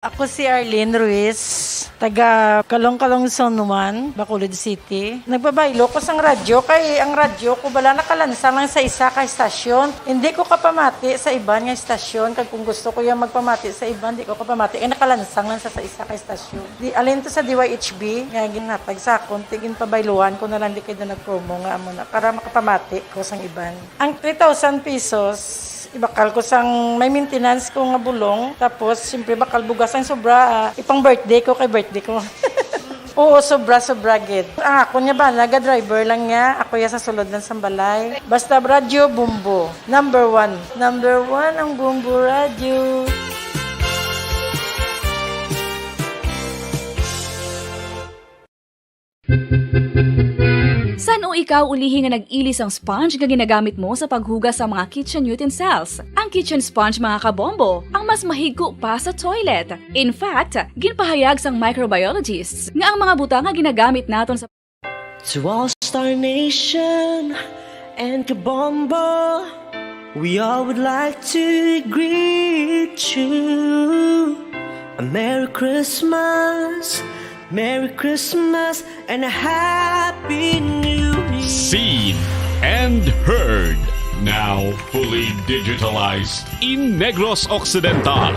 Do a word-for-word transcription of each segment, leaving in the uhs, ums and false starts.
Ako si Arlene Ruiz, taga Kalong-Kalong Zone one, Bacolod City. Nagbabaylo ko sang radyo kay ang radyo ko bala nakalansang lang sa isa ka istasyon. Hindi ko kapamati sa iban nga istasyon, kag kung gusto ko yung magpamati sa iban, di ko kapamati kay nakalansang lang sa, sa isa ka istasyon. Di, alin to sa D Y H B nga ginhatag sa akon, ti ginpabayluhan ko na lang di kay do nag-promo nga amo na para makapamati ko sang iban. Ang three thousand pesos, ibakal ko sang may maintenance ko nga bulong. Tapos, siyempre, bakal bugas ang sobra, ah, ipang birthday ko kay birthday ko. Oo, sobra, sobra gid. Ang akon nga bana, ga-driver lang niya. Ako ya sa sulod lang sang balay. Basta radyo, Bombo. Number one. Number one ang Bombo Radyo. San-o ikaw ulihi nga nag-ili sang sponge nga ginagamit mo sa paghugas sa mga kitchen utensils? Ang kitchen sponge, mga kabombo, ang mas mahigko pa sa toilet. In fact, ginpahayag sang microbiologists nga ang mga butang nga ginagamit naton sa To All Star Nation and Kabombo, we all would like to greet you a Merry Christmas, Merry Christmas, and a Happy New Year. Seen and heard, now fully digitalized in Negros Occidental.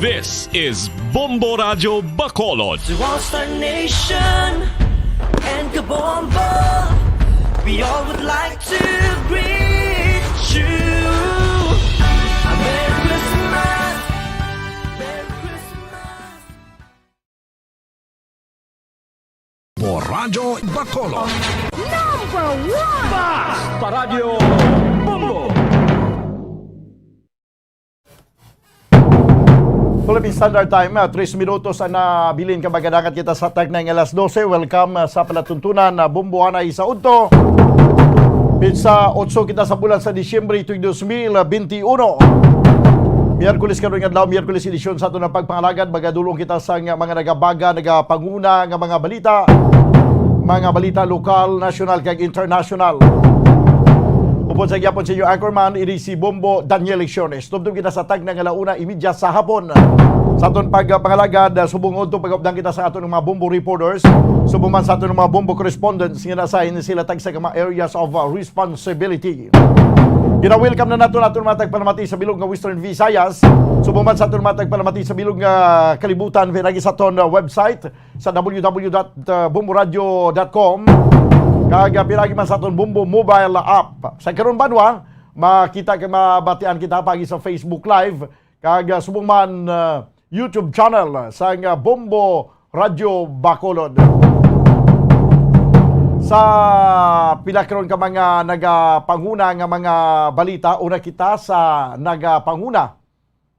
This is Bombo Radyo Bacolod. To All Star Nation and Kabombo, we all would like to greet you a Merry Christmas, Merry Christmas. Bombo Radyo Bacolod. Number one! Basta Radyo Bombo! Philippine Standard Time, ah, tres minutos ang nabilin ka magadangat kita sa tagna nga alas dose. Welcome, ah, sa palatuntunan na Bombo anay sa udto. Pitsa otso kita sa bulan sa Disyembre, tuig dos mil benti uno. Miyerkules karon nga adlaw, Miyerkules edisyon sa aton nga pagpangalagad. Magadulong kita sa nga mga nagabaga, nagapanguna nga mga balita, mga balita lokal, nasyonal, kag internasyonal. Upod sa gyapon sa inyo anchorman, ini si Bombo Daniel Lecciones. Tubtob kita sa tagna nga ala una imedya sa hapon. Sa aton pagpangalagad, subong udto pag-updan kita sa aton mga Bombo reporters, subong man sa aton mga Bombo correspondents nga na-assign sila tag sa mga areas of, uh, responsibility. Gina-welcome na nato naton mga tagpalamati sa bilog nga Western Visayas, subong man sa aton mga tagpalamati sa bilog nga kalibutan, pinagi sa aton, uh, website sa W W W dot bomboradio dot com, kag, uh, pinagi man sa aton Bombo mobile app. Sa karon banwa, makita kag mabatian kita pagi sa Facebook Live, kag, ah, subong man, ah, YouTube channel, ah, sang, ah, Bombo Radyo Bacolod. Sa pila karon ka mga nagapanguna nga mga balita, una kita sa nagapanguna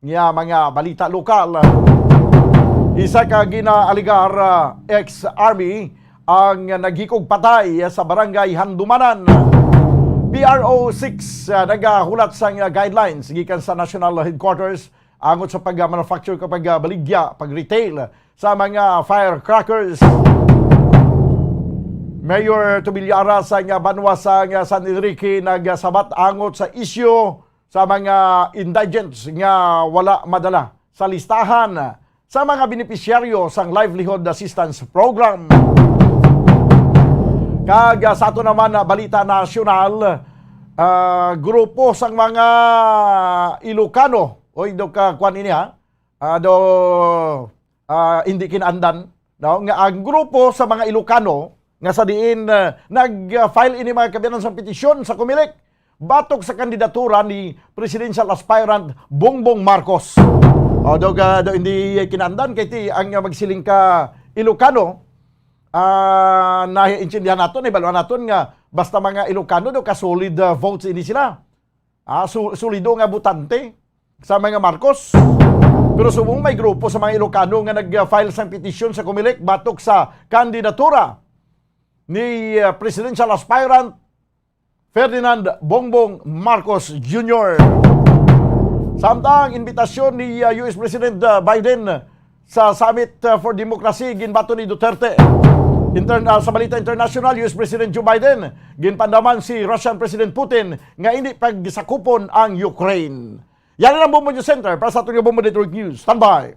nga mga balita lokal. Isa ka ginaaligar, ah, ex-army ang naghikog patay sa barangay Handumanan. P R O six, ah, nagahulat sang, ah, guidelines gikan sa National Headquarters angot sa pag-manufacture kag pagbaligya, pag-retail sa mga firecrackers. Mayor Tubilyara sa nga banwa sa nga San Enrique nagsabat angot sa isyu sa mga indigents nga wala madala sa listahan sa mga benepisyaryo sang Livelihood Assistance Program. Kag, ah, sa ato naman na balita nasyonal, ah, grupo sang mga Ilocano, oy, do ka, kwan ini, ha? Ah, do, ah, hindi kinaandan, no? Nga ang grupo sa mga Ilocano nga sa diin, ah, nag-file ini, mga kaabyanan, sa petisyon sa Comelec batok sa kandidatura ni presidential aspirant Bongbong Marcos. O, do, ah, do, hindi kinaandan kay ti ang, ah, magsiling ka Ilocano, ah, naiintindihan naton, nahibaluan naton nga basta mga Ilocano do ka solid, ah, votes ini sila. Ah, su-, solido nga botante sa mga Marcos. Pero subong may grupo sa mga Ilocano nga nag-file sang petisyon sa Comelec batok sa kandidatura ni, ah, presidential aspirant Ferdinand Bongbong Marcos Junior. Samtang imbitasyon ni, ah, U S President, ah, Biden sa Summit, uh, for Democracy, ginbaton ni Duterte. Intern-, uh, sa balita international, U S President Joe Biden, ginpandaman si Russian President Putin nga hindi pagsakupon ang Ukraine. Yan ang Bombo News Center para sa aton nga Bombo Network News. Standby.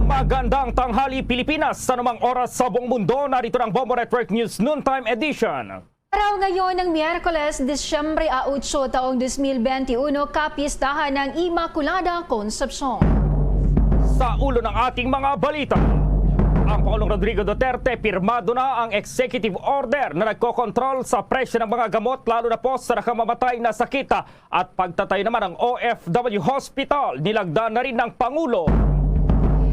Magandang tanghali, Pilipinas. Sa anumang oras sa buong mundo, narito ang Bombo Network News Noontime Edition. Araw ngayon ng Miyerkules, Disyembre a otso, taong dos mil benti uno, kapistahan ng Immaculada Concepcion. Sa ulo ng ating mga balita, ang Pangulong Rodrigo Duterte, pirmado na ang executive order na nagkokontrol sa presyo ng mga gamot, lalo na po sa nakamamatay na sakit at pagtatay naman ang O F W hospital. Nilagda na rin ng Pangulo.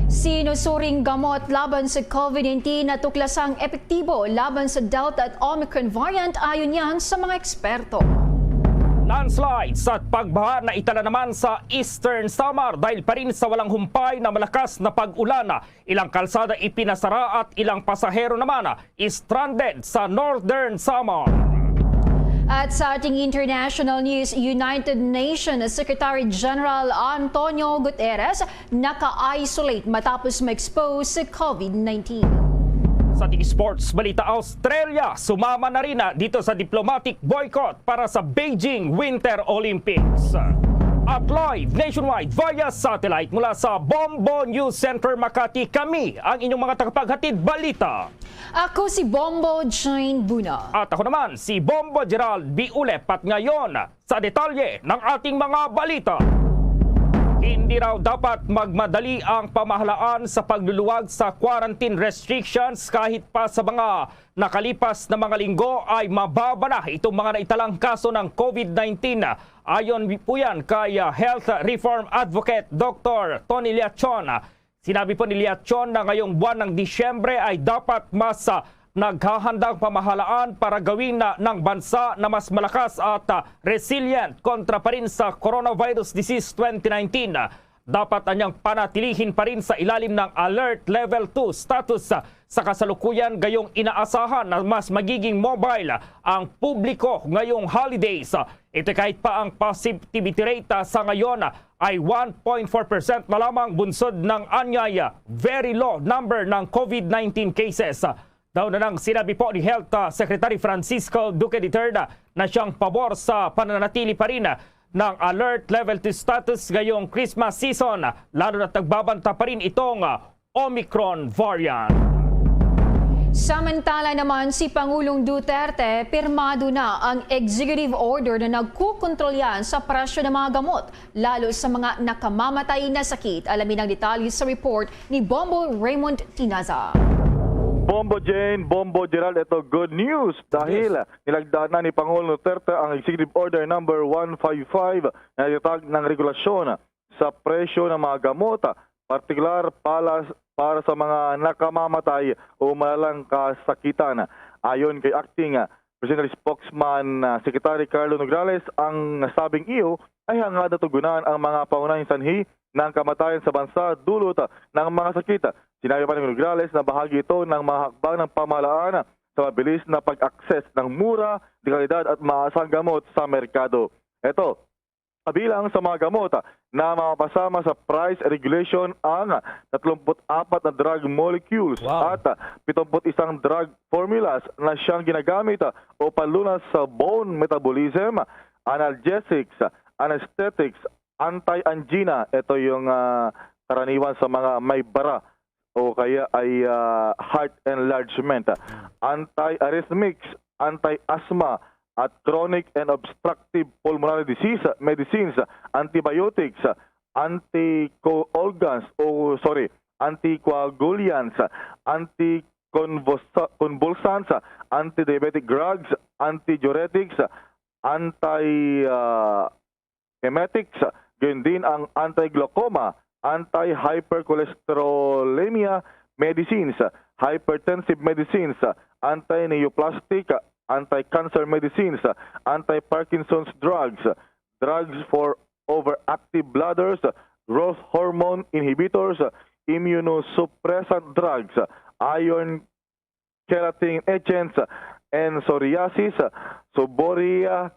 Sinusuring gamot laban sa COVID nineteen na tuklasang epektibo laban sa Delta at Omicron variant, ayon yan sa mga eksperto. Landslides at pagbaha na itala naman sa Eastern Samar dahil pa rin sa walang humpay na malakas na pag-ulan. Ilang kalsada ipinasara at ilang pasahero naman stranded sa Northern Samar. At sa ating international news, United Nations Secretary General Antonio Guterres naka-isolate matapos ma-expose sa COVID nineteen. Sa ating sports balita, Australia sumama na rin na dito sa diplomatic boycott para sa Beijing Winter Olympics. At live nationwide via satellite mula sa Bombo News Center Makati, kami ang inyong mga tagapaghatid balita. Ako si Bombo Jane Buna. At ako naman si Bombo Gerald Biulep. At ngayon, sa detalye ng ating mga balita. Hindi raw dapat magmadali ang pamahalaan sa pagluluwag sa quarantine restrictions kahit pa sa mga nakalipas na mga linggo ay mababa na itong mga naitalang kaso ng COVID nineteen. Ayon po yan kay, ah, health reform advocate Doctor Tony Liachon. Sinabi po ni Liachon na ngayong buwan ng Disyembre ay dapat mas, ah, naghahandang pamahalaan para gawin na ng bansa na mas malakas at, ah, resilient kontra pa rin sa coronavirus disease twenty nineteen. Dapat anyang panatilihin pa rin sa ilalim ng Alert Level two status. Sa kasalukuyan, gayong inaasahan na mas magiging mobile ang publiko ngayong holidays. Ito kahit pa ang positivity rate, ah, sa ngayon, ah, ay one point four percent na lamang, bunsod ng anyay, ah, very low number ng COVID nineteen cases. Daw na nang sinabi po ni Health, ah, Secretary Francisco Duque the third, ah, na siyang pabor sa pananatili pa rin, ah, ng Alert Level two status ngayong Christmas season, ah, lalo na't nagbabanta pa rin itong, ah, Omicron variant. Samantala naman, si Pangulong Duterte, pirmado na ang executive order na nagkukontrol yan sa presyo ng mga gamot, lalo sa mga nakamamatay na sakit. Alamin ang detalye sa report ni Bombo Raymond Tinaza. Bombo Jane, Bombo Gerald, ito good news dahil Yes. nilagdaan na ni Pangulong Duterte ang Executive Order number one five five na nagtatag ng regulasyon sa presyo ng mga gamot, partikular pala para sa mga nakamamatay o malalang kasakitan. Ayon kay Acting, ah, Presidential Spokesman, ah, Secretary Carlo Nograles, ang nasabing iyo ay hangad natugunan ang mga pangunahing sanhi ng kamatayan sa bansa dulot, ah, ng mga sakit. Sinabi pa ni Nograles na bahagi ito ng mga hakbang ng pamahalaan sa mabilis na pag-access ng mura, de kalidad at maasang gamot sa merkado. Ito, kabilang sa mga gamot na mapapasama sa price regulation ang tatlumpu't apat na drug molecules Wow. at pitungpu't isang drug formulas na siyang ginagamit o panlunas sa bone metabolism, analgesics, anesthetics, anti-angina, ito yung, ah, karaniwan sa mga may bara o kaya ay, ah, heart enlargement, anti-arrhythmics, anti-asthma, at chronic and obstructive pulmonary disease medicines, antibiotics, anticoagulants, o sorry, anticoagulants, anticonvulsa-, convulsants, antidiabetic drugs, antidiuretics, anti, ah, emetics, gayon din ang anti-glaucoma, anti-hypercholesterolemia medicines, hypertensive medicines, anti-neoplastic, anti-cancer medicines, anti-Parkinson's drugs, drugs for overactive bladders, growth hormone inhibitors, immunosuppressant drugs, iron keratin agents, and psoriasis, seborrhea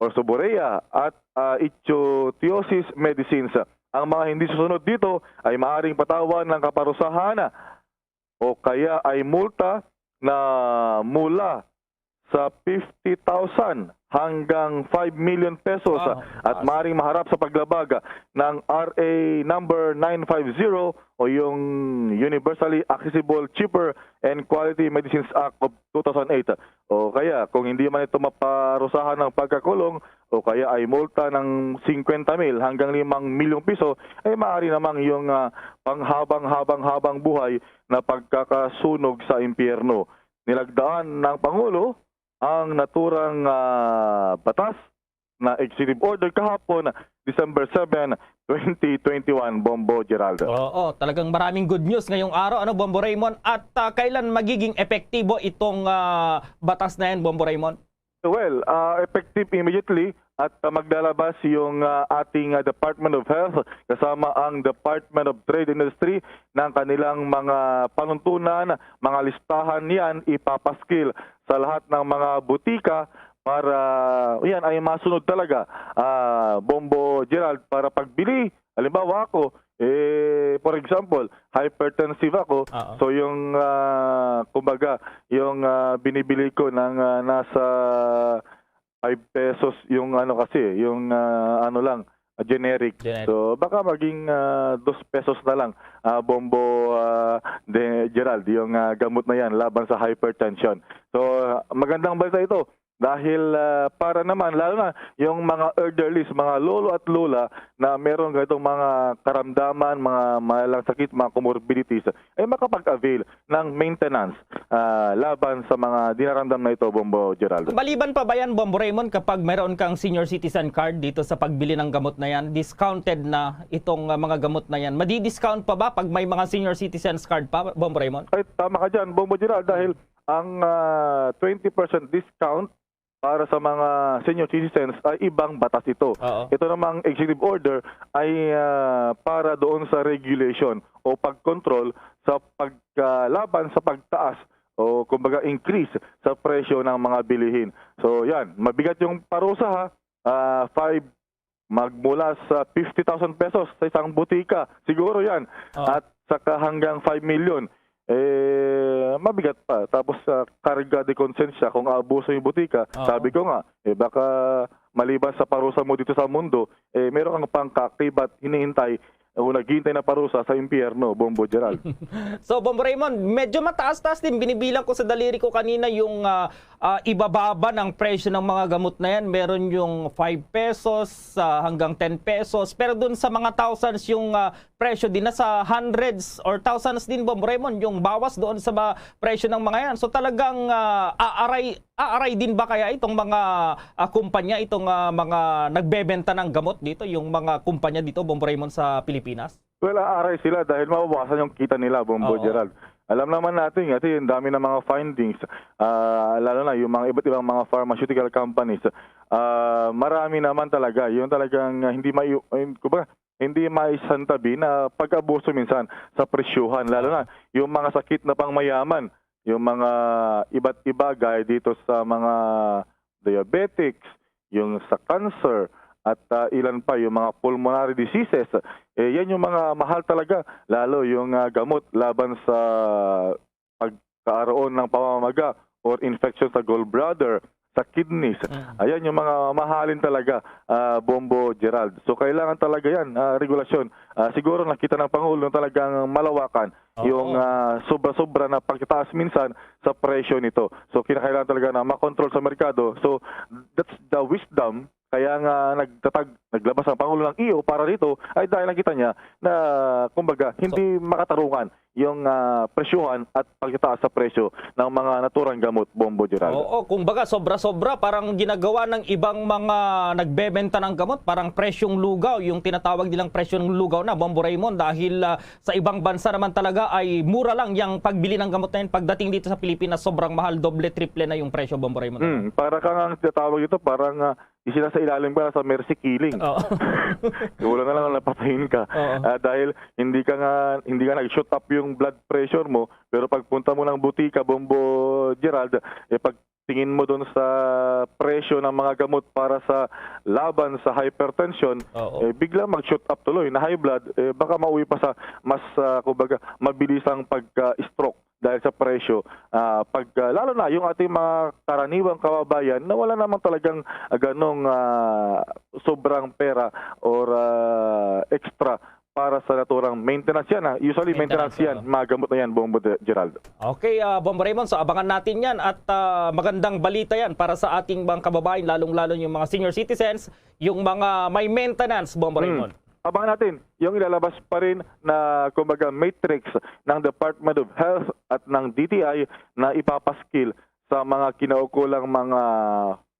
or seborrhea, at, ah, ichthyosis medicines. Ang mga hindi susunod dito ay maaring patawan ng kaparusahan o kaya ay multa na mula sa fifty thousand hanggang five million pesos, Wow, at taas. maaaring maharap sa paglabag ng R A number nine five zero o yung Universally Accessible, Cheaper and Quality Medicines Act of two thousand eight. O kaya, kung hindi man ito maparusahan ng pagkakulong o kaya ay multa ng singkwenta mil hanggang limang milyong piso, ay maaari namang yung, ah, panghabang-habang-habang buhay na pagkakasunog sa impyerno. Nilagdaan ng Pangulo ang naturang, ah, batas na executive order kahapon, December seven, twenty twenty-one, Bombo Geraldo. Oo, talagang maraming good news ngayong araw, ano, Bombo Raymond? At, ah, kailan magiging epektibo itong, ah, batas na yan, Bombo Raymond? Well, ah, effective immediately at, ah, maglalabas yung, ah, ating, ah, Department of Health kasama ang Department of Trade Industry ng kanilang mga panuntunan, mga listahan yan ipapaskil sa lahat ng mga butika para yan ay masunod talaga, ah, Bombo Gerald, para pagbili. Halimbawa ako, eh, for example, hypertensive ako. Oo. So yung, ah, kumbaga, yung, ah, binibili ko ng, ah, nasa five pesos yung ano kasi, yung, ah, ano lang, ah, generic. Generic. So baka maging, ah, dos pesos na lang, ah, Bombo, ah, de Gerald, yung, ah, gamot na yan laban sa hypertension. So, ah, magandang balita ito dahil, ah, para naman, lalo na yung mga elderlies, mga lolo at lola na meron ganitong mga karamdaman, mga malalang sakit, mga comorbidities, ay makapag-avail ng maintenance, ah, laban sa mga dinaramdam na ito, Bombo Geraldo. Maliban pa ba yan, Bombo Raymond, kapag mayroon kang senior citizen card dito sa pagbili ng gamot na yan, discounted na itong, ah, mga gamot na yan? Madi-discount pa ba pag may mga senior citizens card pa, Bombo Raymond? Ay, tama ka dyan, Bombo Gerald, dahil ang, ah, twenty percent discount para sa mga senior citizens ay ibang batas ito. Oo. Ito namang executive order ay, ah, para doon sa regulation o pagkontrol sa pagkalaban sa pagtaas o kumbaga increase sa presyo ng mga bilihin. So yan, mabigat yung parusa ha, ah, five, magmula sa fifty thousand pesos sa isang butika. Siguro yan. Oo. At saka hanggang five million, eh, mabigat pa. Tapos sa karga de konsensya kung aabuso yung butika, Oo. sabi ko nga, eh, baka maliban sa parusa mo dito sa mundo, eh, meron kang pangkakibat, hinihintay o naghihintay na parusa sa impyerno, Bombo Gerald. So, Bombo Raymond, medyo mataas-taas din. Binibilang ko sa daliri ko kanina yung, ah, ah, ibababa ng presyo ng mga gamot na yan. Meron yung five pesos, ah, hanggang ten pesos. Pero dun sa mga thousands yung, ah, presyo din, nasa hundreds or thousands din, Bombo Raymond, yung bawas doon sa mga presyo ng mga yan. So, talagang, ah, aaray, aaray din ba kaya itong mga, ah, kumpanya, itong, ah, mga nagbebenta ng gamot dito, yung mga kumpanya dito, Bombo Raymond, sa Pilipinas? Well, aaray sila dahil mababawasan yung kita nila, Bombo Oo. Gerald. Alam naman natin, kasi ang dami ng mga findings, ah, lalo na yung mga iba't ibang mga pharmaceutical companies, ah, marami naman talaga yung talagang, ah, hindi mai-, yung, kumbaga, hindi maisantabi na pag-abuso minsan sa presyuhan, lalo na yung mga sakit na pangmayaman, yung mga iba't iba gaya dito sa mga diabetics, yung sa cancer, at, ah, ilan pa, yung mga pulmonary diseases. Eh, yan yung mga mahal talaga, lalo yung, ah, gamot laban sa pagkaaroon ng pamamaga or infection sa gallbladder, sa kidneys. Mm. Ayan yung mga mahalin talaga, ah, Bombo Gerald. So, kailangan talaga yan, ah, regulasyon. Ah, siguro nakita ng Pangulo na talagang malawakan Oo. yung, ah, sobra-sobra na pagtaas minsan sa presyo nito. So, kinakailangan talaga na makontrol sa merkado. So, that's the wisdom. Kaya nga nagtatag, naglabas ang Pangulo ng E O para dito ay dahil nakita niya na, kumbaga, hindi makatarungan yung, ah, presyuhan at pagtaas sa presyo ng mga naturang gamot, Bombo Geraldo. Oo, kumbaga, sobra-sobra, parang ginagawa ng ibang mga nagbebenta ng gamot, parang presyong lugaw, yung tinatawag nilang presyong lugaw na, Bombo Raymond, dahil, ah, sa ibang bansa naman talaga ay mura lang yung pagbili ng gamot na yun. Pagdating dito sa Pilipinas, sobrang mahal, doble, triple na yung presyo, Bombo Raymond. Hmm, para kang ang tinatawag ito, parang, ah, isinasailalim ka na sa mercy killing. Oo. Kulang na lang na napatayin ka. Oo. Ah, dahil hindi ka nga, hindi nga nag-shoot up yung blood pressure mo, pero pagpunta mo ng butika, Bombo Gerald, eh, pag tingin mo doon sa presyo ng mga gamot para sa laban sa hypertension, Oo. eh, bigla mag-shoot up tuloy na high blood, eh, baka mauwi pa sa mas, ah, kumbaga, mabilisang pagka-stroke dahil sa presyo, ah, pag, ah, lalo na yung ating mga karaniwang kababayan na wala namang talagang, ah, ganong, ah, sobrang pera or, ah, extra para sa naturang maintenance yan, ah. Usually, maintenance Maintenance, yan, oo. mga gamot na yan, Bombo De-, Gerald. Okay, ah, Bombo Raymond, so abangan natin yan at, ah, magandang balita yan para sa ating mga kababayan, lalong-lalo yung mga senior citizens, yung mga may maintenance, Bombo Hmm. Raymond. Abangan natin yung ilalabas pa rin na, kumbaga, matrix ng Department of Health at ng D T I na ipapaskil sa mga kinaukulang mga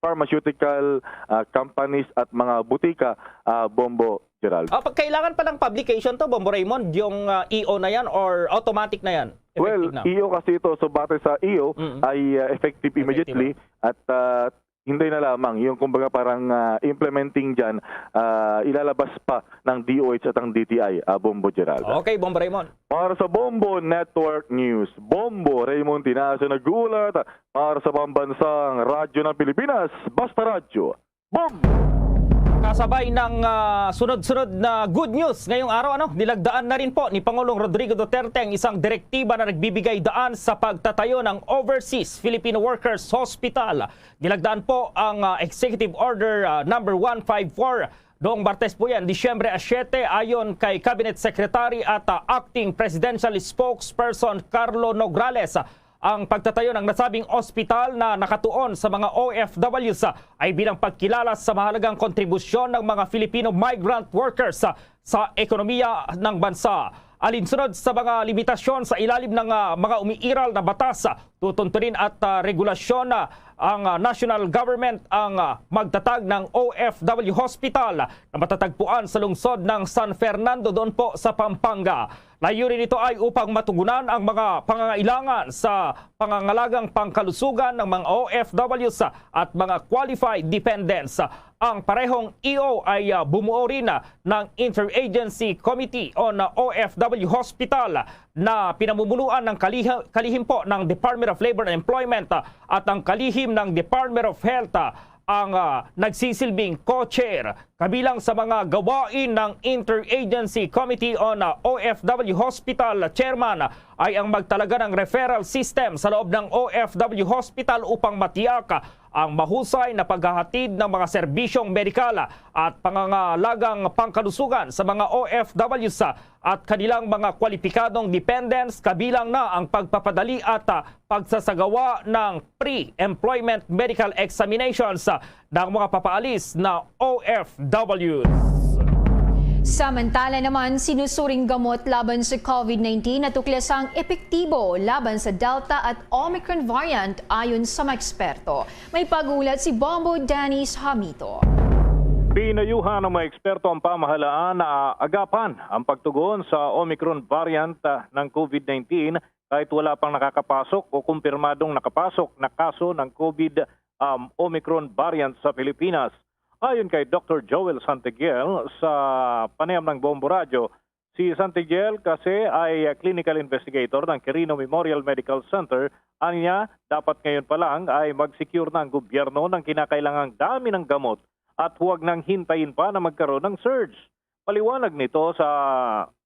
pharmaceutical, ah, companies at mga butika, ah, Bombo Gerald. Ah, pag kailangan pa ng publication to, Bombo Raymond, yung, ah, E O na yan or automatic na yan? Well, Effective na? E O kasi ito. So, batay sa E O Mm. ay, ah, effective Effective immediately na. at, ah, hintay na lamang yung, kumbaga, parang, ah, implementing dyan, ah, ilalabas pa ng D O H at ang D T I, ah, Bombo Gerald. Okay, Bombo Raymond. Para sa Bombo Network News, Bombo Raymond Tinaso nag-uulat para sa Pambansang Radyo ng Pilipinas, Basta Radyo. Bombo! Kasabay ng, ah, sunod-sunod na good news ngayong araw, ano, nilagdaan na rin po ni Pangulong Rodrigo Duterte ang isang direktiba na nagbibigay daan sa pagtatayo ng Overseas Filipino Workers Hospital. Nilagdaan po ang, ah, Executive Order, ah, number one five four noong Martes po yan, Disyembre siyete, ayon kay Cabinet Secretary at, ah, Acting Presidential Spokesperson Carlo Nograles. Ang pagtatayo ng nasabing ospital na nakatuon sa mga O F Ws ay bilang pagkilala sa mahalagang kontribusyon ng mga Filipino migrant workers sa ekonomiya ng bansa. Alinsunod sa mga limitasyon sa ilalim ng, ah, mga umiiral na batas, tutuntunin at, ah, regulasyon, ah, ang, ah, national government ang, ah, magtatag ng O F W hospital na matatagpuan sa lungsod ng San Fernando, doon po sa Pampanga. Layunin nito ay upang matugunan ang mga pangangailangan sa pangangalagang pangkalusugan ng mga O F Ws at mga qualified dependents. Ang parehong E O ay, ah, bumuo rin, ah, ng Interagency Committee on, ah, O F W Hospital na pinamumunuan ng kaliha-, kalihim po ng Department of Labor and Employment, ah, at ang kalihim ng Department of Health, ah, ang, ah, nagsisilbing co-chair. Kabilang sa mga gawain ng Interagency Committee on, ah, O F W Hospital Chairman ay ang magtalaga ng referral system sa loob ng O F W Hospital upang matiyak ang mahusay na paghahatid ng mga serbisyong medikal at pangangalagang pangkalusugan sa mga O F Ws at kanilang mga kwalipikadong dependents, kabilang na ang pagpapadali at, ah, pagsasagawa ng pre-employment medical examinations, ah, ng mga papaalis na O F Ws. Samantala naman, sinusuring gamot laban sa COVID nineteen natuklasang epektibo laban sa Delta at Omicron variant, ayon sa mga eksperto. May pag-ulat si Bombo Dennis Hamito. Pinayuhan ng mga eksperto ang pamahalaan na agapan ang pagtugon sa Omicron variant, ah, ng COVID nineteen kahit wala pang nakakapasok o kumpirmadong nakapasok na kaso ng COVID, um, Omicron variant sa Pilipinas. Ayon kay Doktor Joel Santigiel sa panayam ng Bombo Radyo, si Santigiel kasi ay, ah, clinical investigator ng Quirino Memorial Medical Center. Anya, dapat ngayon pa lang ay mag-secure na ang gobyerno ng kinakailangang dami ng gamot at huwag nang hintayin pa na magkaroon ng surge. Paliwanag nito sa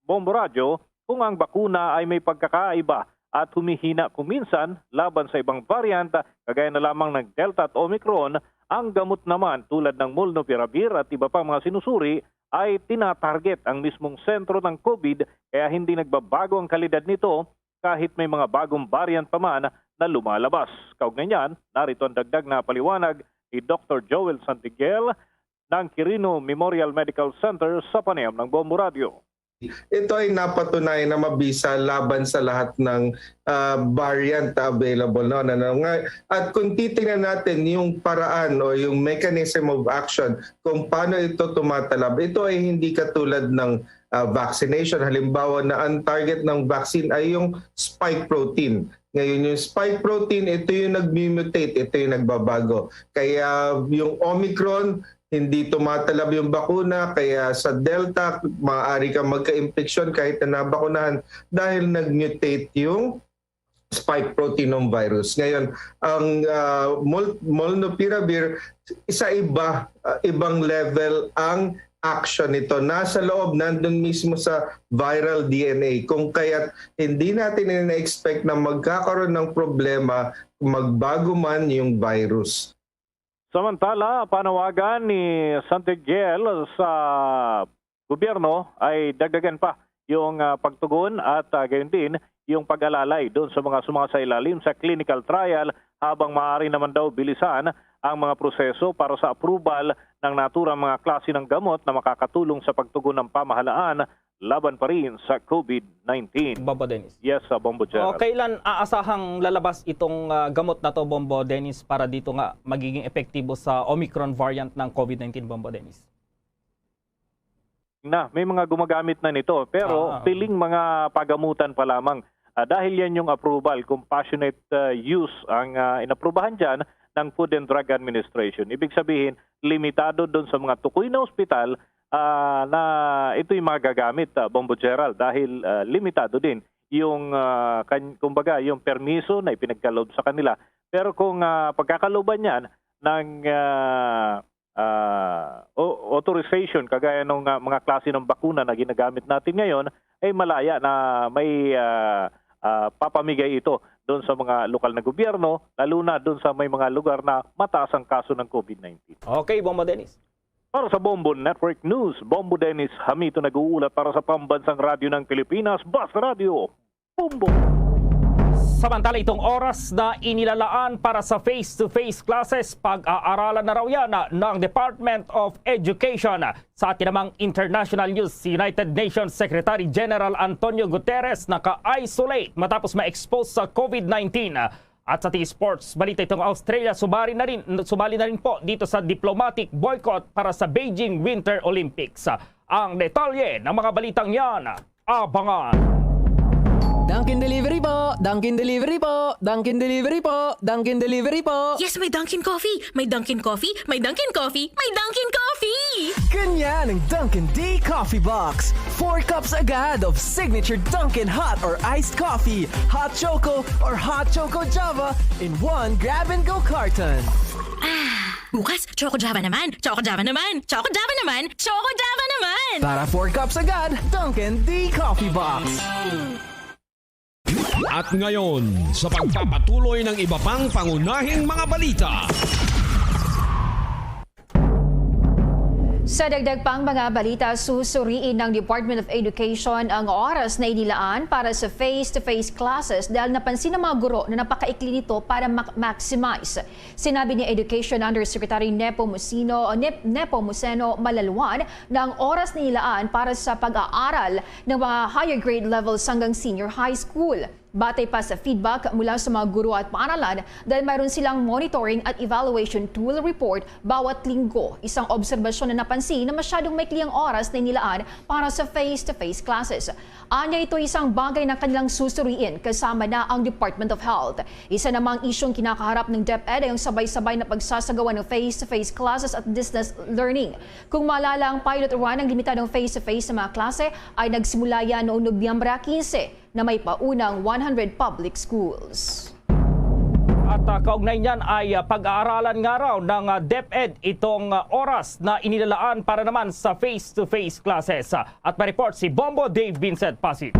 Bombo Radyo kung ang bakuna ay may pagkakaiba at humihina kung minsan laban sa ibang variant, kagaya na lamang ng Delta at Omicron. Ang gamot naman, tulad ng molnupiravir at iba pang mga sinusuri, ay tinatarget ang mismong sentro ng COVID, kaya hindi nagbabago ang kalidad nito kahit may mga bagong variant pa man na lumalabas. Kaugnay niyan, narito ang dagdag na paliwanag ni Doktor Joel Santigiel ng Quirino Memorial Medical Center sa panayam ng Bombo Radyo. Ito ay napatunayan na mabisa laban sa lahat ng, ah, variant na available, no? Na, na, nga, at kung titingnan natin yung paraan o yung mechanism of action kung paano ito tumatalab, ito ay hindi katulad ng, ah, vaccination. Halimbawa na ang target ng vaccine ay yung spike protein. Ngayon, yung spike protein, ito yung nagmi-mutate, ito yung nagbabago. Kaya yung Omicron, hindi tumatalab yung bakuna, kaya sa Delta, maaari kang magka-infection kahit na nabakunahan dahil nag-mutate yung spike protein ng virus. Ngayon, ang, ah, mol-, molnupiravir, isa iba, ah, ibang level ang action nito. Nasa loob, nandun mismo sa viral D N A. Kung kaya't hindi natin ina-expect na magkakaroon ng problema, magbago man yung virus. Samantala, panawagan ni Santiaguel sa gobyerno ay dagdagan pa yung, ah, pagtugon at, ah, gayon din yung pag-alalay doon sa mga sumasailalim sa clinical trial, habang maaari naman daw bilisan ang mga proseso para sa approval ng naturang mga klase ng gamot na makakatulong sa pagtugon ng pamahalaan laban pa rin sa COVID nineteen. Bombo Dennis. Yes, sa Bombo Gerald. O, kailan aasahang lalabas itong, ah, gamot na to, Bombo Dennis, para dito nga magiging epektibo sa Omicron variant ng COVID nineteen, Bombo Dennis? Na, may mga gumagamit na nito, pero Ah. piling mga pagamutan pa lamang. Ah, dahil yan yung approval, compassionate, ah, use ang, ah, inaprubahan dyan ng Food and Drug Administration. Ibig sabihin, limitado doon sa mga tukoy na ospital, ah, na ito'y magagamit, ah, Bombo Gerald, dahil, ah, limitado din yung, ah, kan-, kumbaga, yung permiso na ipinagkaloob sa kanila. Pero kung, ah, pagkakalooban yan ng, ah, ah, o-, authorization, kagaya ng, ah, mga klase ng bakuna na ginagamit natin ngayon, ay malaya na may, ah, ah, papamigay ito doon sa mga lokal na gobyerno, lalo na doon sa may mga lugar na mataas ang kaso ng COVID nineteen. Okay, Bombo Dennis. Para sa Bombo Network News, Bombo Dennis Hamito nag-uulat para sa Pambansang Radyo ng Pilipinas, Bas Radyo, Bombo. Samantala, itong oras na inilalaan para sa face-to-face classes, pag-aaralan na raw yan ng Department of Education. Sa atin namang international news, si United Nations Secretary General Antonio Guterres naka-isolate matapos ma-expose sa COVID nineteen. At sa ating sports balita, itong Australia sumali na rin, sumali na rin po dito sa diplomatic boycott para sa Beijing Winter Olympics. Ang detalye ng mga balitang yan, abangan. Dunkin' Delivery po! Dunkin' Delivery po! Dunkin' Delivery po! Dunkin' Delivery po! Yes, may Dunkin' Coffee! May Dunkin' Coffee! May Dunkin' Coffee! May Dunkin' Coffee! Ganyan ang Dunkin' Day Coffee Box. Four cups agad of signature Dunkin' hot or iced coffee, hot choco or hot choco Java in one grab-and-go carton. Ah, bukas, Choco Java naman! Choco Java naman! Choco Java naman! Choco Java naman! Para four cups agad, Dunkin' Day Coffee Box. At ngayon, sa pagpapatuloy ng iba pang pangunahing mga balita. Sa dagdag pang mga balita, susuriin ng Department of Education ang oras na inilaan para sa face-to-face classes dahil napansin ng mga guro na napakaikli nito para ma-, maximize. Sinabi ni Education Undersecretary Nepomuceno, Nep-, Nepomuceno Malaluan na ang oras na inilaan para sa pag-aaral ng mga higher grade levels hanggang senior high school. Batay pa sa feedback mula sa mga guro at paaralan, dahil mayroon silang monitoring at evaluation tool report bawat linggo, isang obserbasyon na napansin na masyadong maikli ang oras na inilaan para sa face-to-face classes. Anya, ito isang bagay na kanilang susuriin kasama na ang Department of Health. Isa namang isyung kinakaharap ng DepEd ay ang sabay-sabay na pagsasagawa ng face-to-face classes at distance learning. Kung maalala, ang pilot run ng limitadong face-to-face sa mga klase ay nagsimula yan noong Nobyembre quince na may paunang one hundred public schools. At, ah, kaugnay niyan ay, ah, pag-aaralan nga raw ng, ah, DepEd itong, ah, oras na inilalaan para naman sa face-to-face classes. Ah, at may report si Bombo Dave Vincent Pasig.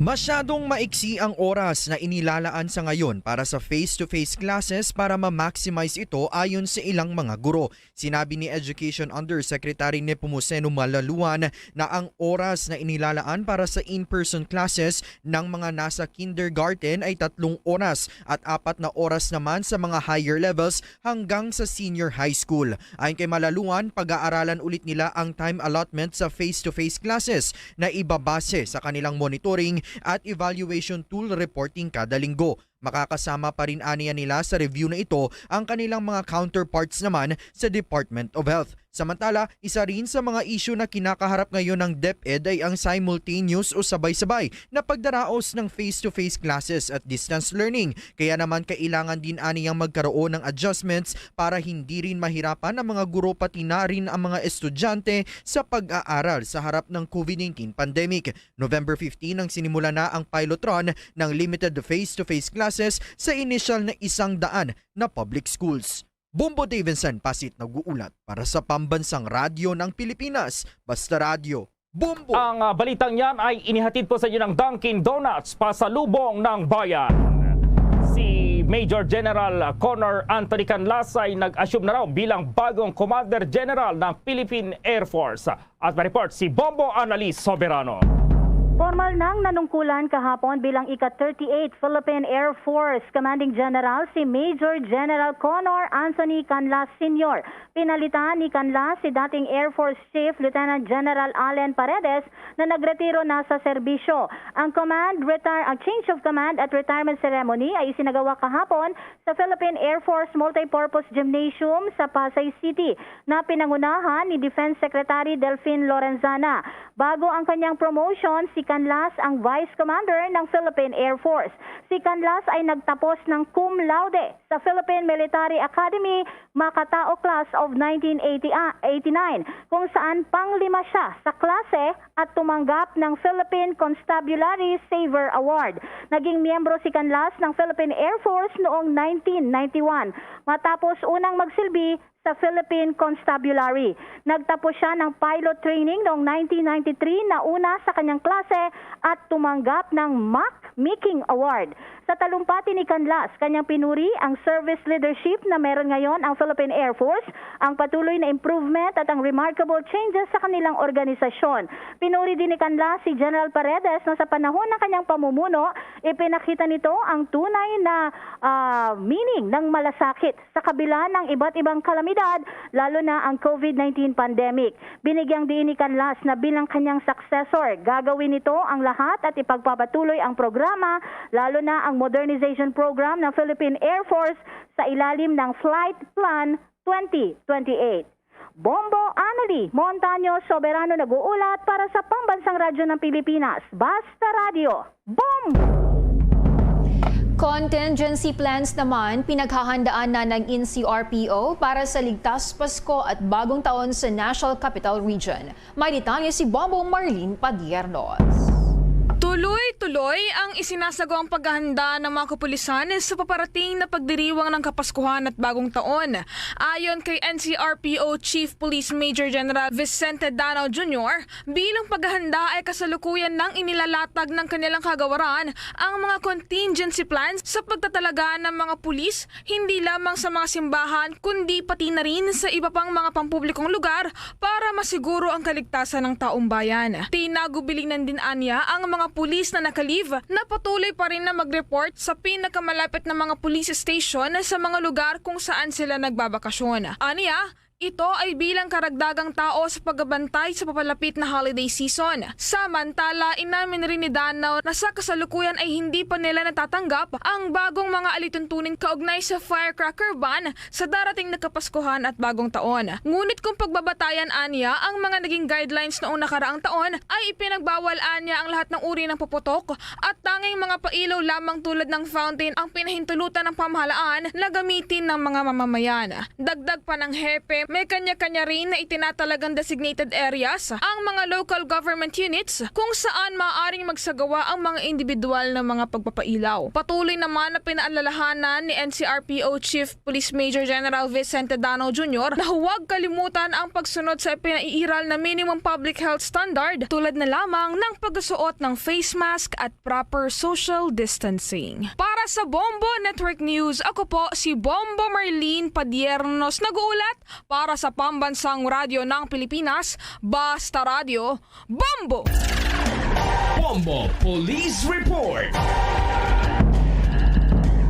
Masyadong maiksi ang oras na inilalaan sa ngayon para sa face-to-face classes para ma-maximize ito, ayon sa ilang mga guro. Sinabi ni Education Undersecretary Nepomuceno Malaluan na ang oras na inilalaan para sa in-person classes ng mga nasa kindergarten ay tatlong oras at apat na oras naman sa mga higher levels hanggang sa senior high school. Ayon kay Malaluan, pag-aaralan ulit nila ang time allotment sa face-to-face classes na ibabase sa kanilang monitoring at evaluation tool reporting kada linggo. Makakasama pa rin aniya nila sa review na ito ang kanilang mga counterparts naman sa Department of Health. Samantala, isa rin sa mga isyu na kinakaharap ngayon ng DepEd ay ang simultaneous o sabay-sabay na pagdaraos ng face-to-face classes at distance learning. Kaya naman, kailangan din aniyang magkaroon ng adjustments para hindi rin mahirapan ang mga guro, pati na rin ang mga estudyante sa pag-aaral sa harap ng COVID nineteen pandemic. November fifteen nang sinimula na ang pilot run ng limited face-to-face classes sa inisyal na isang daan na public schools. Bombo Davidson Pasit nag-uulat para sa Pambansang Radyo ng Pilipinas, Basta Radyo, Bombo! Ang, ah, balitang yan ay inihatid po sa inyo ng Dunkin' Donuts, pasalubong ng bayan. Si Major General Connor Anthony Canlas ay nag-assume na raw bilang bagong Commander General ng Philippine Air Force. At may report si Bombo Annalise Soberano. Formal nang nanungkulan kahapon bilang ika-thirty-eight Philippine Air Force Commanding General si Major General Connor Anthony Canlas Senior. Pinalitan ni Canlas si dating Air Force Chief Lieutenant General Allen Paredes na nagretiro na sa serbisyo. Ang command retire, ang change of command at retirement ceremony ay isinagawa kahapon sa Philippine Air Force Multipurpose Gymnasium sa Pasay City, na pinangunahan ni Defense Secretary Delfin Lorenzana. Bago ang kanyang promotion, si Canlas ang Vice Commander ng Philippine Air Force. Si Canlas ay nagtapos ng cum laude sa Philippine Military Academy Makatao Class of nineteen eighty, ah, eighty-nine, kung saan panglima siya sa klase at tumanggap ng Philippine Constabulary Saver Award. Naging miyembro si Canlas ng Philippine Air Force noong nineteen ninety-one, matapos unang magsilbi sa Philippine Constabulary. Nagtapos siya ng pilot training noong nineteen ninety-three na una sa kanyang klase at tumanggap ng Mac Making Award. Sa talumpati ni Canlas, kanyang pinuri ang service leadership na meron ngayon ang Philippine Air Force, ang patuloy na improvement at ang remarkable changes sa kanilang organisasyon. Pinuri din ni Canlas si General Paredes na sa panahon ng kanyang pamumuno, ipinakita nito ang tunay na, ah, meaning ng malasakit sa kabila ng iba't ibang kalamidad, lalo na ang COVID nineteen pandemic. Binigyang diin ni Canlas na bilang kanyang successor, gagawin nito ang lahat at ipagpapatuloy ang programa, lalo na ang modernization program ng Philippine Air Force sa ilalim ng Flight Plan twenty twenty-eight. Bombo Annalie Montaño Soberano nag-uulat para sa Pambansang Radyo ng Pilipinas, Basta Radyo. Bombo! Contingency plans naman pinaghahandaan na ng N C R P O para sa Ligtas Pasko at Bagong Taon sa National Capital Region. May detalye si Bombo Marlene Padiernos. Tuloy-tuloy ang isinasagawang paghahanda ng mga kapulisan sa paparating na pagdiriwang ng Kapaskuhan at Bagong Taon. Ayon kay N C R P O Chief Police Major General Vicente Danao Junior, bilang paghahanda ay kasalukuyan nang inilalatag ng kanilang kagawaran ang mga contingency plans sa pagtatalaga ng mga pulis, hindi lamang sa mga simbahan, kundi pati na rin sa iba pang mga pampublikong lugar para masiguro ang kaligtasan ng taong bayan. Tinagubilingan din anya ang mga pulis na naka-leave na patuloy pa rin na mag-report sa pinakamalapit na mga police station sa mga lugar kung saan sila nagbabakasyon. Anya, ito ay bilang karagdagang tao sa pagbantay sa papalapit na holiday season. Samantala, inamin rin ni Danao na sa kasalukuyan ay hindi pa nila natatanggap ang bagong mga alituntunin kaugnay sa firecracker ban sa darating na Kapaskuhan at Bagong Taon. Ngunit kung pagbabatayan anya ang mga naging guidelines noong nakaraang taon, ay ipinagbawal anya ang lahat ng uri ng puputok at tanging mga pailaw lamang tulad ng fountain ang pinahintulutan ng pamahalaan na gamitin ng mga mamamayan. Dagdag pa ng hepe, may kanya-kanya rin na itinatalagang designated areas ang mga local government units kung saan maaaring magsagawa ang mga individual na mga pagpapailaw. Patuloy naman na pinaalalahanan ni N C R P O Chief Police Major General Vicente Danao Junior na huwag kalimutan ang pagsunod sa pinaiiral na minimum public health standard, tulad na lamang ng pagsuot ng face mask at proper social distancing. Para sa Bombo Network News, ako po si Bombo Marlene Padiernos, nag-uulat para sa Pambansang Radyo ng Pilipinas, Basta Radyo, Bombo! Bombo Police Report.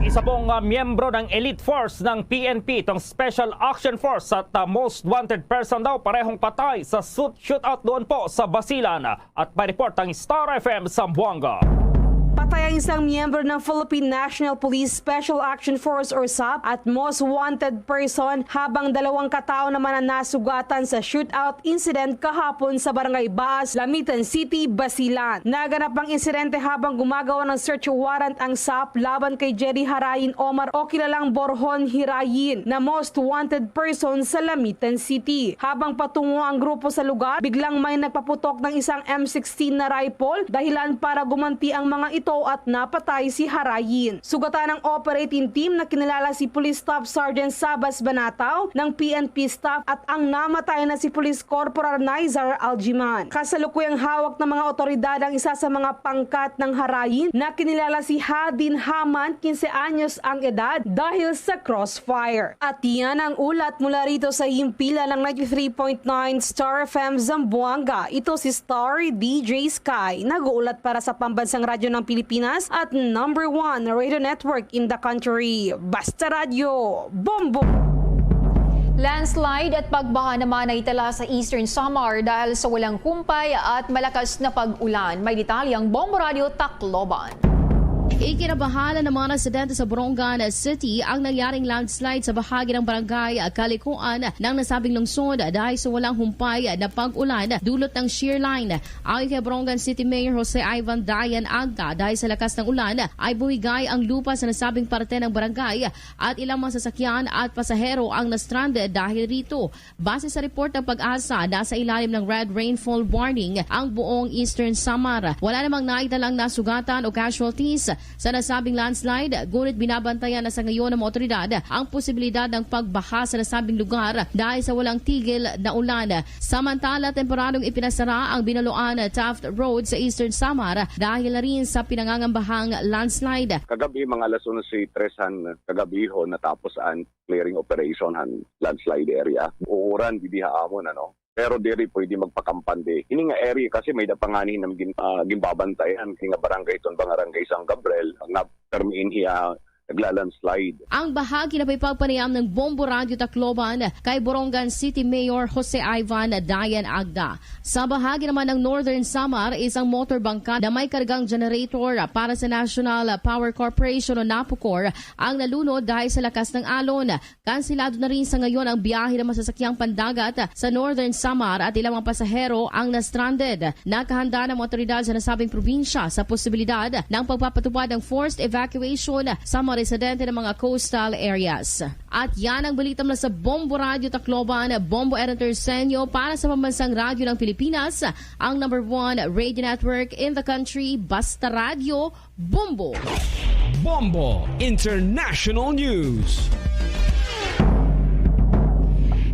Isa pong, ah, miyembro ng elite force ng P N P, itong Special Action Force at, ah, most wanted person daw, parehong patay sa shoot-, shootout doon po sa Basilan. At may report ang Star F M Zamboanga. Patay ang isang miyembro ng Philippine National Police Special Action Force or SAP at most wanted person, habang dalawang katao naman ang nasugatan sa shootout incident kahapon sa Barangay Baas, Lamitan City, Basilan. Naganap ang insidente habang gumagawa ng search warrant ang SAP laban kay Jerry Harayin Omar o kilalang Borhon Hirayin na most wanted person sa Lamitan City. Habang patungo ang grupo sa lugar, biglang may nagpaputok ng isang M sixteen na rifle, dahilan para gumanti ang mga at napatay si Harayin. Sugatan ang operating team na kinilala si Police Staff Sergeant Sabas Banataw ng P N P staff at ang namatay na si Police Corporal Nizar Aljiman. Kasalukuyang hawak ng mga otoridad ang isa sa mga pangkat ng Harayin na kinilala si Hadin Haman, quince anyos ang edad, dahil sa crossfire. At yan ang ulat mula rito sa himpilan ng ninety-three point nine Star F M Zamboanga. Ito si Star D J Sky, nag-uulat para sa Pambansang Radyo ng Pilipinas at number one radio network in the country. Basta Radyo, Bombo! Landslide at pagbaha naman ang itala sa Eastern Samar dahil sa walang humpay at malakas na pag-ulan. May detalye ang Bombo Radyo Tacloban. Ikinabahala ng mga residente sa Borongan City ang nangyaring landslide sa bahagi ng barangay Kalikuan ng nasabing lungsod dahil sa walang humpay na pag-ulan dulot ng shear line. Ayon kay Borongan City Mayor Jose Ivan Dayan Agda, dahil sa lakas ng ulan ay buhigay ang lupa sa nasabing parte ng barangay at ilang mga sasakyan at pasahero ang na-stranded dahil rito. Base sa report ng PAGASA, nasa ilalim ng red rainfall warning ang buong Eastern Samar. Wala namang naitalang nasugatan o casualties sa nasabing landslide, ngunit binabantayan na sa ngayon ng mga otoridad ang posibilidad ng pagbaha sa nasabing lugar dahil sa walang tigil na ulan. Samantala, temporaryong ipinasara ang Binaloan Taft Road sa Eastern Samar dahil na rin sa pinangangambahang landslide. Kagabi, mga alas onse tres han kagabihon, natapos ang clearing operation han landslide area. Uuran didi ha amon, ano. Pero diri pwede magpakampante. Ini nga area kasi may da pa nga ni nam gin-, ah, ginbabantayan. Kini nga barangay, iton barangay San Gabriel, nga permi ini, ah, nagla-landslide. Ang bahagi na pay pagpanayam ng Bombo Radyo Tacloban kay Borongan City Mayor Jose Ivan Dayan Agda. Sa bahagi naman ng Northern Samar, isang motor bangka na may kargang generator para sa National Power Corporation o NAPOCOR ang nalunod dahil sa lakas ng alon. Kansilado na rin sa ngayon ang biyahe ng masasakyang pandagat sa Northern Samar at ilang mga pasahero ang na-stranded. Nakahanda ng mga otoridad sa nasabing probinsya sa posibilidad ng pagpapatupad ng forced evacuation sa mga residente ng mga coastal areas. At yan ang balita mula sa Bombo Radyo Tacloban, Bombo Aaron Terceño para sa Pambansang Radyo ng Pilipinas, ang number one radio network in the country, Basta Radyo, Bombo. Bombo International News.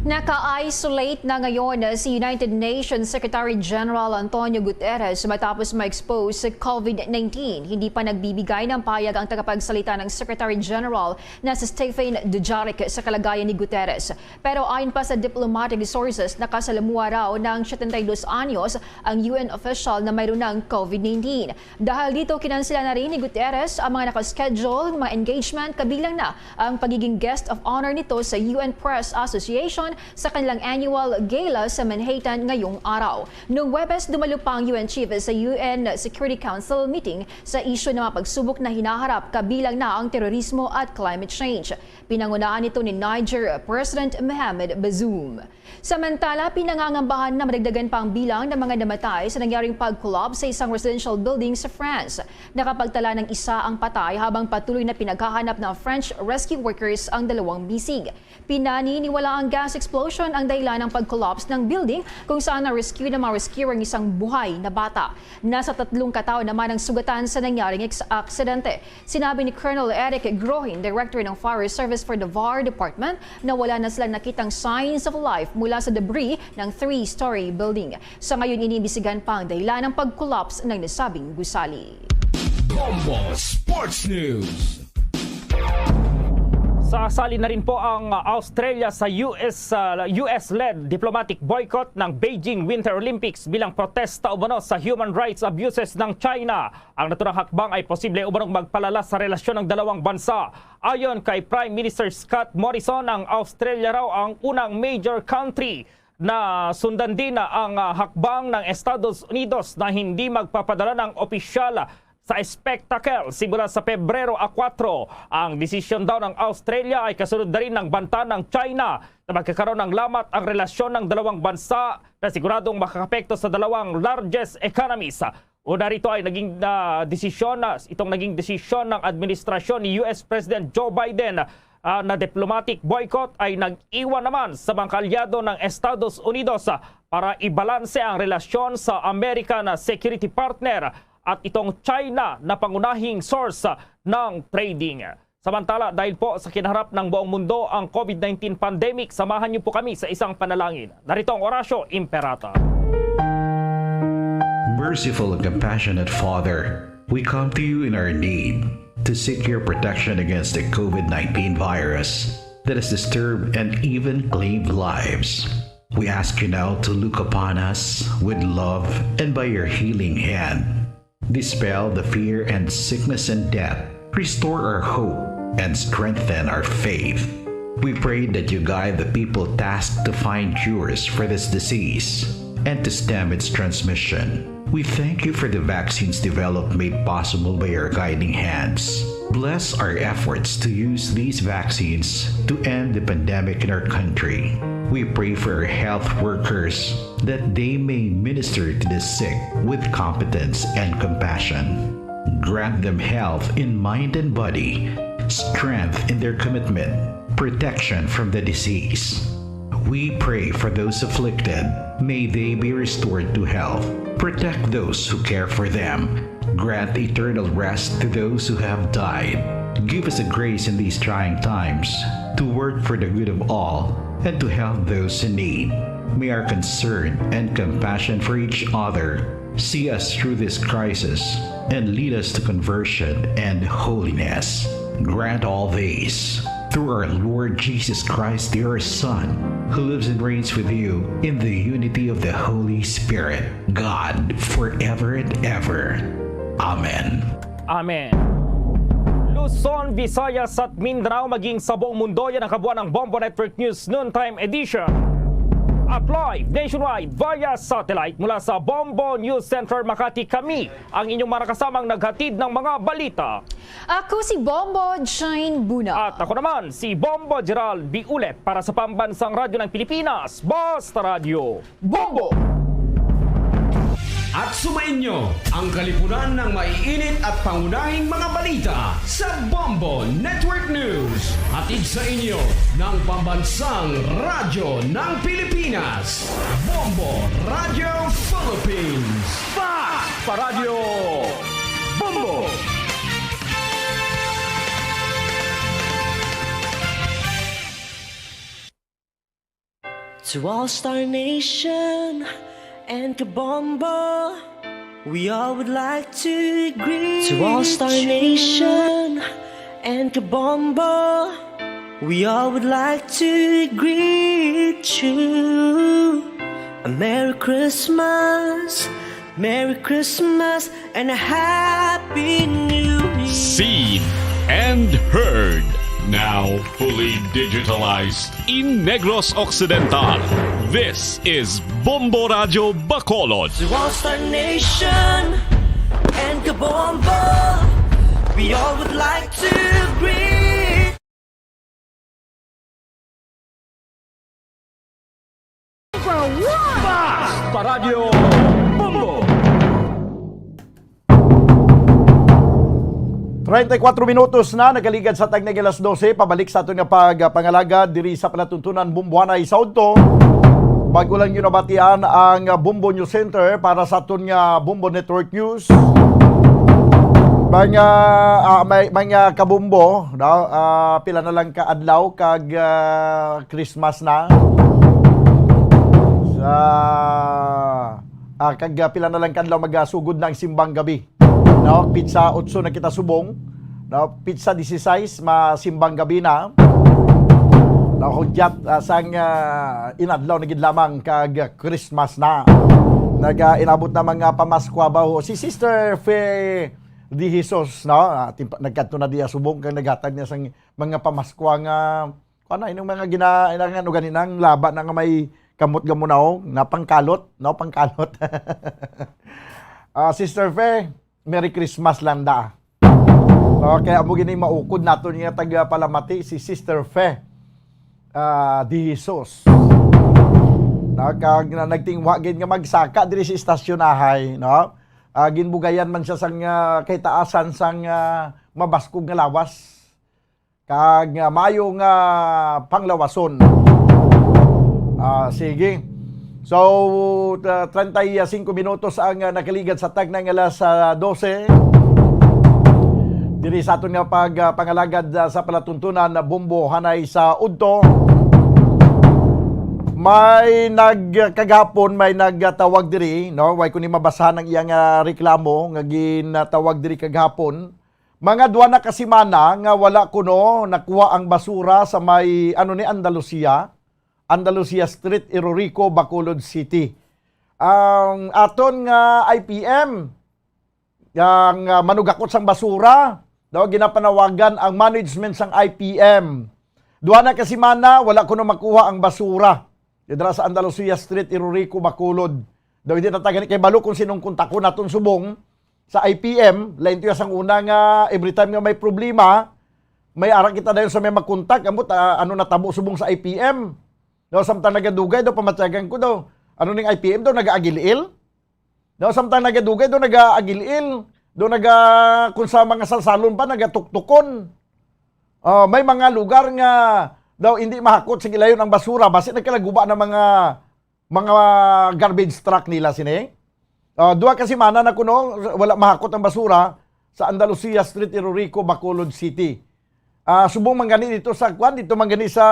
Naka-isolate na ngayon si United Nations Secretary General Antonio Guterres matapos ma-expose sa COVID nineteen. Hindi pa nagbibigay ng pahayag ang tagapagsalita ng Secretary General na si Stephane Dujarric sa kalagayan ni Guterres. Pero ayon pa sa diplomatic sources, nakasalamuha raw ng setenta y dos anyos ang U N official na mayroon ng COVID nineteen. Dahil dito, kinansela na rin ni Guterres ang mga nakaschedule, mga engagement, kabilang na ang pagiging guest of honor nito sa U N Press Association sa kanilang annual gala sa Manhattan ngayong araw. Noong Huwebes, dumalo pa ang U N chief sa U N Security Council meeting sa isyu ng mga pagsubok na hinaharap, kabilang na ang terorismo at climate change. Pinangunahan ito ni Niger President Mohamed Bazoum. Samantala, pinangangambahan na madagdagan pa ang bilang ng mga namatay sa nangyaring pag-collapse sa isang residential building sa France. Nakapagtala ng isa ang patay habang patuloy na pinaghahanap ng French rescue workers ang dalawang bisig. Pinaniniwala ang gas explosion ang dahilan ng pag-collapse ng building kung saan na-rescue ng mga rescuer ang isang buhay na bata. Nasa tatlong katao naman ang sugatan sa nangyaring eks-, aksidente. Sinabi ni Colonel Eric Grohin, Director ng Fire Service for the Var Department, na wala na silang nakitang signs of life mula sa debris ng three-story building. Sa ngayon, iniimbestigahan pa ang dahilan ng pag-collapse ng nasabing gusali. Bombo Sports News. Sasali na rin po ang Australia sa U S, ah, U S-led diplomatic boycott ng Beijing Winter Olympics bilang protesta umano sa human rights abuses ng China. Ang naturang hakbang ay posible umanong magpalala sa relasyon ng dalawang bansa. Ayon kay Prime Minister Scott Morrison, ang Australia raw ang unang major country na sundan din ang, ah, hakbang ng Estados Unidos na hindi magpapadala ng opisyal sa spectacle simula sa Pebrero a kuwatro. Ang desisyon daw ng Australia ay kasunod na rin ng banta ng China na magkakaroon ng lamat ang relasyon ng dalawang bansa na siguradong makakapekto sa dalawang largest economies. Una rito ay naging, ah, desisyon na, itong naging desisyon ng administrasyon ni U S President Joe Biden, ah, na diplomatic boycott ay nag-iwan naman sa mga kaalyado ng Estados Unidos, ah, para ibalanse ang relasyon sa American, ah, security partner. at itong China na pangunahing source ng trading. Samantala, dahil po sa kinaharap ng buong mundo ang COVID nineteen pandemic, samahan niyo po kami sa isang panalangin. Narito ang Orasyo Imperata. Merciful and compassionate Father, we come to you in our need to seek your protection against the COVID nineteen virus that has disturbed and even claimed lives. We ask you now to look upon us with love and by your healing hand, dispel the fear and sickness and death, restore our hope, and strengthen our faith. We pray that you guide the people tasked to find cures for this disease and to stem its transmission. We thank you for the vaccines developed made possible by your guiding hands. Bless our efforts to use these vaccines to end the pandemic in our country. We pray for our health workers that they may minister to the sick with competence and compassion. Grant them health in mind and body, strength in their commitment, protection from the disease. We pray for those afflicted. May they be restored to health. Protect those who care for them. Grant eternal rest to those who have died. Give us a grace in these trying times to work for the good of all and to help those in need. May our concern and compassion for each other see us through this crisis and lead us to conversion and holiness. Grant all these through our Lord Jesus Christ, your Son, who lives and reigns with you in the unity of the Holy Spirit, God, forever and ever. Amen. Amen. Luzon, Visayas, at Mindanao, maging sa buong mundo, yan ang kabuuan ng Bombo Network News Noontime Edition. At live nationwide via satellite mula sa Bombo News Center Makati, kami ang inyong mga kasamang naghatid ng mga balita. Ako si Bombo Jane Buna. At ako naman, si Bombo Gerald Biulet para sa Pambansang Radyo ng Pilipinas, Basta Radyo. Bombo! At sumainyo ang kalipunan ng maiinit at pangunahing mga balita sa Bombo Network News. Hatid sa inyo ng Pambansang Radyo ng Pilipinas, Bombo Radyo Philippines. Fast pa Radyo Bombo! To All Star Nation and Kabombo, we all would like to greet To All Star you. Nation and Kabombo, we all would like to greet you. A Merry Christmas, Merry Christmas and a Happy New Year. Seen and heard, now fully digitalized in Negros Occidental. This is Bombo Radyo Bacolod. To All Star Nation and Kabombo, we all would like to greet Number one! Fast pa Radyo Bombo! Treinta y cuatro minutos na nagaligad sa tagna nga alas dose. Pabalik sa aton nga pagpangalagad diri sa palatuntunan Bomboanay sa udto. Bago lang yun nabatian ang Bombo News Center para sa aton nga Bombo Network News. Mga, ah, may, mga kabombo, no? Ah, pila na lang ka adlaw kag, ah, Christmas na. Sa, ah, kag, ah, pila na lang ka adlaw magasugod na ang simbang gabi. No, pitsa otso na kita subong. No, pitsa dieciséis, masimbang gabi na. No, hudyat, ah, sang, ah, inadlaw na gid lamang kag Christmas na. Nag, ah, inabot na mga pamaskwa ba ho? Si Sister Fe De Jesus, no? Ah, timpa-, nagkadto na diya subong kag naghatag niya sang mga pamaskwa nga, kuwan na, inong mga gina-, inang, ano, ganinang laba na nga may kamot gamunaw, na pangkalot, no? Pangkalot. Ah, Sister Fe, Merry Christmas lang da. Okay, amo gini maukod naton nga tagapalamati, si Sister Fe, ah, De Jesus. Na, kag na, nagtingwa gid nga magsaka diri sa istasyonahay, no? Ah, ginbugayan man siya sang, ah, kahitaasan sang, ah, mabaskog nga lawas. Kag, ah, maayo nga panglawason. Ah, sige. So, ta-, treinta y cinco minutos ang, ah, nakaligad sa tagna nga alas, ah, dose. Diri sa aton nga pag, ah, pangalagad, ah, sa palatuntunan na Bombo hanay sa udto. May nag-, kagahapon may nagtawag diri, no? Way ko ni mabasahan ang iyang, ah, reklamo nga ginatawag diri kagahapon. Mga duha na ka semana nga wala kuno nakuha ang basura sa may, ano ni, Andalusia, Andalusia Street, Irorico, Bacolod City. Ang aton nga I P M, ang, ah, manugakot sang basura, daw ginapanawagan ang management sang I P M. Duha na ka semana, wala kuno makuha ang basura. Didra sa Andalusia Street, Irorico, Bacolod. Daw hindi na ta gani kay balo kung sinong kontakon naton subong sa I P M. Lain to ya sang una nga every time nga may problema, may ara kita dayon sa may magkontak, ambot, ah, ano natabo subong sa I P M. Daw samtang nagadugay, daw pamatyagan ko daw. Ano ning I P M daw, nagaagil-il? Daw samtang nagadugay, daw nagaagil-il. Daw naga, kung sa mga salsalon pa, nagatuktukon. Ah, may mga lugar nga daw hindi mahakot sa gilayon ang basura, basi nagkalaguba na mga, mga garbage truck nila sini. Ah, duha ka semana na kuno, wala mahakot ang basura sa Andalusia Street, Irorico, Bacolod City. Ah, subong man gani dito sa, kwan, dito man gani sa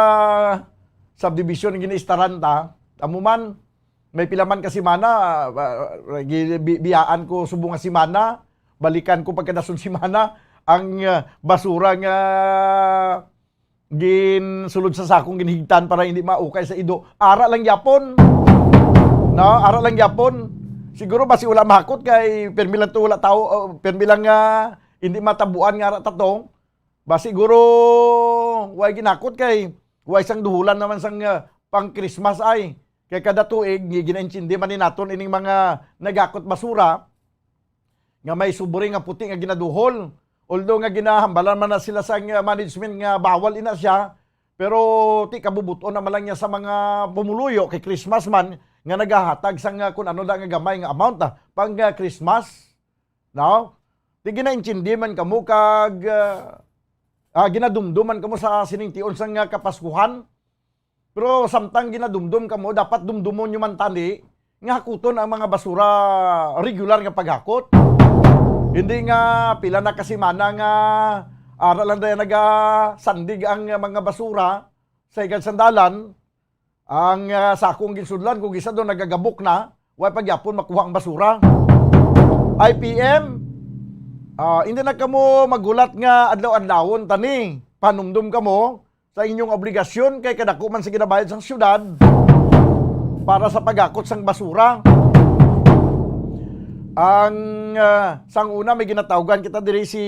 subdivision gini Estaranta. Amo man, may pila man ka semana, ah, ah, gi-, bi-, biyaan ko subong nga semana, balikan ko pagkadason semana ang, ah, basura nga ginsulod sa sakong ginhigtan para hindi maukay sa ido. Ara lang yapon. No, ara lang yapon. Siguro basi wala mahakot kay permi lang to, wala tao, uh, permi lang nga hindi matabuan nga ara tato. Ba siguro way ginakot kay way sang duhulan naman sang, ah, pang Christmas ay. Kay kada tuig, gi-, ginaintindi man ni naton ining mga nagakot basura nga may subri nga puti nga ginaduhol. Although nga ginahambalan man na sila sang, ah, management nga bawal ina siya, pero ti kabubuton naman lang niya sa mga pumuluyo kay Christmas man nga nagahatag sang, ah, kun ano da nga gamay nga amount, ah, pang, ah, Christmas. No? Ti ginaintindi man kamo kag, ah, ah, ginadumdum man kamo sa sining tion sang, ah, Kapaskuhan. Pero samtang ginadumdum kamo, dapat dumdumon nyo man tani nga hakuton ang mga basura regular nga paghakot. Hindi nga pila na ka semana nga ara lang daya nagasandig ang mga basura sa higad sang dalan. Ang, ah, sakong ginsudlan, kung isa doon nagagabok na, way pa gyapon makuha ang basura. I P M, ah, hindi na kamo maghulat nga adlaw-adlawon tani. Panumdum kamo sa inyong obligasyon kay kadako man sa ginabayad sang syudad para sa pagakot sang basura. Ang, ah, sang una may ginatawgan kita diri si,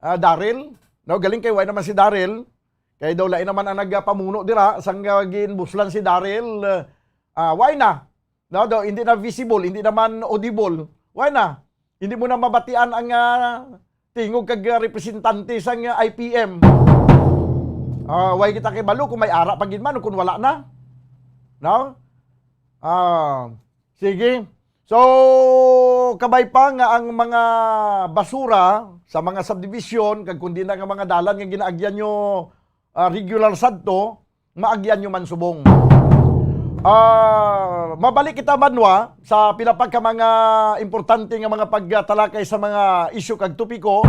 ah, Daryl. No, galing kay way naman si Daryl. Kay daw lain naman ang nagapamuno dira, sang, ah, ginbuslan si Daryl, ah, why na? No, daw, hindi na visible, hindi naman audible. Why na? Hindi mo na mabatian ang, ah, tingog kag, ah, representante sang, ah, I P M. Ah, why kita kay balo kung may ara pa gid man o kung wala na? No? Ah, sige. So, kabay pa nga ang mga basura sa mga subdivision, kag kundi na nga mga dalan nga ginaagyan nyo, ah, regular sadto, maagyan nyo man subong. Ah, mabalik kita, Banwa, sa pila pa ka mga importante nga mga pagtalakay sa mga isyu kag topiko.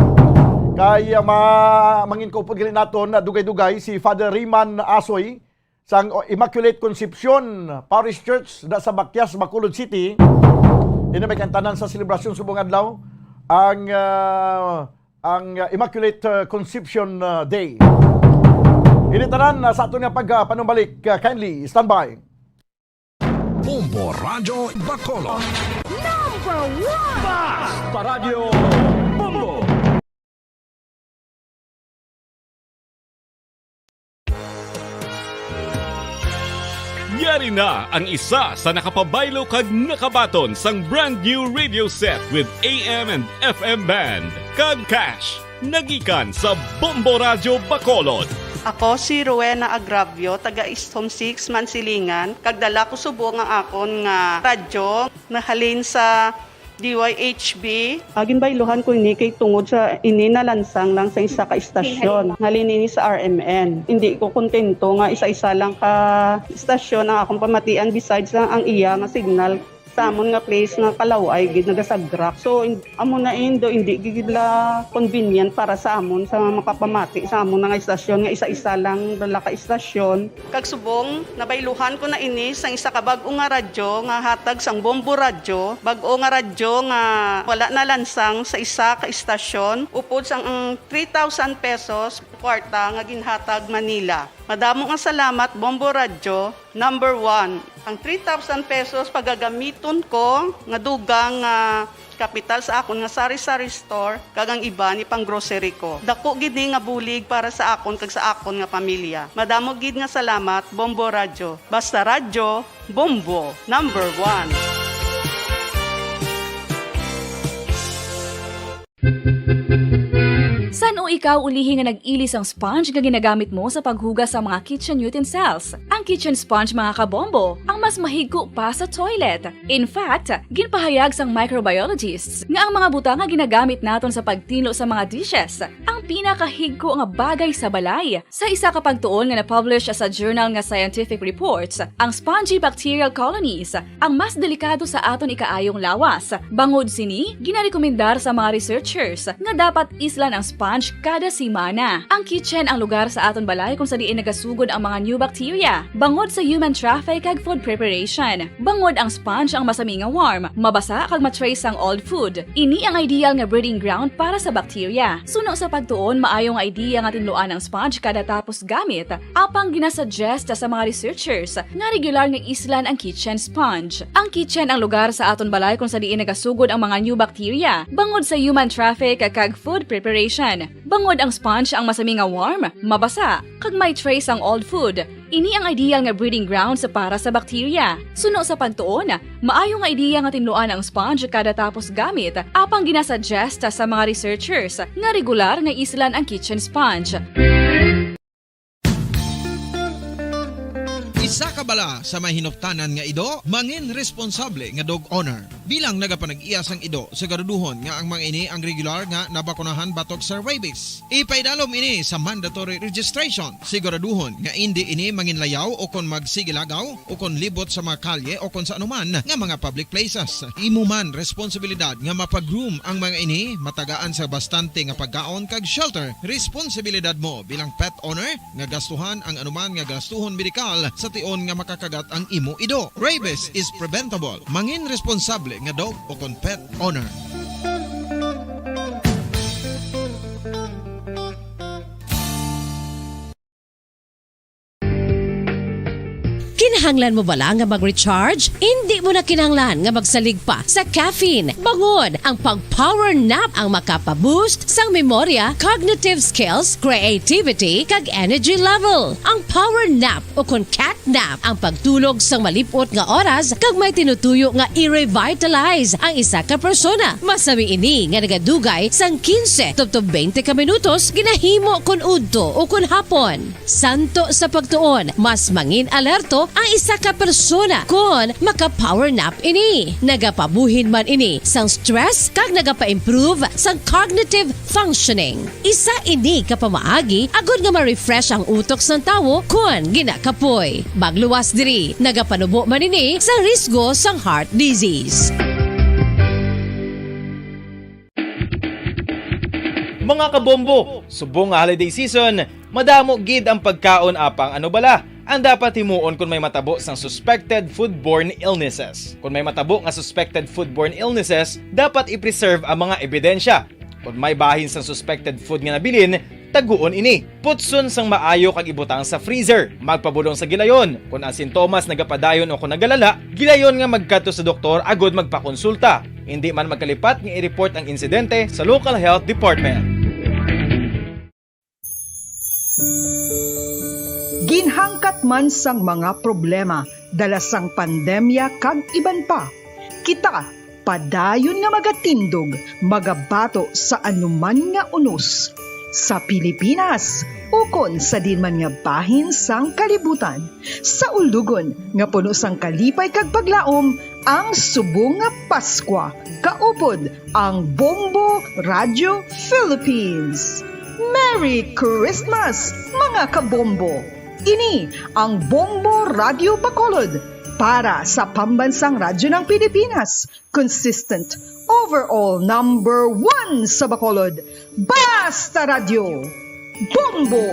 Kay, ah, ma-, mangin kaupod gali naton na dugay-dugay si Father Rayman Asoy, sang Immaculate Concepcion Parish Church da sa Bakyas, Bacolod City. Ini may kantanan sa selebrasyon subong adlaw ang, ah, ang, ah, Immaculate, ah, Concepcion, ah, Day. Ini tanan, ah, sa aton nga pagpanumbalik. Ah, kindly standby. Bombo Radyo Bacolod. Number one! Fast pa Radyo Bombo! Yari na ang isa sa nakapabaylo kag nakabaton sang brand new radio set with A M and F M band kag cash. Nagikan sa Bombo Radyo Bacolod. Ako si Rowena Agravio, taga East Home six, Mansilingan, kag dala ko subong ang akon nga radyo. Nahalin sa D Y H B. Agin bayluhan ko ini kay tungod sa ini nalansang lang sa isa ka istasyon. Halin ini sa R M N. Hindi ko kontento nga isa-isa lang ka istasyon ang akong pamatian besides lang ang iya nga signal sa amon nga place nga kalaway gid nagasagrak. So, in-, amo na indo, hindi gid la convenient para sa amon sa makapamati sa amon nga istasyon nga isa-isa lang dala ka istasyon. Kag subong, nabayluhan ko na ini sang isa ka bag-o nga radyo nga hatag sang Bombo Radyo, bag-o nga radyo nga wala nalansang sa isa ka istasyon, upod sang ang three thousand pesos kwarta nga ginhatag Manila. Madamo nga salamat, Bombo Radyo, number one. Ang three thousand pesos pagagamiton ko nga dugang nga kapital sa akon nga sari-sari store kag ang iba ni pang grocery ko. Dako gid ni nga bulig para sa akon kag sa akon nga pamilya. Madamo gid nga salamat, Bombo Radyo. Basta radyo, Bombo, number one. San-o ikaw ulihi nga nag-ili sang sponge nga ginagamit mo sa paghugas sa mga kitchen utensils? Ang kitchen sponge, mga kabombo, ang mas mahigko pa sa toilet. In fact, ginpahayag sang microbiologists nga ang mga butang nga ginagamit naton sa pagtinlo sa mga dishes ang pinakahigko nga bagay sa balay. Sa isa ka pagtuon nga na-publish sa journal nga Scientific Reports, ang spongy bacterial colonies ang mas delikado sa aton ikaayong lawas. Bangod sini, ginarekomendar sa mga researchers nga dapat islan ang sponge kada semana. Ang kitchen ang lugar sa aton balay kung sa diin nagasugod ang mga new bacteria. Bangod sa human traffic kag food preparation, bangod ang sponge ang masami nga warm, mabasa kag ma-trace ang old food. Ini ang ideal nga breeding ground para sa bacteria. Suno sa pagtuon, maayo nga idea nga tinluan ang sponge kada tapos gamit, apang ginasuggest sa mga researchers nga regular nga islan ang kitchen sponge. Ang kitchen ang lugar sa aton balay kung sa diin nagasugod ang mga new bacteria, bangod sa human traffic kag food preparation. Bangod ang sponge ang masami nga warm, mabasa, kag may trace ang old food. Ini ang ideal nga breeding grounds para sa bacteria. Suno sa pagtuon, maayo nga idea nga tinluan ang sponge kada tapos gamit, apang ginasuggest sa mga researchers nga regular nga islan ang kitchen sponge. Isa ka bala sa may hinuptanan nga ido, mangin responsable nga dog owner. Bilang nagapanag-iya sang ido, siguraduhon nga ang mga ini ang regular nga nabakunahan batok sa rabies. Ipaidalom ini sa mandatory registration. Siguraduhon nga indi ini manginlayaw o kon magsigilagaw o kon libot sa mga kalye o kon sa anuman nga mga public places. Imo man responsibilidad nga mapa-groom ang mga ini, matagaan sa bastante nga pagkaon kag shelter. Responsibilidad mo bilang pet owner nga gastuhan ang anuman nga gastuhon medikal sa tion nga makakagat ang imo ido. Rabies is preventable. Mangin responsable nga dog o kon pet owner. Kinahanglan mo bala nga mag-recharge? Indi mo na kinahanglan nga magsalig pa sa caffeine. Bangod ang pag-power nap ang makapa-boost sang memorya, cognitive skills, creativity, kag energy level. Ang power nap o kon cat nap ang pagtulog sang malip-ot nga oras kag may tinutuyo nga i-revitalize ang isa ka persona. Masami ini nga nagadugay sang quince tubtob twenty ka minutos ginahimo kon udto o kon hapon. Santo sa pagtuon, mas mangin alerto ang isa ka persona kon maka-power nap ini. Nagapabuhin man ini sang stress kag nagapa-improve sang cognitive functioning. Isa ini ka pamaagi agod nga ma-refresh ang utok sang tawo kon ginakapoy. Magluwas diri, nagapanubo man ini sa risgo sang heart disease. Mga kabombo, subong nga holiday season, madamo gid ang pagkaon apang ano bala ang dapat himuon kon may matabo sang suspected foodborne illnesses. Kon may matabo nga suspected foodborne illnesses, dapat i-preserve ang mga ebidensya. Kon may bahin sang suspected food nga nabilin, taguon ini. Putson sang maayo kag ibutang sa freezer. Magpabudong sa gilayon. Kon ang sintomas nagapadayon o kon nagalala, gilayon nga magkadto sa doktor agod magpakonsulta. Indi man magkalipat nga i-report ang insidente sa local health department. Ginhangkat man sang mga problema dala sang pandemya kag iban pa, kita padayon nga magatindog, magabato sa anuman nga unos, sa Pilipinas ukon sa diin man nga bahin sang kalibutan, sa ulogon nga puno sang kalipay kag paglaom, ang subong nga Paskwa, ka Upod ang Bombo Radio Philippines. Merry Christmas, mga kabombo! Ini ang Bombo Radio Bacolod para sa Pambansang Radyo ng Pilipinas. Consistent, overall number one sa Bacolod. Basta Radyo, Bombo!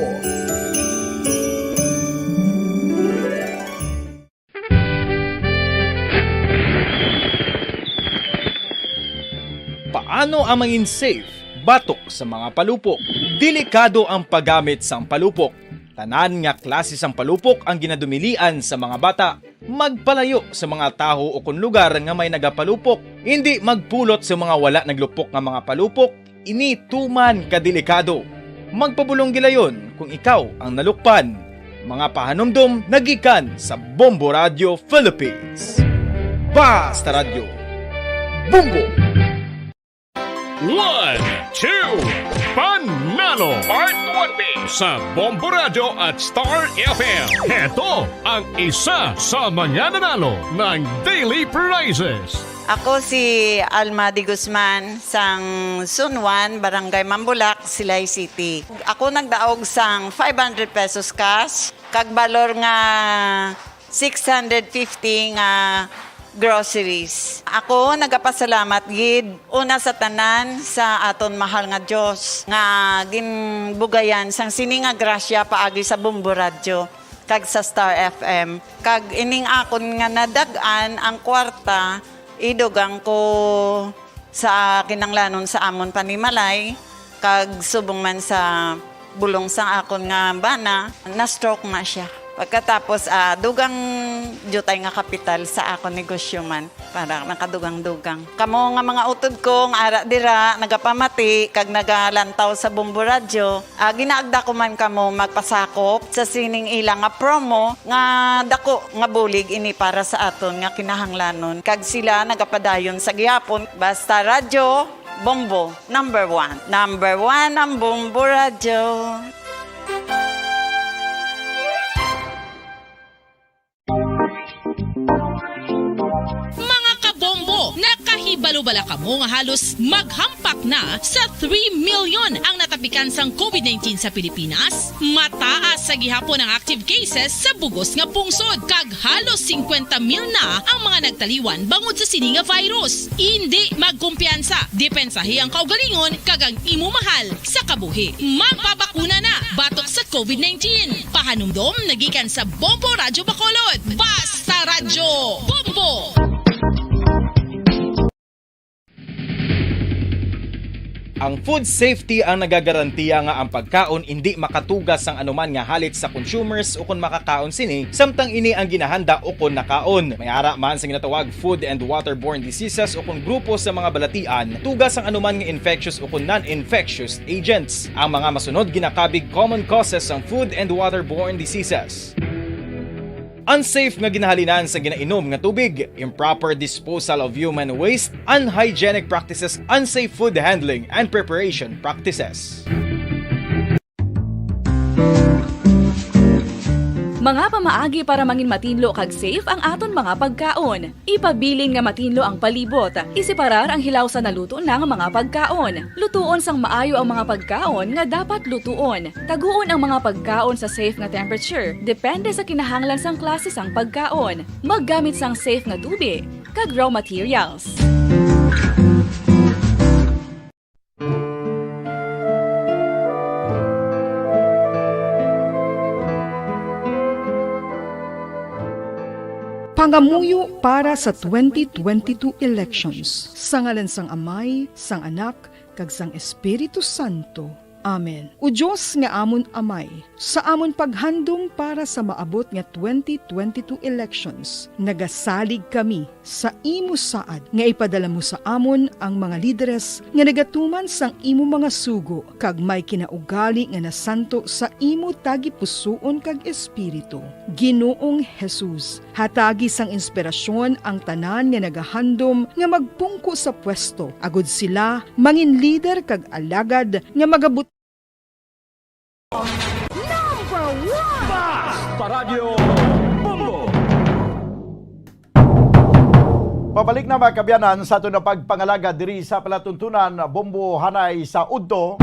Paano ang mangin safe batok sa mga palupok? Delikado ang paggamit sang palupok. Tanan nga klase sang palupok ang ginadumilian sa mga bata. Magpalayo sa mga tawo ukon lugar nga may nagapalupok. Indi magpulot sa mga wala naglupok nga mga palupok. Ini tuman ka delikado. Magpabulong gilayon kung ikaw ang nalukpan. Mga pahanumdom nagikan sa Bombo Radio Philippines. Basta Radyo, Bombo! One, two, Panalo! Part one B sa Bombo Radio at Star F M. Heto ang isa sa mga nanalo ng daily prizes. Ako si Alma de Guzman, sang Zone one, Barangay Mambulak, Silay City. Ako nagdaog sang five hundred pesos cash, kag balor nga six hundred fifty nga groceries. Ako nagapasalamat gid, una sa tanan, sa aton mahal nga Dios nga ginbugayan sang sini nga grasya paagi sa Bombo Radyo kag sa Star F M. Kag ining akon nga nadag-an ang kwarta, idugang ko sa kinahanglanon sa amon panimalay, kag subong man sa bulong sang akon nga bana, na-stroke na siya. Pagkatapos, ah, dugang diutay nga kapital sa akon negosyo man, para nakadugang-dugang. Kamo nga mga utod ko nga ara dira, nagapamati kag nagalantaw sa Bombo Radyo, ah, ginaagda ko man kamo magpasakop sa sining ila nga promo nga dako nga bulig ini para sa aton nga kinahanglanon, kag sila nagapadayon sa gihapon. Basta Radyo, Bombo, number one. Number one ang Bombo Radyo. Mga kabombo, nakahibalo bala kamo nga halos maghampak na sa three million ang natapikan sang covid nineteen sa Pilipinas? Mataas sa gihapon ang active cases sa bugos nga pungsod, kag halos singkwenta mil na ang mga nagtaliwan bangod sa sini nga virus. Indi magkumpiyansa, depensahi ang kaugalingon kag ang imo mahal sa kabuhi. Magpabakuna na batok sa covid nineteen. Pahanumdom nagikan sa Bombo Radyo Bacolod. Basta Radyo, Bombo! Ang food safety ang nagagarantiya nga ang pagkaon indi makatuga sang anuman nga halit sa consumers ukon makakaon sini, samtang ini ang ginahanda ukon nakaon. May ara man sang ginatawag food and waterborne diseases ukon grupo sa mga balatian, tuga sang anuman nga infectious ukon non-infectious agents. Ang mga masunod ginakabig common causes sang food and waterborne diseases. Unsafe nga ginahalinan sa ginainom nga tubig, improper disposal of human waste, unhygienic practices, unsafe food handling and preparation practices. Mga pamaagi para mangin matinlo kag safe ang aton mga pagkaon. Ipabilin nga matinlo ang palibot. Iseparar ang hilaw sa naluto na nga mga pagkaon. Lutuon sang maayo ang mga pagkaon nga dapat lutuon. Taguon ang mga pagkaon sa safe nga temperature, depende sa kinahanglan sang klase sang pagkaon. Maggamit sang safe nga tubig kag raw materials. Pangamuyo para sa twenty twenty-two elections. Sa ngalan sang Amay, sang Anak, kag sang Espiritu Santo. Amen. O Dios nga amon Amay, sa amon paghandom para sa maabot nga twenty twenty-two elections, nagasalig kami sa imo saad nga ipadala mo sa amon ang mga lideres nga nagatuman sang imo mga sugo kag may kinaugali nga nasanto sa imo tagipusoon kag espiritu. Ginoong Jesus, hatagi sang inspirasyon ang tanan nga nagahandom nga magpungko sa pwesto, agud sila mangin lider kag alagad nga magabut- Number one! Basta Radyo Bombo! Pabalik na, mga kabyanan, sa aton na pagpangalaga diri sa palatuntunan, Bombo Hanay sa Udto.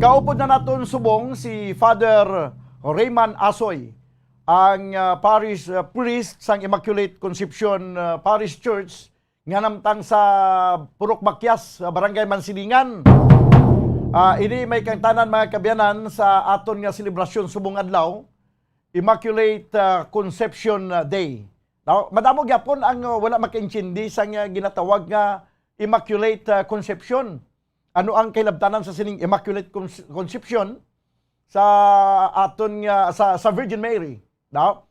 Kaupod na naton subong si Father Raymond Asoy, ang, ah, parish, ah, priest sang Immaculate Conception, ah, Parish Church nga namtang sa Purok Bakyas, sa Barangay Mansilingan. Ah, ini may kaangtanan, mga kabyanan, sa aton nga selebrasyon subong adlaw, Immaculate, ah, Conception, ah, Day. Now, madamo gyapon ang, ah, wala makaintindi sa nga ginatawag nga Immaculate, ah, Conception. Ano ang kahilabtanan sa sining Immaculate Conce-, Conception sa aton nga, sa, sa Virgin Mary? Now,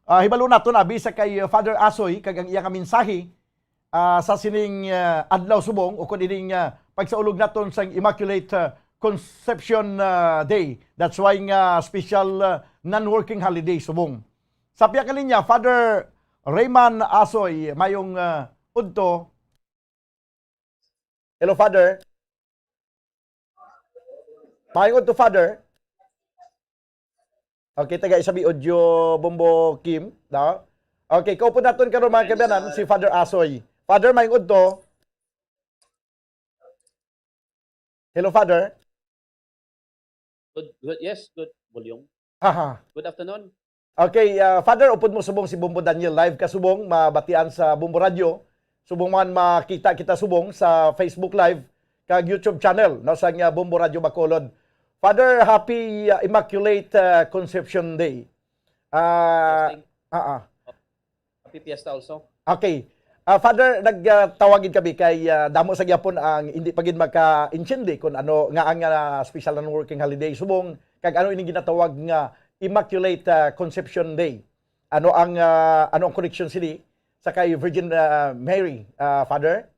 ah, hibalo naton abi sa kay, ah, Father Asoy kag ang iya nga mensahe, ah, sa sining, ah, adlaw subong, o kun ining, ah, pagsaulog naton sa Immaculate, ah, Conception, ah, Day. That's why nga special, ah, non-working holiday subong. Sa pihak nga linya, Father Raymond Asoy, mayong, ah, udto. Hello, Father. Mayong udto, Father. Okay, taga isabi audio, Bombo Kim, no? Okay, kaupod naton karon, mga kabyanan, si Father Asoy. Father, mayong udto. Hello, Father. Good, good, yes, good volume. Aha. Good afternoon. Okay, ah, Father, upod mo subong si Bombo Daniel, live ka subong, mabatian sa Bombo Radio. Subong man makita kita subong sa Facebook Live kag YouTube channel, no, sa nga Bombo Radio Bacolod. Father, happy, ah, Immaculate, ah, Conception Day. Ah, Yes, thank ah, ah. Happy Fiesta also. Okay. Ah, Father, nagtawag gid kami kay, ah, damo sa gyapon ang hindi pa gid makaintindi kung ano nga ang, ah, special non-working holiday subong kag ano ining ginatawag nga Immaculate, ah, Conception Day. Ano ang, ah, ano ang connection sini sa kay Virgin, ah, Mary, ah, Father?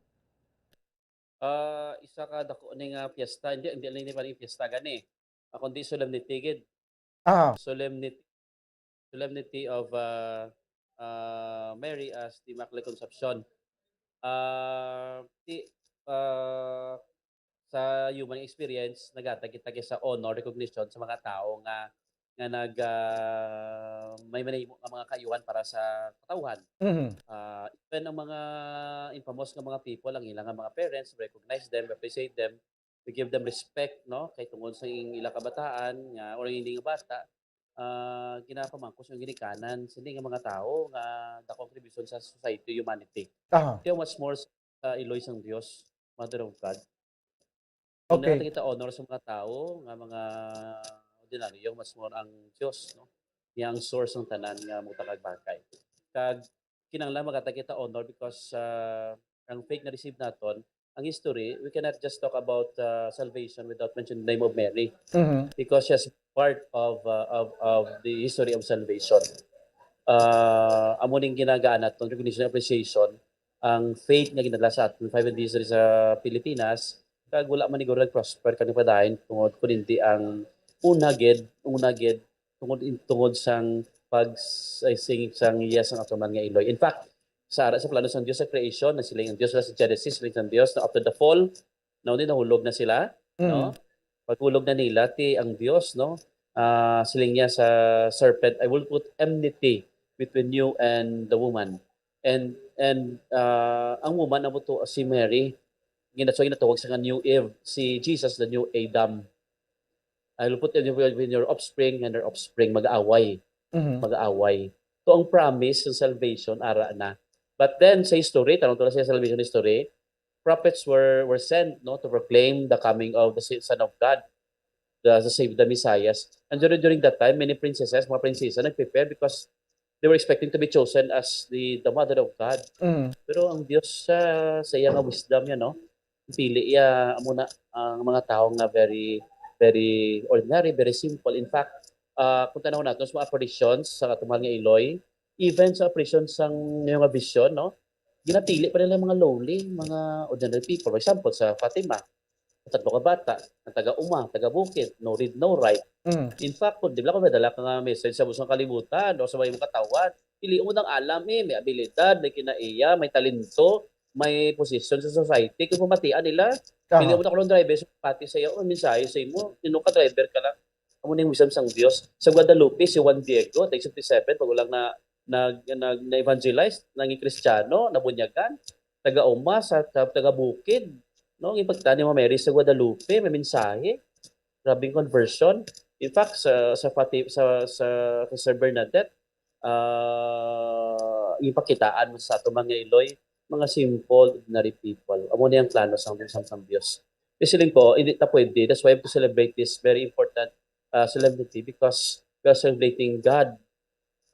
Ah, isa ka dako ni nga fiesta, hindi, hindi lang ni fiesta gani. Ah, kundi solemnity gid. Ah. Solemnity, solemnity of, ah, ah, Mary as the Immaculate Conception. Ah, ti-, ah, sa human experience, naghatag kita sa honor, recognition sa mga tao nga, nga nag, ah, may manahimo nga mga kaayuhan para sa katawhan. Mhm. Ah, even ang mga infamous nga mga people, ang ila nga mga parents, recognize them, appreciate them, we give them respect, no? Kay tungod sa ing-, ila kabataan nga, or hindi nga bata, ah, ginapamangkos ang ginikanan sini nga mga tawo nga dako ang contribution sa society, humanity. Aha. Kaya much more sa iloy sang Dios, Mother of God. Kung Okay. Kita honor sa mga tawo nga mga ordinaryo, mas more ang Dios, no? Iya ang source ng tanan nga mga bagay. Kag kinahanglan magkita kita honor because, ah, ang faith na receive naton, ang history, we cannot just talk about, ah, salvation without mentioning the name of Mary. Mhm. Because she is part of, ah, of, of the history of salvation. Ah, amo ning ginagaan naton, recognition, appreciation, ang faith nga ginadala sa aton five hundred years sa Pilipinas, kag wala man siguro nag-prosper kani padayon tungod kun hindi ang una gid, una gid, tungod, tungod sang pag-, sing sang iya sang atuman nga iloy. In fact, sa ara sa plano sang Dios sa creation, nagsiling ang Dios sa Genesis, siling sang Dios na after the fall, no, di nahulog na sila, no? Mm. Paghulog na nila, ti ang Dios, no? Ah, siling niya sa serpent, "I will put enmity between you and the woman." And, and, ah, ang woman amo to si Mary, gina-, so ginatawag sa nga new Eve, si Jesus the new Adam. "I will put enmity between your offspring and her offspring," mag-aaway. Mhm. Mag-aaway. So, ang promise ng salvation, ara na. But then, sa history, tanong to na sa salvation history, prophets were, were sent, no, to proclaim the coming of the Sa-, Son of God, the, the Savior, the Messiah. And during, during that time, many princesses, mga prinsesa, nag-prepare because they were expecting to be chosen as the, the mother of God. Mm. Pero ang Dios, ah, sa iya nga wisdom niya, no, pili iya, amo na, ang mga tawo nga very, very ordinary, very simple. In fact, ah, kung tanawon naton sa mga apparitions sa aton mahal nga Iloy, even sa apparitions sang mga vision, no, ginapili pa nila mga lowly, mga ordinary people. For example, sa Fatima, ang tatlo ka bata, ang taga-uma, taga-bukid, no read, no write. Mm. In fact, kung di ba ako may dala ka nga message sa busong kalibutan o sa may mga tawad, pilion mo ng alam eh, may abilidad, may kinaiya, may talento, may posisyon sa society. Kung pamatian nila, Aha. Pilion mo na ko ng driver, pati sa iyo, ang mensahe sa imo, sino ka, driver ka lang. Amo ning wisdom sang Dios. Sa Guadalupe, si Juan Diego, tag sixty-seven, pag ulang na nag, nag, na-evangelize, naging Kristiyano, nabunyagan, taga-uma, sa, sa taga-bukid, no? Ang ipagtani mo, Mary sa Guadalupe, may mensahe. Grabing conversion. In fact, sa, sa Fati-, sa, sa, kay Sir Bernadette, ah, ipakitaan mo sa ato mga Iloy, mga simple, ordinary people. Amo ni ang plano sang, sang, sang Dios. Isiling ko, hindi ta pwede. That's why we have to celebrate this very important, ah, solemnity, because we are celebrating God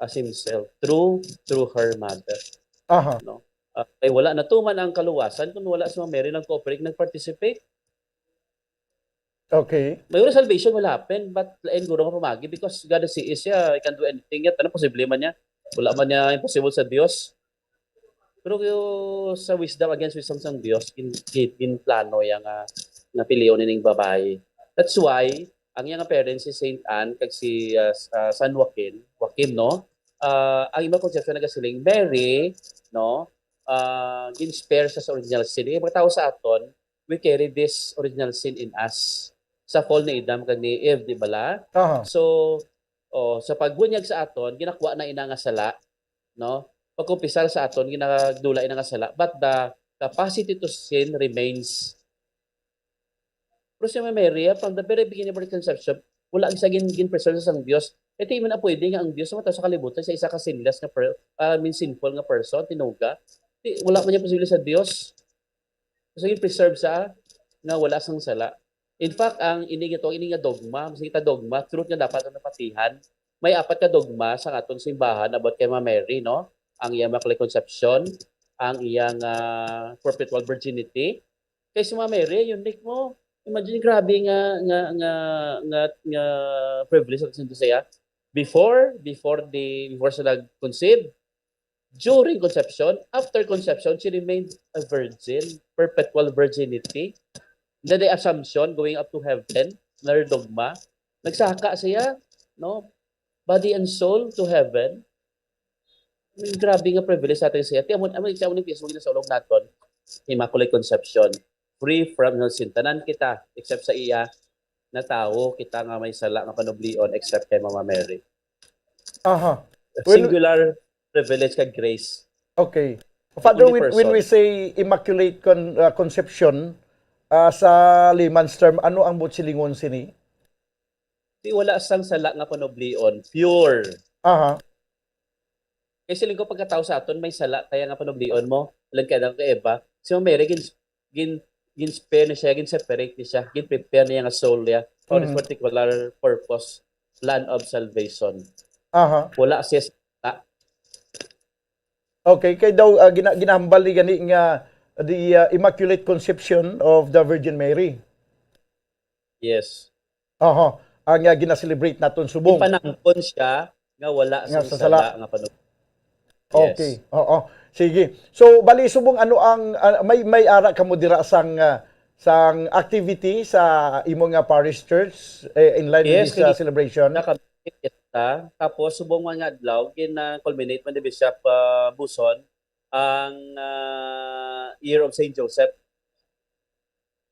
as Himself through, through her mother. Aha. No? Ah, kay wala natuman ang kaluwasan kung wala si Mama Mary nag-cooperate, nag-participate. Okay. May oras salvation will happen, but lain guro nga pamagi, because God is, is siya, He can do anything yet. Ano posible man niya? Wala man niya impossible sa Dios. Pero yung sa wisdom, against wisdom sang Dios, gin, gin, ginplano iya nga, nga pilion ining babayi. That's why, ang iya nga parents, si Saint Anne kag si, ah, s-, ah, San Joaquin, Joaquin, no? Ah, ang Immaculate Conception nagasiling, Mary, no? Ah, gin-spare siya sa original sin. Yung mga tao sa aton, we carry this original sin in us. Sa fall ni Adam kag ni Eve, di bala? Aha. So, oh, sa pagbunyag sa aton, ginakuha na ina nga sala, no? Pagkumpisar sa aton, ginadula ina nga sala, but the capacity to sin remains. Pero si Mama Mary, ah, from the very beginning of her conception, wala ang sa gin, gin-preserve sang Dios. Ito man pwede nga ang Dios mataw sa kalibutan sa isa ka sinless nga per, ah, I mean, sinful nga person, tinuga. Di, wala man niya posible sa Dios. So, yung preserve sa nga wala sang sala. In fact, ang ini nga to, ini nga dogma, mas kita dogma, truth nga dapat ang napatihan. May apat ka dogma sa aton simbahan about kay Mama Mary, no? Ang iyang Immaculate Conception, ang iyang, ah, perpetual virginity. Kay si Mama Mary, unique mo. Imagine, grabe nga, nga, nga, nga, nga privilege sa Santo siya. Before, before the, before siya nag-conceive, during conception, after conception, she remained a virgin, perpetual virginity. Then the Assumption, going up to heaven, another dogma. Nagsaka siya, no? Body and soul to heaven. I mean, grabe nga privilege sa atin siya. Ti amo, amo, siya amo ni Piso ginasulog naton. Immaculate Conception. Free from sin. Tanan kita, except sa iya, na tawo kita nga may sala nga panublion, except kay Mama Mary. Aha. A Well, singular privilege kag grace. Okay. Father, Only when, when we person. say Immaculate Con- uh, Conception, uh, sa layman's term, ano ang buot silingon sini? Di wala sang sala nga panublion, pure. Aha. Kay siling ko, pagkatao sa aton, may sala kaya nga panublion mo. Alang kay Adan kay Eva, si Mama Mary, gin, gin, gin-spare ni siya, gin-separate ni siya, gin-prepare niya nga soul niya for this Mhm. particular purpose, plan of salvation. Aha. Wala siya sa Okay, kay daw uh, gina- ginahambal ni gani nga the uh, Immaculate Conception of the Virgin Mary. Yes. Aha. Ang uh, gina-celebrate naton subong. Ipanangkon siya nga wala Nga sang sa sala sala. nga panublion. Okay. Oo. Sige. So bali subong ano ang uh, may may ara kamo dira sang uh, sang activity sa imo nga parish church eh, in line with Yes, this uh, kay- celebration? Naka-, tapos subong mga adlaw, gin-culminate man ni Bishop uh, Buson ang uh, Year of Saint Joseph.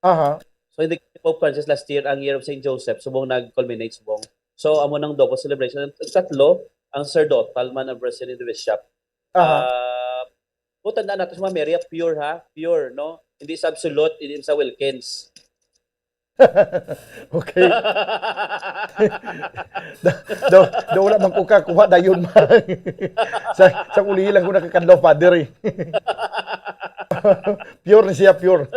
Aha. So, hindi, Pope Francis last year, ang Year of Saint Joseph, subong nag-culminate, subong. So, amo nang double celebration. Ang tatlo, ang sacerdotal man ang President Bishop. Aha. Ah, o, tandaan natin, si Mama Mary, pure ha, pure, no? Hindi sa Absolute, hindi sa Wilkins. Okay. Daw, daw, daw wala man ko kakuha dayon man. sa, sa uli lang ko nakakadlaw, Father eh. Pure ni siya, pure.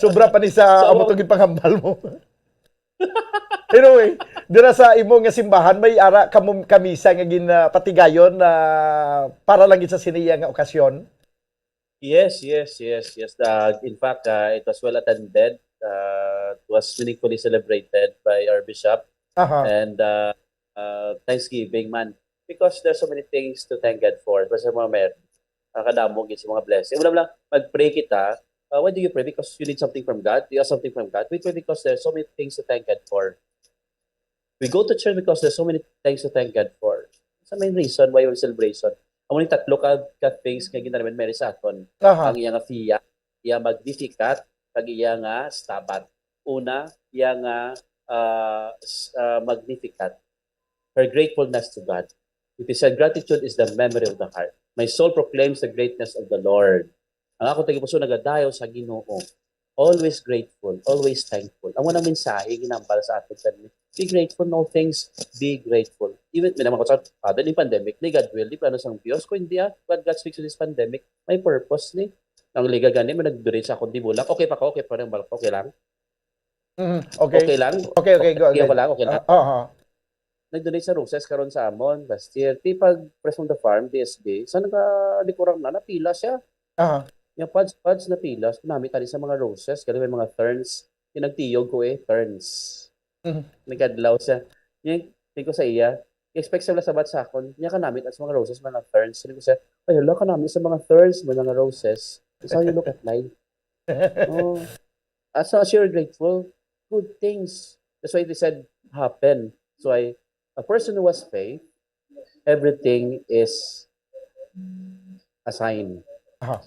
Sobra pa ni sa So, amo tong ipanghambal mo. Anyway, dira sa imo nga simbahan, may ara kamo kamisa nga ginapatigayon na para lang gid sa siniya nga okasyon? Yes, yes, yes, yes. Uh, in fact, uh, it was well attended. Uh, it was meaningfully celebrated by our bishop. Aha. And uh, uh, Thanksgiving man. Because there's so many things to thank God for. Basta mga mer, uh, kadamo gid sa mga blessing. Una lang, mag-pray kita. Uh, why do you pray? Because you need something from God? You have something from God? We pray because there's so many things to thank God for. We go to church because there's so many things to thank God for. Sa main reason why we celebration. Amo ni tatlo ka, ka things nga ginarman Mary sa aton. Aha. Ang iya nga fiat, iya Magnificat, kag iya nga Stabat. Una, iya nga uh, uh, Magnificat. Her gratefulness to God. It is said, "Gratitude is the memory of the heart. My soul proclaims the greatness of the Lord." Ang akong tagipuso nagadayaw sa Ginoo. Always grateful, always thankful. Amo nang mensahe ginambal sa aton kanina. Be grateful in all things, be grateful. Even, may naman ko sa, Father, ni pandemic, ni God will, ni plano sang Dios. Kung hindi, ah, God, God speaks to this pandemic, may purpose ni. Ang liga gani, may nag-donate sa akong dibulak. Okay pa ko, okay pa rin, okay lang. Mhm. Okay. Okay lang. Okay, okay, go Sige ahead. pa lang, okay lang. Ah, aha. Nag-donate sa roses karon sa amon last year. Ti pag Press from the Farm, D S B, sa nagalikuran na, napila siya. Aha. Yung pads, pads, napila. Namit tani sa mga roses, kaya may mga thorns. Yung nagtiyog ko eh, thorns. Mhm. Nagkadlaw siya. Yung, yung ko sa iya, expect sa sabat sa akon, niya kanamit sa mga roses, mga thorns. Sabi ko siya, "Ay, hala, kanamit sa mga thorns, mga roses. That's how you look at life." Oh. As long as you're grateful, good things. That's why they said, "Happen." So I, a person who has faith, everything is a sign. Aha.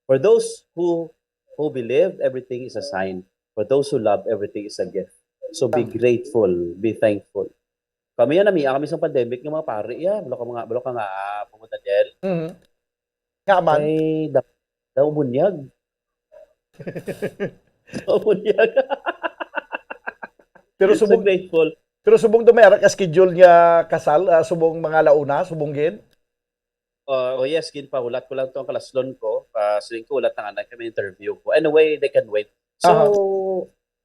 For those who who believe, everything is a sign. For those who love, everything is a gift. So be Tama. Grateful, be thankful. Kami yan, nami, kami sa pandemic ng mga pari yan. Balo ka mga, balo ka nga, ah, Pamo Daniel. Mhm. Nga man. Ay, da, daw bunyag. Daw bunyag. Pero So subong, grateful. pero subong do may ara ka schedule nga kasal, ah, subong mga launa, subong gin? Uh, oh yes, ginpahulat ko lang to ang kalaslon ko. Uh, siling ko, hulat na nga na kami interview ko. Anyway, they can wait. So, Aha.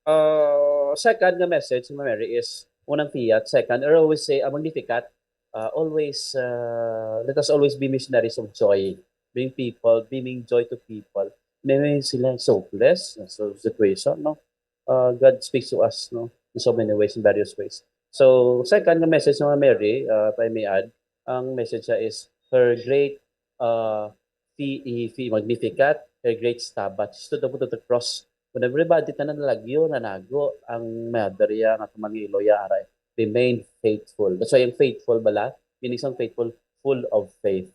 uh, second nga message ni Mary is, unang fiat, second, I always say, ang Magnificat, uh, always, uh, let us always be missionaries of joy. Bring people, bringing joy to people. May, may sila hopeless, so situation, no? Uh, God speaks to us, no? In so many ways, in various ways. So, second nga message ni Mary, uh, if I may add, ang message siya is her great, uh, fi, i, fi magnificat, her great stabat. She stood up to the cross. When everybody, tanan nalagyo, nanago, ang mother ya, nga tumangilo ya, aray, remain faithful. That's why ang faithful bala, meaning sang faithful, full of faith.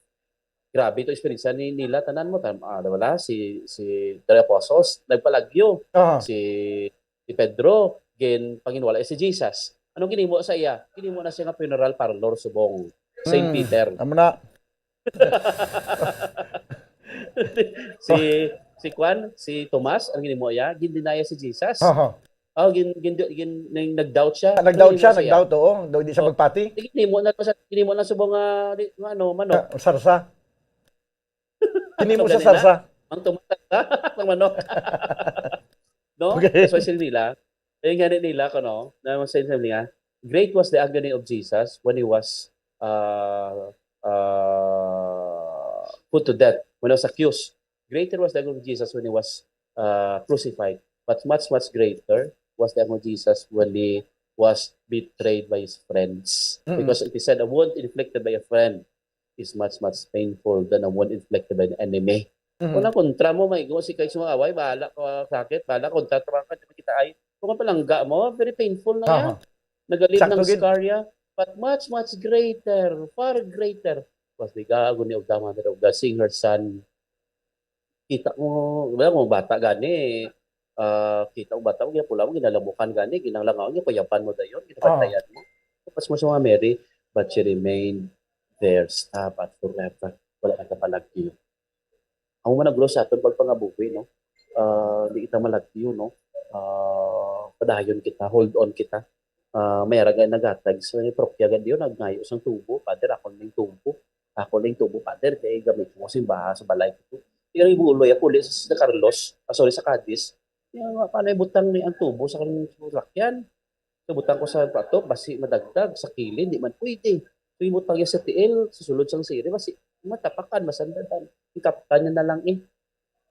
Grabe to experience ni nila, tanan mo, tam, ah, wala, si, si the apostles, nagpalagyo. Aha. Si, si Pedro, gin, panginwala si Jesus. Anong ginimo sa iya? Ginimo na siya nga funeral parlor subong. Saint Hmm. Peter. Amo na. Si, si Kwan, si Tomas, ang ginimo iya, gindinaya si Jesus. Aha. Oh, gin, gin, gin, nag-doubt siya. Ah, nag-doubt Ginimo siya, sa iya. Nag-doubt, oo. Daw di siya Oh. Magpati. Ginimo na sa, ginimo na subong nga, di, nga ano, manok. Ah, sarsa. Ginimo So, sa ganina, sarsa. Ang tumatanda ng manok. No? Okay. So, sila nila, yung nga nila, ko, no? Na, sa nila, great was the agony of Jesus when he was, uh, uh, put to death, when he was accused. Greater was the agony of Jesus when he was, uh, crucified. But much, much greater was the agony of Jesus when he was betrayed by his friends. Mm-mm. Because it is said, "A wound inflicted by a friend is much, much painful than a wound inflicted by the enemy." Mhm. Kung na kontra mo, may go si kay sumaway, bahala ka sakit, bahala kontra trabaho ka, di kita ay. Kung palangga mo, very painful na yan. Aha. Nagalit Sakto ng gid. Scar ya, but much, much greater, far greater was the agony of the mother of God, seeing her son. Kita mo, wala mo, bata gani, ah, kita mo, bata mo, ginapula mo, ginalamukan gani, ginalangaw niya, kuyapan mo dayon, ginabantayan mo. Tapos mo sa mga Mary, but she remained there, stop at forever. Wala nagkapalagyo. Ang mga nagro sa aton pagpangabuhi, no? Ah, di kita malagyo, no? Ah, padayon kita, hold on kita. Ah, may ara gani naghatag sa parokya gani, nagngayo sang tubo, "Father, ako ning tubo. Ako ning tubo, Father, kay gamit mo simbahan sa balay ko." Pero ibuloy ako ulit sa, sa Carlos, ah, sorry, sa Cadiz. Yung, ah, paano ibutang ni ang tubo sa kanyang sasakyan? So, butang ko sa pato, basi madagdag, sa kilid, di man pwede. So, ibutang niya sa tiil, sa sulod sang siri, basi matapakan, masandadan. Ikaptan niya na lang eh.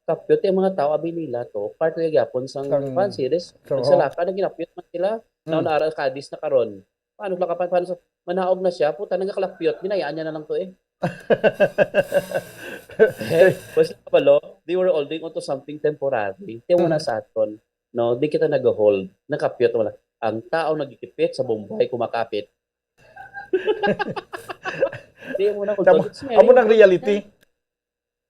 Kapyot yung mga tao, abi nila to, part na gyapon sang Sang- pan series. sang- Nagsalaka na ginapyot man sila. Mm. Now, naara Cadiz na karon. Paano lang kapan, paano sa, manaog na siya, puta, nagakalapyot, binayaan niya na lang to eh. Eh, basta kabalo, they were holding onto something temporary. Tiyan mo na Mm. sa aton, no? Di kita nag-hold. Nakapyot wala. Ang tao nagkikipit sa Bombay, kumakapit. Di mo na Tama. hold on. It's Amo nang very reality.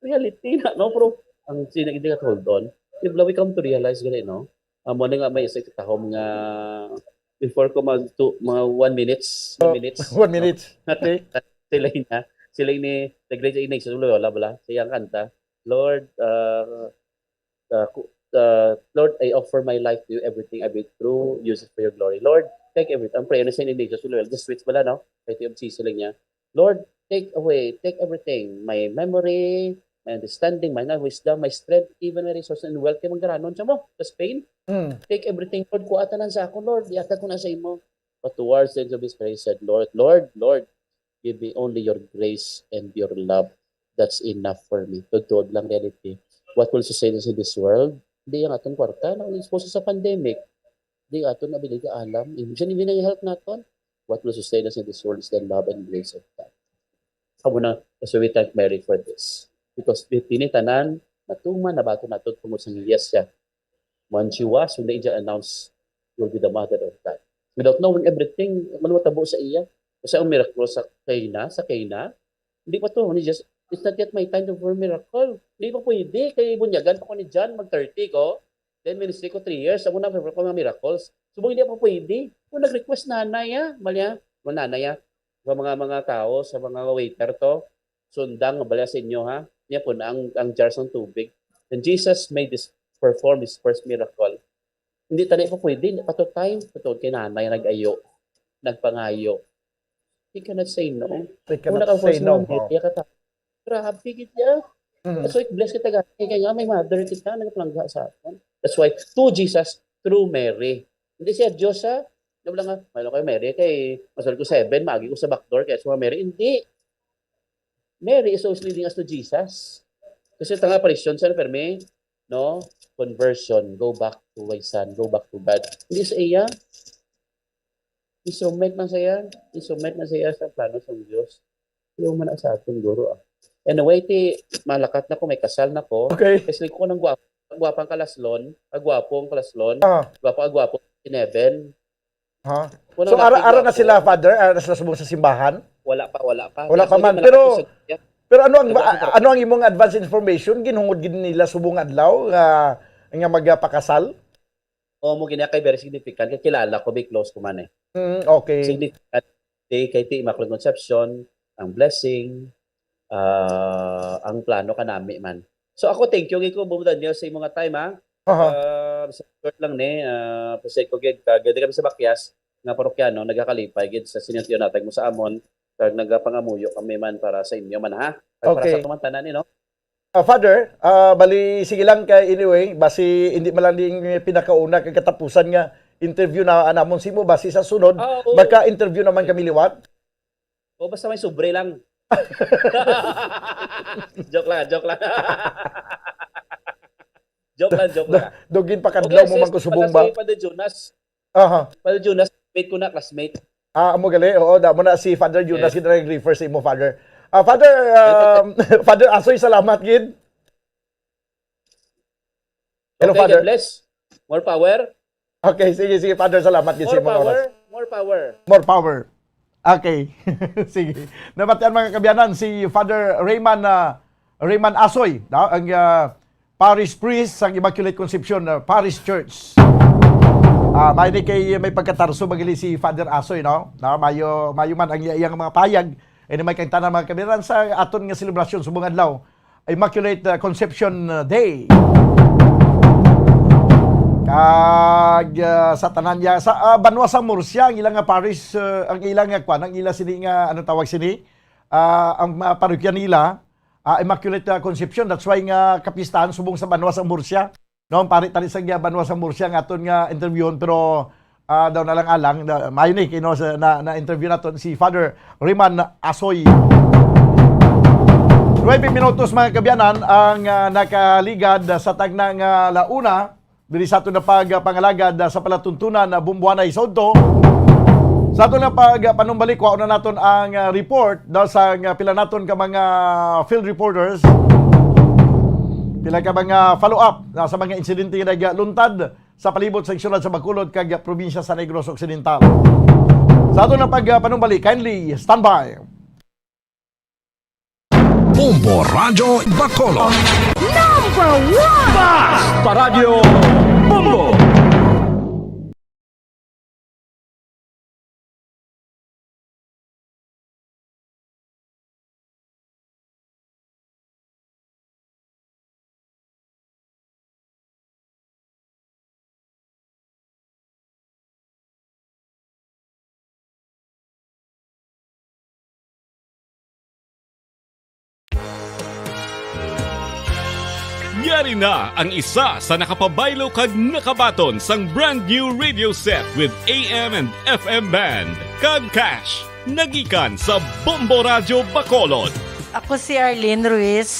Reality na, no? Pero ang sina hindi ka hold on, di ba, we come to realize gani, no? Amo na nga may isa katahom nga before ko mag, to, mga one minutes, one minutes. One minute. Okay. Sila na, sila ni, the great Ignatius Loyola, bala, siya ang kanta. Lord, uh, uh, ku- uh, Lord, I offer my life to you, everything I've been through, use it for your glory. Lord, take everything. Ang prayer ni Saint Ignatius Loyola, the switch bala, no? Kay T M C sila niya. Lord, take away, take everything. My memory, my understanding, my knowledge, wisdom, my strength, even my resources and wealth. Kay manggaranon siya mo sa Spain. Mm. Take everything, Lord. Kuha tanan sa ako, Lord. Ihatag ko na sa imo. But towards the end of his prayer, he said, Lord, Lord, Lord, give me only your grace and your love. That's enough for me. Totoo lang reality. What will sustain us in this world? Hindi ang atong kwarta. Nang expose sa pandemic. Hindi ang atong ability alam. Hindi siya hindi nang help naton. What will sustain us in this world is the love and grace of God. Amo na, so we thank Mary for this. Because di- dini tanan, natuman na bato nato tungod sa yes siya. When she was, when the angel announced, will be the mother of God. Without knowing everything, ano matabo sa iya? Kasi ang miracle sa Cana, sa Cana, hindi pa to, ni just, it's not yet my time for miracle. Hindi pa pwede, kay bunyagan pa ko ni John, mag thirty ko. Then ministry ko three years, amo na, meron ko mga miracles. Subong hindi pa pwede. Kung nag-request nanay, ah, mali, ah, mga nanay, ah, sa mga, mga tao, sa mga waiter to, sundang, nga bala sa inyo, ha? Niya po na ang, ang jars ng tubig. And Jesus made this, perform his first miracle. Hindi tayo pa pwede, hindi pa to time, patungod kay nanay nag-ayo, nagpangayo. He cannot say no. They Kung cannot say naka-force no. mo, hindi ka ta-, grabe gid ya. Mm. So, bless kita, gani. Kaya nga, may mother kita, nagpalangga sa atin. That's why, to Jesus, through Mary. Hindi siya Diyos, ha? Nabla nga, malo kayo, Mary, kay masal ko seven, maagi ko sa backdoor, kaya sa mga Mary. Hindi. Mary is always leading us to Jesus. Kasi tanga parisyon sa permi, no? Conversion, go back to my son, go back to God. Hindi sa iya. Instrument na siya. Instrument na siya sa plano sa Diyos. Yung man sa atin, guro, ah. Anyway, ti, malakat na ko, may kasal na ko. Okay. Kasi ko ng guwapo, ang gwapang kalaslon, ang gwapong kalaslon, Ah, gwapa, ang gwapong eleven. ha? Kung So, ang ara, laki ara na gwapo, sila, Father? Ara na sila subong sa simbahan? Wala pa, wala pa. Wala pa Actually, man, malaki pero, sa sakyan. Pero ano ang Wala pa. Ano ang imong advance information? Ginhungod gid nila subong adlaw nga nga magpakasal? O mo gina kay very significant, kay kilala ko, be close ko man eh. Mm, okay. Significant day kay ti Immaculate Conception, ang blessing, ah, ang plano kanami man. So ako, thank you gid ko, Bum Daniel, sa imong time, ha. Aha. Ah, sa short lang ni, ah, appreciate ko gid kag di kami sa Bakyas nga parokyano nagakalipay gid sa sining tinatag mo sa amon, kag nagapangamuyo kami man para sa inyo man, ha. Kag para Okay. Sa atuman tanan, you know. Ah, Father, ah, bali, sige lang kay anyway, basi hindi man lang ding pinakauna kag katapusan nga interview na namon simo, basi sa sunod, Ah, oo. Magka-interview naman kami liwat. O basta may sobre lang. Joke lang, joke lang. Joke lang, joke lang. Dugin pakadlaw mo man ko subong ba? Si Father Jonas. Aha. Father Jonas, classmate ko na, classmate. Ah, amo gali. Oo, damo na si Father Jonas Yes. Gid nag-refer sa imo, Father. Ah, Father, um, Father Asoy, salamat gid. Hello, Okay, Father. God bless. More power. Okay, sige, sige, Father, salamat gid sa More imong power. Oras. More power. More power. Okay. Sige. Nabatian, mga kaabyanan, si Father Raymond, ah, Raymond Asoy, no? Ang, ah, parish priest sa Immaculate Conception, ah, Parish Church. Ah, may ni kay may pagkatarso magili si Father Asoy, no? Na mayo, mayo man ang iya- iyang mga payag. Ini may kantana, mga kaabyanan, sa aton nga selebrasyon subong adlaw, Immaculate, ah, Conception, ah, Day. Kag, ah, sa tanan niya, sa, ah, Banwa sang Murcia, ang ilang nga parish, ah, ang ilang nga kwan, ang ila sini nga, ano tawag sini? Ah, ang, ah, parokya nila, ah, Immaculate, ah, Conception. That's why nga kapistahan subong sa Banwa sang Murcia. No, ang pari tani sa Banwa sang Murcia nga aton nga interviewon, pero, ah, daw na lang alang, na, maayo ni, kay, no, sa, na, na-interview naton si Father Riman Asoy. Nuebe minutos, mga kaabyanan, ang, ah, nakaligad sa tagna nga launa diri sa aton nga pagpangalagad, ah, sa palatuntunan, ah, Bumbuanay Sodto. Sa aton nga pagpanumbalik, kuhaon na naton ang, ah, report daw sa, ah, pila naton ka mga field reporters, pila ka mga follow-up, ah, sa mga insidente nga nagluntad sa palibot sa syudad sa Bacolod kag probinsya sa Negros Occidental. Sa aton nga pagpanumbalik, kindly standby. Bombo Radyo Bacolod. Number one! Basta Radyo Bombo! Ari na ang isa sa nakapabaylo kag nakabaton sang brand new radio set with A M and F M band kag cash. Nagikan sa Bombo Radyo Bacolod. Ako si Arlene Ruiz,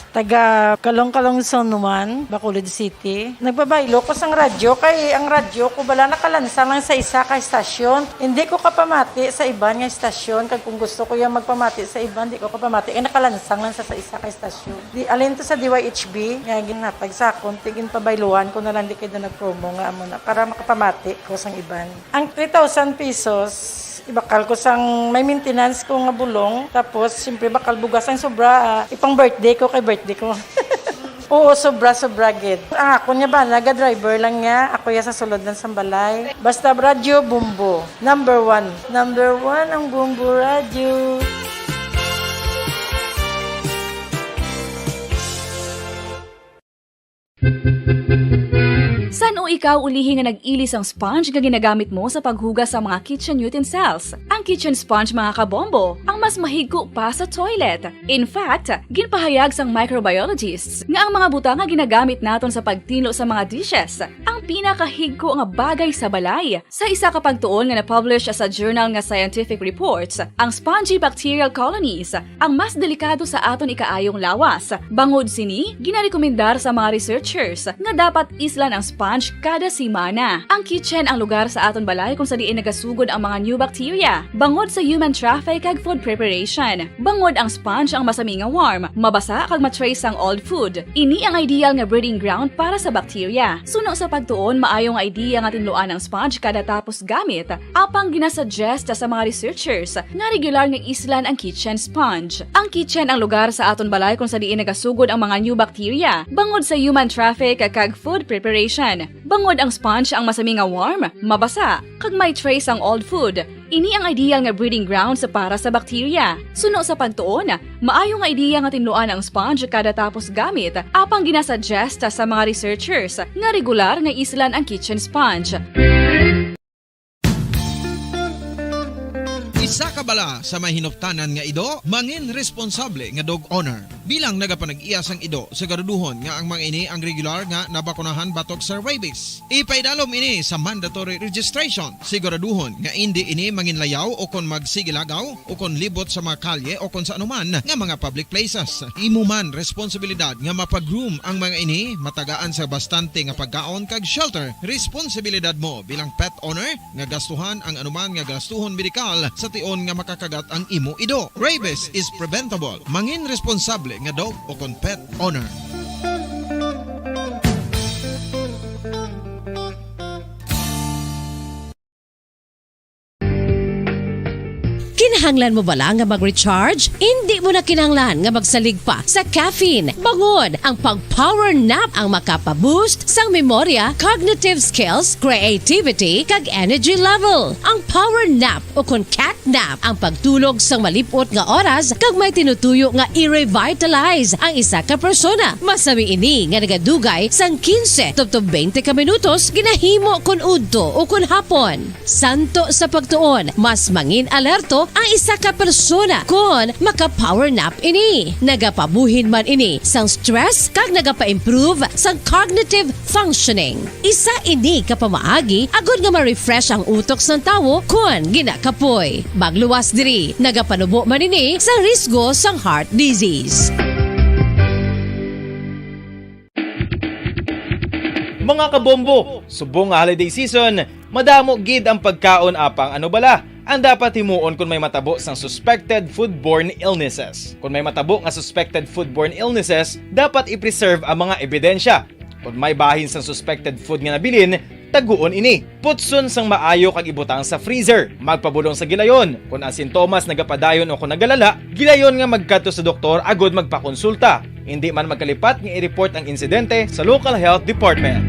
taga Kalong-Kalong Zone one, Bacolod City. Nagpabaylo ko sang radyo kay ang radyo ko bala nakalansang lang sa isa ka estasyon. Hindi ko kapamati sa iban nga estasyon, kag kung gusto ko yung magpamati sa iban, di ko kapamati kay nakalansang lang sa, sa isa ka estasyon. Di, alin to sa D Y H B nga ginhatag sa akon, ti ginpabayluan ko na lang di kay daw nag-promo nga amo na para makapamati ko sang iban. Ang three thousand pesos, ibakal ko sang may maintenance ko nga bulong, tapos siyempre bakal bugas ang sobra, ah, ipang birthday ko kay birthday ko. Oo, sobra, sobra gid. Ang akon nga bana, ga-driver lang niya. Ako ya sa sulod lang sang balay. Basta radyo, Bombo. Number one. Number one ang Bombo Radyo. San-o ikaw ulihi nga nag-ili sang sponge nga ginagamit mo sa paghugas sa mga kitchen utensils? Ang kitchen sponge, mga kabombo, ang mas mahigko pa sa toilet. In fact, ginpahayag sang microbiologists nga ang mga butang nga ginagamit naton sa pagtinlo sa mga dishes ang pinakahigko nga bagay sa balay. Sa isa ka pagtuon nga na-publish sa journal nga Scientific Reports, ang spongy bacterial colonies ang mas delikado sa aton ikaayong lawas. Bangod sini, ginarekomendar sa mga researchers nga dapat islan ang sponge kada semana. Ang kitchen ang lugar sa aton balay kung sa diin nagasugod ang mga new bacteria, bangod sa human traffic kag food preparation. Bangod ang sponge ang masami nga warm, mabasa kag ma-trace ang old food. Ini ang ideal nga breeding ground para sa bacteria. Suno sa pagtuon, maayo nga idea nga tinluan ang sponge kada tapos gamit. Apang ginasuggest sa mga researchers nga regular nga islan ang kitchen sponge. Ang kitchen ang lugar sa aton balay kung sa diin nagasugod ang mga new bacteria, bangod sa human traffic kag food preparation. Bangod ang sponge ang masami nga warm, mabasa, kag may trace ang old food. Ini ang ideal nga breeding grounds para sa bacteria. Suno sa pagtuon, maayo nga idea nga tinluan ang sponge kada tapos gamit, apang ginasuggest sa mga researchers nga regular nga islan ang kitchen sponge. Isa ka bala sa may hinuptanan nga ido, mangin responsable nga dog owner. Bilang nagapanag-iya sang ido, siguraduhon nga ang mga ini ang regular nga nabakunahan batok sa rabies. Ipaidalom ini sa mandatory registration. Siguraduhon nga indi ini manginlayaw o kon magsigilagaw o kon libot sa mga kalye o kon sa anuman nga mga public places. Imo man responsibilidad nga mapag-groom ang mga ini, matagaan sa bastante nga pagkaon kag shelter. Responsibilidad mo bilang pet owner nga gastuhan ang anuman nga gastuhon medikal sa tion nga makakagat ang imo ido. Rabies is preventable. Mangin responsable nga dog o kon pet owner. Kinahanglan mo bala nga mag-recharge? Indi mo na kinahanglan nga magsalig pa sa caffeine. Bangod ang pag-power nap ang makapa-boost sang memorya, cognitive skills, creativity, kag energy level. Ang power nap o kon cat nap ang pagtulog sang malip-ot nga oras kag may tinutuyo nga i-revitalize ang isa ka persona. Masami ini nga nagadugay sang quince tubtob twenty ka minutos ginahimo kon udto o kon hapon. Santo sa pagtuon, mas mangin alerto ang isa ka persona kon maka-power nap ini. Nagapabuhin man ini sang stress kag nagapa-improve sang cognitive functioning. Isa ini ka pamaagi agod nga ma-refresh ang utok sang tawo kon ginakapoy. Magluwas diri, nagapanubo man ini sa risgo sang heart disease. Mga kabombo, subong nga holiday season, madamo gid ang pagkaon, apang ano bala ang dapat himuon kon may matabo sang suspected foodborne illnesses? Kon may matabo nga suspected foodborne illnesses, dapat i-preserve ang mga ebidensya. Kon may bahin sang suspected food nga nabilin, taguon ini. Putson sang maayo kag ibutang sa freezer. Magpabulong sa gilayon. Kon ang sintomas nagapadayon o kon nagalala, gilayon nga magkadto sa doktor agod magpakonsulta. Indi man magkalipat nga i-report ang insidente sa local health department.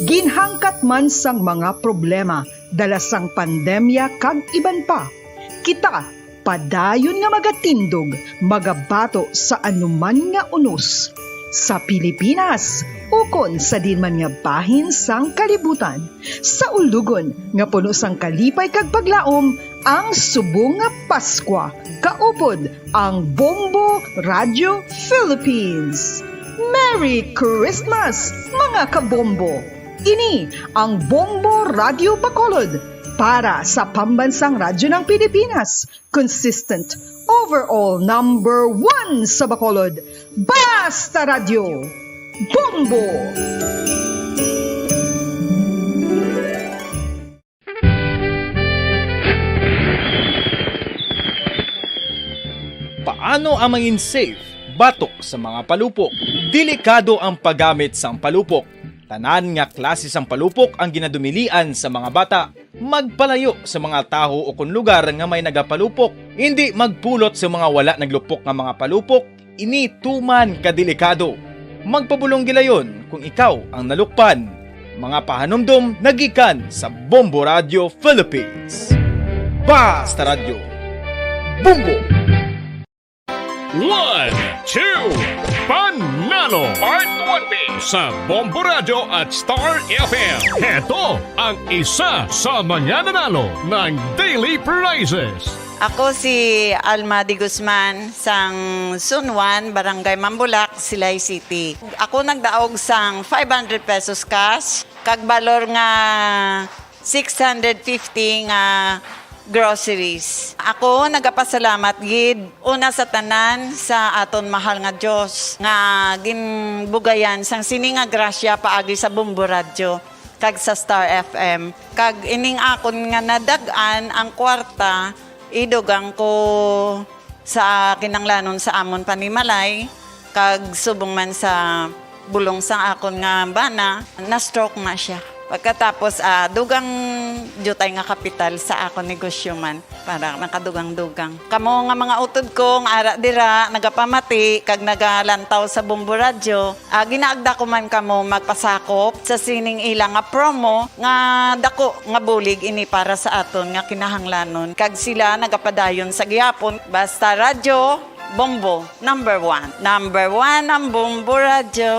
Ginhangkat man sang mga problema dala sang pandemya kag iban pa, kita padayon nga magatindog, magabato sa anuman nga unos. Sa Pilipinas, ukon sa diin man nga bahin sang kalibutan, sa ulugon nga puno sang kalipay kag paglaom, ang subong nga Paskwa, kaupod ang Bombo Radio Philippines. Merry Christmas, mga kabombo! Ini ang Bombo Radio Bacolod para sa Pambansang Radyo ng Pilipinas, consistent, overall number one sa Bacolod. Basta Radyo, Bombo! Paano ang mangin safe batok sa mga palupok? Delikado ang paggamit sang palupok. Tanan nga klase sang palupok ang ginadumilian sa mga bata. Magpalayo sa mga tawo o kon lugar nga may nagapalupok. Indi magpulot sa mga wala naglupok nga mga palupok. Ini tuman ka delikado. Magpabulong gilayon kung ikaw ang nalukpan. Mga pahanumdom nagikan sa Bombo Radio Philippines. Basta Radyo. Bombo! One, two, Panalo! Part one B sa Bombo Radyo at Star F M. Heto ang isa sa mga nanalo ng daily prizes. Ako si Alma de Guzman, sang Sunwan, Barangay Mambulak, Silay City. Ako nagdaog sang five hundred pesos cash, kag balor nga six hundred fifty nga groceries. Ako nagapasalamat gid, una sa tanan, sa aton mahal nga Dios nga ginbugayan sang sini nga grasya paagi sa Bombo Radyo kag sa Star F M. Kag ining akon nga nadag-an ang kwarta, idugang ko sa kinanglanon sa amon panimalay, kag subong man sa bulong sang akon nga bana, na-stroke na sia. Pagkatapos, ah, dugang diutay nga kapital sa akon negosyo man, para nakadugang-dugang. Kamo nga mga utod ko nga ara dira, nagapamati kag nagalantaw sa Bombo Radyo, ah, ginaagda ko man kamo magpasakop sa sining ila nga promo nga dako nga bulig ini para sa aton nga kinahanglanon, kag sila nagapadayon sa gihapon. Basta Radyo, Bombo, number one. Number one ang Bombo Radyo.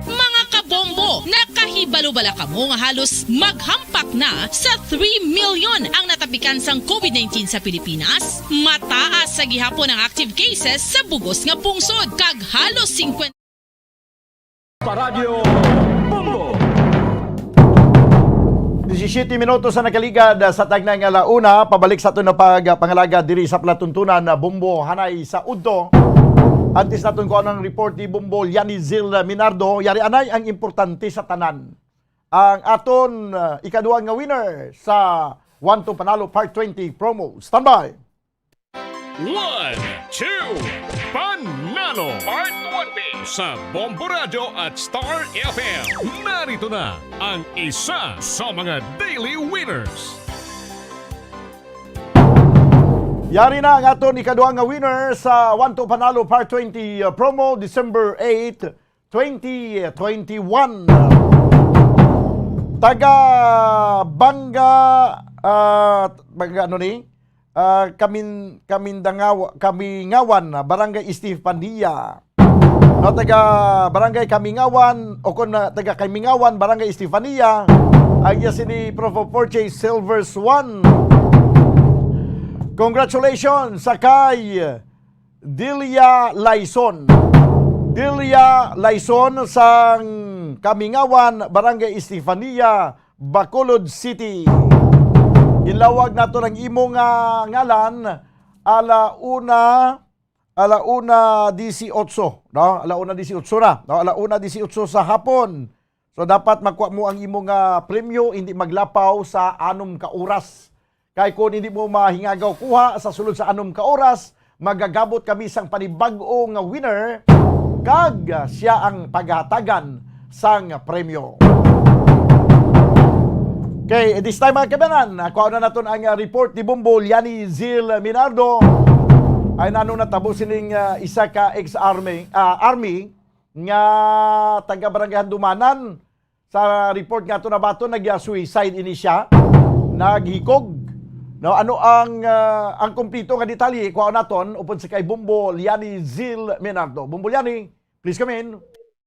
Mga kabombo, nakahibalo bala kamo nga halos maghampak na sa three million ang natapikan sang covid nineteen sa Pilipinas? Mataas sa gihapon ang active cases sa bugos nga pungsod, kag halos singkwenta Paradyo Bombo. Disisyete minutos sa nakaligad sa tagnang alauna. Pabalik sa aton na pagpangalaga diri sa palatuntunan na Bombo hanay sa udto. Antes naton ko ang report ni Bombo Liani Zil Minardo, yari anay ang importante sa tanan. Ang aton, uh, ikaduha nga winner sa One to Panalo Part twenty promo. Standby! One, two, Panalo! Part one B sa Bombo Radyo at Star F M. Narito na ang isa sa mga daily winners. Yari na ang aton ikaduha nga winner sa One to Panalo Part twenty, uh, promo, December eight, twenty twenty-one. Taga Banga, ah, Banga ano ni? Ah, Kamin-, Kamindangaw-, Kamingawan, Barangay Estefania. No, taga Barangay Kamingawan, o kung na, taga Kamingawan, Barangay Estefania, ang iya sini Prof. Porche Silver Swan. Congratulations sa kay Delia Laison. Delia Laison sang Kamingawan, Barangay Estefania, Bacolod City. Ginlawag nato ang imo nga ngalan, ala una, ala una disiotso, no? Ala una disiotso na, no? Ala una disiotso sa hapon. So, dapat makuha mo ang imo nga premyo, hindi maglapaw sa anom ka oras. Kay kung hindi mo mahingagaw kuha sa sulod sa anom ka oras, magagabot kami sang panibag-o nga winner, kag siya ang paghatagan sang premyo. Okay, this time, mga kabanan, kuha na naton ang, ah, report ni Bombo Liani Zil Minardo. Ay, nano natabo sining, ah, isa ka ex-army, ah, army nga taga Barangay Handumanan. Sa report nga ato nabaton, nag-suicide ini siya. Naghikog. No, ano ang, ah, ang kompleto nga detalye? Kuhaon naton upod si kay Bombo Liani Zil Menardo. Bombo Liani, please come in.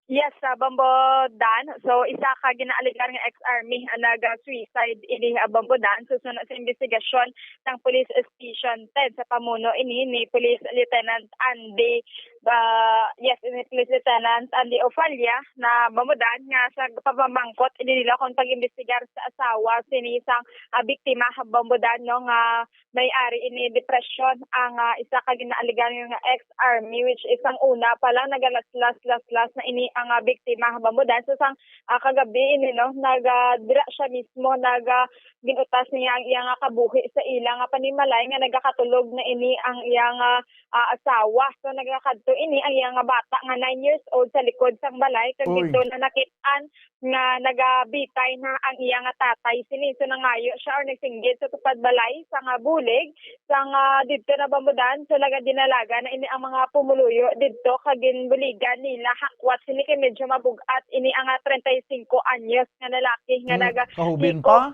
Yes, sa Bombo Dan. So, isa ka ginaaligar nga ex-army ang nag-suicide ini, ah, Bombo Dan. So, suno sa investigasyon sang Police Station ten sa pamuno ini ni Police Lieutenant Andy, ah, yes, ni Police Lieutenant Andy Ofalia na Bombo Dan nga sa pamamangkot ini nila kon pag-imbestigar sa asawa sini sang, ah, biktima Bombo Dan, no, nga may ari ini depresyon ang, ah, isa ka ginaaligar nga ex-army, which is ang una pa lang nagalaslas-laslas na ini ang, ah, biktima Bombo Dan. So, sang, ah, kagabi ini, no, naga dira siya mismo naga ginutas niya ang iya nga kabuhi sa ila nga panimalay nga nagakatulog na ini ang iya nga, ah, asawa. So, nagakadto ini ang iya nga bata nga nine years old sa likod sang balay, kag Uy. Dito na nakit-an nga nagabitay na ang iya nga tatay sini. So, nangayo siya or nagsinggit sa tupad balay sa nga bulig sa nga didto na Bombo Dan. So, nagadinalaga na ini ang mga pumuluyo didto kag ginbuligan nila hakwat sini kay medyo mabug-at ini ang, ah, treinta y cinco anyos nga lalaki nga Hmm, naga kahubin pa?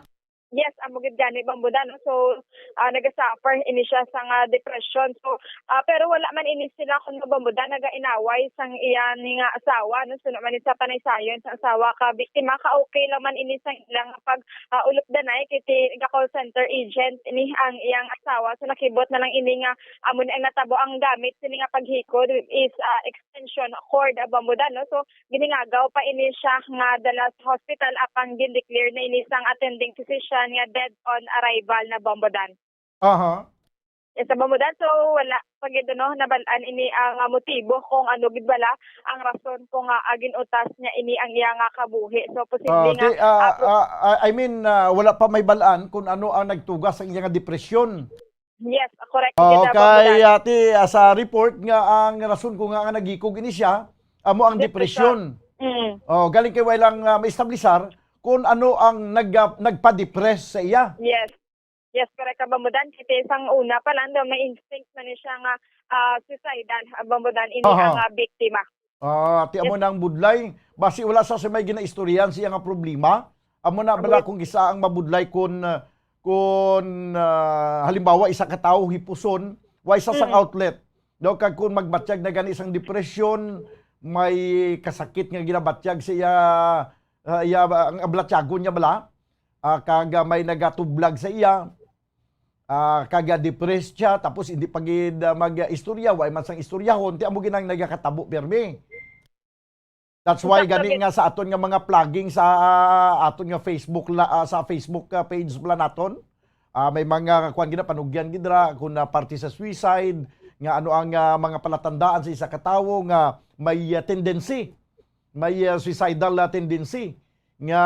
Yes, amo gid gani Bombo Dan, no? So, ah, nagasuffer ini siya sa nga depression. So, ah, pero wala man ini sila kun Bombo Dan nagainaway sang iya ni nga asawa, no? Suno man ni sa panaysayon sa asawa ka biktima, ka okay lang man ini sang ilang pag, ah, ulupdanay kay ti-, ga call center agent ini ang iyang asawa. So, nakibot na lang ini nga amo ni ang natabo ang gamit sini nga paghikod is, ah, extension cord, ah, Bombo Dan, no? So, giningagaw pa ini siya nga dala sa hospital apang gin-declare na ini sang attending physician nga dead on arrival na Bombo Dan. Aha. Yes, sa Bombo Dan, so wala pa gid, no, nabal-an ini ang, ah, motibo kung ano gid bala ang rason kung, ah, ah, gin-utas niya ini ang iya nga kabuhi. So posible Ah, nga, ti-, ah, ah, po- ah, ah, I mean, ah, wala pa may bal-an kung ano ang nagtugas sa iya nga depresyon. Yes, correct. Oh, gid, ah, kay Bombo Dan. Ate, ah, sa report nga ang rason ko nga, nga nagikog ini siya, amo ang Depression. Depression. Mm. Oh, galing kay way lang, ah, maestablisar kung ano ang nag-, ah, nagpa-depress sa iya. Yes. Yes, correct ka, Bombo Dan. Kasi sang una pa lang daw, may instinct na ni siya nga, ah, suicidal, ah, Bombo Dan, ini Aha. ang, ah, biktima. Ah, ti amo Yes. na ang budlay. Basi wala sa, sa may ginaistoryahan siya nga problema. Amo na bala Amo. kung kisa ang mabudlay kung, ah, kung, ah, halimbawa, isa ka tawo hipuson, wa isa sang Mm. outlet. No, kag kung magbatyag na gani sang depresyon, may kasakit nga ginabatyag sa iya, ah, iya ba, ang ablatyagon niya bala, ah, kag, ah, may nagatublag sa iya, ah, kag, ah, depressed siya, tapos hindi pa gid, ah, mag-istorya, wa man sang istoryahon, ti amo gid ang nagakatabo, pirmi. That's why Sakto gani gid. nga sa aton nga mga plugging sa, ah, aton nga Facebook la-, ah, sa Facebook, ah, page pala naton, ah, may mga kuan gid na, panugyan gid ra kung na parte sa suicide, nga ano ang, ah, mga palatandaan sa isa ka tawo nga may, ah, tendency, may, ah, suicidal, ah, tendency nga,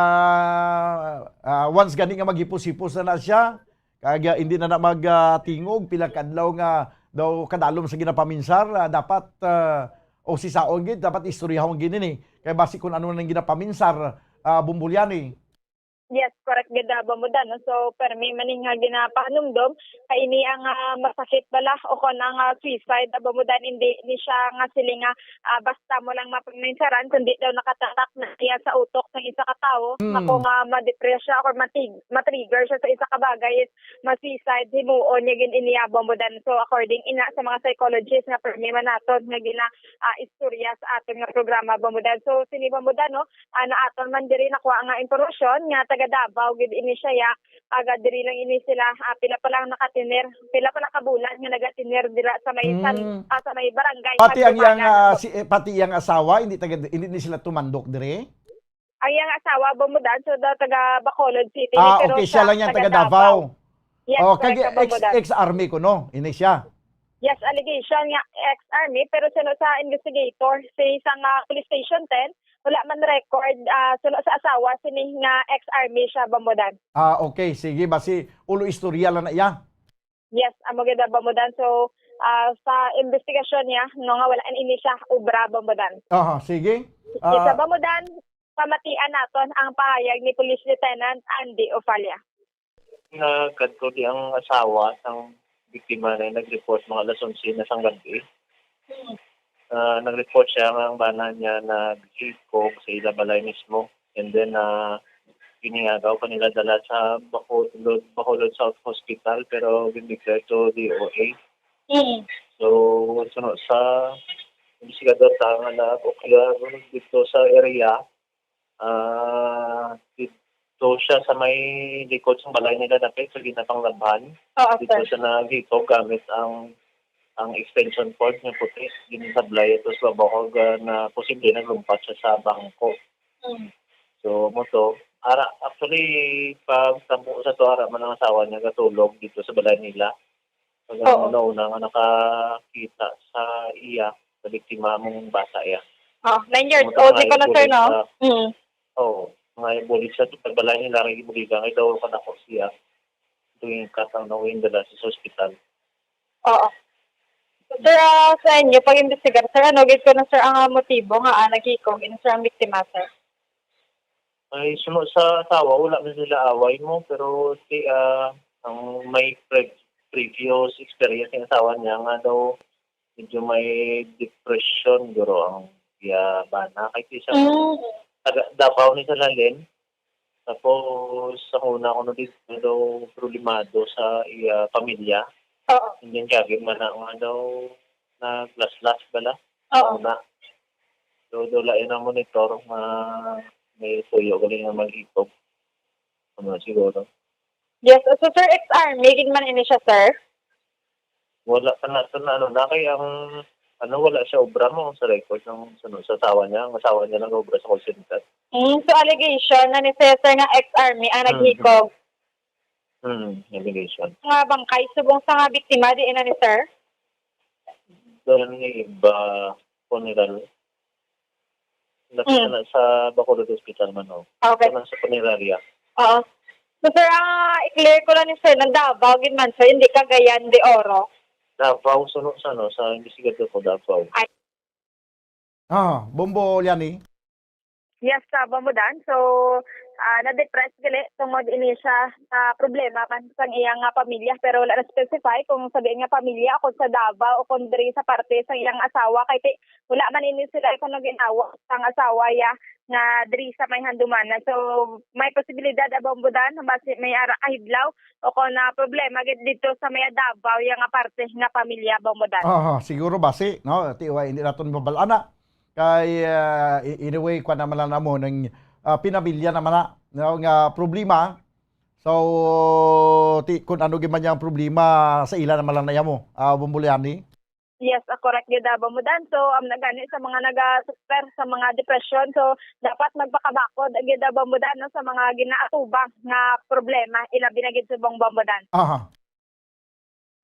ah, once gani nga maghipos-hipos na na siya, kag, ah, hindi na na mag, ah, tingog, pila ka adlaw nga daw kadalom sa ginapaminsar, ah, dapat, ah, o sisaon gid, dapat istoryahon gid ini. Kay basi kung ano nang ginapaminsar, ah, Bombo Liani. Yes, correct gid, ah, Bombo Dan, no? So, permi man ni nga ginapahanumdom, kay ini ang, ah, masakit bala o kon ang, ah, suicide, ah, Bombo Dan, hindi ni siya nga siling nga, ah, basta mo lang mapaminsaran, kundi daw nakatatak na siya sa utok sang isa ka tawo, nga Hmm. kung, ah, ma-depress siya or matig-, ma-trigger siya sa isa ka bagay, is ma-suicide, himuon niya gid ini, ah, Bombo Dan. So, according ina sa mga psychologist nga permi man naton nga gina, ah, istorya sa aton nga programa, Bombo Dan. So, sini, Bombo Dan, no, ah, na aton man diri nakuha nga impormasyon nga taga Davao gid ini siya, ya. Taga diri lang ini sila, ah, pila pa lang nakatiner, pila pa lang ka bulan nga nagatiner dira sa may san-, Mm. ah, sa may barangay Pati ang iyang, Tagumana, ah, no? si, eh, pati iyang asawa, hindi taga, hindi ni sila tumandok diri? Ang iyang asawa, Bombo Dan, so daw taga Bacolod City, Ah, pero okay, siya siya lang yan, taga taga Davao. Davao. Yes, Oh, correct kag ka, Bombo ex-, Dan. Ex-army ko, no? Ini siya. Yes, allegation nga ex-army, pero suno sa investigator, sa isang, ah, police station ten, wala man record, ah, suno sa asawa, sini nga ex-army siya, Bombo Dan. Ah, okay. Sige, basi ulo istorya lang na iya. Yes, amo gid, Bombo Dan. So, ah, sa investigasyon niya, no, nga wala ini siya ubra, Bombo Dan. Aha, sige. Isa, Ah, Bombo Dan, pamatian naton ang pahayag ni Police Lieutenant Andy Ofalia. Nagkadto di ang asawa sang biktima na nag-report mga alas onse na sang gabi. Ah, nag-report siya nga ang bana niya naghikog sa ila balay mismo. And then, ah, Pinangagaw pa nila dala sa Bacolod, Bacolod South Hospital, pero gin-declare to D O A. Mm. So, sunod sa investigador ta nga nag-occur dito sa area, ah, dito siya sa may likod sa balay nila dapit sa Ginapanglabhan. Oo, Dito sir. siya naghikog gamit ang ang extension cord nga puti, ginasablay ito sa bahog, ah, na posible naglumpat siya sa bangko. Mm. So, mo to, ara, actually, pag tampo sa to, ara man ang asawa niya gatulog dito sa balay nila. Pag Oo. ang una-una nga nakakita sa iya, sa biktima, mong bata iya. Oh, nine years Mo to old ni nga ko na, sir, ibulig no? sa, Mm. Oo, nga ibulig sa pagbalay nila, kay ibuligan kay daw kadako siya. Tuwing katang na dala sa ospital. Oo. Sir, ah, sa inyo pag-imbestigar, sir, ano gid ko na, sir, ang, ah, motibo nga, ah, naghikog ini, sir, ang biktima, sir? Ay, suno sa asawa, wala man sila away mo, pero si, ah, ang may pre-, previous experience ng asawa niya nga daw medyo may depression, guro ang iya bana. Kay siya Mm. taga Davao ni sa Lalin. Tapos, sa una ko na dito daw problemado sa iya pamilya. Oo. And then, kaya man na nga daw naglaslas bala. Oo. Una. So, doon lang yung monitor nga may tuyo galing nga mag-ikog. Ano siguro? Yes, so, sir, ex-army gid man ini siya, sir? Wala pa na, na ano, na kay ang, ano, wala siya obra mo sa record ng, ano, sa asawa niya. Ang asawa niya nag-obra sa call center. Mm, so allegation na ni sir, sir, nga ex-army ang Mm. naghikog. Mm, allegation. Nga bangkay subong sa nga biktima, di ina ni sir? Doon ni iba funeral. Lapit Mm. na sa Bacolod Hospital man, oh. Okay. Doon sa funeraria. Oo. So, sir, ah, i-clear ko lang ni sir, ng Davao gid man, sir, hindi Cagayan de Oro. Davao, suno sa, ano, sa investigador ko, Davao. Ay. Ah, Bombo Liani. Yes, sa Bombo Dan. So, ah, na-depress gali tungod ini siya sa problema man sang iyang, ah, pamilya, pero wala na specify kung sa diin nga pamilya o kung sa Davao o kung diri sa parte sa iyang asawa. Kay ti-, wala man ini sila kung nag-inawa sang asawa ya nga diri sa may handumanan. So, may posibilidad, ah, Bombo Dan, basi may ara kahidlaw o kung na problema gid dito sa may Davao ya nga parte nga pamilya, Bombo Dan. Aha, siguro basi, no? Ti, wa, hindi naton mabalana. Kay, ah, i-, anyway, kwa naman lang namo ng, ah, pinamilya naman na, no, nga problema. So, ti, kung ano gid man yang problema sa ila naman lang na mo, ah, Bombo Liani. Yes, ah, correct gid, ah, Bombo Dan. So, um, nagani sa mga naga-suffer sa mga depression, so dapat magpakabakod gid, ah, Bombo Dan, no, sa mga ginaatubang nga problema, ilabi na gid subong, Bombo Dan. Aha.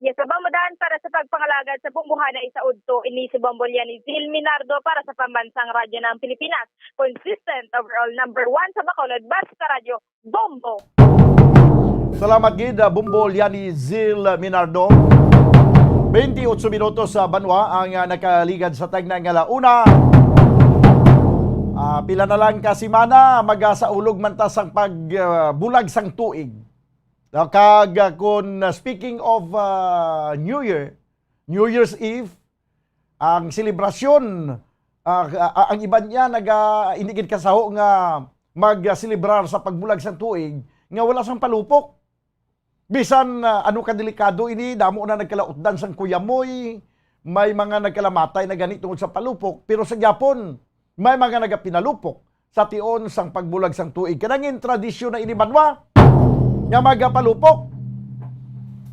Yes, sa Bombo Dan, para sa pagpangalagad sa bumbuhana, isa udto ini si Bombo Liani Zil Minardo para sa Pambansang Radyo ng Pilipinas. Consistent, overall number one sa Bacolod, basta radyo, Bombo. Salamat gid, ah, Bombo Liani Zil Minardo. Twenty-eight minutos sa banwa ang, ah, nakaligad sa tagna nga la una. Ah, pila na lang ka semana, magasaulog man ta sang pag, ah, bulag sang tuig. Ah, kag, ah, kun, ah, speaking of, ah, New Year, New Year's Eve, ang selebrasyon, ah, ah, ang iban niya naga-, hindi gid kasaho nga mag-selebrar sa pagbulag sang tuig nga wala sang palupok. Bisan, ah, ano kadelikado ini, damo na nagkalautdan sang kuyamoy, may mga nagkalamatay na gani tungod sa palupok, pero sa gihapon, may mga nagapinalupok sa tion sang pagbulag sang tuig. Kanangin tradisyon na ini banwa nga magapalupok.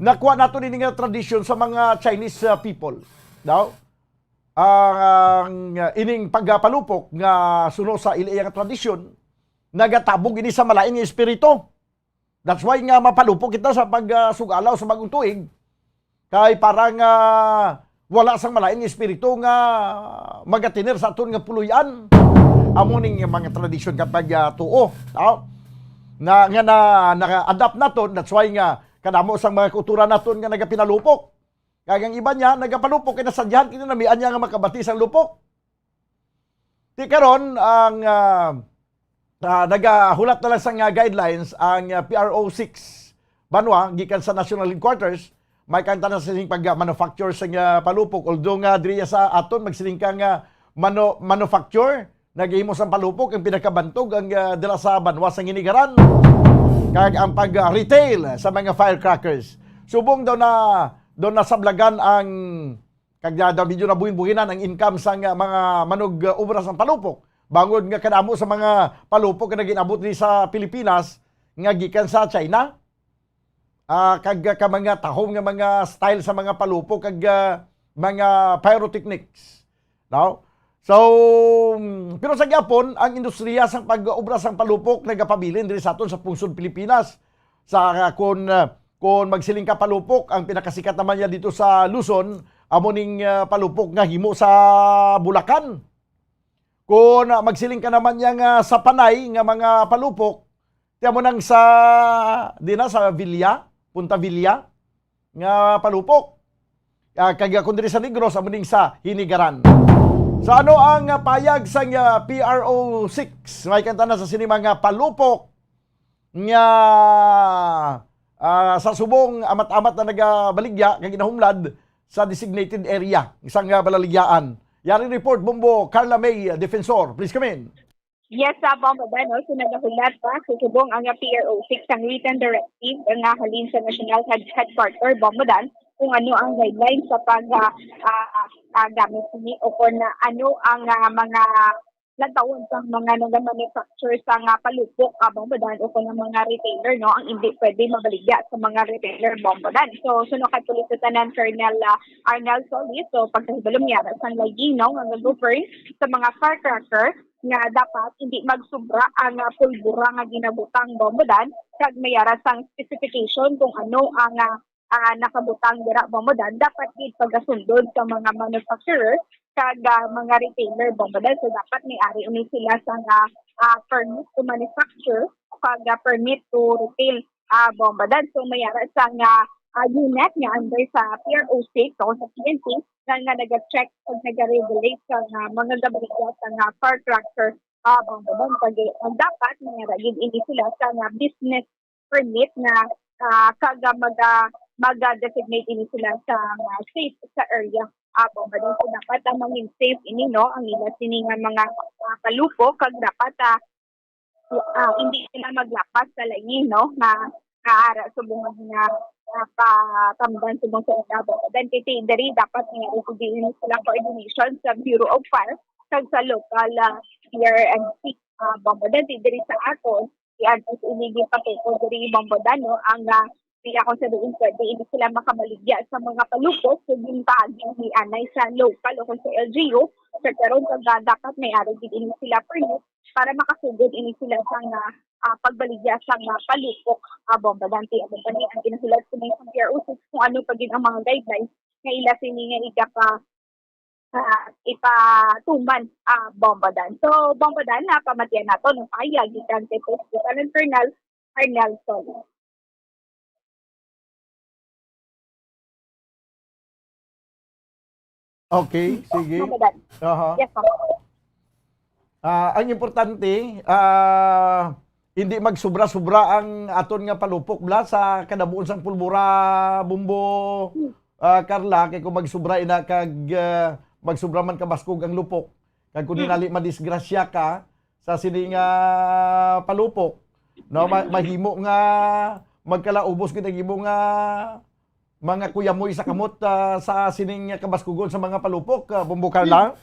Nakuha nato ini nga tradisyon sa mga Chinese, ah, people. Daw, ang, ah, ining pagapalupok nga suno sa ila nga tradisyon, nagatabog ini sa malain nga espiritu. That's why nga mapalupok kita sa pag, ah, sug-alaw sa bagong tuig. Kay para nga wala sang malain nga espiritu nga magatener sa aton nga puloy-an. Amo ning mga tradisyon kag pag, ah, tuo, no? Na, nga na, naka-adapt naton, that's why nga kadamo sang mga kultura naton nga nagapinalupok. Kag ang iba niya, nagapalupok, kay nasadyahan kini, namian niya nga makabati sang lupok. Ti karon, ang, ah, ah, nagahulat na lang sang, ah, guidelines ang, ah, P R O six banwa gikan sa National Headquarters. May kanta na sining pag-manufacture sa, ah, palupok. Although nga diri sa aton, magsiling ka nga manu-, manufacture, naghimo sang palupok, ang pinakabantog ang, ah, dira sa banwa sa Nginigaran. kag ang pag-retail sa mga firecrackers. Subong daw na, daw nasablagan ang, kag, ah, daw medyo nabuhin-buhinan ang income sang, ah, mga manug-obra sang palupok. Bangod nga kadamo sa mga palupok nga nag-inabot diri sa Pilipinas nga gikan sa China. Ah, kag, ah, ka mga tahom nga mga style sa mga palupok kag, ah, mga pyrotechnics. No? So, mm, pero sa gyapon, ang industriya sang pag-obra sang palupok nagapabilin diri sa aton sa pungsod Pilipinas. Sa, ah, kun, ah, kun magsiling ka palupok, ang pinakasikat naman niya dito sa Luzon, amo ning, ah, palupok nga himo sa Bulacan. Kun, ah, magsiling ka naman niya nga sa Panay nga mga palupok, ti amo nang sa, di na, sa Villa, Punta Villa, nga palupok. Ah, kag, ah, kun diri sa Negros, amo ning sa Hinigaran. So, ano ang, ah, payag sang, ah, P R O six? May kanta na sa sini mga palupok nga, ah, sa subong amat-amat na nagabaligya kag ginahumlad sa designated area sang, ah, balaligyaan. Yari report, Bombo Carla May, ah, Defensor. Please come in. Yes, sa Bombo Dan, no? So, nagahulat pa sa subong ang P R O six ang written directive nga halin sa National Head Headquarter, Bombo Dan, kung ano ang guidelines sa pag, ah, ah, ah, gamit sini o kung ano ang, ah, mga lantawon sang mga nagamanufacture sang palupok, ah, Bombo Dan, o kung ang mga retailer, no, ang hindi pwede mabaligya sa mga retailer, Bombo Dan. So, suno kay Police Lieutenant Colonel, ah, Arnel Solis, so, pagkahibalo niya sang layino nga nag-govern sa mga firecracker nga dapat hindi magsubra ang, ah, pulbura nga ginabutang, Bombo Dan, kag may ara sang specification kung ano ang, ah, ah, nakabutang dira, Bombo Dan, dapat gid pagasundon sa mga manufacturer kag, ah, mga retailer, Bombo Dan. So, dapat may ari ini sila sa nga, ah, permit to manufacture kag, ah, permit to retail, ah, Bombo Dan. So, may ara sa nga, ah, unit nga under sa P R O six o sa P N P nga, nga naga-check ug naga-regulate sa nga mga gabaligya sa nga firecracker, ah, Bombo Dan. Kag, ang dapat may ara gid ini sila sa nga business permit nga, ah, kag, ah, maga-, maga-designate ini sila sa, ah, safe sa area. Ah, Bombo Dan, so dapat, ah, mangin safe ini, no, ang ila sini nga mga, ah, palupok, kag dapat, ah, ah, hindi sila maglapas sa lain, no, nga, nga ara subong nga, ah, patamdan subong sa ila, Bombo Dan. Kay ti-, diri dapat nga, hindi sila coordination sa Bureau of Fire kag sa local, ah, P R M C, ah, Bombo Dan. Ti-, diri sa aton, i-address ini, gipatukod diri, Bombo Dan, no, ang, ah, iya kung sa diin pwede ini sila makabaligya sa mga palupok. So, ginpaagi ni anay sa local o kung sa L G U, sa karon, kag, ah, dapat may ari gid ini sila permit para makasugod ini sila sa nga, ah, pagbaligya sa nga palupok, ah, Bombo Dan. Ti-, ano pa ni ang ginahulat ko sa P R O six kung ano pa gid ang mga guidelines nga ila sini nga igapa ah, ipatuman, ah, Bombo Dan. So, Bombo Dan, na pamatian nato ng pahayag gikan kay Police Lieutenant Colonel Arnel Solis. Okay, sige. Bombo Dan. Aha. Yes, Bombo. Ah, ang importante, ah, hindi magsubra-subra ang aton nga palupok bala sa kadabuon sang pulbura, Bombo, ah, Carla, kay kung magsubra ina kag, ah, magsubra man kabaskog ang lupok, kag kung hinali madisgrasya ka sa sini nga palupok, no, ma-, mahimo nga magkalaubos gid ang imo nga mga kuyamoy sa kamot, ah, sa sining kabaskugon sa mga palupok, ah, Bombo Carla?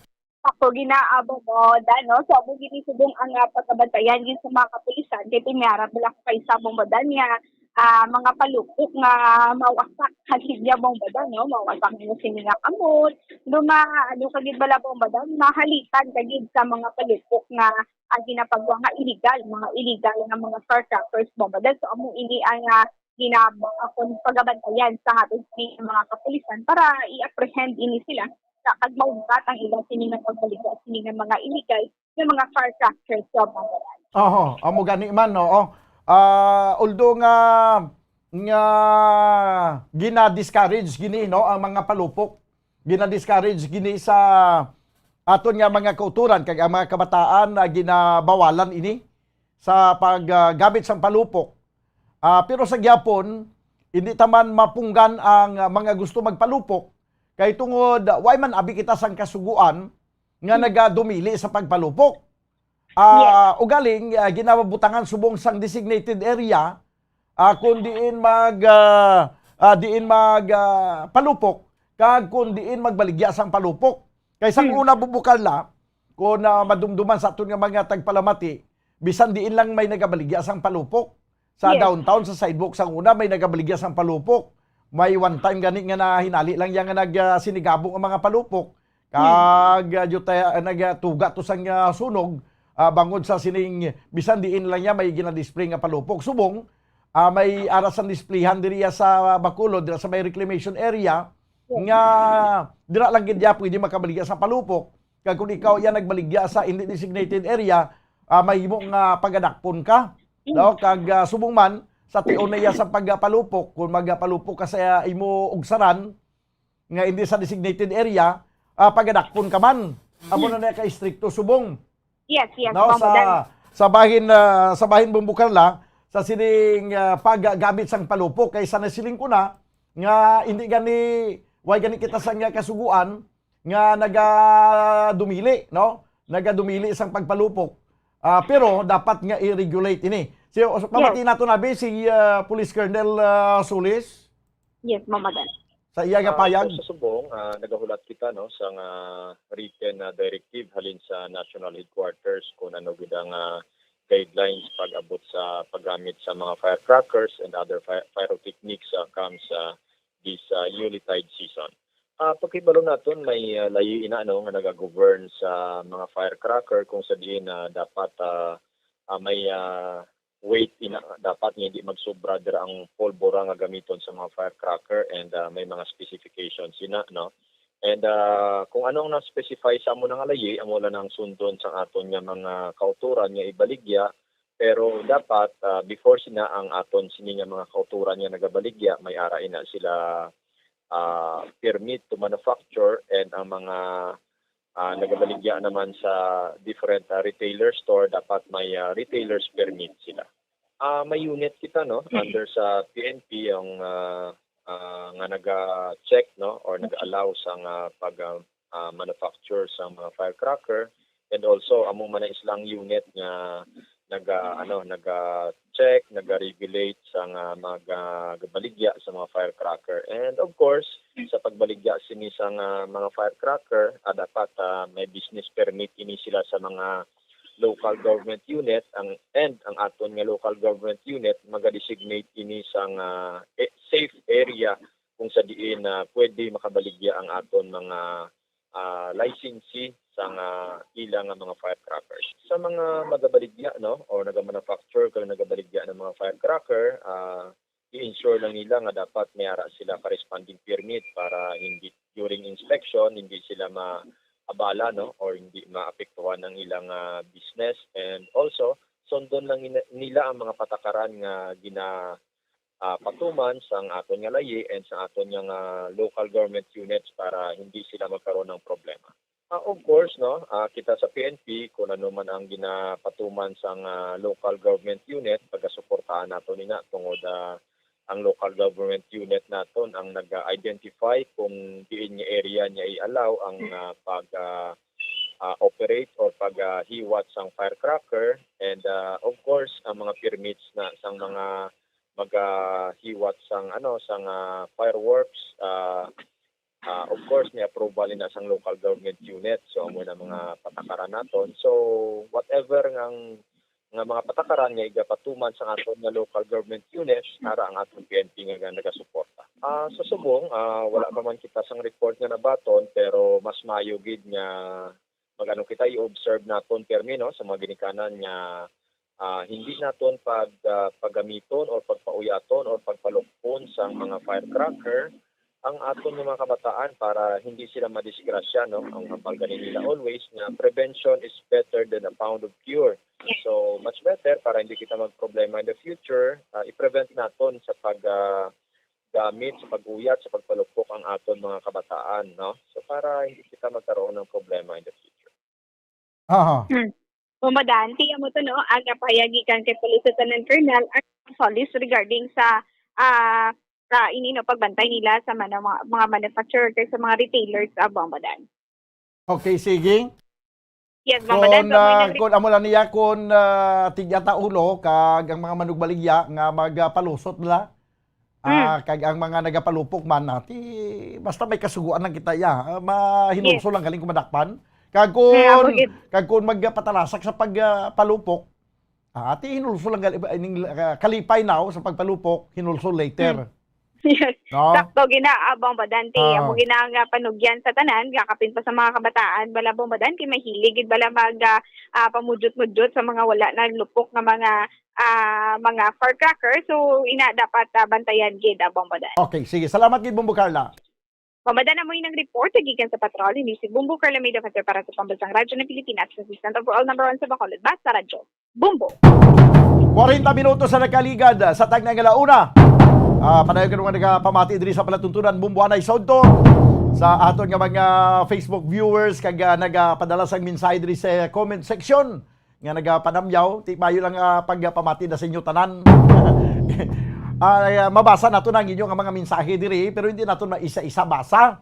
Ako, ginaabo mo, Dan, no? So, amo gini subong ang, ah, pagkabantayan gid sa mga kapulisan, kay may ara bala kay sa Bombo Dan nga, ah, mga palupok nga mawasak ka gid niya, Bombo Dan, no? Mawasak mo sini nga kamot. Do ma-, ano ka gid bala, Bombo Dan, mahalitan ka gid sa mga palupok nga, ah, ginapagwa nga illegal, mga illegal nga mga firecrackers, Bombo Dan. So, amo ini ang, ah, ginab-, ah, kun pagabantayan sa aton sini nga mga kapulisan para i-apprehend ini sila sa kag maungkat ang ila sini nga pagbaligya sini nga mga illegal nga mga firecrackers sa Bangalan. Oho, amo gani man, oo. Ah, although nga, nga gina-discourage gini, no, ang mga palupok, gina-discourage gini sa aton nga mga kauturan kag ang mga kabataan na ginabawalan ini sa pag, ah, gamit sang palupok. Ah, pero sa gyapon, hindi ta man mapunggan ang, ah, mga gusto magpalupok, kay tungod, ah, way man abi kita sang kasugoan nga nagadumili sa pagpalupok. Ah, ugaling, ah, ginabutangan subong sang designated area, ah, kung diin mag, ah, ah, diin mag, ah, palupok, kag kung diin magbaligya sang palupok. Kay sang Hmm. una, Bong Carla, kung, ah, madumduman sa aton nga mga tagpalamati, bisan diin lang may nagabaligya sang palupok. Sa Yes. downtown, sa sidewalk, sang una, may nagabaligya sang palupok. May one time gani nga nahinali lang yan nga nag, ah, sinigabong ang mga palupok. Hmm. Kag, ah, jutay, ah, nagtuga to sang, ah, sunog, ah, bangod sa sining, bisan diin lang niya may ginadisplay nga palupok. Subong, ah, may ara sang displayhan diri sa Bacolod, dira sa may reclamation area, Yes. nga dira lang gid niya pwede makabaligya sa palupok. Kag kung ikaw iya nagbaligya sa hindi designated area, ah, mahimo nga pagadakpon ka, Mm. no? Kag, ah, subong man, sa tion na iya sa pagpalupok, kung magpalupok ka sa imo ugsaran nga hindi sa designated area, ah, pagadakpon ka man. Amo Mm. na na ka-istrikto subong. Yes, yes, No, Ma'am sa, Madan. sa bahin, ah, sa bahin, Bong Carla, sa sining, ah, paggamit sang palupok, kay sa nasiling ko na, nga hindi gani, way gani kita sang kasuguan, nga nagadumili, no? Nagadumili sang pagpalupok. Ah, pero dapat nga i-regulate ini. Si, pamati Yes. nato na, bi, si, ah, Police Colonel, ah, Solis. Yes, Ma'am Madan. Sa iya nga Ah, payag. So, sa subong, ah, nagahulat kita, no, sa nga written na directive halin sa National Headquarters kung ano gid ang, ah, guidelines pag-abot sa paggamit sa mga firecrackers and other fi-, pyrotechnics, ah, comes, ah, this, ah, Yuletide season. Ah, pagkahibalo naton, may, ah, layi ina, no, nga nagagovern sa mga firecracker kung sa diin, ah, dapat, ah, ah, may, ah, weight ina, dapat nga hindi magsobra dira ang polbora nga gamiton sa mga firecracker, and, ah, may mga specifications ina, no? And, ah, kung ano ang na-specify sa amo na nga layi, amo lang ang sundon sa aton nga mga kautoran nga ibaligya, pero dapat, ah, before sina ang aton sini nga mga kautoran nga nagabaligya, may ara ina sila, ah, permit to manufacture, and ang mga, ah, nagabaligya naman sa different, ah, retailer store, dapat may, ah, retailer's permit sila. Ah, may unit kita, no, Mm. under sa P N P ang, ah, ah, nga naga-check, no, or naga-allow sa nga pag, ah, ah, manufacture sa mga firecracker. And also, amo man ang islang unit nga naga, ano, naga-check, naga-regulate sa nga mga gabaligya sa mga firecracker. And of course, sa pagbaligya sini sa nga mga firecracker, ah, dapat, ah, may business permit ini sila sa mga local government unit, ang, and ang aton nga local government unit maga-designate ini sa nga, eh, safe area kung sa diin na pwede makabaligya ang aton mga, ah, licensee sa nga ila nga mga firecrackers. Sa mga magabaligya, no, or nagamanufacture kag nagabaligya ng mga firecracker, ah, i-ensure lang nila nga dapat may ara sila corresponding permit para hindi during inspection hindi sila maabala, no, or hindi maapektuhan ang ilang, ah, business. And also, sundon lang nila, nila ang mga patakaran nga gina-, ah, patuman sang aton nga layi and sa aton nga, ah, local government units para hindi sila magkaroon ng problema. Ah, of course, no, ah, kita sa P N P, kung ano man ang ginapatuman sang, ah, local government unit, pagasuportahan nato nina tungod, ah, ang local government unit naton ang nag-identify kung diin nga area niya i-allow ang, ah, pag, ah, ah, operate or pag, ah, hiwat sang firecracker. And, ah, of course, ang mga permits na sang mga magahiwat sang, ano, sang, ah, fireworks, ah, ah, of course, may approval na sang local government unit. So, amo na mga patakaran naton. So, whatever nga, nga mga patakaran nga igapatuman sa aton nga local government units, ara ang aton P N P nga, nga nagasuporta. Ah, sa subong, ah, wala pa man kita sang report nga nabaton, pero mas maayo gid nga mag-ano kita, i-observe naton permi, no, sa mga ginikanan nga, ah, hindi naton pag, ah, paggamiton or pagpauyaton or pagpalukpon sang mga firecracker ang aton nga mga kabataan para hindi sila madisgrasya, no? Ang hambal gani nila always nga prevention is better than a pound of cure. So, much better para hindi kita magproblema in the future, ah, i-prevent naton sa pag, ah, gamit sa pag-uyat, sa pagpalupok ang aton mga kabataan, no? So, para hindi kita magkaroon ng problema in the future. Aha. Hmm. Ma'am Madan, tiya mo to, no? Ang napahayag gikan kay Police Lieutenant Colonel Arnold Solis regarding sa, ah, sa ini, no, pagbantay nila sa mga, mga, mga manufacturer kag sa mga retailers, ah, Ma'am Madan. Okay, sige. Yes, Bong Badan, kun, so, amoy ah, nagre- kun amo lang niya, kun, ah, tigya ta ulo, kag ang mga manugbaligya nga magapalusot la, ah, kag ang mga nagapalupok man, ah, ti, basta may kasuguan lang kita, ya, ah, mahinulso Yes. lang galing kumadakpan. Kag Mm, amo kun, gid. kag kun magpatalasak sa pag, ah, palupok, ah, ti hinulso lang gali, ining, ah, kalipay now sa pagpalupok, hinulso later. Hmm. Yes. No? Sakto gina, ah, Bong Badan, ti. Ah. Amo gina nga panugyan sa tanan, nga kapin pa sa mga kabataan, bala, Bong Badan, kay mahilig gid bala mag, ah, ah, pamudjot-mudjot sa mga wala naglupok nga mga, ah, mga firecracker. So, ina dapat, ah, bantayan gid, ah, Bong Badan. Okay, sige. Salamat gid, Bombo Carla. Bong Badan, amo inang report gikan sa patrol. Ini si Bombo Carla May Defensor para sa Pambansang Radyo ng Pilipinas, consistent overall number one sa Bacolod. Basta Radyo. Bombo. Kwarenta minutos sa nakaligad sa tagna nga launa. Ah, padayon ka naman nagapamati diri sa palatuntunan, Bombo Anay Sodto, sa aton nga mga Facebook viewers kag, ah, nagapadala sang mensahe diri sa comment section nga nagapanamyaw. Ti mayo lang, ah, pagpamati na sa inyo tanan. Ah, mabasa nato na ang inyo nga mga mensahe diri, pero hindi nato maisa-isa basa.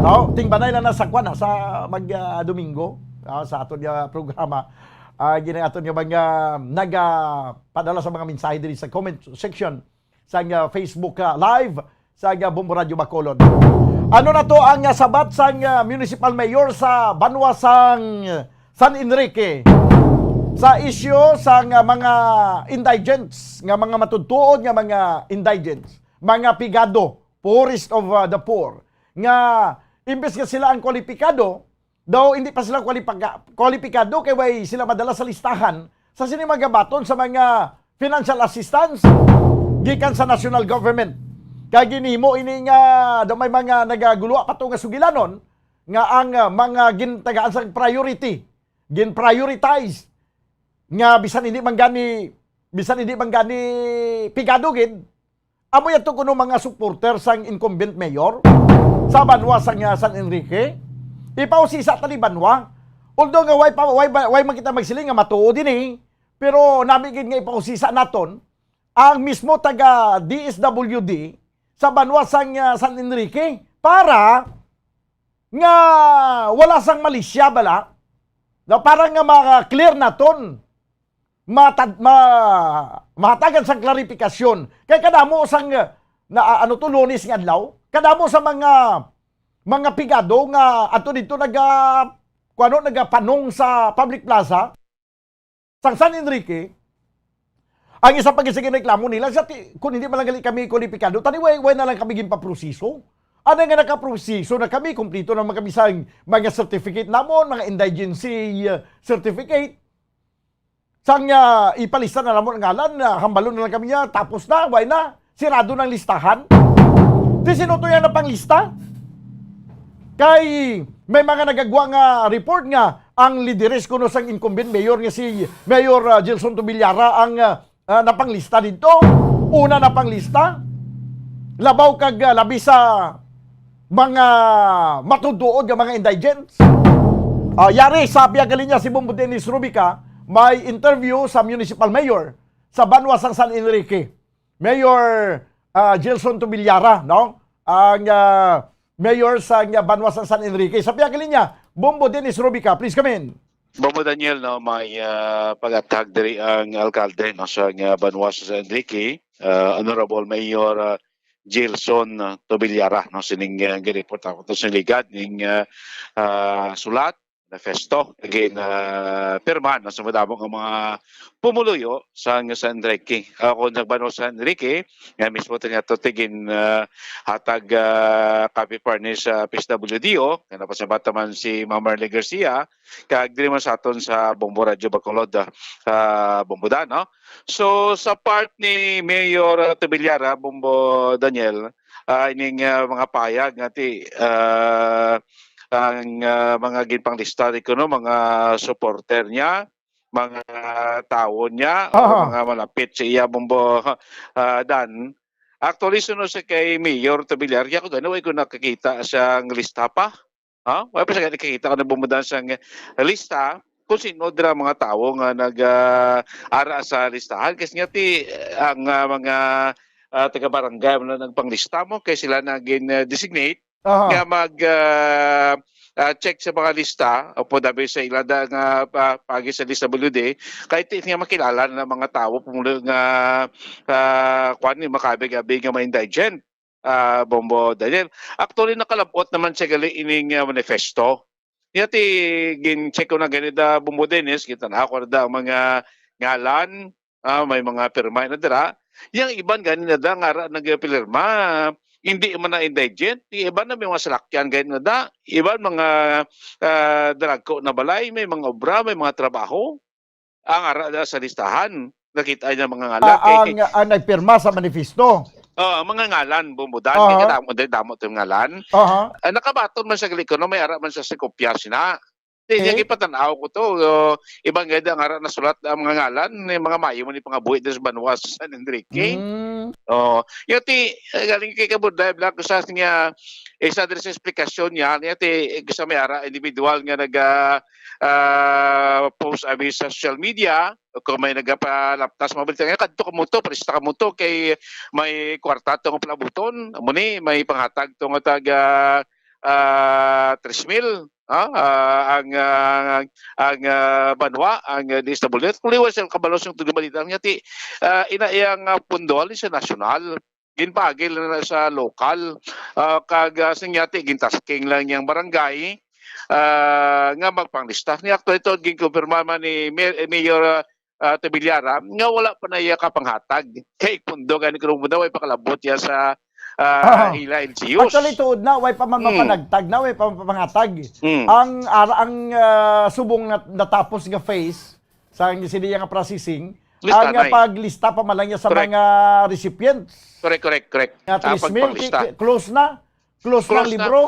No? Tingbanay lang na sa kwan, ah, sa mag, ah, Domingo, ah, sa aton nga programa. Ah, gina aton nga mga nagapadala sa mga mensahe diri sa comment section sa, ah, Facebook, ah, Live sa, ah, Bombo Radio Bacolod. Ano na to ang, ah, sabat sang, ah, municipal mayor sa banwa sang San Enrique sa isyu sang, ah, mga indigents, nga mga matudtuod nga mga indigents, mga pigado, poorest of, ah, the poor, nga imbes nga sila ang kwalipikado, daw hindi pa sila kwalipaka-, kwalipikado kay way sila madala sa listahan sa sini magabaton sa mga financial assistance gikan sa national government. Kay ginhimo ini nga daw may mga nagaguluha pa to nga sugilanon nga ang, ah, mga gintagaan sang priority, gin-prioritize nga bisan hindi man gani, bisan hindi man gani pigado gid, amo yadto kuno mga supporter sang incumbent mayor sa banwa sang, ah, San Enrique. Ipausisa ta ni banwa. Although nga way pa, way ba, way man kita magsiling nga matuod ini, pero nami gid nga ipausisa naton ang mismo taga D S W D sa banwa sang, ah, San Enrique para nga wala sang malisya bala, na para nga ma-clear naton, matad-, ma-, mahatagan sang klarifikasyon. Kay kadamo sang, na, ano to, Lunes nga adlaw, kadamo sa mga, mga pigado nga ato dito naga-, kuno, nagapanong sa public plaza sang San Enrique, ang isa pa gid sa ginreklamo nila, sa ti-, kung hindi man lang gali kami kwalipikado, tani way, way na lang kami ginpaproseso. Ano nga nakaproseso na kami, kumplito na man kami sa mga certificate namon, mga indigency, uh, certificate. Sang, uh, ipalista na namon ang ngalan, uh, hambalon na lang kami niya, tapos na, way na. Sirado ng listahan. Di sino to yan ang panglista? Kay may mga nagagwa nga report nga ang lideres kuno sang incumbent mayor nga si Mayor, ah, Gelson Tobillaga ang, ah, ah, napanglista dito. Una napanglista. Labaw kag, ah, labi sa mga matuduod nga mga indigents. Ah, yari sa piyagaling niya si Bombo Dennis Rubica, may interview sa municipal mayor sa banwa sang San Enrique. Mayor, ah, Gelson Tobillaga, no? Ang, ah, mayor sa, ah, banwa sa San Enrique. Sa piyagaling niya, Bombo Dennis Rubica, please come in. Bombo Daniel, no, may, ah, pag-athag diri ang alkalde, no, sa, ah, banwa sa San Enrique, ah, Honorable Mayor, ah, Gelson, ah, Tobillaga, no, sining, ah, ginreport ako to sa ligad ning, ah, ah, sulat, manifesto. Again, ah, pirma, no, sa madamo nga mga pumuluyo sa, sa San Enrique. Ah, kung nagbanwa sa San Enrique, nga mismo to nga to tigin, ah, hatag, ah, copy furnish sa P S W D O, nga napasabat naman si Ma'am Marley Garcia, kag diri man sa aton sa Bombo Radyo Bacolod, ah, ah, Bombo Dan, no? So, sa part ni Mayor, ah, Tobillaga, Bombo Daniel, ah, ining, ah, mga payag nga ti, ah, ang, ah, mga ginpanglista di kuno, mga supporter niya, mga tawo niya, o Aha. mga malapit sa iya, Bombo, ah, Dan. Actually, sunod sa kay Mayor Tobillaga, ako gani, way ko nakakita sang lista pa. Ha? Wala pa sa nakakita ko na bumudan sang lista kung sino dira mga tawo nga nag, ah, ara sa listahan. Kasi nga ti, ang, ah, mga, ah, taga-barangay na nagpanglista mo, kay sila na gin, ah, designate Aha. nga mag, ah, ah, check sa mga lista, upod abi sa ila da nga, ah, paagi sa D S W D, kay ti nga makilala na mga tawo pumulo nga, ah, kwan, ni makabig-abig nga mga indigent, ah, Bombo Daniel. Actually, nakalab-ot naman siya gali ining, ah, manifesto. Niya ti gin-check ko na gani da, Bombo Dennis, kita na ako na da ang mga ngalan, ah, may mga pirma na dira. Yang iban gani na da nga ara nagpilirma, hindi man na indigent, yung iban na may mga salakyan gani na da, iban mga, ah, daragko na balay, may mga obra, may mga trabaho. Ang ara da sa listahan, nakita niya mga ngalan. Ah, Kay ang, ang nagpirma sa manifesto. Oh, ang mga ngalan, Bombo Dan, Aha. kay kadamo, damo to yung ngalan. Aha. Ah, nakabaton man sa gali ko, no, may ara man sa, sa kopya sina. Di niya Eh? gipatanaw ko to. So, ibang ganda ang ara nasulat ang mga ngalan, yung mga mayo man yung pangabuhi dito sa banwa sa San Enrique. Mm. Oh, yung ti, eh, galing kay Kabudlay Blanco sa niya, isa diri sa esplikasyon niya, niya ti, eh, sa may ara individual nga naga, ah, post abi sa social media, o kung may nagapalaptas mga balita, nga kadto ka mo to, presta ka mo to, kay may kwarta to nga palabuton, amo ni, may panghatag to nga taga, ah, tres mil, ah, ah, ang, ah, ang, ah, banwa, ang, ah, D S W D. Kung liwan sa kabalo sa tugong balita, nga ti, ah, ina iyang, ah, pundo, halin sa nasyonal, ginpagil na sa lokal, ah, kag, ah, sa nga ti, gintasking lang yang barangay, ah, nga magpanglista. Ni akto ito, ginkumpirma man ni Mayor, Mayor, ah, ah, Tibillara nga wala pa na iya kapanghatag. Kay pundo gani kung daw ay pakalabot iya sa, ah, Ah. ila L G Us. Actually, tuod na, way pa man Mm. mapanagtag na, way pa mapangatag. Mm. Ang, ara, ang, ah, subong na, natapos nga phase sa siniya nga processing, Lista ang, ah, na eh. paglista pa man lang niya sa Correct. mga recipients. Correct, correct, correct. Nga Ah, tres mil, pagpanglista. ki-, close na. Close na Close na. libro.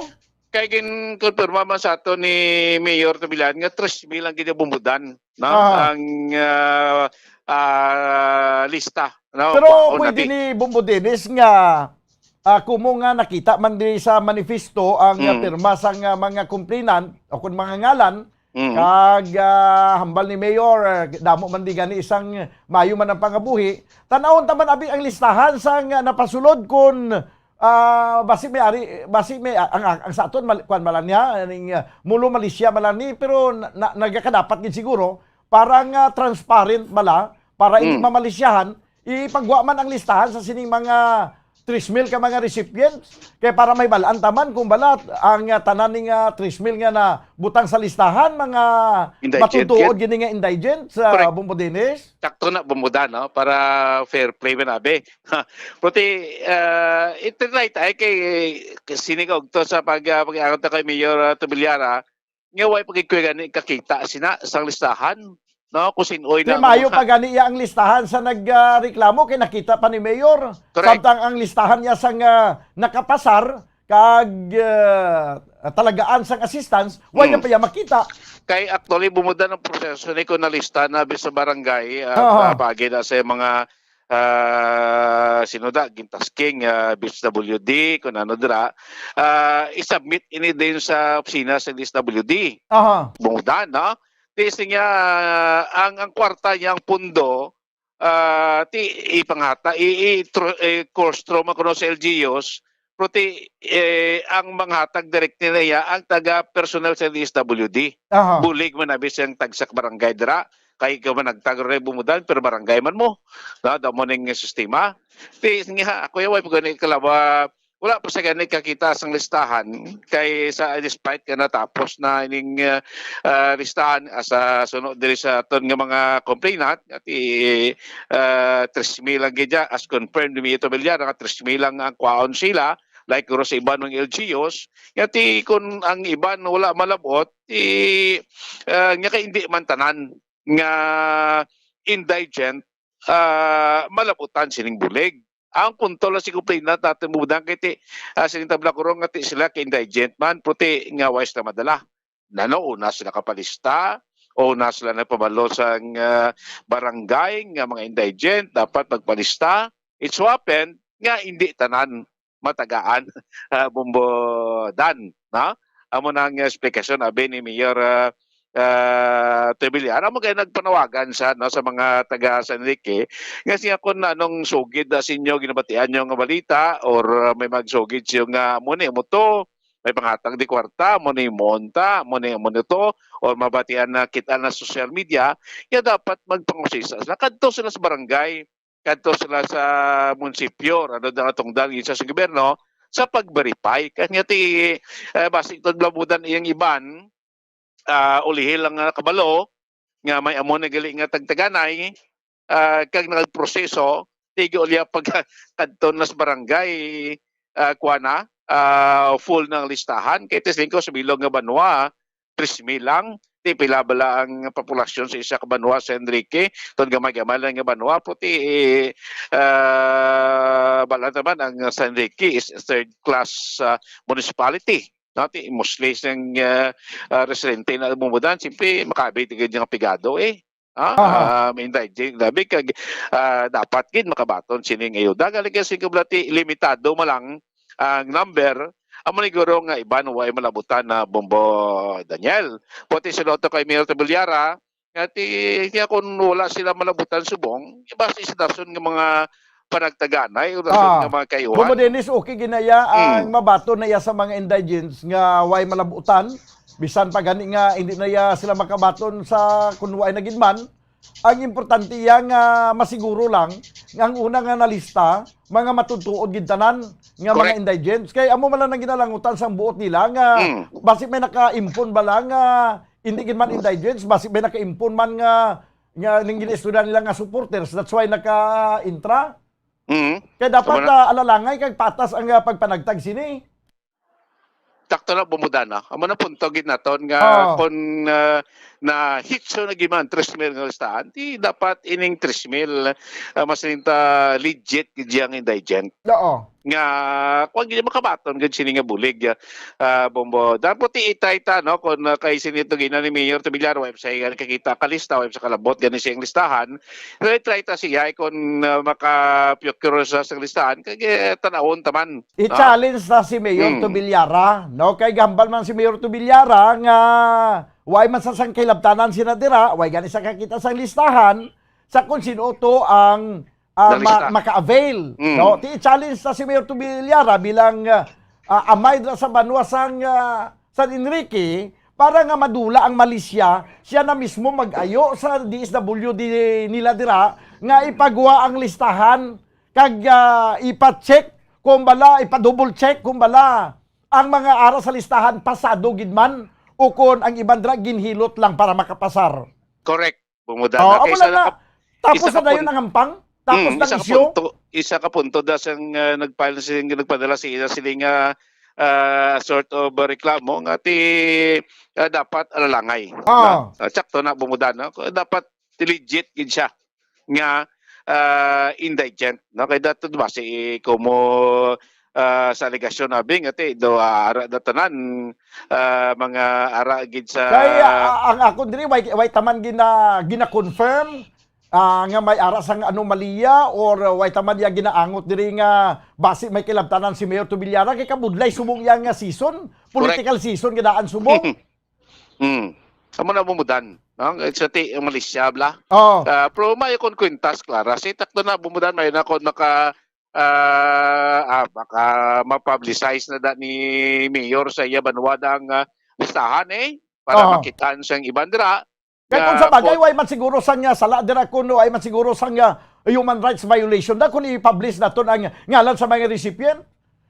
Kay ginkonfirma man sa ato ni Mayor Tabilan nga tres mil ang ginabumbudan, no? Ah. Ang, ah, ah, lista, no? Pero Kwaon na pwede di. ni Bombo Dennis nga, ah, kumo nga nakita man di sa manifesto ang, ah, Mm. pirma sang, ah, mga complainant o kung mga ngalan, Mm. kag, ah, hambal ni Mayor, ah, damo man di gani isang mayo man ang pangabuhi. Tanawon ta man abi ang listahan sang, ah, napasulod kun Ah, basi may ari, basi may, ang, ang, ang sa aton, mal-, kwan, malanya, aning, ah, Mulo Malaysia, malani, pero na, na, nagakadapat gid siguro, para nga transparent bala, para hindi Mm. mamalisyahan, ipagwa man ang listahan sa sining mga tres mil ka mga recipients, kay para may balaan taman kung bala ang, ah, tanan ning, ah, tres mil nga na butang sa listahan, mga Indigent matutuod gid. gini nga indigent sa Correct. Bombo Dennis. Sakto na, Bombo Dan, no? Para fair play man abi. Puti, ah, ito na ito, ay kay, kay sinig og to sa pag, ah, pag-iangat na kay Mayor, ah, Tubilyara, nga way pagkikuya gani kakita sina sang listahan, no? Kung sinoy Di na mayo mga pa gani iya ang listahan sa nag, ah, reklamo kay nakita pa ni Mayor. Correct. Samtang ang listahan niya sang, ah, nakapasar kag, ah, talagaan sang assistance, way na Hmm. pa iya makita. Kay actually, bumuda ng proseso ni kung nalista na bis sa barangay, ah, Aha. pa-, pagi na sa mga ah, sinuda, gintasking, ah, B S W D, kung ano dira, ah, i-submit ini din sa opisina sa D S W D. Aha. Bungdan, no? Ti siya, ang, ang kwarta niya, ang pundo, ah, ti ipangata, i, i, tro-, i, course through man kuno sa L G Us, pero ti, eh, ang manghatag direct nila iya, ang taga personnel sa D S W D. Aha. Bulig man abi siyang tagsak barangay dira. Kay ikaw man nagtag-, re bumudan, pero barangay man mo. Na, damo ning sistema. Ti, nga, ako yung way pa gani kalawa, wala pa sa gani kakita sang listahan. Kay sa, despite nga natapos na ining, ah, ah, listahan, ah, sa sunod diri sa aton nga mga complainant, at i, ah, tres mil ang gidya, as confirmed ni Mito Villar, nga tres mil ang, ang kwaon sila, like guro sa iban ng L G Us, nga ti kung ang iban wala malabot, ti, ah, nga kay hindi man tanan nga indigent, ah, malabutan sining bulig. Ang punto lang si complainant natin, Bumudang, kay ti, ah, sining tabla kurong nga ti sila kay indigent man, puti nga wais na madala. Nano, una sila kapalista, o una sila nagpabalo sa, ah, barangay nga mga indigent, dapat magpalista. It so happened nga hindi tanan matagaan, ah, Bombo Dan, no? Amo na ang esplikasyon, abi ni Mayor, ah, ah, Trevelyan. Amo kay nagpanawagan sa, no, sa mga taga San Enrique, nga siya kung anong sugid na sa inyo, ginabatian nyo nga balita, or, ah, may magsugid siyo nga, amo ni, amo to, may panghatag di kwarta, mo ni monta, mo ni, mo ni to, or mabatian na kita na social media, ya dapat magpangusisa sila. Kadto sila sa barangay, kadto sila sa munisipyo, ano daw atong dal sa gobyerno, sa pag-verify. Kanya ti, eh, basi itong blabudan iyang iban, ah, ulihil lang nga kabalo nga may amo na gali nga tagtaganay, ah, kag nagproseso, tigo liya pag kadto na sa barangay, ah, kuha na, ah, full ng listahan. Kay testing ko sa bilog nga banwa, tres mil lang. Ti pila bala ang populasyon sa isa ka banwa sa Enrique? Ton gamay-gamay lang nga banwa, puti, eh, ah, bala naman ang San Enrique is a third class, ah, municipality. No, ti mostly sing, ah, ah, residente na bumudan, siyempre, makabig tigid nga pigado, eh. Ah, Aha. ah, may indigent, labi kag, ah, dapat gid makabaton sining ayuda. Galing kasi kabla ti limitado man lang ang number, amo ni guro nga iban way malabutan na Bombo Daniel. Pati si Lotto kay Mayor Tabullara, nga ti, kaya kung wala sila malabutan subong, iba sa isdason nga mga panagtaganay o rason Ah, nga mga kayuhan. Bombo Dennis, okay ginaya ang Mm. mabaton na iya sa mga indigents nga way malabutan. Bisan pa gani nga hindi na iya sila makabaton sa kung way na gid man. Ang importante iya nga masiguro lang nga ang una nga nalista, mga matutuod gid tanan nga mga Correct. indigents. Kay amo man lang ang ginalangutan sang buot nila nga Mm. basi may naka-impon ba lang nga hindi gid man indigents, basi may naka-impon man nga, nga ning ginaistorya nila nga supporters. That's why naka-intra. Mm. Kaya dapat Tama na. ah, alalangay kag patas ang ah, pagpanagtag sini. Takto na bumudana. Amo na punto gid naton nga Oo. kung ah, na hitso na giman tres mil nga listahan, di dapat ining tres mil ah, mas ninta legit gid yang indigent. Oo. Nga kung gid makabaton gid sini nga bulig, ah, Bombo. Dapat iitay ta, no, kung ah, kay sini to gina ni Mayor Tubilar, wala sa iya kakita kalista, wala sa kalabot gani siyang listahan. So, itry ta siya kung ah, maka-procure sa, sa listahan, kay eh, tanawon taman. I-challenge na si Mayor Hmm. Tubilyara, no? Kay gambal man si Mayor Tubilyara nga way man sa sang kilabtanan sina dira, way gani sa kakita sang listahan sa kung sino to ang ah, ma- Nalista. maka-avail, Hmm. no? Ti i-challenge na si Mayor Tubilyara bilang ah, ah, amay dira sa banwa sang ah, San Enrique para nga madula ang malisya, siya na mismo mag-ayo sa D S W D nila dira nga ipagwa ang listahan kag ah, ipa-check kung bala, ipa-double check kung bala ang mga ara sa listahan pasado gid man o kon ang iban dira ginhilot lang para makapasar. Correct. Bumuda Oh, na. Kay amo isa lang na na, ka-, tapos isa na ka dayon pun-, ang ampang, tapos mm, na ang isa ka isyu. punto, isa ka punto da sang, ah, nagpal-, sing-, nagpadala sa ila sila nga, ah, sort of reklamo nga ti, ah, dapat alalangay, Ah. no? Ah, sakto na bumuda, no? Dapat legit gid siya nga, ah, indigent, no? Kay dato, diba, si Kumo, ah, sa alegasyon, abi nga ti do, ah, ara da tanan, ah, mga ara gid sa Kay, ah, ang ako diri, way, way taman gina-, gina-confirm, ah, nga may ara sang anomalya or way taman iya ginaangot diri nga basi may kilabtanan si Mayor Tubilyara kay kabudlay subong iya nga season, Correct. political season nga daan subong. Mm. Amo na bumudan, no? Sa ti, ang Malaysia, bla. Oh. Ah, pero may kon kwintas, Clara. Si takto na bumudan, may na kon maka, ah, ah, baka ma-publicize na da ni Mayor sa iya banwa da ang, ah, listahan, eh, para Oo. makitaan sang iban dira. Kay kung Nga, sa bagay, kon- way man siguro sang, ah, sala dira kun way man siguro sang, ah, human rights violation da kung i-publish naton ang ngalan sa mga recipient.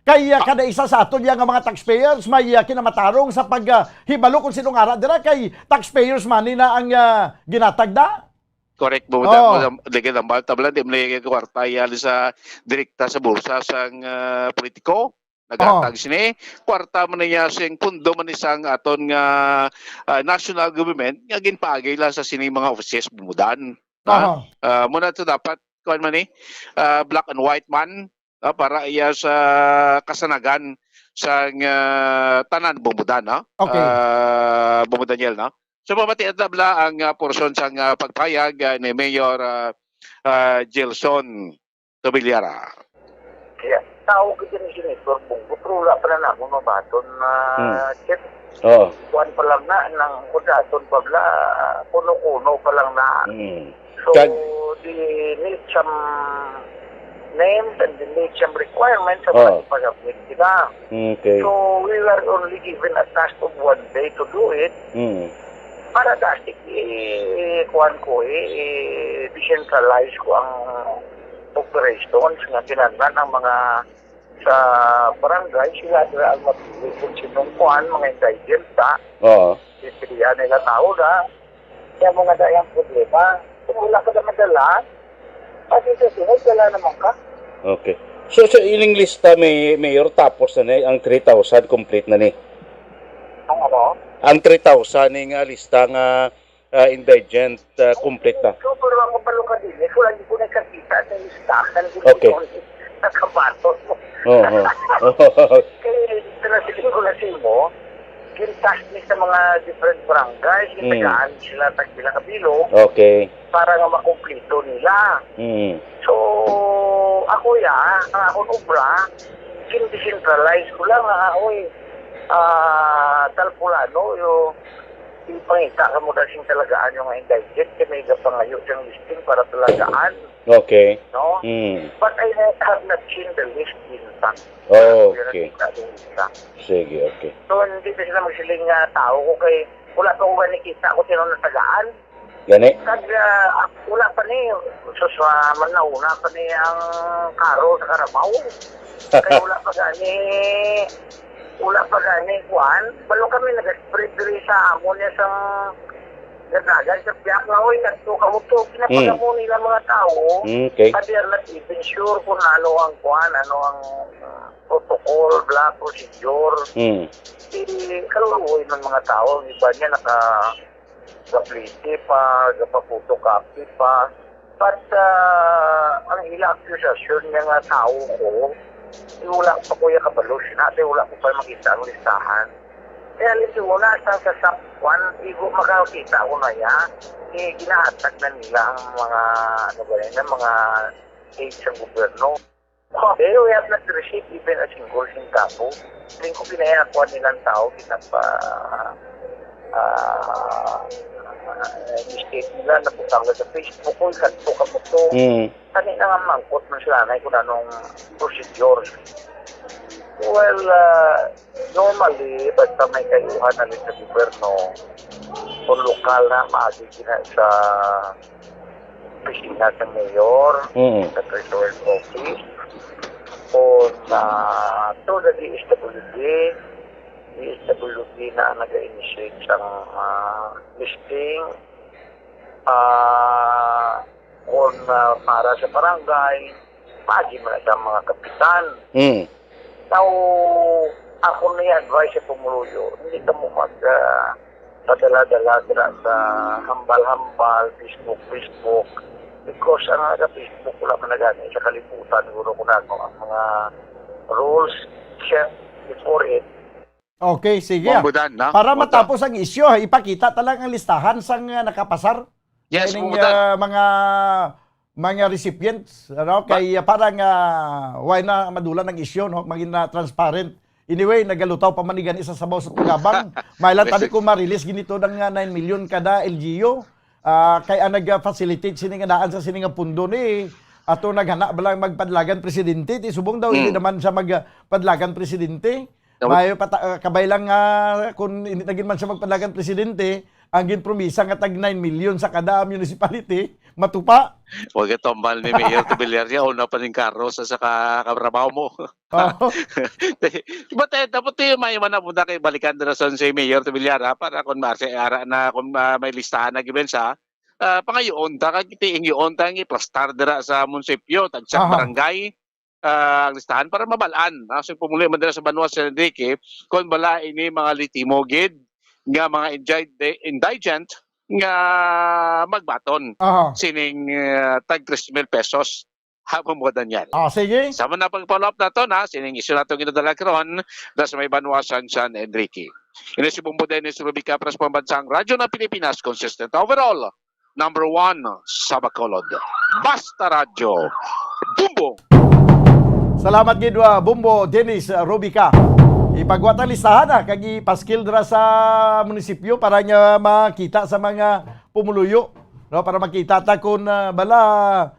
Kay, ah, Ah. kada isa sa aton yang mga taxpayers may, ah, kinamatarong sa pag, ah, hibalo kung sinong ara dira kay taxpayers money na ang, ah, ginatag da. Correct, bumuda, Oh. bumuda, lagi ng balta, bala, di mo lagi kwarta yan sa direkta sa bulsa sang, ah, politiko. Naghatag Oh. sini, kwarta man niya sing pundo man isang aton nga, ah, national government nga ginpaagi lang sa sini mga offices bumudan. Ha? Aha. Ah, muna to dapat, kuwan man ni, ah, black and white man, ah, para iya sa kasanagan sang, ah, tanan bumudan, no? Okay. Ah, bumudan, Yel, no? So, pamati at labla ang, ah, portion sang, ah, pagpayag, ah, ni Mayor, ah, ah, Gelson Tobilyara. Kaya, tao ka dyan ni Senator Bongo, pero wala pa na naman mabaton na Hmm. check. Oo. Kuwan pa lang na, nang kudaton pa bla, kuno-kuno pa lang na. Hmm. So, Kag- di need some names and they made some requirements sa mga Oh. ipasubmit nila. Okay. So, we were only given a task of one day to do it. Mm. Para dasig, i-, kuwan ko, i-, i-decentralize ko ang operations nga kinahanglan ang mga sa barangay, sila dira ang mapili kung sinong kuwan, mga indigent ta. Oo. Pipilihan nila tao na. Kaya mo nga dahil ang problema, kung wala ka na madala, pati sa sunod, wala naman ka. Okay. So, sa ining lista, may, Mayor, tapos na ni, ang three thousand complete na ni? Ang ano? Ang three thousand ni nga lista nga, ah, indigent, ah, complete na. So, pero ang kabalo ka din, eh, kung hindi ko nakakita sa lista, ang Okay. Nakabato mo. Oo. Kaya, pinasiling ko na sa imo, gintas ni sa mga different barangay, Mm. gitagaan sila tag pila ka bilog Okay. para nga makumplito nila. Mm. So, ako ya, ang akong obra, gin-decentralize ko lang nga, oy, ah, tal pulano, yo, ipangita ka mo daw sing talagaan yung indigent, kaya may gapangayo siyang listing para talagaan, Okay. no? Mm. But I have not seen the list intact. Oh, Pero okay. nakita yung lista. Sige, okay. So, hindi na sila magsiling nga tao ko kay wala pa ko gani kita kung sino natagaan. Gani? Kag, ah, wala pa ni, sus, ah, man nauna pa ni ang karo sa Carabao. Kay wala pa gani, wala pa gani, kuan. Balo kami nag-spread diri sa amon niya sa Ganagan sa biyak nga, oy, kadto ka mo to. Pinapagamo Mm. nila mga tao. Mm, okay. At they are not even sure kung ano ang kuan, ano ang, ah, protocol, bla, procedure. Mm. Di, kaluluoy ng mga tao. Ang iba niya naka, gaplete pa, gapaphotocopy pa. But, ah, ang ila akusasyon niya nga tao ko, wala pa ko ya kabalo siya, kay wala ko pa makita ang listahan. Kaya alam mo, wala sa, sa, sa kwan, igo makakita ko na ya, eh, ginahatag na nila ang mga, ano ba yan, ang mga aid sa gobyerno. Pero we have not received even a single centavo. Tingin ko pinayakuan nilang tao, kita pa, ah, mistake nila, nabutang na sa Facebook, kung kanto ka mo to. Mm. Kani na nga mangkot man sila na kung anong procedure. Well, ah, normally, basta may kayuhan na rin sa gobyerno, kung lokal na, maagi na sa opisina sa mayor, Mm. sa treasurer's office, o sa, to the D S W D, D S W D na ang nag-initiate sa, ah, listing, ah, kung, ah, para sa barangay, pagi man sa mga kapitan. Mm. Now, ako na advice sa pumuluyo, hindi ka mo mag, ah, padala-dala dira sa hambal-hambal, Facebook, Facebook. Because ang sa Facebook, wala man na gani sa kalibutan, siguro kung ano ang mga rules set before it. Okay, sige. Ma'am Budan, no? Para Budan. Matapos ang isyu, ha, ipakita ta lang ang listahan sang, ah, nakapasar. Yes, Kining, Budan. Ah, mga, mga recipients, ano, Ma- kay, ah, para nga, ah, why na madula ng isyu, no? Maging na transparent. Anyway, nagalutaw pa man ni gani sa sabaw sa tugabang. May lang tabi Yes. ko ma-release ginito ng, ah, nine million kada L G U. Ah, kay ang nag-facilitate sini nga daan sa sini nga pundo ni ato naghana ba lang magpadlagan presidente, ti subong daw hindi Mm. naman siya magpadlagan presidente. Dapat Mayo pata-, ah, kabay lang nga kung hindi na gid man siya magpadlagan presidente, ang ginpromisa nga tag nine million sa kada municipality, matupa. Wag ito, mahal ni Mayor Tubiliar niya, una pa ning karo sa, sa ka-, katrabaho mo. Oo. But, eh, dapat, eh, may man na punta kay balikan na sa si Mayor Tubiliar, ha, para kung ma-, si ara na, kung, ah, may listahan na given sa, ah, pangayoon ta, kag tiingyoon ta, ang iplastar dira sa munisipyo, tag sa Aha. barangay, ah, ang listahan para mabalaan, ha? So, pumuli man dira sa banwa si Enrique, kung bala ini mga litimo gid nga mga indigent, indigent nga magbaton Aha. sining, ah, tag tres mil pesos. Hapon mo, Daniel. Ah, sige. Sama na pag-follow up nato na sining isyu nato ginadala karon, das may banwa San San Enrique. Ini si Bombo Dennis Rubica, para sa Pambansang Radyo ng Pilipinas, consistent overall, number one sa Bacolod. Basta Radyo, Bombo! Salamat gid, ah, Bombo Dennis, ah, Rubica. Ipagwat ang listahan, ah, kag ipaskil dira sa munisipyo para nga makita sa mga pumuluyo, no, para makita ta kung, ah, bala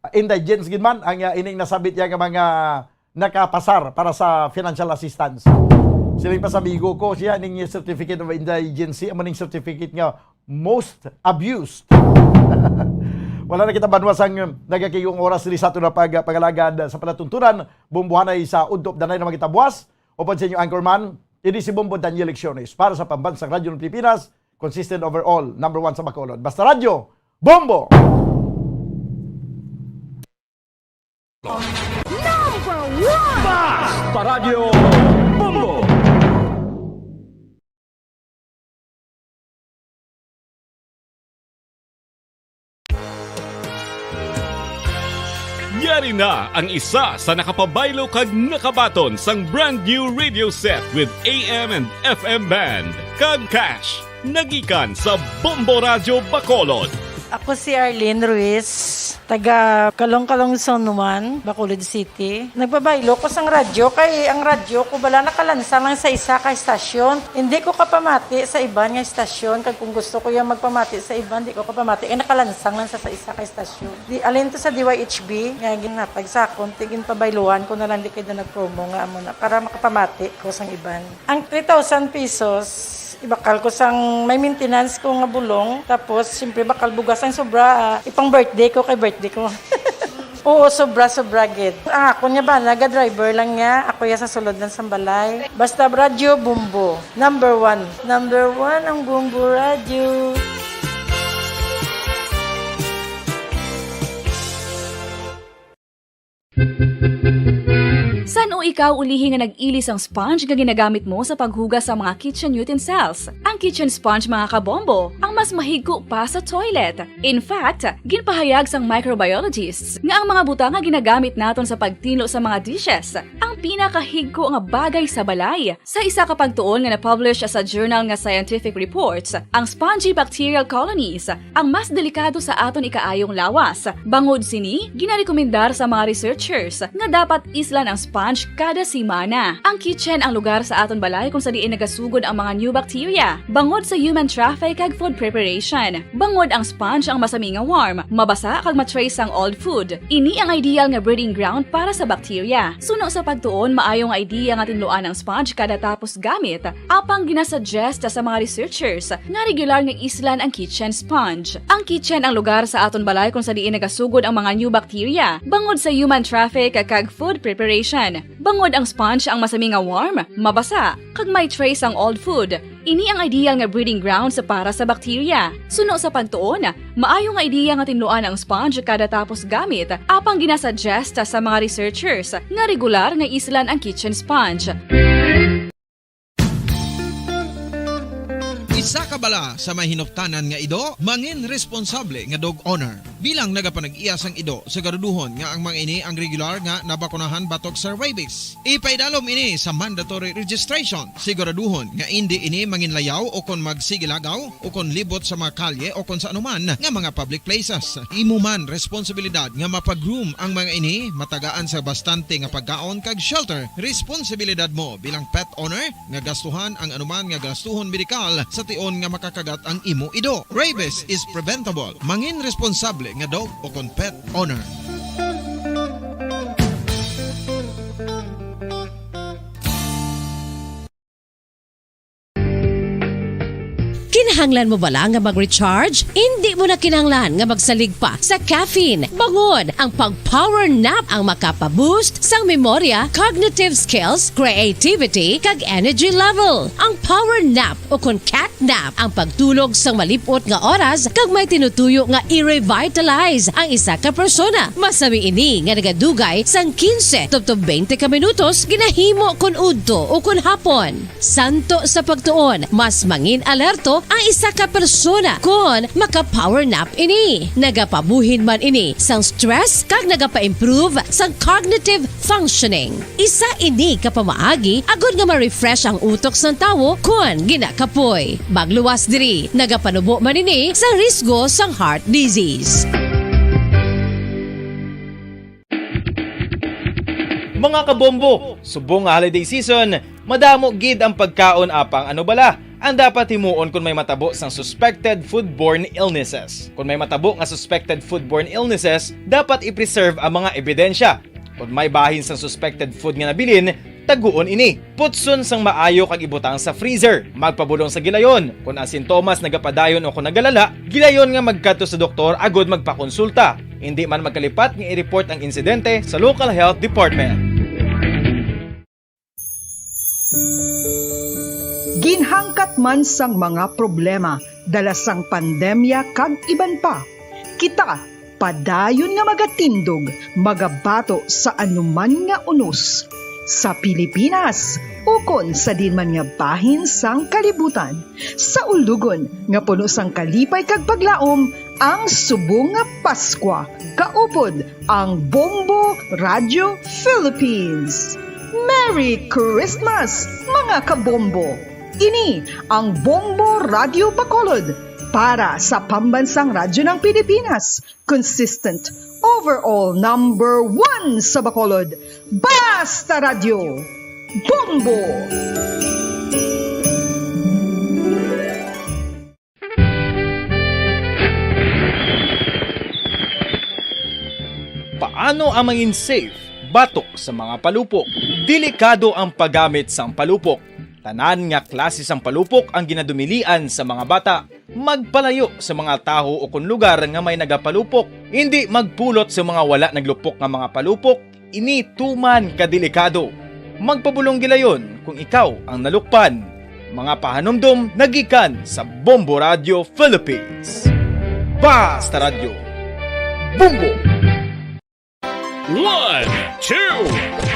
indigence gid man ang, ah, ining nasabit niya nga mga nakapasar para sa financial assistance. Siling pa sa amigo ko, siya ning certificate of indigency, amo ning certificate nga most abused. Wala na kita banwa sang nagakigong oras diri sa aton na pag-, pag-alagad sa palatuntunan. Bumbuhanay sa udto updanay na magitabuas. Upod sa inyo anchorman, ini si Bombo Daniel Lecciones para sa Pambansang Radyo ng Pilipinas, consistent overall, number one sa Bacolod. Basta Radyo, Bombo! Number one! Basta Radyo, Bombo! Yari na ang isa sa nakapabaylo kag nakabaton sang brand new radio set with A M and F M band kag cash. Nagikan sa Bombo Radyo Bacolod. Ako si Arlene Ruiz, taga Kalong-Kalong Zone one, Bacolod City. Nagpabaylo ko sang radyo kay ang radyo ko bala nakalansang lang sa isa ka estasyon. Hindi ko kapamati sa iban nga estasyon, kag kung gusto ko yung magpamati sa iban, di ko kapamati kay nakalansang lang sa, sa isa ka estasyon. Di, alin to sa D Y H B nga ginhatag sa akon, ti ginpabayluhan ko na lang di kay na nag-promo nga amo na para makapamati ko sang iban. Ang three thousand pesos, ibakal ko sang may maintenance ko nga bulong. Tapos, siyempre, bakal bugas ang sobra, ah, ipang birthday ko kay birthday ko. Oo, sobra, sobra gid. Ang ako niya ba, naga-driver lang niya. Ako ya sa sulod ng sambalay. Basta radyo, Bombo. Number one. Number one ang Bombo Radyo. San-o ikaw ulihi nga nag-ili sang sponge nga ginagamit mo sa paghugas sa mga kitchen utensils? Ang kitchen sponge, mga kabombo, ang mas mahigko pa sa toilet. In fact, ginpahayag sang microbiologists nga ang mga butang nga ginagamit naton sa pagtinlo sa mga dishes ang pinakahigko nga bagay sa balay. Sa isa ka pagtuon nga na-publish sa journal nga Scientific Reports, ang spongy bacterial colonies ang mas delikado sa aton ikaayong lawas. Bangod sini, ginarekomendar sa mga researchers nga dapat islan ang sponge kada semana. Ang kitchen ang lugar sa aton balay kung sa diin nagasugod ang mga new bacteria, bangod sa human traffic kag food preparation. Bangod ang sponge ang masami nga warm, mabasa kag ma-trace ang old food. Ini ang ideal nga breeding ground para sa bacteria. Suno sa pagtuon, maayo nga idea nga tinluan ang sponge kada tapos gamit. Apang ginasuggest sa mga researchers nga regular nga islan ang kitchen sponge. Ang kitchen ang lugar sa aton balay kung sa diin nagasugod ang mga new bacteria, bangod sa human traffic kag food preparation. Bangod ang sponge ang masami nga warm, mabasa, kag may trace ang old food. Ini ang ideal nga breeding grounds para sa bacteria. Suno sa pagtuon, maayo nga idea nga tinluan ang sponge kada tapos gamit, apang ginasuggest sa mga researchers nga regular nga islan ang kitchen sponge. Isa ka bala sa may hinuktanan nga ido, mangin responsable nga dog owner. Bilang nagapanag-iya sang ido, siguraduhon nga ang mga ini ang regular nga nabakunahan batok sa rabies. Ipaidalom ini sa mandatory registration. Siguraduhon nga indi ini manginlayaw o kon magsigilagaw o kon libot sa mga kalye o kon sa anuman nga mga public places. Imo man responsibilidad nga mapag-groom ang mga ini, matagaan sa bastante nga pagkaon kag shelter. Responsibilidad mo bilang pet owner nga gastuhan ang anuman nga gastuhon medikal sa tion nga makakagat ang imo ido. Rabies is preventable. Mangin responsable nga dog o kon pet owner. Kinahanglan mo bala nga mag-recharge? Indi mo na kinahanglan nga magsalig pa sa caffeine. Bangod, ang pag-power nap ang makapa-boost sang memorya, cognitive skills, creativity, kag energy level. Ang power nap o kon cat nap ang pagtulog sang malip-ot nga oras kag may tinutuyo nga i-revitalize ang isa ka persona. Masami ini nga nagadugay sang quince tubtob twenty ka minutos, ginahimo kon udto o kon hapon. Suno sa pagtuon, mas mangin alerto ang isa ka persona kon maka-power nap ini. Nagapabuhin man ini sang stress kag nagapa-improve sang cognitive functioning. Isa ini ka pamaagi agod nga ma-refresh ang utok sang tawo kon ginakapoy. Magluwas diri, nagapanubo man ini sa risgo sang heart disease. Mga kabombo, subong nga holiday season, Madamo gid ang pagkaon, apang ano bala ang dapat himuon kon may matabo sang suspected foodborne illnesses? Kon may matabo nga suspected foodborne illnesses, dapat i-preserve ang mga ebidensya. Kon may bahin sang suspected food nga nabilin, taguon ini. Putson sang maayo kag ibutang sa freezer. Magpabulong sa gilayon. Kon ang sintomas nagapadayon o kon nagalala, gilayon nga magkadto sa doktor agud magpakonsulta. Indi man magkalipat nga i-report ang insidente sa local health department. Ginhangkat man sang mga problema dala sang pandemya kag iban pa, kita padayon nga magatindog, magabato sa anuman nga unos sa Pilipinas ukon sa diin man nga bahin sang kalibutan. Sa ulugon nga puno sang kalipay kag paglaom ang subong nga Paskwa, kaupod ang Bombo Radio Philippines. Merry Christmas, mga kabombo! Ini ang Bombo Radio Bacolod para sa Pambansang Radyo ng Pilipinas, consistent, overall number one sa Bacolod. Basta Radyo, Bombo! Paano ang mangin safe batok sa mga palupok? Delikado ang paggamit sang palupok. Tanan nga klase sang palupok ang ginadumilian sa mga bata. Magpalayo sa mga tawo o kon lugar nga may nagapalupok. Indi magpulot sa mga wala naglupok nga mga palupok. Ini tuman ka delikado. Magpabulong gilayon kung ikaw ang nalukpan. Mga pahanumdom nagikan sa Bombo Radio Philippines. Basta Radyo, Bombo! One, two,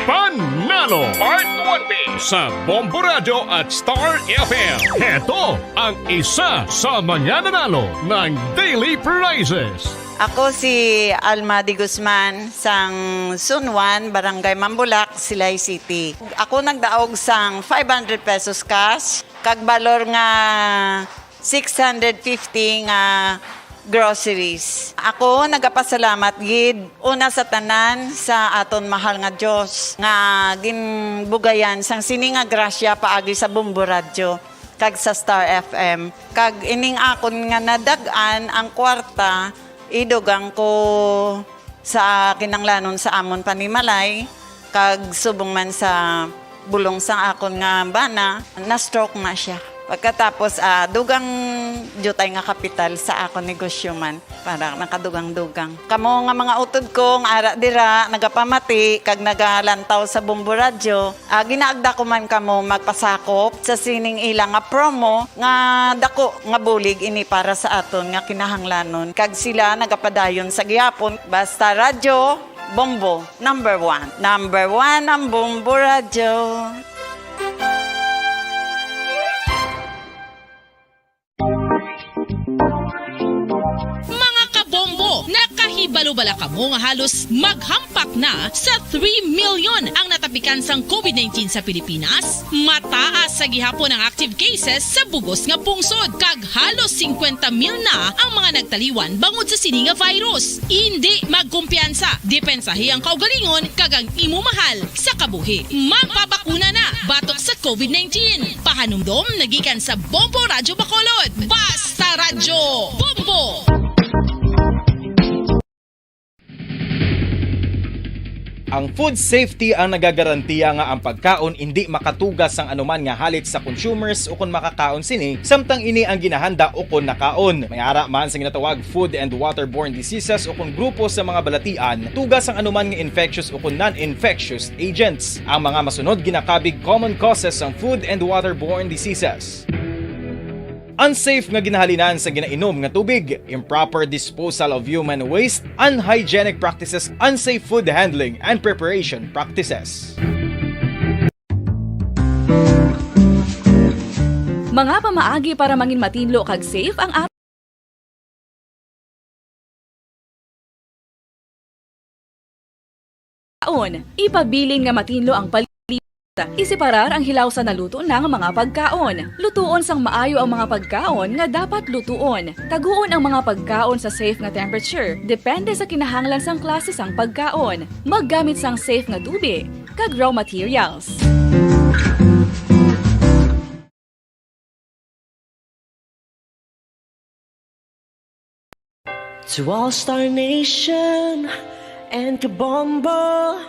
Panalo! Part one B sa Bombo Radio at Star F M. Heto ang isa sa mga nanalo ng daily prizes. Ako si Alma de Guzman, sang Sunwan, Barangay Mambulak, Silay City. Ako nagdaog sang five hundred pesos cash, kag balor nga six hundred fifty nga groceries. Ako nagapasalamat gid una sa tanan sa aton mahal nga Dios nga ginbugayan sang sini nga grasya paagi sa Bombo Radyo kag sa Star F M. Kag ining akon nga nadag-an ang kwarta, idugang ko sa kinahanglanon sa amon panimalay, kag subong man sa bulong sang akon nga bana, na-stroke na sia. Pagkatapos, ah, dugang diutay nga kapital sa akon negosyo man, para nakadugang-dugang. Kamo nga mga utod ko nga ara dira, nagapamati kag nagalantaw sa Bombo Radyo, ah, ginaagda ko man kamo magpasakop sa sining ila nga promo nga dako nga bulig ini para sa aton nga kinahanglanon, kag sila nagapadayon sa gihapon. Basta Radyo, Bombo, number one. Number one ang Bombo Radyo. Mga kabombo, nakahibalo bala kamo nga halos maghampak na sa three million ang natapikan sang covid nineteen sa Pilipinas? Mataas sa gihapon ang active cases sa bug-os nga pungsod, kag halos singkwenta mil na ang mga nagtaliwan bangod sa sini nga virus. Indi magkumpiyansa, depensahi ang kaugalingon kag ang imo mahal sa kabuhi. Magpabakuna na batok sa covid nineteen. Pahanumdom nagikan sa Bombo Radyo Bacolod. Basta Radyo, Bombo! Ang food safety ang nagagarantiya nga ang pagkaon indi makatuga sang anuman nga halit sa consumers ukon makakaon sini, samtang ini ang ginahanda ukon nakaon. May ara man sa ginatawag food and waterborne diseases ukon grupo sa mga balatian, tuga sang anuman nga infectious ukon non-infectious agents. Ang mga masunod ginakabig common causes sang food and waterborne diseases. Unsafe nga ginahalinan sa ginainom nga tubig, improper disposal of human waste, unhygienic practices, unsafe food handling and preparation practices. Mga pamaagi para mangin matinlo kag safe ang pagkaon. Ipabilin nga matinlo ang palibot. Iseparar ang hilaw sa naluto na nga mga pagkaon. Lutuon sang maayo ang mga pagkaon nga dapat lutuon. Taguon ang mga pagkaon sa safe nga temperature, depende sa kinahanglan sang klase sang pagkaon. Maggamit sang safe nga tubi kag raw materials. To All Star Nation and Kabombo,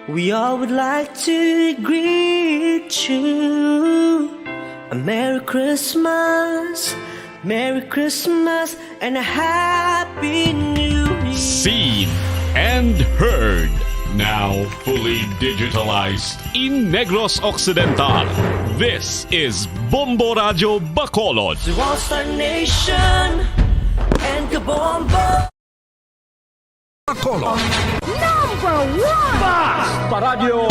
we all would like to greet you a Merry Christmas, Merry Christmas, and a Happy New Year. Seen and heard, now fully digitalized in Negros Occidental. This is Bombo Radyo Bacolod. To All Star Nation and Kabombo. Bacolod. Number one! Basta Radyo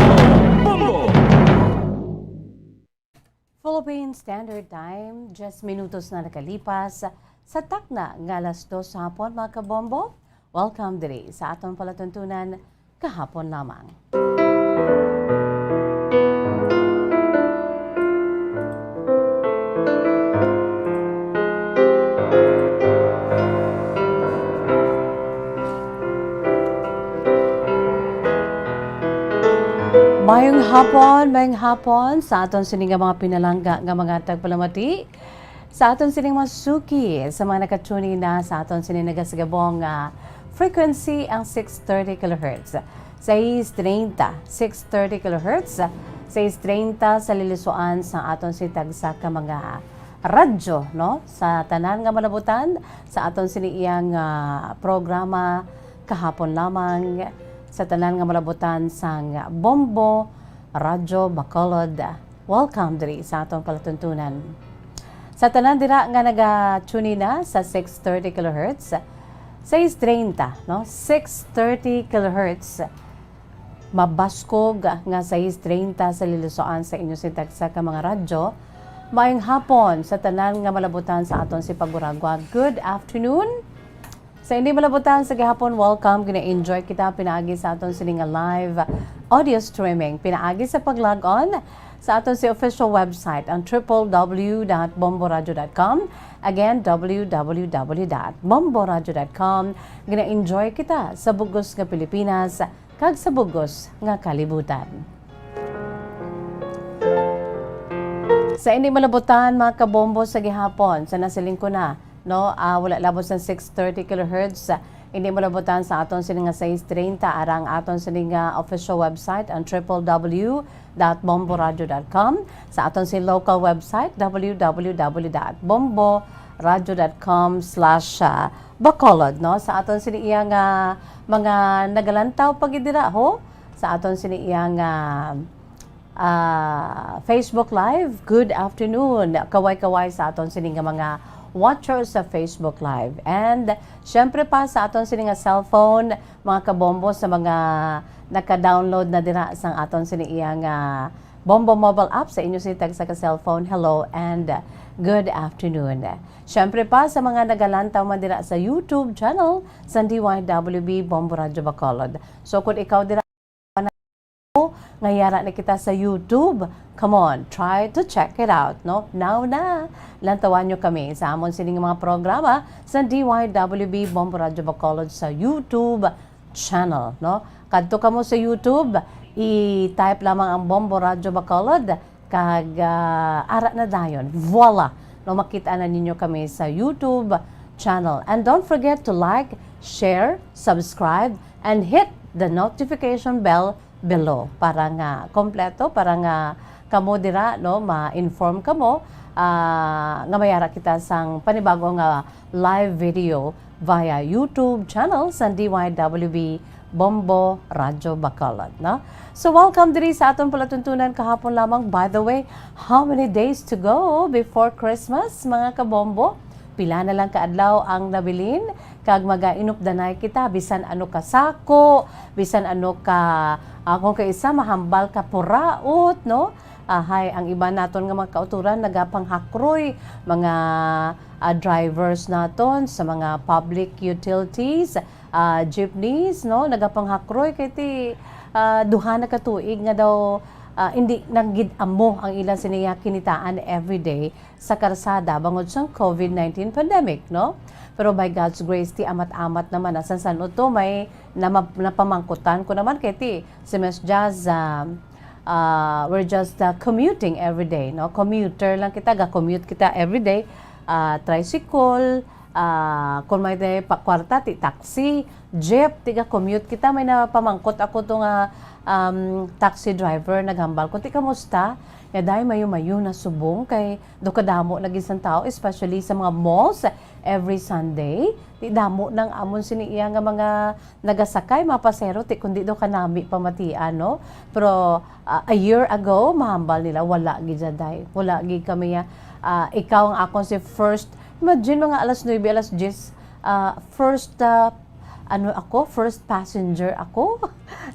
Bombo! Philippine Standard Time, diyes minutos na nakalipas sa takna nga alas dos sa hapon, mga kabombo. Welcome diri sa aton palatuntunan kahapon lamang. Mayong hapon, mayong hapon sa aton sini nga mga pinalangga nga mga tagpalamati. Sa aton sining mga suki, sa mga nakatune in na sa aton sining nagasigabong nga frequency, ang six thirty kilohertz. Sais treinta, six thirty kilohertz, sais treinta sa lilisuan sa aton si tagsa ka mga radyo, no? Sa tanan nga malabutan, sa aton sini iyang, ah, programa kahapon lamang, sa tanan nga malabutan sang Bombo Radyo Bacolod. Welcome diri sa aton palatuntunan. Sa tanan dira nga naga-tune in na sa six thirty kilohertz, sais treinta, no? Six thirty kilohertz. Mabaskog nga sais treinta sa lilisuan sa inyo sintag sa ka mga radyo. Maayong hapon sa tanan nga malabutan sa aton si Paguragwa. Good afternoon. Sa hindi malabutan sa gihapon, welcome. Gina-enjoy kita pinaagi sa aton sini nga live audio streaming. Pinaagi sa pag-log on sa aton si official website, ang triple W dot bomboradio dot com. Again, W W W dot bomboradio dot com. Gina-enjoy kita sa bugos nga Pilipinas kag sa bugos nga kalibutan. Sa hindi malabutan, mga kabombo, sa gihapon, sa nasiling ko na, no, ah, wala labot sa six thirty kilohertz, ah, hindi malabutan sa aton sini nga sais treinta, ara ang aton sini nga official website, ang triple W dot bomboradio dot com, sa aton sini local website, W W W dot bomboradio dot com slash bacolod, no, sa aton sini iya nga mga nagalantaw pa gid dira, ho, sa aton sini iya nga ah, Facebook Live. Good afternoon. Kaway-kaway sa aton sini nga mga watchers sa Facebook Live. And syempre pa sa aton sini nga cellphone, mga kabombo, sa mga naka-download na dira sang aton sini iya nga Bombo mobile app, sa inyo sini tagsa ka cellphone, hello and good afternoon. Syempre pa sa mga nagalantaw man dira sa YouTube channel sa D Y W B Bombo Radyo Bacolod. So kung ikaw dira nga yara na kita sa YouTube. Come on, try to check it out, no? Now na, lantawan nyo kami sa amon sining mga programa sa D Y W B Bombo Radyo Bacolod sa YouTube channel, no? Kadto kamo sa YouTube, i-type lamang ang Bombo Radyo Bacolod, kag, ah, ara na dayon. Voila! No, makita na ninyo kami sa YouTube channel. And don't forget to like, share, subscribe, and hit the notification bell below para nga kompleto, para nga kamo dira, no, ma-inform kamo, ah, nga may ara kita sang panibago nga live video via YouTube channel sa D Y W B Bombo Radyo Bacolod, no? So, welcome diri sa aton palatuntunan kahapon lamang. By the way, how many days to go before Christmas, mga kabombo? Pila na lang ka adlaw ang nabilin, kag magainupdanay kita, bisan ano ka sako, bisan ano ka, ah, kung kaisa mahambal ka puraot, no? Ahay, ang iban naton nga mga kautoran nagapanghakroy, mga, ah, drivers naton sa mga public utilities, ah, jeepneys, no? Nagapanghakroy kay ti, ah, duha na ka tuig nga daw, ah, hindi na gid amo ang ila siniya kinitaan everyday sa karsada bangod sang COVID nineteen pandemic, no? Pero by God's grace, ti amat-amat naman na san-san to may nama-, napamangkutan ko naman kay ti si Miss Jazz, ah, ah, we're just, ah, commuting every day, no? Commuter lang kita, ga-commute kita every day. Ah, tricycle, Ah, kung may day pa kwarta, ti taxi, jeep, ti ga-commute kita. May napamangkot ako to nga, um, taxi driver, naghambal ko, "Ti kamusta?" Nga, "Day, mayo-mayo na subong kay do kadamo na gid sang tao, especially sa mga malls every Sunday." Ti damo nang amon sini iya nga mga nagasakay, mga pasero, ti kundi do kanami pamatian, no? Pero, ah, a year ago, mahambal nila, wala gid siya, day. Wala gid kami, ah, ah, ikaw ang akon si first, imagine, mga alas nuebe, alas diyes, ah, first, ah, ano ako, first passenger ako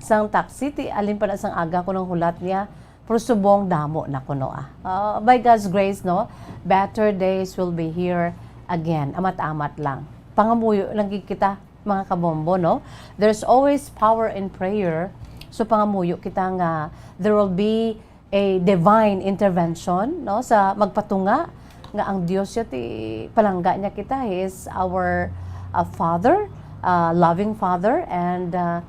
sang taxi, ti alin pa na sang aga ko nang hulat niya, pero subong damo na kuno, ah. Ah, by God's grace, no, better days will be here again. Amat-amat lang. Pangamuyo lang gid kita, mga kabombo, no? There's always power in prayer. So, pangamuyo kita nga there will be a divine intervention, no, sa magpatunga nga ang Dios siya ti palangga niya kita. He is our, uh, Father, uh, loving Father, and, uh,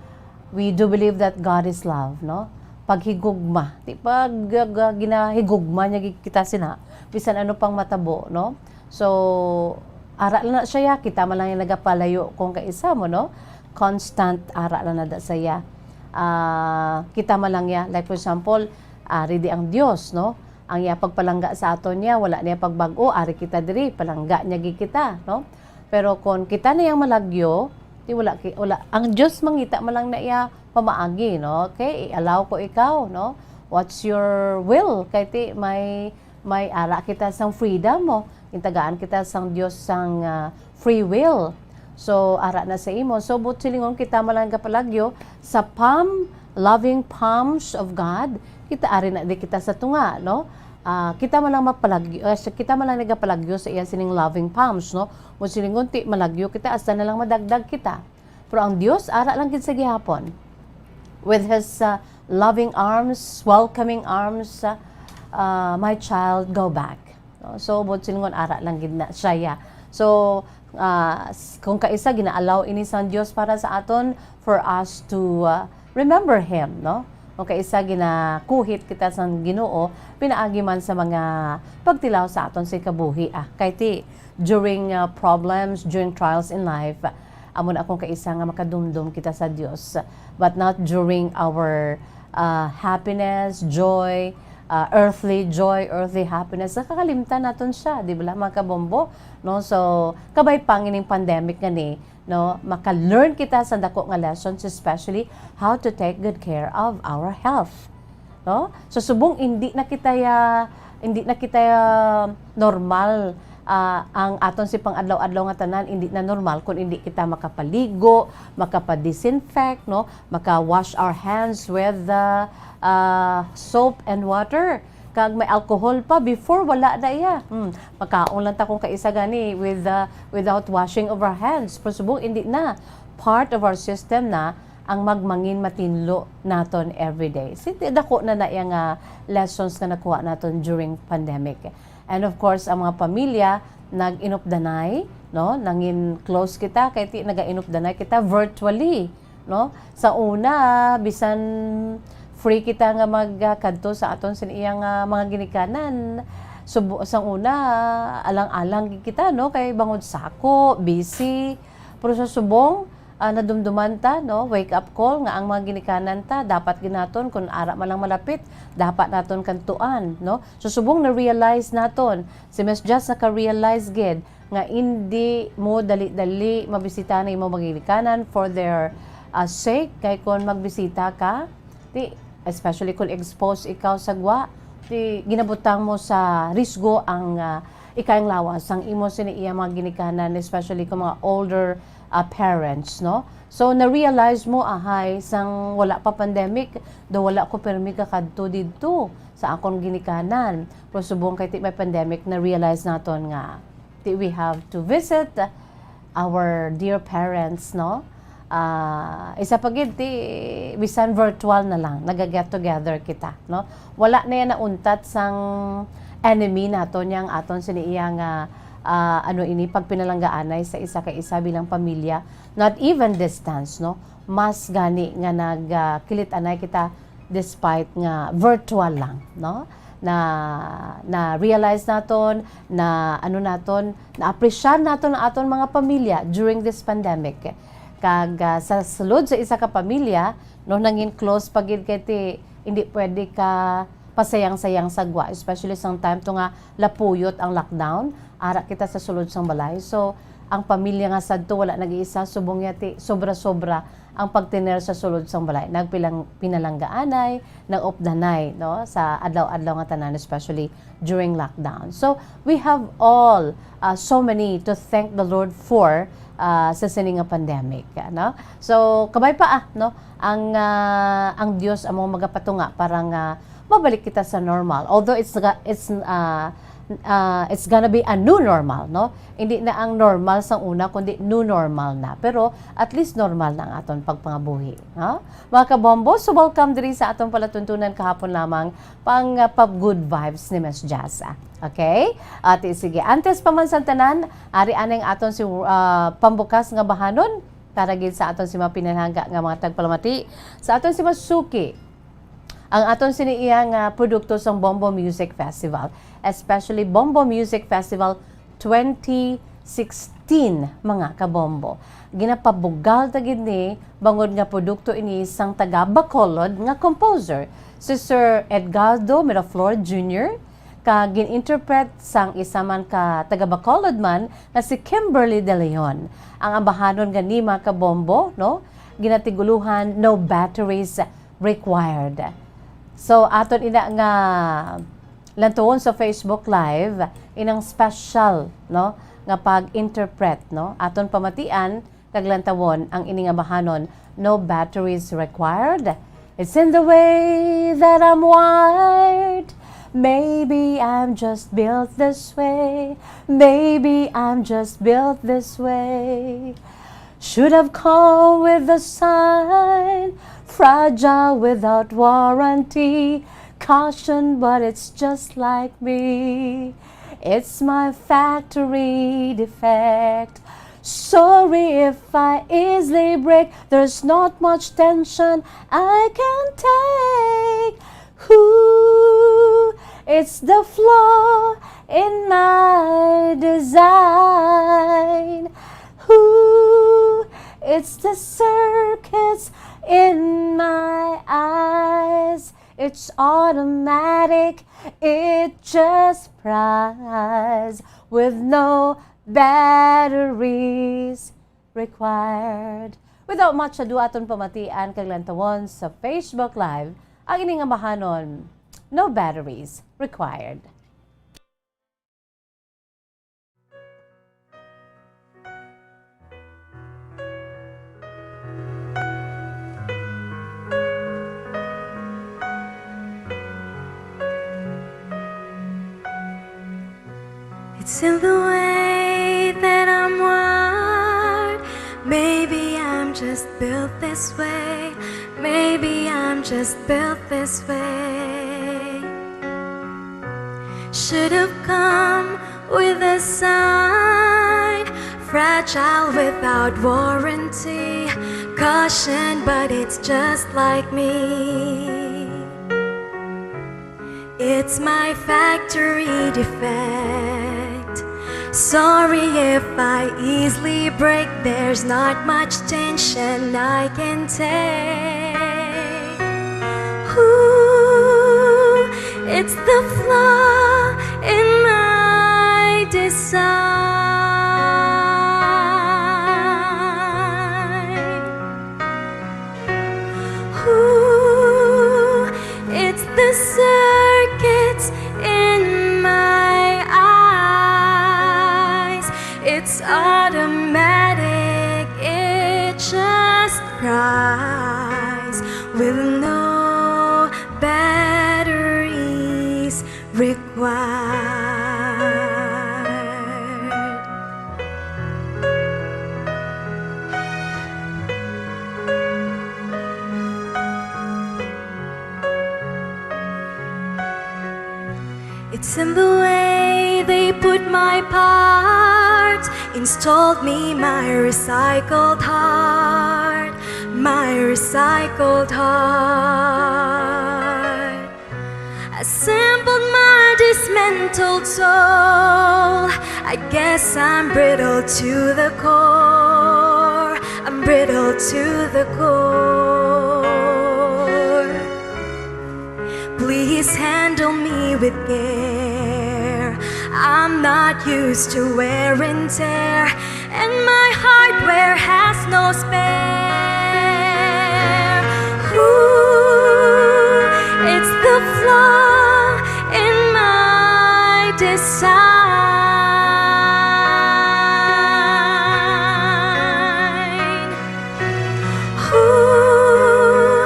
we do believe that God is love, no? Paghigugma, ti pag, uh, ginahigugma niya gid kita sina bisan ano pang matabo, no? So, ara lang na siya, kita man lang yung nagapalayo kung kaisa mo, no? Constant, ara lang na da siya. Ah, kita man lang ya, like, for example, ari di ang Dios, no? Ang iya pagpalangga sa aton niya, wala niya pagbag-o, ari kita diri, palangga niya gid kita, no? Pero kung kita na yang malagyo, ti wala ki-, wala, ang Dios mangita man lang na iya pamaagi, no? Okay, i-allow ko ikaw, no? What's your will? Kay ti may, may ara kita sang freedom mo. Gintagaan kita sang Dios sang, ah, free will. So, ara na sa imo. So, buot silingon kita man lang gapalagyo sa palm, loving palms of God. Kita ari na di kita sa tunga, no? Ah, kita man lang mapalagyo, ah, sa, kita man lang nagapalagyo sa iya sining loving palms, no? Buot silingon ti malagyo kita, hasta na lang madagdag kita. Pero ang Dios, ara lang gid sa gihapon. With his, uh, loving arms, welcoming arms, uh, uh, "My child, go back." No? So, buot silingon, ara lang gid na siya, ya. So, uh, s-, kung kaisa, gina-allow ini sang Dios para sa aton, for us to, uh, remember Him, no? Kung kaisa, ginakuhit kita sang Ginoo, pinaagi man sa mga pagtilaw sa aton sa kabuhi, ah. Kay ti, during, uh, problems, during trials in life, amo na akong kaisa nga makadumdom kita sa Dios, but not during our, uh, happiness, joy, uh, earthly joy, earthly happiness. Nakakalimtan naton siya, di ba, mga kabombo? No? So, kabay pa nga ning pandemic nga ni, no, maka-learn kita sa dako nga lessons, especially how to take good care of our health. No? So, subong hindi na kita ya, hindi na kita ya normal, ah, ang aton si pang-adlaw-adlaw nga tanan, hindi na normal kung hindi kita makapaligo, makapa-disinfect, no? Maka-wash our hands with, ah, ah, soap and water. Kag may alcohol pa, before wala na iya. Hmm, makaon lang ta kung kaisa gani with, ah, without washing of our hands. Pero subong hindi na. Part of our system na ang magmangin matinlo naton everyday. Sinti dako na na iya nga lessons nga nakuha naton during pandemic. And of course, ang mga pamilya nag-inupdanay, no? Nangin close kita kay ti nagainupdanay kita virtually, no? Sa una, bisan free kita nga magkadto sa aton sin iya nga mga ginikanan. Subo-, sa una, alang-alang gid kita, no? Kay bangod sako, busy. Pero sa subong, ah, nadumduman ta, no? Wake up call nga ang mga ginikanan ta, dapat ginaton, kung ara man lang malapit, dapat naton kantuan, no? So, subong na-realize naton, si Miss Jazz naka-realize gid nga indi mo dali-dali mabisita na imo mga ginikanan for their, ah, sake. Kay kung magbisita ka, ti, especially kung exposed ikaw sa gwa, ti, ginabutang mo sa risgo ang, ah, ikayang lawas sang imo sini iya mga ginikanan, especially kung mga older, ah, parents, no? So, na-realize mo, ahay, sang wala pa pandemic, do wala ko pirmi kakadto didto sa akon ginikanan. Pero subong kay ti may pandemic, na-realize naton nga ti we have to visit our dear parents, no? Ah, isa pa gid ti bisan virtual na lang, naga-get together kita, no? Wala na yan nauntat sang enemy naton, yang aton sini iya nga, ah, ano ini, pagpinalanggaanay sa isa ka isa bilang pamilya, not even distance, no? Mas gani nga nag, ah, kilit-anay kita despite nga virtual lang, no? na, na-realize naton, na ano naton, na-appreciate naton ang aton mga pamilya during this pandemic. Kag, ah, sa sulod sa isa ka pamilya, no, nangin close pa gid kay ti, hindi pwede ka pasayang-sayang sa gwa, especially sang time to nga lapuyot ang lockdown, ara kita sa sulod sang balay. So, ang pamilya nga sadto wala nag-iisa, subong niya ti sobra-sobra ang pagtener sa sulod sang balay. Nagpilang-, pinalanggaanay, nag-updanay, no, sa adlaw-adlaw nga tanan, especially during lockdown. So, we have all, uh, so many to thank the Lord for, uh, sa sini nga pandemic, no? So, kabay pa, ah, no, ang, ah, ang Dios amo magapatunga para nga mabalik kita sa normal. Although it's ga-, it's, ah, ah, it's gonna be a new normal, no? Hindi na ang normal sang una, kundi new normal na. Pero at least normal na ang aton pagpangabuhi, no? Mga kabombo, so welcome diri sa aton palatuntunan kahapon lamang pang, ah, pag good vibes ni Miss Jazz, ah. Okay? Ati, sige. Antes pa man sang tanan, ari anay ang aton si, ah, pambukas nga bahanon para gid sa aton si mga pinalangga nga mga tagpalamati, sa aton si mga suki, ang aton sini iya nga produkto sang Bombo Music Festival, especially Bombo Music Festival twenty sixteen, mga kabombo. Ginapabugal ta gid ni bangod nga produkto ini sang taga Bacolod nga composer, si Sir Edgardo Miraflor Junior, kag gin-interpret sang isa man ka taga Bacolod man nga si Kimberly De Leon. Ang ambahanon gani, mga kabombo, no, ginatiguluhan No Batteries Required. So, aton ina nga lantuon sa Facebook Live inang special, no, nga pag-interpret, no. Aton pamatian kag lantawon ang ini nga bahanon, No Batteries Required. It's in the way that I'm wired. Maybe I'm just built this way. Maybe I'm just built this way. Should have come with a sign, fragile without warranty. Caution, but it's just like me. It's my factory defect. Sorry if I easily break. There's not much tension I can take. Who? It's the flaw in my design. Who? It's the circuits in my eyes. It's automatic. It just fries with no batteries required. Without much ado, aton pamatian kag lantawon sa Facebook Live ang ini nga bahanon, No Batteries Required. It's in the way that I'm wired. Maybe I'm just built this way. Maybe I'm just built this way. Should have come with a sign. Fragile without warranty. Caution, but it's just like me. It's my factory defect. Sorry if I easily break. There's not much tension I can take. Ooh, it's the flaw in my design. Ooh, it's the circuits in my eyes. It's automatic, it just cries with no batteries required. It's in the way they put my parts, installed me my recycled heart, my recycled heart. Assembled This mental toll, I guess I'm brittle to the core. I'm brittle to the core. Please handle me with care. I'm not used to wear and tear, and my hardware has no spare. Ooh, it's the flaw in my design. Ooh,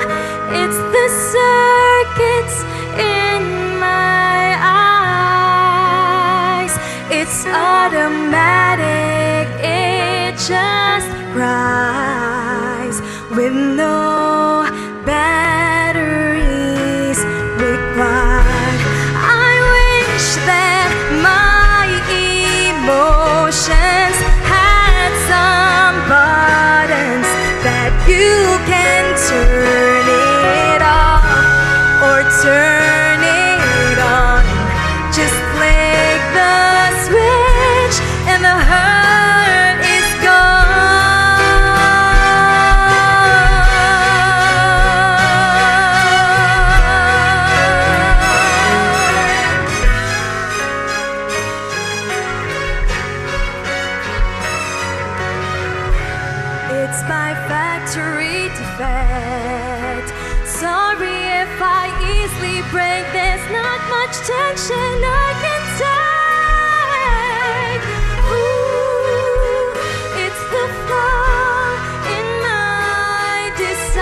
it's the circuits in my eyes. It's automatic, it just cries with no batteries required. I wish that my emotions had some buttons that you can turn it off or turn it on. Just flick the switch and the hurt is gone. It's my factory defect. Sorry if I easily break. There's not much tension I can take. Ooh, it's the flaw in my design.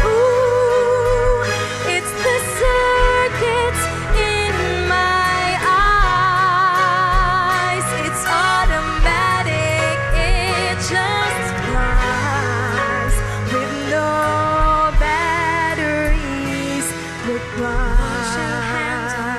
Ooh, it's the circuits in my eyes. It's automatic, it just flies with no batteries required. Won't you handle me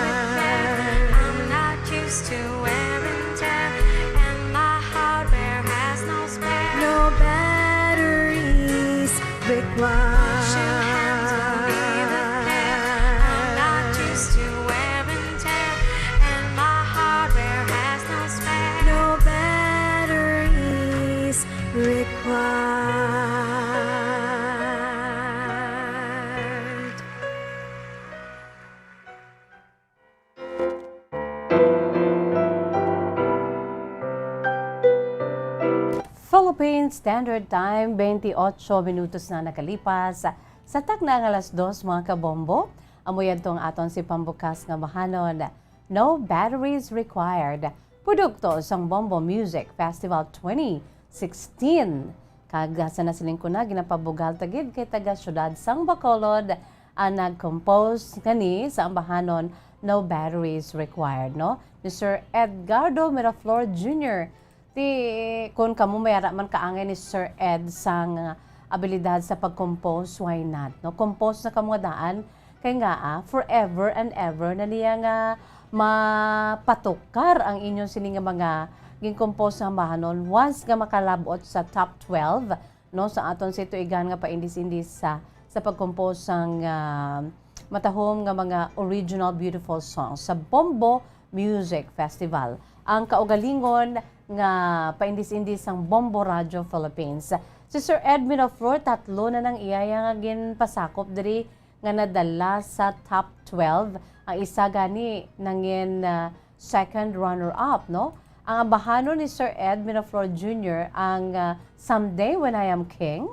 with care? I'm not used to wear and tear, and my hardware has no spare. No batteries required. Won't you handle me with care? I'm not used to wear and tear, and my hardware has no spare. No batteries required. Philippine Standard Time, twenty-eight minutos na nakalipas sa takna nga alas dos, mga kabombo. Amo yadto ang aton si pambukas nga bahanon. No batteries required. Produkto sang Bombo Music Festival twenty sixteen. Kag, ah, sa nasiling ko na, ginapabugal ta gid kay taga siyudad sang Bacolod ang nag-compose ngani sa ambahanon No Batteries Required, no? Ni Sir Edgardo Miraflor Junior. Ti, kun kamo may ara man kaangay ni Sir Ed sang abilidad sa pag-compose, why not, no? Compose na kamo nga daan, kay nga, ah, forever and ever na niya nga mapatukar ang inyo sini nga mga gin-compose nga ambahanon once nga makalab-ot sa top twelve, no, sa aton si tuigan nga paindis-indis sa, sa pag-compose sang, ah, matahom nga mga original beautiful songs sa Bombo Music Festival. Ang kaugalingon nga paindis-indis sang Bombo Radio Philippines. Si Sir Ed Miraflor, tatlo na nang iya nga ginpasakop diri nga nadala sa top twelve. Ang isa gani nangin, ah, second runner-up, no? Ang ambahanon ni Sir Ed Miraflor Junior ang, ah, Someday When I Am King,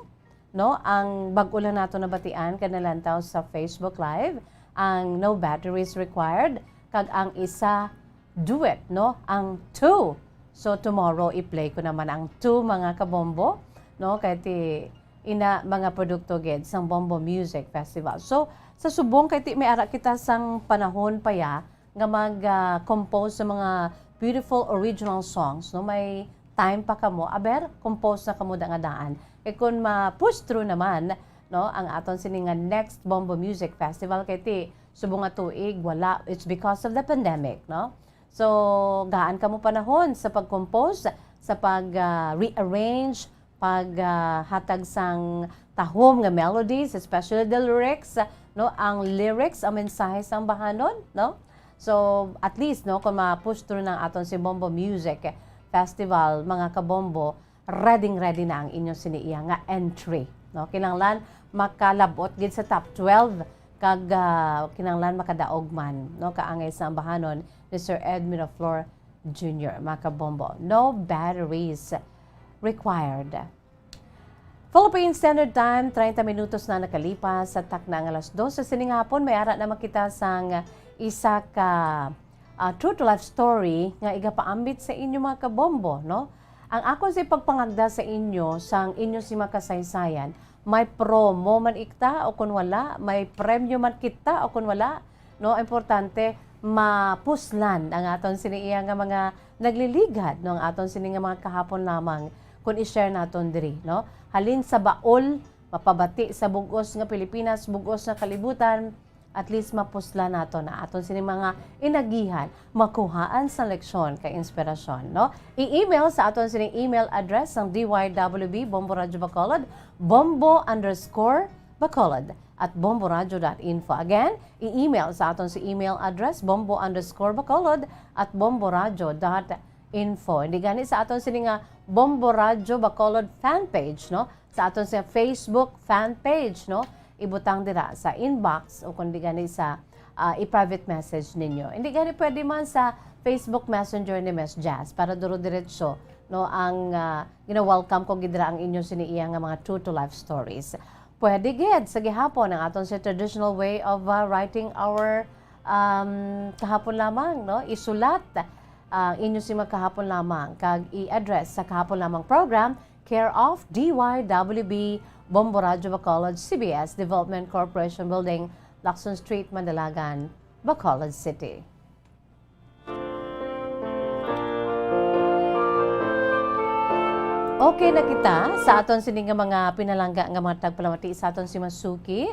no? Ang bag-o lang nato nabatian kag nalantaw sa Facebook Live, ang No Batteries Required, kag ang isa duet, no? Ang Two. So, tomorrow, i-play ko naman ang Two, mga kabombo, no? Kay ti, ina, mga produkto gid sang Bombo Music Festival. So, sa subong, kay ti, may ara kita sang panahon pa ya nga mag, ah, compose sa mga beautiful original songs, no? May time pa kamo. Aber, compose na kamo da nga daan. Kay kun ma-push through naman, no, ang aton sini nga next Bombo Music Festival, kay ti, subong nga tuig, wala. It's because of the pandemic, no? So, gaan kamo panahon sa pag-compose, sa pag, ah, rearrange, pag, ah, hatag sang tahom nga melodies, especially the lyrics, no? Ang lyrics, ang mensahe sang bahanon, no? So, at least, no, kung ma-push through na aton si Bombo Music Festival, mga kabombo, ready-ready na ang inyo sini iya nga entry, no? Kinahanglan makalabot gid sa top twelve kag, ah, kinahanglan makadaog man, no, kaangay sa ambahanon ni Sir Ed Miraflor Junior, mga kabombo. No batteries required. Philippine Standard Time, treinta minutos na nakalipas sa takna nga alas dose sining hapon. May ara naman kita sang isa ka, ah, true to life story nga igapaambit sa inyo, mga kabombo, no? Ang akon sa ipagpangagda sa inyo sang inyo si makasaysayan, may promo man ikta o kun wala, may premyo man kita o kun wala, no? Importante, mapuslan ang aton sini iya nga mga nagliligad, no? Ang aton sini nga mga kahapon lamang, kung i-share naton diri, no? Halin sa baol, mapabati sa bug-os nga Pilipinas, bug-os nga kalibutan, at least mapuslan nato na aton sini mga inagihan, makuhaan sa leksyon kay inspirasyon, no? I-email sa aton sini email address sang D Y W B, Bombo Radyo Bacolod, bombo underscore bacolod at bomboradyo dot info. Again, i-email sa aton si email address, bombo underscore bacolod at bomboradyo dot info. Hindi gani sa aton sini nga Bombo Radyo Bacolod fan page, no? Sa aton sa Facebook fan page, no? Ibutang dira sa inbox o kundi gani sa, ah, i-private message ninyo. Hindi gani pwede man sa Facebook Messenger ni Miss Jazz para duro diretso, no, ang, ah, gina-welcome ko gid dira ang inyo sini iya nga mga true to life stories. Pwede gid sa gihapon ang aton sa traditional way of, ah, writing our, um, kahapon lamang, no? Isulat ang inyo si mga kahapon lamang kag i-address sa kahapon lamang program, care of D Y W B, Bombo Radyo Bacolod, C B S Development Corporation Building, Lacson Street, Mandalagan, Bacolod City. Okay na kita sa aton sini nga mga pinalangga nga mga tagpalamati sa aton si Masuki.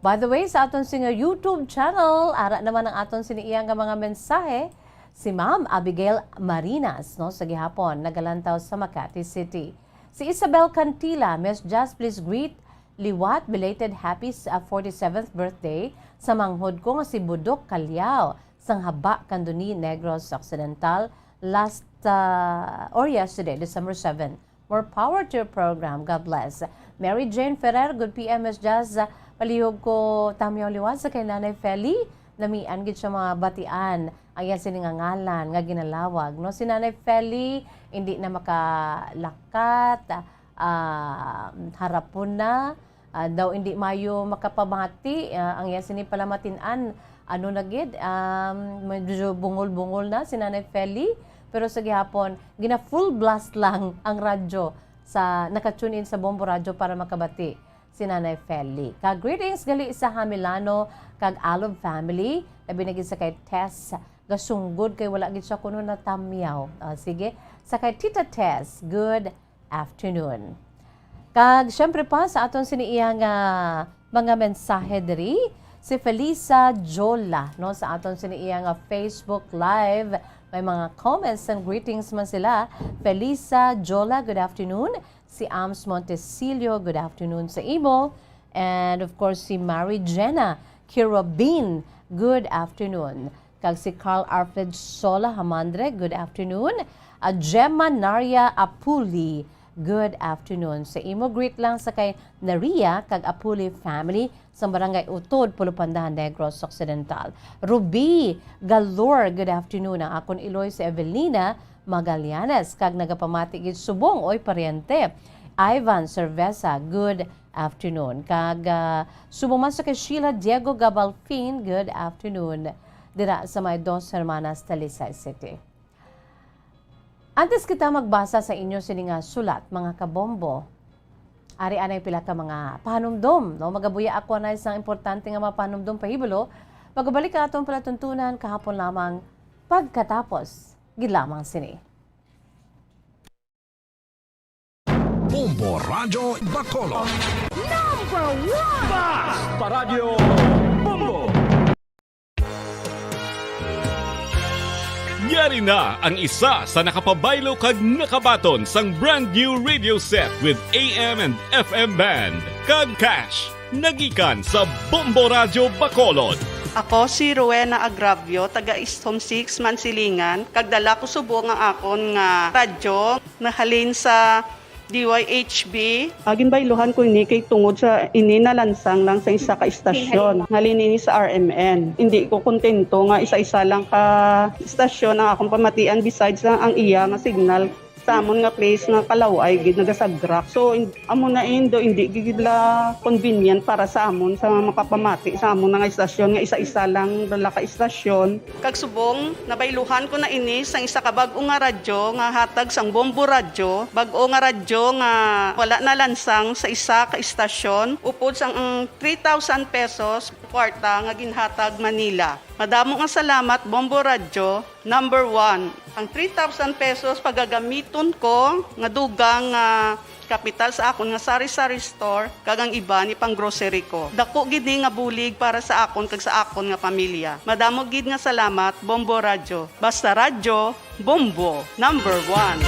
By the way, sa aton sini nga YouTube channel, ara naman ang aton sini iya nga mga mensahe. Si Ma'am Abigail Marinas, no, sa gihapon, nagalantaw sa Makati City. Si Isabel Cantila, Miss Jazz, please greet liwat belated happy s-, ah, forty-seventh birthday sa manghod ko nga si Budok Callao, sang Haba, Candoni, Negros Occidental, last, ah, or yesterday, December seven. More power to your program. God bless. Mary Jane Ferrer, good P M, Miss Jazz. Palihog ko tamyaw liwat sa kay Nanay Feli. Namian gid siya mga batian. Ang iya sini nga ngalan nga ginalawag, no? Si Nanay Feli, hindi na makalakat, ah, harapon na. Ah, daw hindi mayo makapamati, ah, ang iya sini palamatian, ano na gid, um, medyo bungol-bungol na si Nanay Feli, pero sa gihapon, gina-full blast lang ang radyo sa, naka-tune in sa Bombo Radyo para makabati si Nanay Feli. Kag greetings gali sa Hamilano kag Alob family, labi na gid sa kay Tess Gasunggod kay wala gid siya kuno natamyaw. Ah, sige, sa kay Tita Tess, good afternoon. Kag siyempre pa sa aton sini iya nga mga mensahe diri, si Felisa Jola, no, sa aton sini iya nga Facebook Live, may mga comments and greetings man sila. Felisa Jola, good afternoon. Si Ams Montesilio, good afternoon sa imo. And of course, si Mary Jenna Kirobin, good afternoon. Kag si Carl Alfred Sola Hamandre, good afternoon. Ah, Gemma Naria Apuli, good afternoon. Sa imo, greet lang sa kay Naria kag Apuli family sa Barangay Utod, Pulupandahan, Negros Occidental. Ruby Galor, good afternoon. Ang akon iloy si Evelina Magallanes, kag nagapamati gid subong, oy, paryente. Ivan Cerveza, good afternoon. Kag, ah, subong man sa kay Sheila Diego Gabalfin, good afternoon. Dira sa may Dos Hermanas, Talisay City. Antes kita magbasa sa inyo sini nga sulat, mga kabombo, ari anay pila ka mga panumdom, no? Magabuya ako anay sang importante nga mga panumdom, pahibulo. Magabalik ang atong palatuntunan kahapon lamang pagkatapos gid lamang sini. Bombo Radyo Bacolod. Number one! Basta Radyo Bombo! Ari na ang isa sa nakapabaylo kag nakabaton sang brand new radio set with A M and F M band kag cash. Nagikan sa Bombo Radyo Bacolod. Ako si Rowena Agravio, taga East Home Six, Mansilingan, kag dala ko subong ang akon nga radyo nahalin sa D Y H B. Agin bayluhan ko ini kay tungod sa ini nalansang lang sa isa ka istasyon. Halin ini sa R M N. Hindi ko kontento nga isa-isa lang ka istasyon ang akong pamatian besides lang ang iya nga signal sa amon nga place nga kalaway gid nagasagrak. So, in-, amo na indo, hindi gid la convenient para sa amon sa makapamati sa amon nga istasyon nga isa-isa lang dala ka istasyon. Kag subong, nabayluhan ko na ini sang isa ka bag-o nga radyo nga hatag sang Bombo Radyo, bag-o nga radyo nga wala nalansang sa isa ka istasyon, upod sang ang three thousand pesos kwarta nga ginhatag man nila. Madamo nga salamat, Bombo Radyo, number one. Ang three thousand pesos pagagamiton ko nga dugang nga kapital sa akon nga sari-sari store kag ang iban ipang-grocery ko. Dako gid ni nga bulig para sa akon kag sa akon nga pamilya. Madamo gid nga salamat, Bombo Radyo. Basta radyo, Bombo, number one.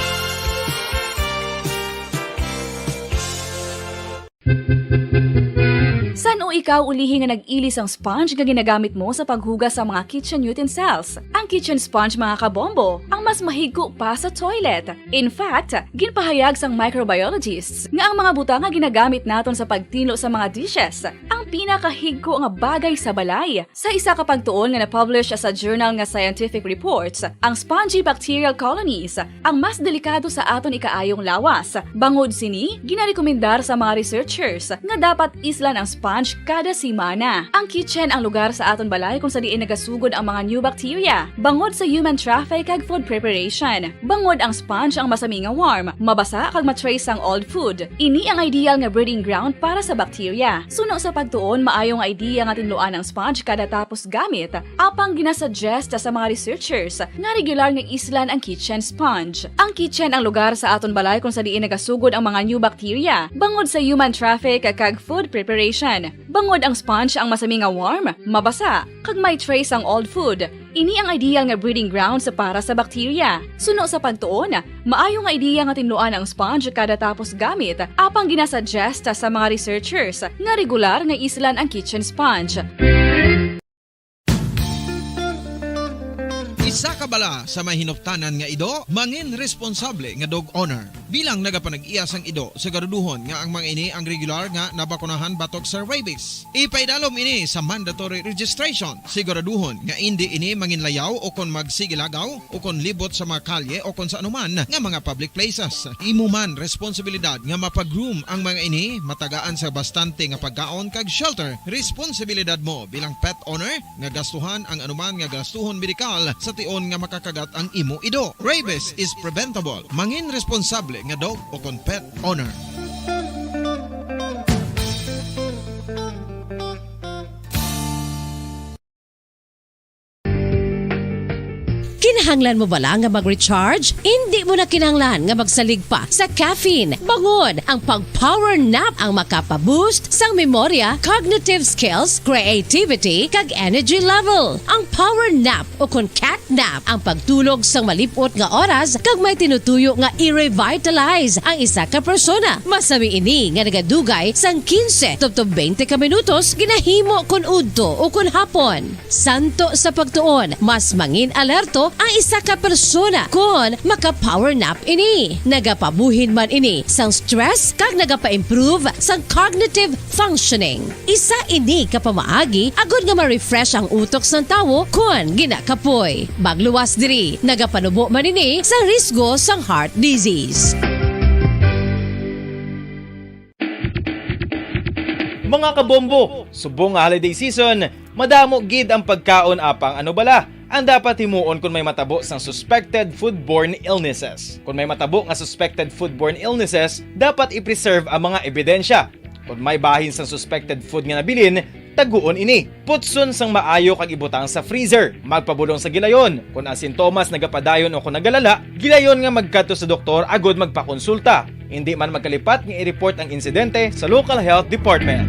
San-o ikaw ulihi nga nag-ili sang sponge nga ginagamit mo sa paghugas sa mga kitchen utensils? Ang kitchen sponge, mga kabombo, ang mas mahigko pa sa toilet. In fact, ginpahayag sang microbiologists nga ang mga butang nga ginagamit naton sa pagtinlo sa mga dishes ang pinakahigko nga bagay sa balay. Sa isa ka pagtuon nga na-publish sa journal nga Scientific Reports, ang spongy bacterial colonies ang mas delikado sa aton ikaayong lawas. Bangod sini, ginarekomendar sa mga researchers nga dapat islan ang sponge kada semana. Ang kitchen ang lugar sa aton balay kung sa diin nagasugod ang mga new bacteria. Bangod sa human traffic kag food preparation, bangod ang sponge ang masami nga warm, mabasa kag ma-trace ang old food. Ini ang ideal nga breeding ground para sa bacteria. Suno sa pagtuon, maayo nga idea nga tinluan ang sponge kada tapos gamit, apang ginasuggest sa mga researchers nga regular nga islan ang kitchen sponge. Ang kitchen ang lugar sa aton balay kung sa diin nagasugod ang mga new bacteria, bangod sa human traffic kag food preparation. Bangod ang sponge ang masami nga warm, mabasa, kag may trace ang old food. Ini ang ideal nga breeding grounds para sa bacteria. Suno sa pagtuon, maayo nga idea nga tinluan ang sponge kada tapos gamit, apang ginasuggest sa mga researchers nga regular nga islan ang kitchen sponge. Isa ka bala sa may hinuptanan nga ido, mangin responsable nga dog owner. Bilang nagapanag-iya sang ido, siguraduhon nga ang mga ini ang regular nga nabakunahan batok sa rabies. Ipaidalom ini sa mandatory registration. Siguraduhon nga indi ini manginlayaw o kon magsigilagaw o kon libot sa mga kalye o kon sa anuman nga mga public places. Imo man responsibilidad nga mapa-groom ang mga ini, matagaan sa bastante nga pagkaon kag shelter. Responsibilidad mo bilang pet owner nga gastuhan ang anuman nga gastuhon medikal sa tion nga makakagat ang imo ido. Rabies is preventable. Mangin responsable nga dog o kon pet owner. Kinahanglan mo bala nga mag-recharge? Indi mo na kinahanglan nga magsalig pa sa caffeine. Bangod ang pag-power nap ang makapa-boost sang memorya, cognitive skills, creativity, kag energy level. Ang power nap o kon cat nap ang pagtulog sang malip-ot nga oras kag may tinutuyo nga i-revitalize ang isa ka persona. Masami ini nga nagadugay sang quince tubtob twenty ka minutos ginahimo kon udto o kon hapon. Santo sa pagtuon, mas mangin alerto ang isa ka persona kon maka-power nap ini. Nagapabuhin man ini sang stress kag nagapa-improve sang cognitive functioning. Isa ini ka pamaagi agod nga ma-refresh ang utok sang tawo kon ginakapoy. Magluwas diri, nagapanubo man ini sa risgo sang heart disease. Mga kabombo, subong nga holiday season, madamo gid ang pagkaon apang ano bala ang dapat himuon kon may matabo sang suspected foodborne illnesses? Kon may matabo nga suspected foodborne illnesses, dapat i-preserve ang mga ebidensya. Kon may bahin sang suspected food nga nabilin, taguon ini. Putson sang maayo kag ibutang sa freezer. Magpabulong sa gilayon. Kon ang sintomas nagapadayon o kon nagalala, gilayon nga magkadto sa doktor agod magpakonsulta. Indi man magkalipat nga i-report ang insidente sa local health department.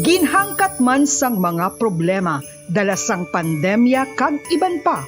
Ginhangkat man sang mga problema, dala sang pandemya kag iban pa.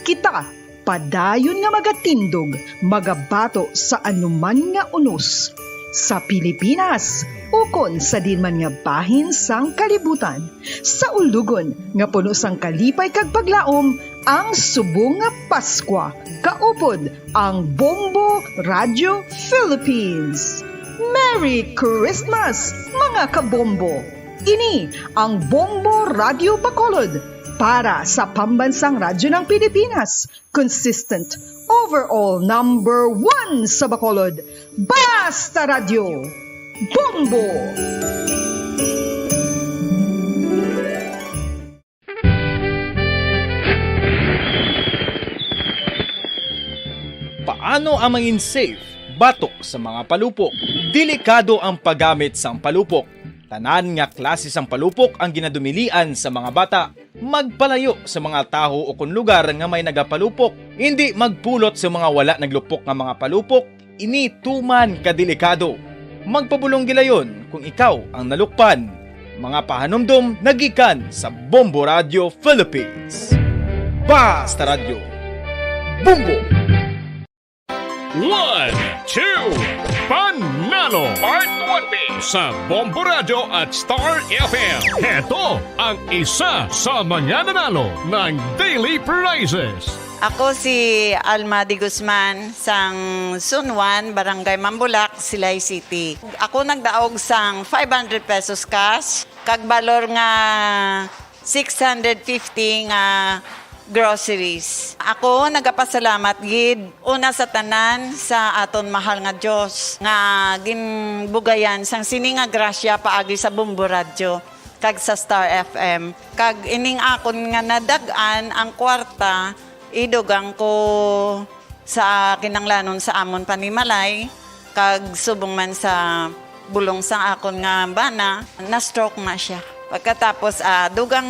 Kita padayon nga magatindog, magabato sa anuman nga unos sa Pilipinas ukon sa diin man nga bahin sang kalibutan. Sa ulugon nga puno sang kalipay kag paglaom ang subong nga Paskwa, kaupod ang Bombo Radio Philippines. Merry Christmas, mga kabombo! Ini ang Bombo Radio Bacolod para sa Pambansang Radyo ng Pilipinas, consistent, overall number one sa Bacolod. Basta Radyo, Bombo! Paano ang mangin safe batok sa mga palupok? Delikado ang paggamit sang palupok. Tanan nga klase sang palupok ang ginadumilian sa mga bata. Magpalayo sa mga tawo ukon lugar nga may nagapalupok. Indi magpulot sa mga wala naglupok nga mga palupok. Ini tuman ka delikado. Magpabulong gilayon kung ikaw ang nalukpan. Mga pahanumdom nagikan sa Bombo Radio Philippines. Basta Radyo, Bombo! One, two, Panalo! Part one B sa Bombo Radyo at Star F M. Heto ang isa sa mga nanalo ng daily prizes. Ako si Alma de Guzman, sang Zone one, Barangay Mambulak, Silay City. Ako nagdaog sang five hundred pesos cash, kag balor nga six hundred fifty nga groceries. Ako nagapasalamat gid, una sa tanan, sa aton mahal nga Dios nga ginbugayan sang sini nga grasya paagi sa Bombo Radyo kag sa Star F M. Kag ining akon nga nadag-an ang kwarta, idugang ko sa kinahanglanon sa amon panimalay, kag subong man sa bulong sang akon nga bana, na-stroke na sia. Pagkatapos, ah, dugang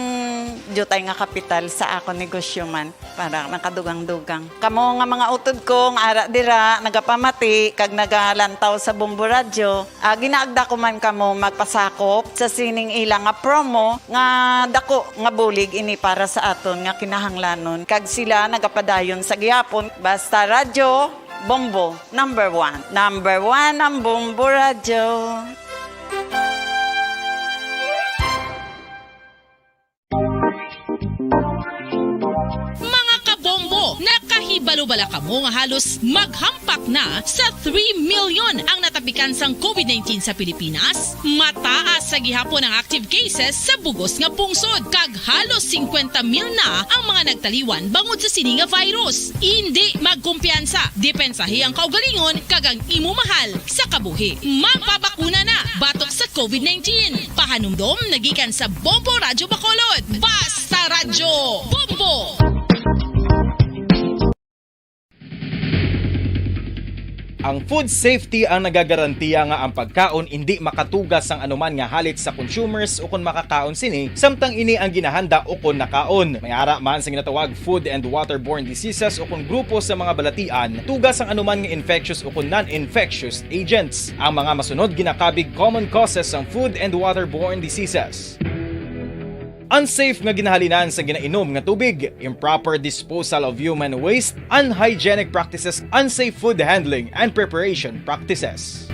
diutay nga kapital sa akon negosyo man, para nakadugang-dugang. Kamo nga mga utod ko nga ara dira, nagapamati kag nagalantaw sa Bombo Radyo, ah, ginaagda ko man kamo magpasakop sa sining ila nga promo nga dako nga bulig ini para sa aton nga kinahanglanon, kag sila nagapadayon sa gihapon. Basta Radyo, Bombo, number one. Number one ang Bombo Radyo. Mga kabombo, nakahibalo bala kamo nga halos maghampak na sa three million ang natapikan sang covid nineteen sa Pilipinas? Mataas sa gihapon ang active cases sa bugos nga pungsod, kag halos singkwenta mil na ang mga nagtaliwan bangod sa sini nga virus. Indi magkumpiyansa, depensahi ang kaugalingon kag ang imo mahal sa kabuhi. Magpabakuna na batok sa covid nineteen. Pahanumdom nagikan sa Bombo Radyo Bacolod. Basta Radyo, Bombo! Ang food safety ang nagagarantiya nga ang pagkaon indi makatuga sang anuman nga halit sa consumers ukon makakaon sini, samtang ini ang ginahanda ukon nakaon. May ara man sang ginatawag food and waterborne diseases ukon grupo sa mga balatian, tuga sang anuman nga infectious ukon non-infectious agents. Ang mga masunod ginakabig common causes sang food and waterborne diseases. Unsafe nga ginahalinan sa ginainom nga tubig, improper disposal of human waste, unhygienic practices, unsafe food handling and preparation practices.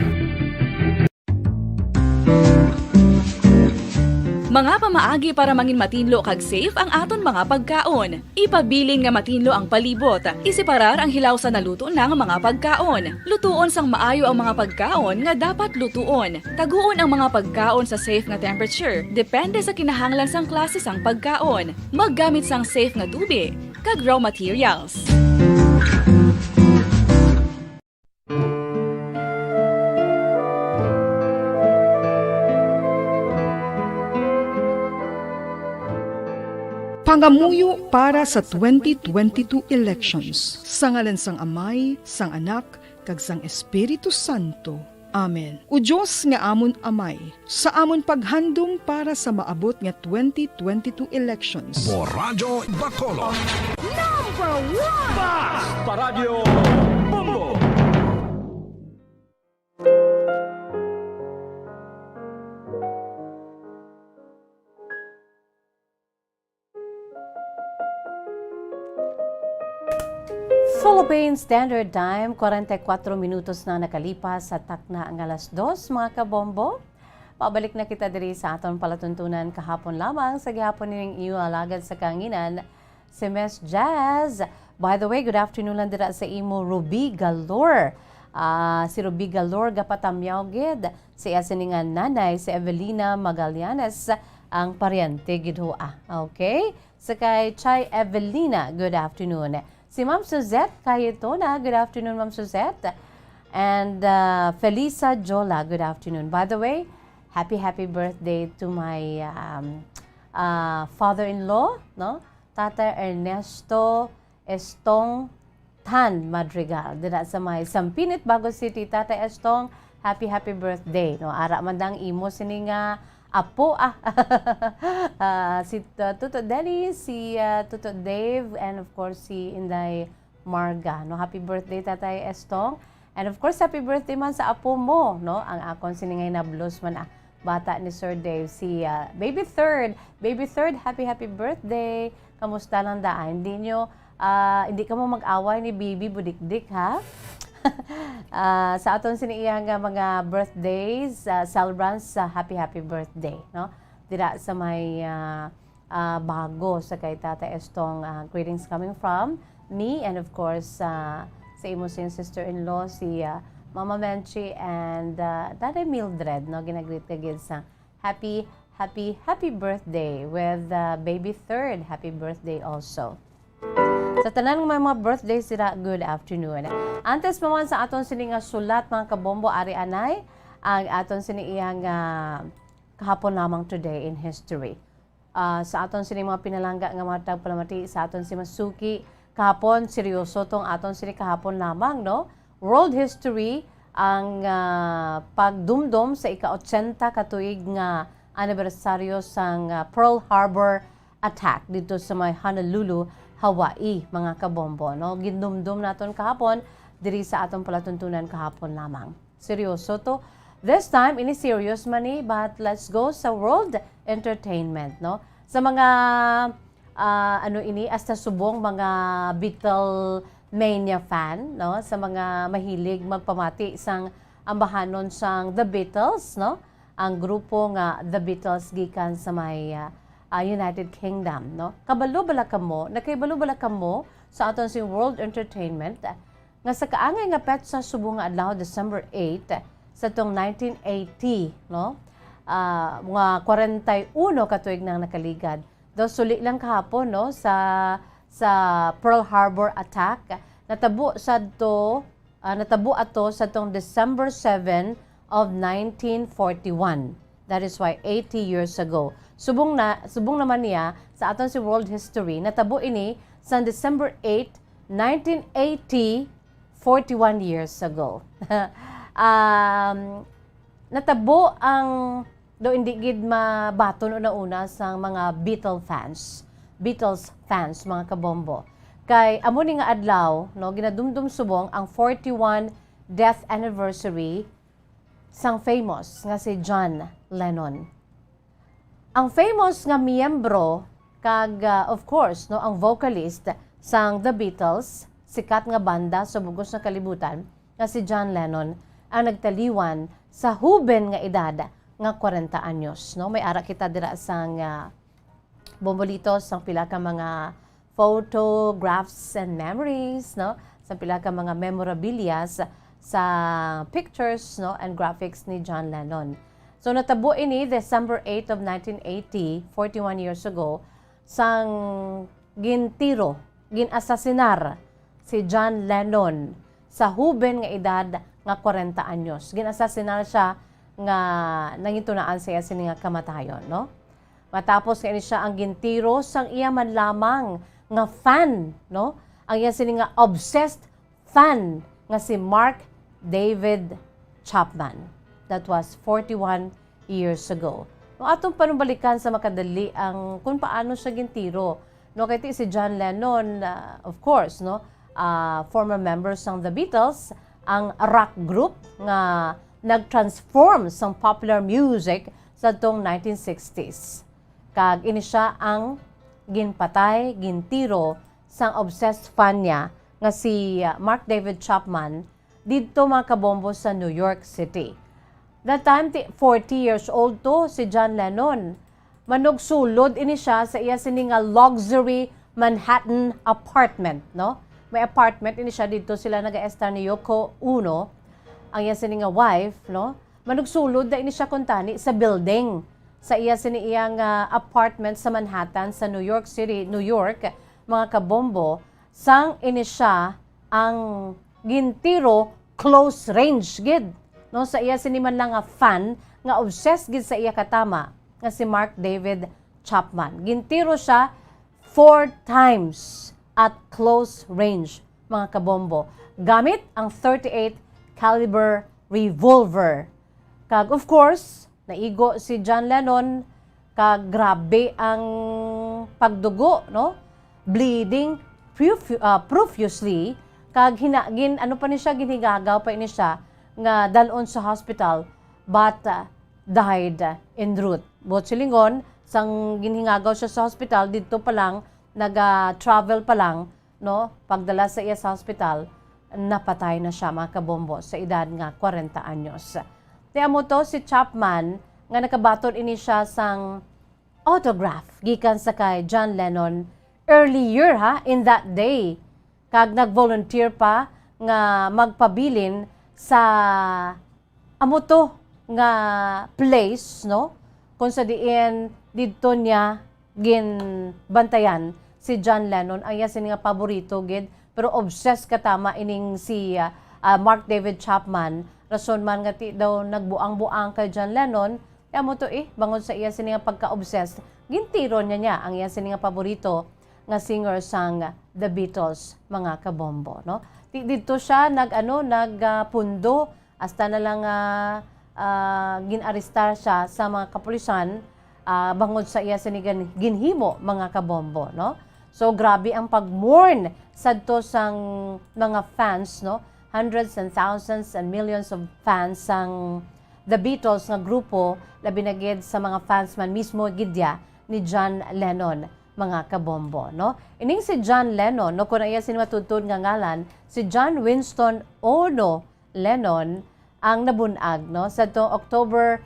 Mga pamaagi para mangin matinlo kag safe ang aton mga pagkaon. Ipabilin nga matinlo ang palibot. Iseparar ang hilaw sa naluto na nga mga pagkaon. Lutuon sang maayo ang mga pagkaon nga dapat lutuon. Taguon ang mga pagkaon sa safe nga temperature, depende sa kinahanglan sang klase sang pagkaon. Maggamit sang safe nga tubig kag raw materials. Pangamuyo para sa twenty twenty-two elections. Sa ngalan sang Amay, sang Anak, kag sang Espiritu Santo. Amen. O Dios nga amon Amay, sa amon paghandom para sa maabot nga twenty twenty-two elections. Bombo Radyo Bacolod. Number one! Basta Radyo Bombo! Philippine Standard Time, kwarenta y kuwatro minutos na nakalipas sa takna nga alas dos, mga kabombo. Pabalik na kita diri sa aton palatuntunan kahapon lamang sa gihapon nining iyo alagad sa kanginan, si Miss Jazz. By the way, good afternoon lang dira sa imo, Ruby Galor. Ah, si Ruby Galor gapatamyaw gid. Si iya sini nga nanay, si Evelina Magallanes, ang paryente gid ho, ah. Okay? Sa kay Chay Evelina, good afternoon. Si Ma'am Suzette Cayetona, good afternoon, Ma'am Suzette. And, uh, Felisa Jola, good afternoon. By the way, happy, happy birthday to my, um, uh, father-in-law, no? Tata Ernesto Estong Tan Madrigal, dira sa may Sampinit, Bago City. Tatay Estong, happy, happy birthday, no? Ara man dang imo sini nga apo, ah. Ah, si, uh, Tuto Dennis, si, uh, Tuto Dave, and of course, si Inday Marga, no? Happy birthday, Tatay Estong. And of course, happy birthday man sa apo mo, no? Ang akon sini nga hinablos man, ah, bata ni Sir Dave, si, ah, Baby Third. Baby Third, happy, happy birthday. Kamusta lang daan? Hindi nyo, ah, hindi ka mo mag-away ni Bibi Budikdik, ha? Ah, sa aton sini iya nga mga birthdays, ah, celebrants, ah, happy, happy birthday, no? Dira sa may, ah, ah, Bago sa kay Tata Estong, ah, greetings coming from me and of course, ah, sa imo sing sister-in-law, si, ah, Mama Menchi and, ah, Tatay Mildred, no? Ginagreet ka gid sa happy, happy, happy birthday with, ah, Baby Third. Happy birthday also. Sa tanan nga mga birthday sila, good afternoon. Antes pa man sa aton sini nga sulat, mga kabombo, ari anay ang aton sini iya nga kahapon lamang, today in history. Ah, sa aton sini mga pinalangga nga mga tagpalamati, sa aton si Masuki, kahapon, seryoso tong aton sini kahapon lamang, no? World history ang, ah, pagdumdom sa ika-ochenta ka tuig nga anibersaryo sang, ah, Pearl Harbor attack dito sa may Honolulu, Hawaii, mga kabombo, no? Gindumdom naton kahapon diri sa aton palatuntunan kahapon lamang. Seryoso to. This time, ini serious man ni, but let's go sa world entertainment, no? Sa mga, ah, ano ini, hasta subong mga Beatlemania fan, no? Sa mga mahilig magpamati sang ambahanon sang The Beatles, no? Ang grupo nga The Beatles gikan sa may, ah, ah, United Kingdom, no? Kabalo bala kamo, nakahibalo bala kamo sa aton sing world entertainment? Nga sa kaangay nga petsa subong nga adlaw, December eight, sa tong nineteen eighty, no? Ah, mga kwarenta y uno ka tuig nang nakaligad. Daw suli lang kahapon, no, sa, sa Pearl Harbor attack, natabo sadto, ah, natabo ato sa tong December seven of nineteen forty-one. That is why eighty years ago. Subong na, subong naman niya, sa aton si world history, natabo ini sa December eight, nineteen eighty, forty-one years ago. Um, natabo ang, do hindi gid mabaton una-una sang mga Beatle fans, Beatles fans, mga kabombo. Kay amo ni nga adlaw, no, ginadumdum subong ang forty-one death anniversary sang famous nga si John Lennon. Ang famous nga miyembro kag, ah, of course, no, ang vocalist sang The Beatles, sikat nga banda sa bugos nga kalibutan, nga si John Lennon, ang nagtaliwan sa huben nga edad nga kwarenta anyos, no? May ara kita dira sang, ah, Bombolito, sang pila ka mga photographs and memories, no? Sa pila ka mga memorabilia sa, sa pictures, no, and graphics ni John Lennon. So, natabo ini December eight of nineteen eighty, forty-one years ago, sang gintiro, ginasasinar si John Lennon sa huben nga edad nga kwarenta anyos. Ginasasinar siya nga nangintunaan sa iya sini nga kamatayon, no? Matapos nga ini siya ang gintiro sang iya man lamang nga fan, no? Ang iya sini nga obsessed fan nga si Mark David Chapman. That was forty-one years ago. No, atong panumbalikan sa makadali ang kung paano siya gintiro. No, kay ti si John Lennon, ah, of course, no, ah, former member sang The Beatles, ang rock group nga nag-transform sang popular music sa tong nineteen sixties. Kag ini siya ang ginpatay, gintiro sang obsessed fan niya nga si, ah, Mark David Chapman didto, mga kabombo, sa New York City. That time, ti-, forty years old to si John Lennon. Manugsulod ini siya sa iya sini nga luxury Manhattan apartment, no? May apartment ini siya, didto sila nagaestar ni Yoko Ono, ang iya sini nga wife, no? Manugsulod na ini siya kuntani sa building sa iya sini iyang, ah, apartment sa Manhattan, sa New York City, New York, mga kabombo, sang ini siya ang gintiro close range gid, no, sa iya sini man lang nga fan nga obsessed gid sa iya katama nga si Mark David Chapman. Gintiro siya four times at close range, mga kabombo, gamit ang thirty-eight caliber revolver. Kag of course, naigo si John Lennon, kag grabe ang pagdugo, no? Bleeding profu-, ah, profusely, kag hina-, gin-, ano pa ni siya, ginhingagaw pa ini siya nga dalon sa hospital, but, ah, died en route. Buot silingon, sang ginhingagaw siya sa hospital, didto pa lang, naga-travel pa lang, no, pagdala sa iya sa hospital, napatay na siya, mga kabombo, sa edad nga kwarenta anyos. Ti amo to si Chapman, nga nakabaton ini siya sang autograph gikan sa kay John Lennon earlier, ha, in that day, kag nag-volunteer pa nga magpabilin sa amo to nga place, no? Kung sa diin didto niya ginbantayan si John Lennon, ang iya sini nga paborito gid, pero obsessed katama ining si, ah, ah, Mark David Chapman. Rason man nga ti daw nagbuang-buang kay John Lennon, kaya mo to, eh, bangod sa iya sini nga pagka-obsessed, gintiro niya niya ang iya sini nga paborito nga singer sang The Beatles, mga kabombo, no? Ti didto siya nag, ano, nag, ah, pundo, hasta na lang, ah, ah, gin-arestar siya sa mga kapulisan, ah, bangod sa iya sini gan-, ginhimo, mga kabombo, no? So, grabe ang pag-mourn sadto sang mga fans, no? Hundreds and thousands and millions of fans sang The Beatles nga grupo, labi na gid sa mga fans man mismo gid ya ni John Lennon, mga kabombo, no? Ining si John Lennon, no, kun ang iya sini matuod-tuod nga ngalan, si John Winston Ono Lennon ang nabun-ag, no, sadtong October,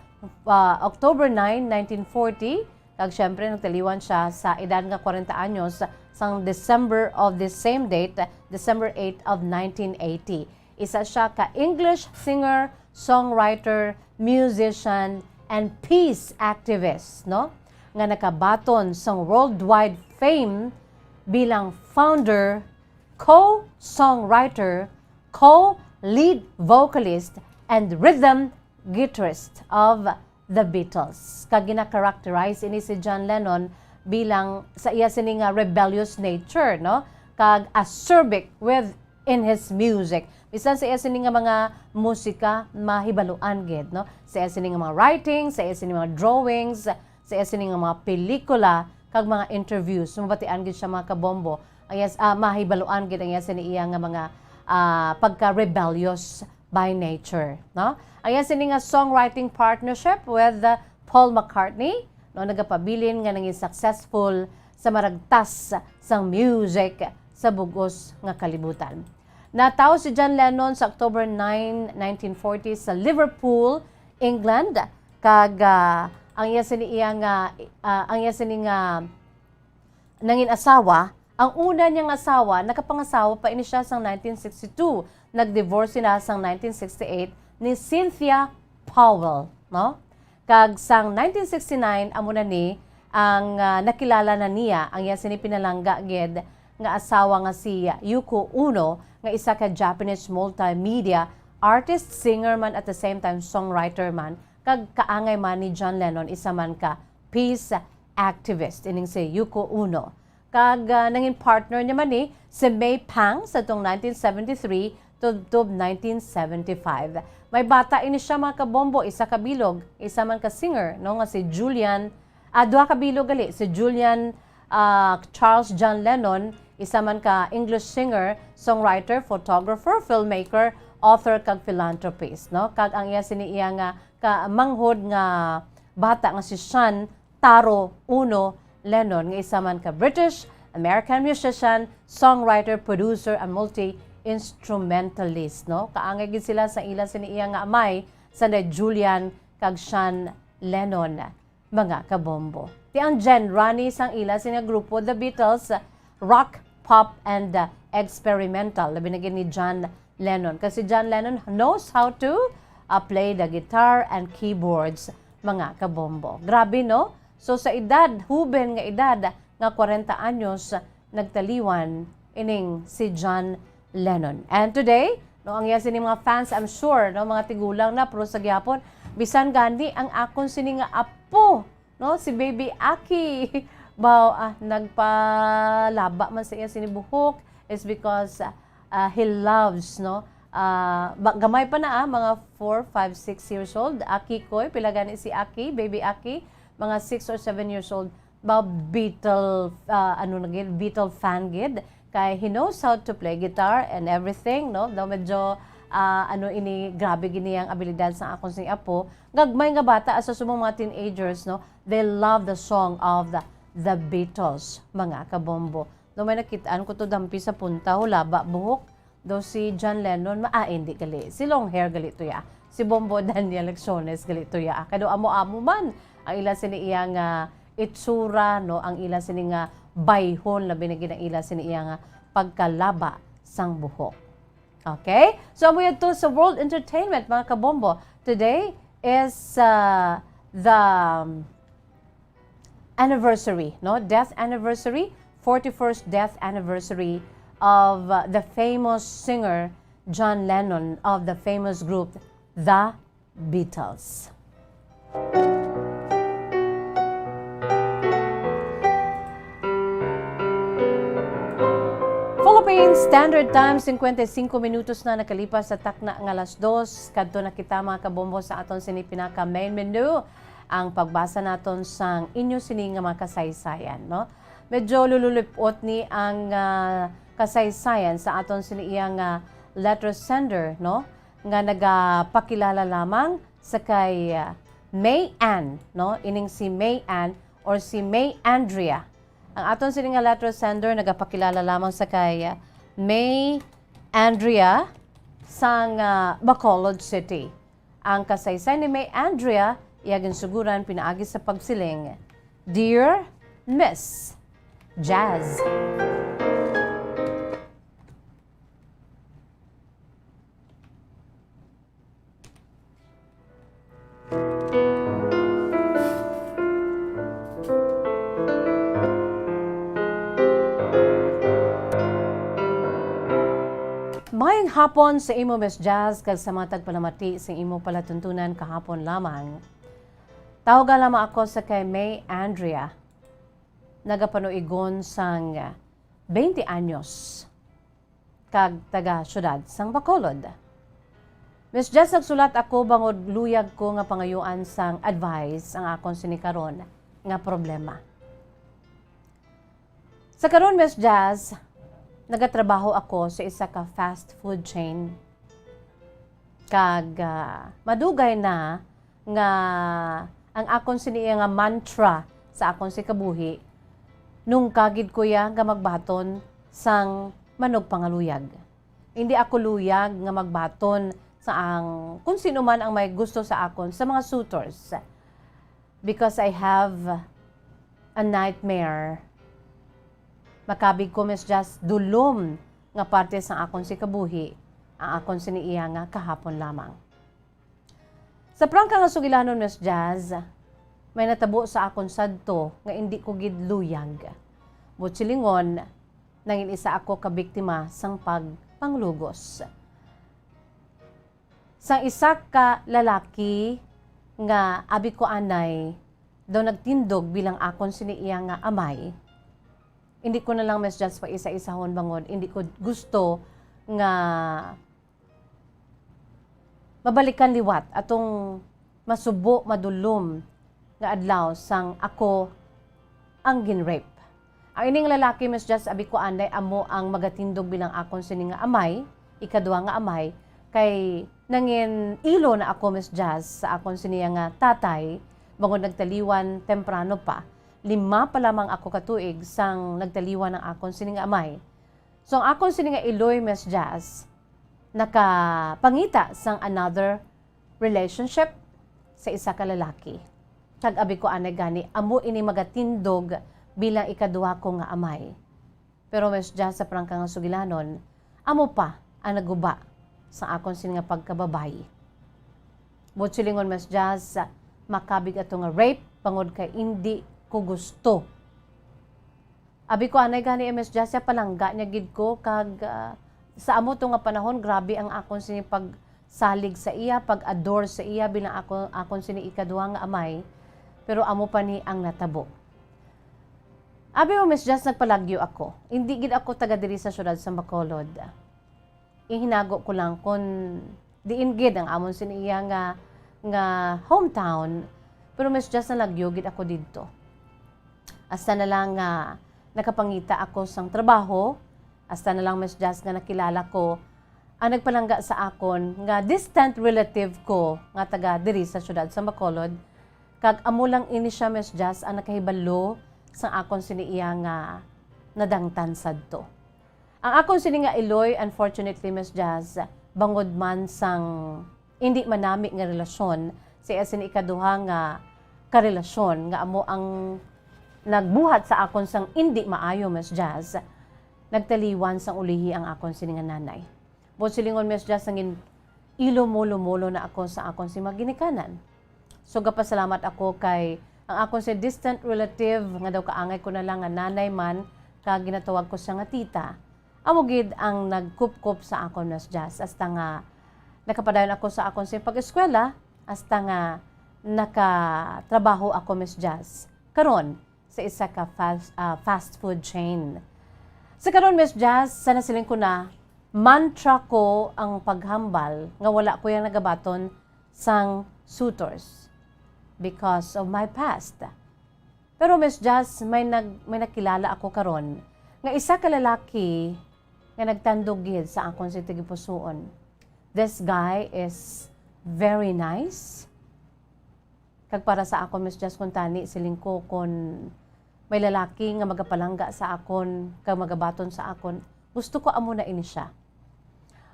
ah, October nine, nineteen forty, kag syempre nagtaliwan siya sa edad nga kwarenta anyos sang December of the same date, December eight of nineteen eighty. Isa siya ka English singer, songwriter, musician, and peace activist, no, nga nakabaton sang worldwide fame bilang founder, co-songwriter, co-lead vocalist, and rhythm guitarist of The Beatles. Kag gina-characterize ini si John Lennon bilang sa iya sini nga rebellious nature, no? Kag acerbic with in his music. Bisan sa iya sini nga mga musika, mahibaluan gid, no? Sa iya sini nga mga writings, sa iya sini mga drawings, sa iya sini nga mga pelikula, kag mga interviews. Mabatian gid siya, mga kabombo. Ang iya s-, ah, mahibaluan gid ang iya sini iya nga mga, ah, pagka-rebellious by nature, no? Ang iya sini nga songwriting partnership with, uh, Paul McCartney, no, nagapabilin nga nangin successful sa maragtas sang music sa bug-os nga kalibutan. Natawo si John Lennon sa October nine, nineteen forty sa Liverpool, England, kag, ah, ang iya sini iya nga, ah, ang iya sini nga nangin asawa, ang una niyang asawa, nakapangasawa pa ini siya sang nineteen sixty-two. Nag-divorce sila sang nineteen sixty-eight ni Cynthia Powell, no? Kag sang nineteen sixty-nine, amo na ni ang, ah, nakilala na niya ang iya sini pinalangga gid nga asawa nga si Yoko Ono, nga isa ka Japanese multimedia artist, singer man, at the same time songwriter man, kag kaangay man ni John Lennon, isa man ka peace activist ining si Yoko Ono. Kag, ah, nangin partner niya man ni si May Pang sa tong nineteen seventy-three to, to nineteen seventy-five. May bata ini siya, mga kabombo, isa ka bilog, isa man ka singer, no, nga si Julian, ah, duha ka bilog gali, si Julian, ah, Charles John Lennon, isa man ka English singer, songwriter, photographer, filmmaker, author, kag philanthropist, no? Kag ang iya sini iya nga kamanghod nga bata nga si Sean Taro Ono Lennon, nga isa man ka British American musician, songwriter, producer, and multi-instrumentalist, no? Kaangay gid sila sa ila sini iya nga amay, sanday Julian kag Sean Lennon, mga kabombo. Ti ang genre ni sang ila sini nga grupo, The Beatles, rock, pop, and, uh, experimental. Labi na gid ni John Lennon. Kasi John Lennon knows how to, uh, play the guitar and keyboards, mga kabombo. Grabe, no? So, sa edad, huben nga edad, nga kwarenta anyos, nagtaliwan ining si John Lennon. And today, no, ang iya sini mga fans, I'm sure, no, mga tigulang na, pero sa gyapon, bisan gani ang akon sini nga apo, no, si Baby Aki, baw, ah, nagpalaba man sa iya sini buhok, is because, ah, ah, he loves, no, ah, ba-, gamay pa na, ah, mga four, five, six years old, Aki Koy, pila gani si Aki, Baby Aki, mga six or seven years old, ba, Beatle, ah, ano na gid, Beatle fan gid. Kay he knows how to play guitar and everything, no? Daw medyo, ah, ano ini, grabe gini ang abilidad sa akon sing apo. Gagmay nga bata, asa subong mga teenagers, no? They love the song of the, the Beatles, mga kabombo. No, may nakitaan ko to dampi sa punta, hulaba, buhok. Daw si John Lennon, ma-, ah, hindi gali. Si long hair gali to ya. Si Bombo Daniel Lecciones gali to ya. Kay daw amo-amo man ang ila sini iya nga itsura, no? Ang ila sini nga bayhon, labi na gid ang ila sini iya nga pagkalaba sang buhok. Okay? So, amo yadto sa World Entertainment, mga kabombo. Today is, uh, the, um, anniversary, no? Death anniversary, forty-first death anniversary of, uh, the famous singer John Lennon of the famous group The Beatles. Philippine Standard Time, cincuenta y cinco minutos na nakalipas sa takna nga alas dos. Kadto na kita, mga kabombo, sa aton sini pinaka main menu, ang pagbasa naton sang inyo sini nga mga kasaysayan, no? Medyo lululip-ot ni ang, ah, kasaysayan sa aton sini iya nga letter sender, no? Nga nagapakilala lamang sa kay, ah, May Ann, no? Ining si May Ann or si May Andrea. Ang aton sini nga letter sender nagapakilala lamang sa kay, ah, May Andrea sang, ah, Bacolod City. Ang kasaysay ni May Andrea, iya ginsuguran pinaagi sa pagsiling, "Dear Miss Jazz." Maayong hapon sa imo, Miss Jazz, kag sa mga tagpalamati sa imo palatuntunan kahapon lamang. Tawagan lamang ako sa kay May Andrea, nagapanuigon sang twenty anyos, kag taga siyudad sang Bacolod. Miss Jazz, nagsulat ako bangod luyag ko nga pangayuan sang advice ang akon sini karon nga problema. Sa karon, Miss Jazz, nagatrabaho ako sa isa ka fast food chain. Kag, ah, madugay na nga ang akon sini iya nga mantra sa akon si kabuhi, nungka gid ko ya nga magbaton sang manugpangaluyag. Hindi ako luyag nga magbaton sa ang, kung sino man ang may gusto sa akon, sa mga suitors. Because I have a nightmare. Makabig ko, Miss Jazz, dulom nga parte sang akon si kabuhi, ang akon sini iya nga kahapon lamang. Sa prangka nga sugilanon, Miss Jazz, may natabo sa akon sadto nga indi ko gid luyag. Buot silingon, nangin isa ako ka biktima sang pagpanglugos. Sang isa ka lalaki nga abi ko anay daw nagtindog bilang akon sini iya nga amay. Hindi ko na lang, Miss Jazz, pa isa-isahon bangod hindi ko gusto nga mabalikan liwat atong masubo, madulom nga adlaw sang ako ang gin-rape. Ang ining lalaki, Miss Jazz, abi ko anay amo ang magatindog bilang akon sini nga amay, ikadua nga amay, kay nangin ilo na ako, Miss Jazz, sa akon sini nga tatay, bangod nagtaliwan temprano pa. lima pa lamang ako ka tuig sang nagtaliwan ang akon sini nga amay. So, ang akon sini nga iloy, Miss Jazz, nakapangita sang another relationship sa isa ka lalaki. Kag abi ko anay gani, amo ini magatindog bilang ikaduha ko nga amay. Pero, Miss Jazz, sa prangka nga sugilanon, amo pa ang naguba sa akon sini nga pagkababayi. Buot silingon, Miss Jazz, makabig ato nga rape, bangod kay indi ko gusto. Abi ko anay gani, Miss Jazz, palangga niya gid ko, kag, ah, sa amo to nga panahon, grabe ang akon sini pagsalig sa iya, pag-adore sa iya bilang ako, akon sini ikaduha nga amay. Pero amo pa ni ang natabo. Abi mo, Miss Jazz, nagpalagyo ako. Indi gid ako taga diri sa siyudad sa Bacolod. Ihinago ko lang kon diin gid ang amon sini iya nga, nga hometown. Pero, Miss Jazz, nalagyo gid ako didto. Hasta na lang nga nakapangita ako sang trabaho, hasta na lang, Miss Jazz, nga nakilala ko ang nagpalangga sa akon nga distant relative ko nga taga diri sa siyudad sa Bacolod. Kag amo lang ini siya, Miss Jazz, ang nakahibalo sang akon sini iya nga nadangtan sadto. Ang akon sini nga iloy, unfortunately, Miss Jazz, bangod man sang indi manami nga relasyon, sa iya sini ikaduha nga karelasyon nga amo ang nagbuhat sa akon sang indi maayo, Miss Jazz, nagtaliwan sang ulihi ang akon sini nga nanay. Buot silingon, Miss Jazz, nangin ilumulo-mulo na ako sa akon si mga ginikanan. So, gapasalamat ako kay ang akon si distant relative nga daw kaangay ko na lang nga nanay man, kag ginatawag ko siya nga tita. Amo gid ang nagkupkop sa akon, Miss Jazz, hasta nga nakapadayon ako sa akon si pag-eskwela, hasta nga nakatrabaho ako, Miss Jazz. Karon, sa isa ka fast, ah, fast food chain. Sa karon, Miss Jazz, sa nasiling ko na, mantra ko ang paghambal nga wala ko yang nagabaton sang suitors because of my past. Pero, Miss Jazz, may nag-, may nakilala ako karon nga isa ka lalaki nga nagtandog gid sa akon si tagipusoon. This guy is very nice. Kag para sa akon, Miss Jazz, kuntani, siling ko, kon may lalaki nga magapalangga sa akon kag magabaton sa akon, gusto ko amo na ini siya.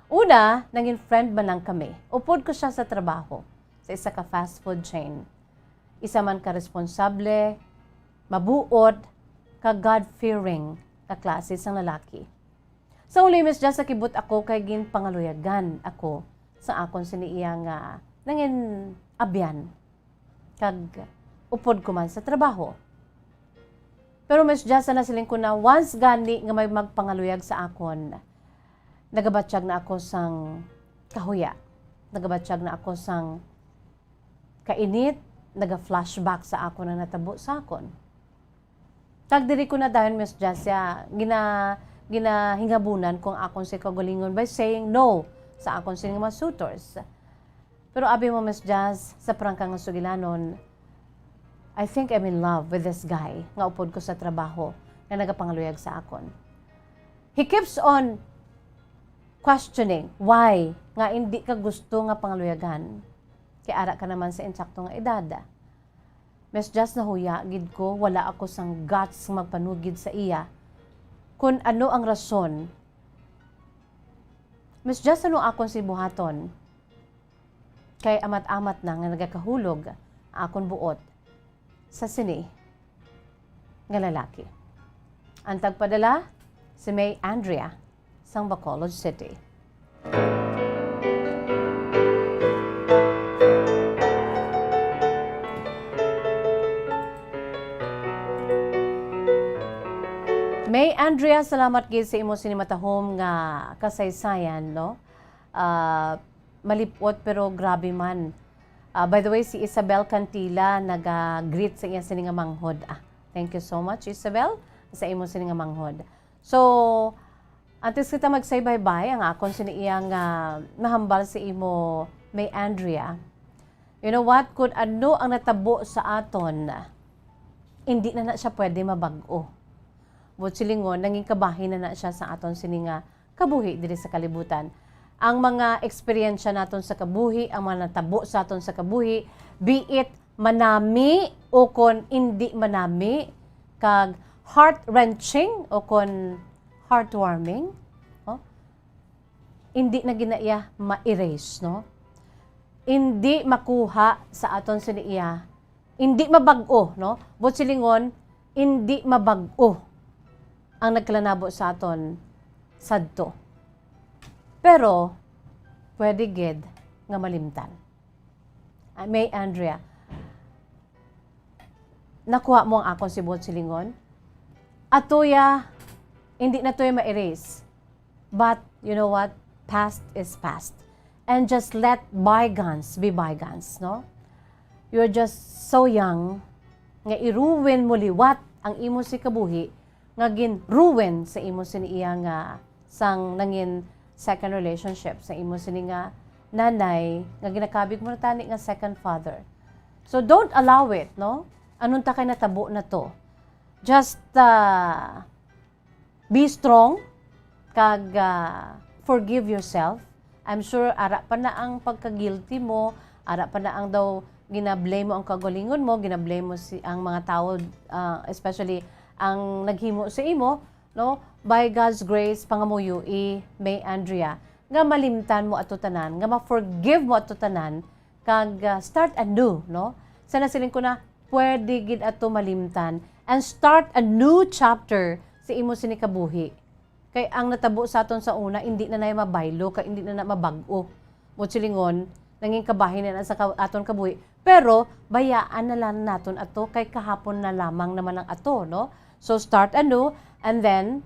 Una, nangin friend man lang kami. Upod ko siya sa trabaho, sa isa ka fast food chain. Isa man ka responsable, mabuot, kag God-fearing nga klase sang lalaki. Sa huli, Miss Jazz, nakibot ako kay ginpangaluyagan ako sa akon sini iya nga nangin abyan, kag upod ko man sa trabaho. Pero, Miss Jazz, sa nasiling ko na, once gani nga may magpangaluyag sa akon, nagabatyag na ako sang kahuya. Nagabatyag na ako sang kainit, naga-flashback sa akon ang natabo sa akon. Kag diri ko na dayon, Miss Jazz, ya, gina-, ginahingabunan ko ang akon si kaugalingon by saying no sa akon sini nga mga suitors. Pero abi mo, Miss Jazz, sa prangka nga sugilanon, I think I'm in love with this guy nga upod ko sa trabaho nga nagapangaluyag sa akon. He keeps on questioning why nga indi ka gusto nga pangaluyagan. Kay ara ka naman sa insakto nga edad. Miss Jazz, nahuya gid ko, wala ako sang guts magpanugid sa iya. Kun ano ang rason, Miss Jazz, ano akon si buhaton? Kay amat-amat na nga nagakahulog ang akon buot sa sini nga lalaki. Ang tagpadala, si May Andrea sang Bacolod City. May Andrea, salamat gid sa imo sini matahom nga kasaysayan, no? Ah, malipot pero grabe man. Ah, by the way, si Isabel Cantila naga-greet sa iya sini nga manghod. Ah, thank you so much, Isabel, sa imo sini nga manghod. So, antes kita mag-say bye-bye, ang akon sini iya nga mahambal sa imo, May Andrea. You know what? Kung ano ang natabo sa aton, hindi na na siya pwede mabag-o. Buot silingon, nangin kabahin na na siya sa aton sini nga kabuhi diri sa kalibutan. Ang mga eksperyensya naton sa kabuhi, ang mga natabo sa aton sa kabuhi, be it manami o kon indi manami, kag heart-wrenching o kon heartwarming, no? Hindi na gina iya ma-erase, no? Hindi makuha sa aton sini iya, hindi mabag-o, no? Buot silingon, hindi mabag-o ang nagkalanabo sa aton sadto. Pero, pwede gid nga malimtan. Ah, May Andrea, nakuha mo ang akon si buot silingon? Atoya, hindi na toy ma-erase. But, you know what? Past is past. And just let bygones be bygones, no? You're just so young nga i-ruin mo liwat ang imo si kabuhi nga gin-ruin sa imo sini iya nga sang nangin second relationship, sa imo sini nga nanay nga ginakabig mo na tani nga second father. So don't allow it, no? Anunta kay natabo na to. Just uh, be strong kag uh, forgive yourself. I'm sure ara pa na ang pagka-guilty mo, ara pa na ang daw ginablame mo ang kaugalingon mo, ginablame mo si ang mga tawo, uh, especially ang naghimo sa imo, no? By God's grace, pangamuyo i May Andrea nga malimtan mo ato tanan, nga ma-forgive mo ato tanan, kag uh, start anew, no? Sa nasiling ko na, pwede gid ato malimtan and start a new chapter sa imo sini kabuhi. Kay ang natabo sa aton sa una, hindi na nay mabaylo, kay hindi na na mabag-o. Mo silingon, nanging kabahin na sa ka- aton kabuhi. Pero bayaan na lang naton ato kay kahapon na lamang naman ang ato, no? So start anew, and then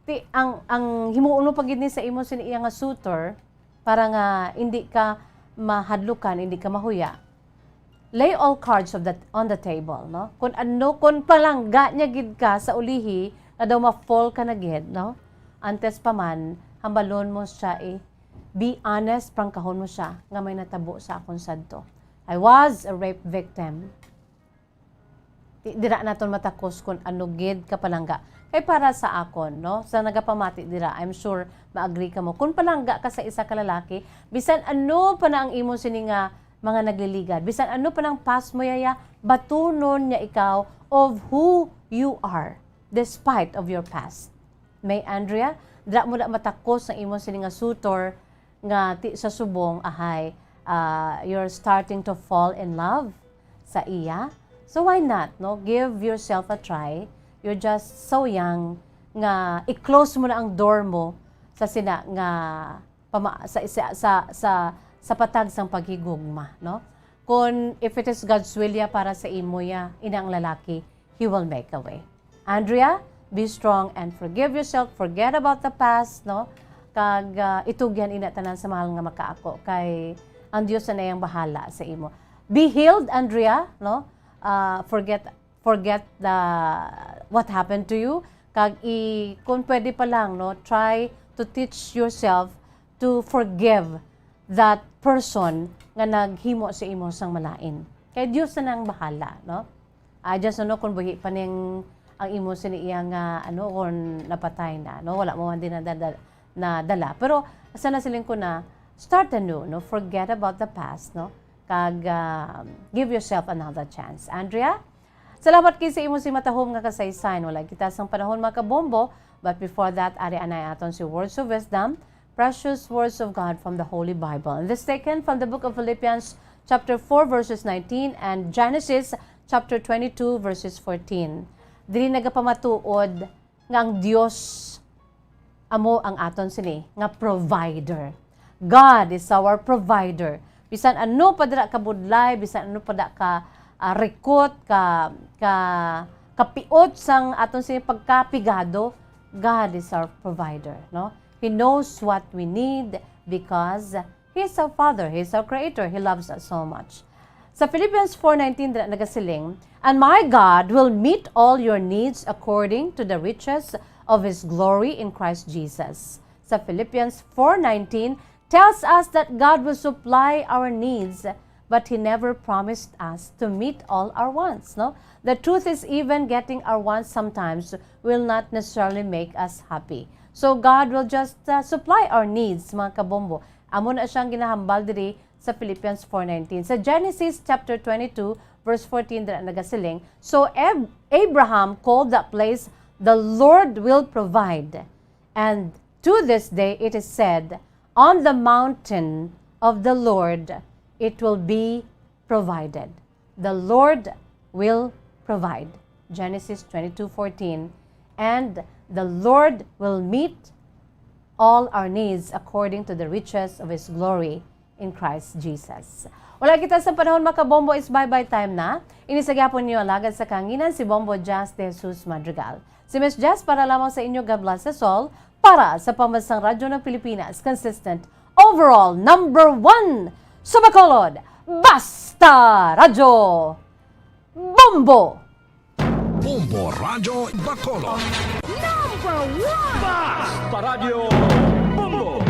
ti ang ang himuon mo pa gid ni sa imo sini iya nga suitor para nga hindi ka mahadlukan, hindi ka mahuya. Lay all cards of the, on the table, no? Kung ano, kung palangga niya gid ka sa ulihi, nga daw ma-fall ka na gid, no? Antes pa man, hambalon mo siya, eh, be honest, prangkahon mo siya nga may natabo sa akon sadto. I was a rape victim. Di, dira naton matakos kung ano gid ka palangga. Kay para sa akon, no, sa nagapamati dira, I'm sure ma-agree kamo. Kung palangga ka sa isa ka lalaki, bisan ano pa na ang imo sini nga mga nagliligad, bisan ano pa nang past mo, yaya, batunon niya ikaw of who you are despite of your past. May Andrea, dira mo na matakos ang imo sini nga suitor nga ti sa subong, ahay, ah, you're starting to fall in love sa iya. So why not, no? Give yourself a try. You're just so young nga i-close mo na ang door mo sa sina nga pama, sa, sa, sa, sa, sa patag sang paghigugma, no? Kung if it is God's will ya para sa imo ya, ina ang lalaki, He will make a way. Andrea, be strong and forgive yourself. Forget about the past, no? Kag ah, itugyan ina tanan sa mahal nga makaako, kay ang Dios na iyang bahala sa imo. Be healed, Andrea, no? Ah, forget forget the what happened to you. Kag i kung pwede pa lang, no, try to teach yourself to forgive that person nga naghimo sa imo sang malain. Kay Dios na nang bahala, no? I just don't know kung buhi pa ning ang imo sini iya nga, ano, kung napatay na, no? Wala mo man din nadala, nadala. Pero sa nasiling ko na, start anew, no? Forget about the past, no? Kag ah, give yourself another chance. Andrea, salamat kay sa imo si matahom nga kasaysayan. Wala kita sang panahon, mga kabombo, but before that, ari anay aton si Words of Wisdom, precious words of God from the Holy Bible. And this taken from the book of Philippians chapter four verses nineteen and Genesis chapter twenty-two verses fourteen. Diri nagapamatuod nga ang Dios amo ang aton sini nga provider. God is our provider. Bisan ano pa dira ka budlay, bisan ano pa da ka ah, rikot, ka ka kapiot sang aton sini pagkapigado, God is our provider, no? He knows what we need because He is our Father, He is our Creator, He loves us so much. Sa Philippians four nineteen dira nagasiling, "And my God will meet all your needs according to the riches of His glory in Christ Jesus." Sa Philippians four nineteen tells us that God will supply our needs, but He never promised us to meet all our wants, no? The truth is, even getting our wants sometimes will not necessarily make us happy. So God will just uh, supply our needs, mga kabombo. Amo na siyang ginahambal diri sa Philippians four nineteen. Sa Genesis chapter twenty-two, verse fourteen, dira nagasiling, "So Ab-, Abraham called that place, 'The Lord will provide.' And to this day it is said, 'On the mountain of the Lord it will be provided.'" The Lord will provide. Genesis twenty-two fourteen. And the Lord will meet all our needs according to the riches of His glory in Christ Jesus. Wala kita sa panahon, mga kabombo, is bye-bye time na. Ini sa gihapon niyo alagad sa kahanginan, si Bombo Jazz de Jesus Madrigal. Si Miss Jazz para lamang sa inyo, God bless us all, para sa Pambansang Radyo ng Pilipinas, consistent, overall, number one sa Bacolod, Basta Radyo, Bombo! Bombo Radyo Bacolod. Number one! Basta Radyo Bombo!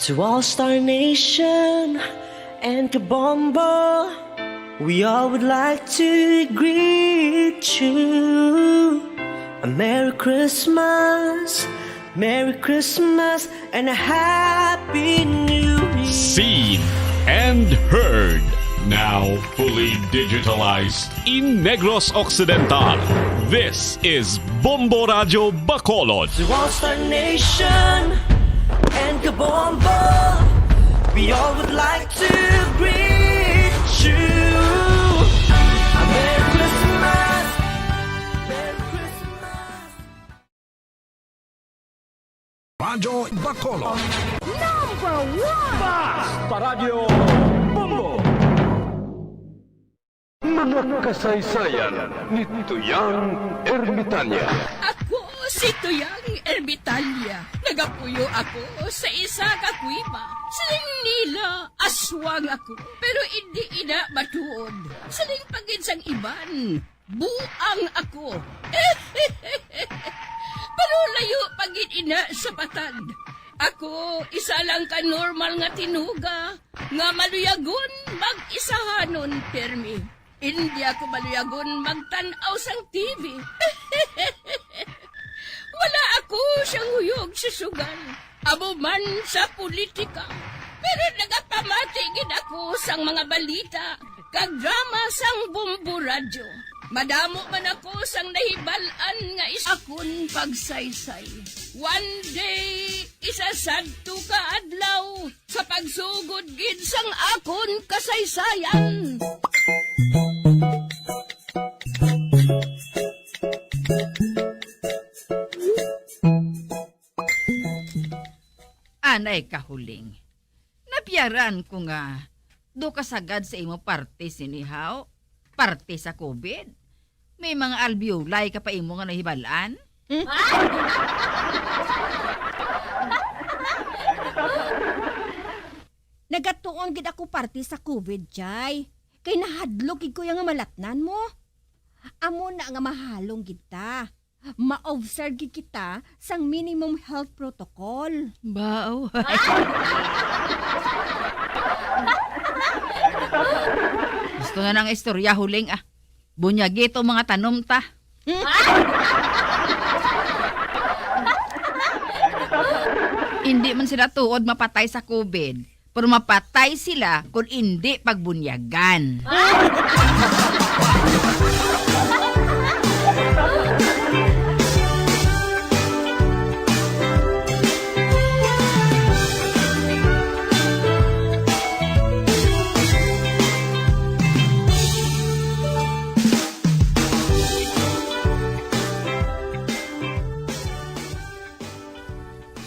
To All Star Nation and Kabombo, we all would like to greet you a Merry Christmas, Merry Christmas, and a Happy New Year. Seen and heard, now fully digitalized. In Negros Occidental, this is Bombo Radyo Bacolod. To All Star Nation and Kabombo, we all would like to greet you a Merry Christmas, Merry Christmas. Radyo Bacolod. Number one! Basta Radyo Bombo! Mga kasaysayan ni Tuyang Ermitanya. Ako si Tuyang Ermitanya. Nagapuyo ako sa isa ka kuweba. Siling nila, aswang ako, pero indi ina matuod. Siling pa gid sang iban, buang ako. Pero layo pa gid ina sa patad. Ako, isa lang ka normal nga tinuga nga maluyagon mag-isahanon pirmi. Indi ako maluyagon magtan-aw sang T V. Wala ako siyang huyog sa sugal, amo man sa politika. Pero nagapamati gid ako sang mga balita kag drama sang Bombo Radyo. Madamo man ako sang nahibal-an nga is akon pagsaysay. One day, isa sadto ka adlaw, sa pagsugod gid sang akon kasaysayan. Anay ka, Huling. Napiyaran ko nga do ka sagad sa imo parte sini, haw, parte sa COVID. May mga alveoli ka pa imo nga nahibal-an? Hmm? Nagatuon gid ako parte sa COVID, Jay. Kay nahadlok gid ko ya nga malatnan mo. Amo na nga mahalong gid ta. Ma-observe gid kita sang minimum health protocol. Bao. Gusto na nang istorya, Huling, ah. Bunyagi to mga tanom ta. Hindi man sila tuod mapatay sa COVID, pero mapatay sila kon indi pagbunyagan.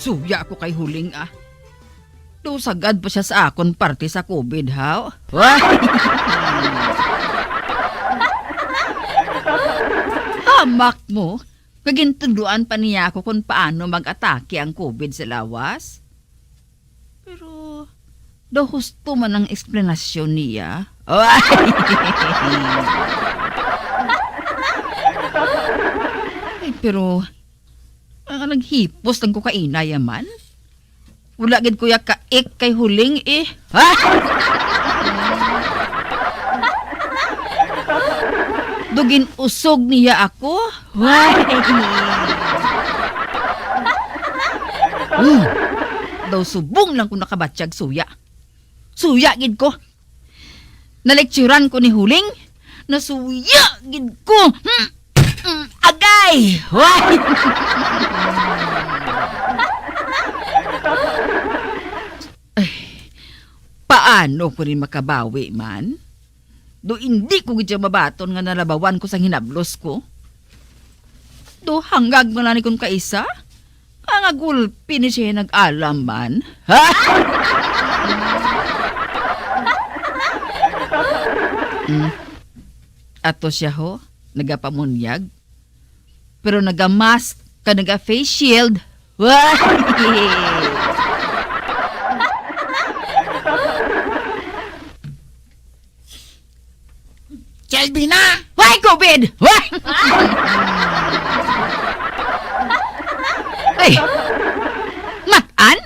Suya ko kay Huling, ah. Do sagad pa siya sa akon parte sa COVID, ha? Hamak mo, nga gintudloan pa niya ako kon paano mag-atake ang COVID sa lawas. Pero, daw husto man ang eksplanasyon niya. Ay, pero, ang naghipos lang ko kainaya man. Wala gid ko ya kaik kay Huling, eh. Ha? Do gin-usog niya ako? Why? Hmm. Daw subong lang ko nakabatyag suya. Suya gid ko. Naleksyuran ko ni Huling, nasuya gid ko. Hmm, hmm, agay! Ay, paano ko ni makabawi man? Do indi ko gid siya mabaton nga nalabawan ko sang hinablos ko. Do hangag man lang ni kon kaisa, nga gulpi ni siya nag-alam man. Hmm. Ato siya, ho, nagapamunyag. Pero naga-mask ka, naga-face shield. Wah! Kelvina! Why, COVID? Why? Ay! Matan?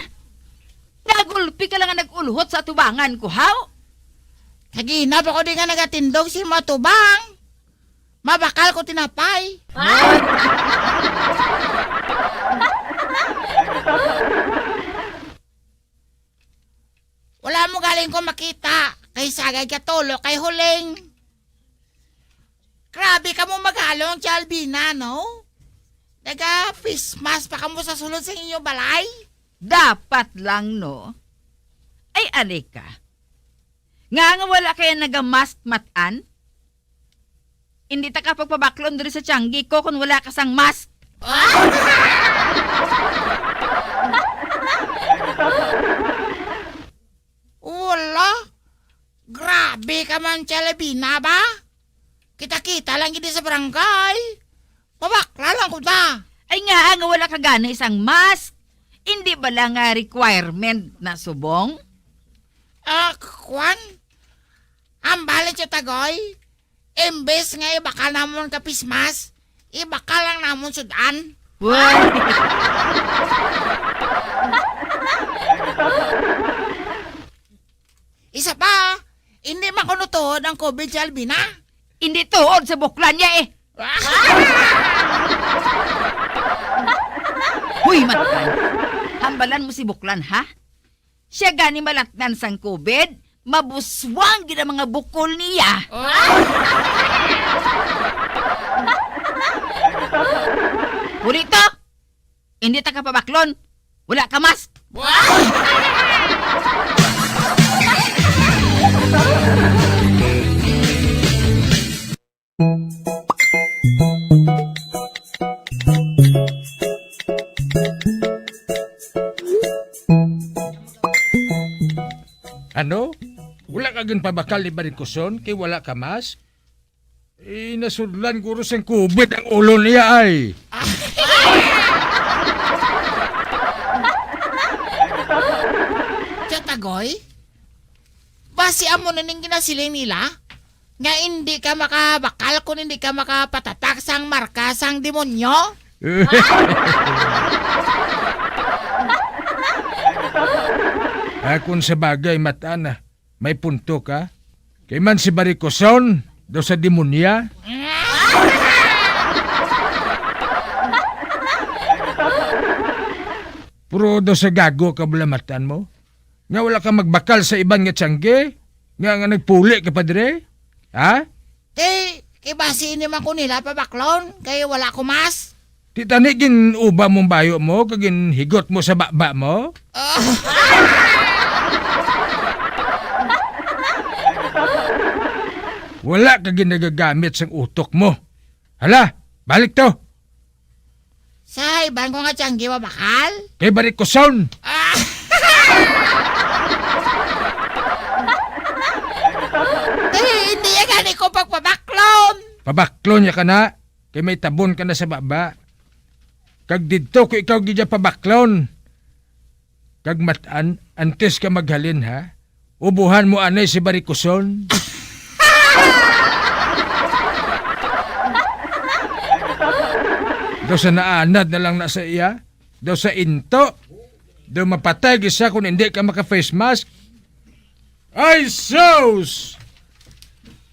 Nagul Grabe ka lang nga nag-ulhot sa atubangan ko, haw? Kagina pa ko di nga nagatindog sa imo atubang. Mabakal ko tinapay. Wala mo galing ko makita. Kay sagay ka tulo kay huling. Grabe ka mo maghalong, Tia Albina, no? Naga-face mask pa kamo sa sulod sa inyo balay? Dapat lang, no? Ay, alika. Nga nga wala kaya naga-mask matan? Hindi ta ka pagpabaklon diri sa tiyanggi ko kung wala ka sang mask. Wala. Grabe ka man, Tia Albina, ba? Kita-kita lang gid sa barangay. Pabakla lang ko ta. Ay nga, nga wala ka gani sang mask. Hindi ba lang nga requirement na subong? Ah, kwan? Ang balik sa Tagoy, imbes nga ibakal namon ka pismas, ibakal lang namon sudan. What? Isa pa, hindi man kuno tuhod ang covid sa Albina. Hindi tuhod sa buklan niya eh. Hoy, Matan! Hambalan mo si Buklan, ha? Siya gani malatnan sang covid, mabuswang gid ang mga bukol niya. Purito, hindi ta ka pabaklon. Wala ka mask. Ano? Wala ka ginpabakal ni Barikuson kay wala ka mask? Eh, nasudlan guro sang covid ang ulo niya ay. Tia Tagoy? Basi amo na ning ginasiling nila? Nga hindi ka makabakal kung hindi ka makapatatak sang marka sang demonyo? Ah, kung sa bagay, Matan, ah, may punto ka. Kay man si Barikoson, daw sa demonya. Puro daw sa gago ka bulamatan mo. Nga wala ka magbakal sa iban nga tiyangge, nga, nga nagpuli ka pa dire? Ha? Kay, kay basi ini man ko nila pabaklon, kay wala ko mas. Ti tani gin-uba mong bayo mo, kag ginhigot mo sa baba mo? Ah. Wala ka gin nagagamit sang utok mo. Hala, balik to. Sa iban ko nga tiyanggi mabakal? Kay barikoson. Ah. Eh, hindi yan gani ko pagpabaklon. Pabaklon niya ka na, kay may tabon ka na sa baba. Kag didto ko ikaw gid pabaklon. Kag matan, antes ka maghalin, ha? Ubuhan mo anay si barikoson. Daw sa naanad na lang na sa iya, daw sa into, daw mapatay gid siya kung hindi ka maka-face mask. Ay, sus!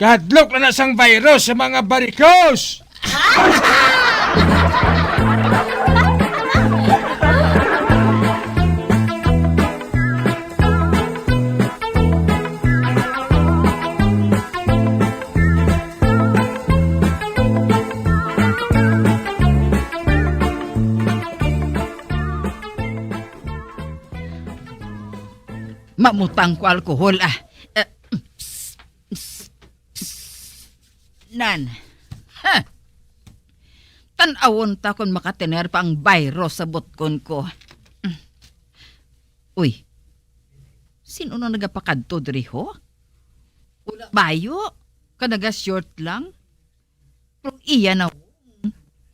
Kahadlok na na sang virus sa mga barikos! Mamutang ko alkohol, ah. Eh, Nan. Ha! Tan-awon ta kon makatener pa ang virus sa butkon ko. Uy, sin-o na nagapakadto diri, ho? Wala bayo, ka naga-short lang. Pero iya na,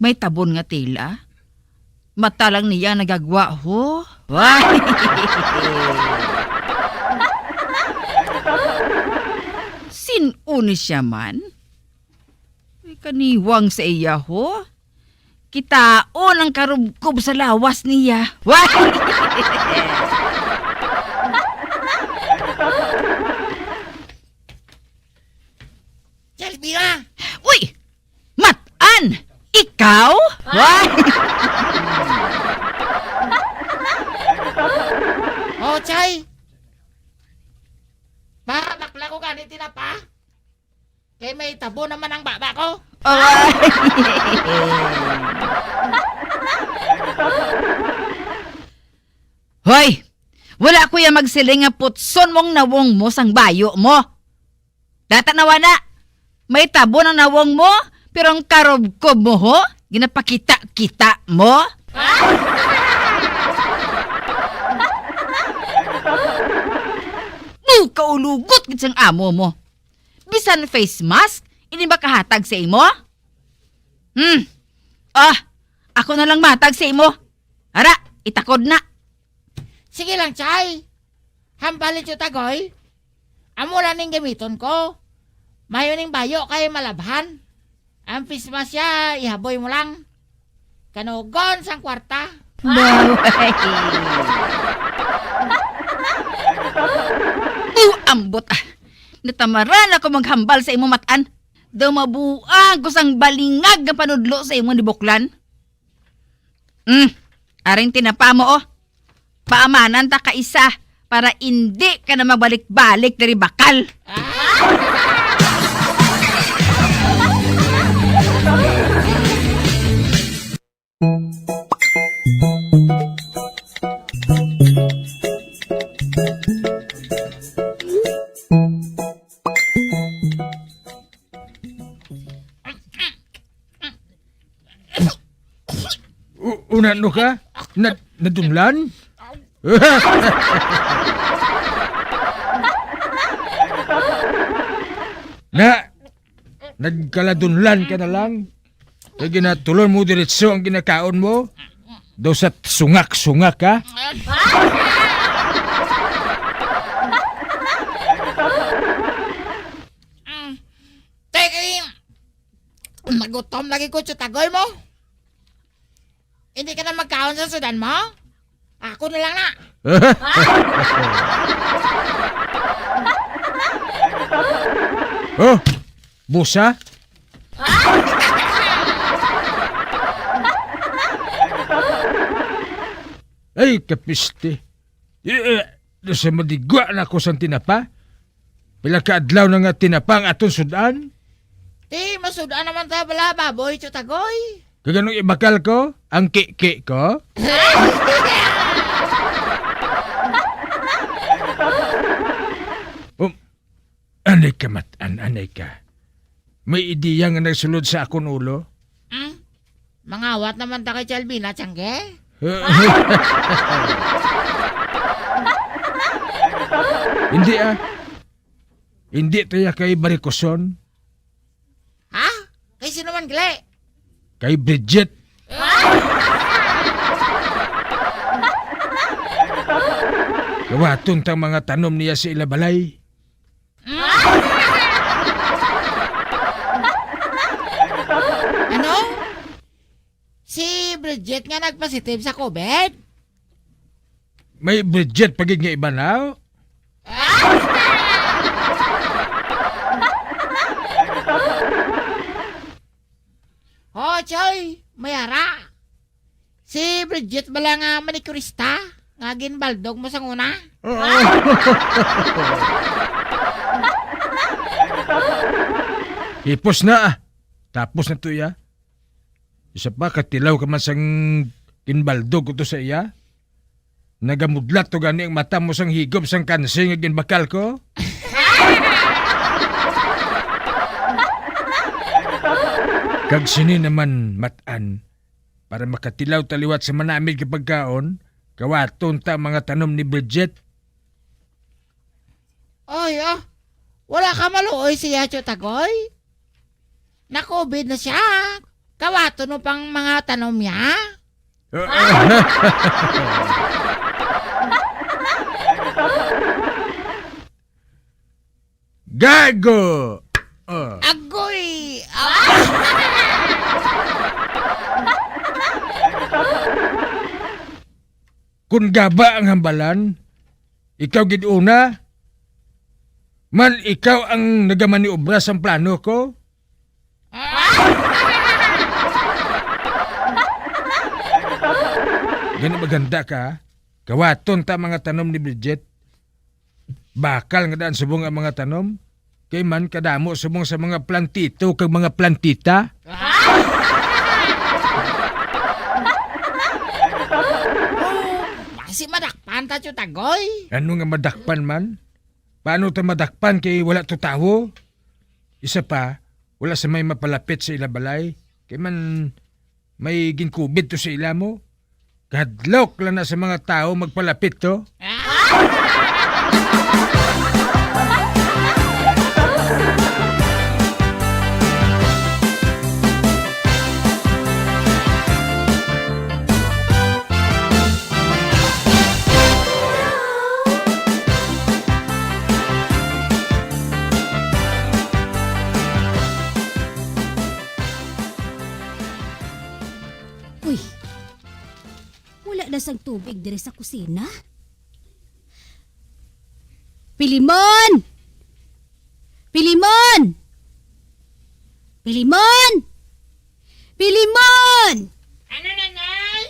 may tabon nga tela. Mata lang niya nagagwa, ho. Wah! Sin-o ni siya man? May kaniwang sa iya, ho. Kitaon ang karubkob sa lawas niya. Wah! Ikaw? Why? Oh, Chay. Ba, bakla ko gani tinapa? Kay may tabo naman ang baba ko. Aray! Hoy! Wala ko ya magsiling nga putson mong nawong mo sang bayo mo. Data na wala. May tabo ang nawong mo, pero ang karubkob mo, ho, ginapakita-kita mo. Buka ulugot gid sang amo mo. Bisan face mask, hindi makahatag sa imo? Hmm. Ah, ako na lang matag sa imo. Ara, itakod na. Sige lang, Chay. Hambalin, Tio Tagoy. Amo lang ning gamiton ko. Mayo ning bayo kay malabhan. Ang face mask siya, ihaboy mo lang. Kanugon sang kwarta. Maway. Oh, ambot, ah. Natamaran ako maghambal sa imo, Matan. Daw mabuang ko sang balingag nga panudlo sa imo ni Buklan. Mm, aring tinapa mo, oh. Paamanan ta ka isa para indi ka na mabalik-balik diri, bakal. U-, unano ka? Na-, nadunlan? Na, nagkaladunlan ka na lang. Kay ginatulon mo diretso ang ginakaon mo. Daw sa sungak-sungak ka. Teka, eh. Nagutom lagi ko, Tio Tagoy mo. Hindi ka na magkaon sa sudan mo? Ako na lang na. Oh, busa? Ay, kapiste. Eh, eh, sa madigwa na ako sang tinapa. Pila ka adlaw na nga tinapa ang aton sud-an? Ti, masud-an naman ta bala, baboy, Tio Tagoy. Kag anong ibakal ko? Ang kiki ko? Um, anay ka, Matan, anay ka. May ideya nga nagsulod sa akon ulo. Hmm? Mangawat naman ta kay Chalbina, Tiangge? Hindi, ah. Hindi ta ya kay Barikoson. Ha? Kay sino man gali? Kay Bridget. Kawaton tang mga tanom niya sa ila balay. Ano? Si Bridget nga nagpositive sa COVID? May Bridget pa gid nga iba na? Oh, Choy, may ara. Si Bridget bala nga manicurista nga ginbaldog mo sang una? Oo. Hipos na, ah. Tapos na to, ya. Isa pa, katilaw ka man sang ginbaldog ko to sa iya. Nagamudlat to gani ang mata mo sang higop sang kansi nga ginbakal ko. Kag sini naman, Matan, para makatilaw ta liwat sa manamid nga pagkaon, kawaton ta ang mga tanom ni Bridget. Oy, oh. Wala ka maluoy siya, Tio Tagoy? Na-COVID na siya. Kawaton mo pang mga tanom niya? Gago! Oh. Agoy! Ah! Kun gaba ang hambalan, ikaw gid una. Man ikaw ang nagamaniobra sang plano ko. Gani maghanda ka, ha? Kawaton ta mga tanom ni Bridget. Bakal nga daan subong ang mga tanom. Kay man kadamo subong sa mga plantito kag mga plantita. Basi madakpan ta, Tio Tagoy. Ano nga madakpan man? Paano ta madakpan kay wala to tawo? Isa pa, wala sa may mapalapit sa ila balay. Kay man may ginkubit to sa ila mo. Kahadlok lang na sa mga tawo magpalapit to. Uy, wala na sang tubig diri sa kusina. Pilimon! Pilimon! Pilimon! Pilimon! Ano, nanay?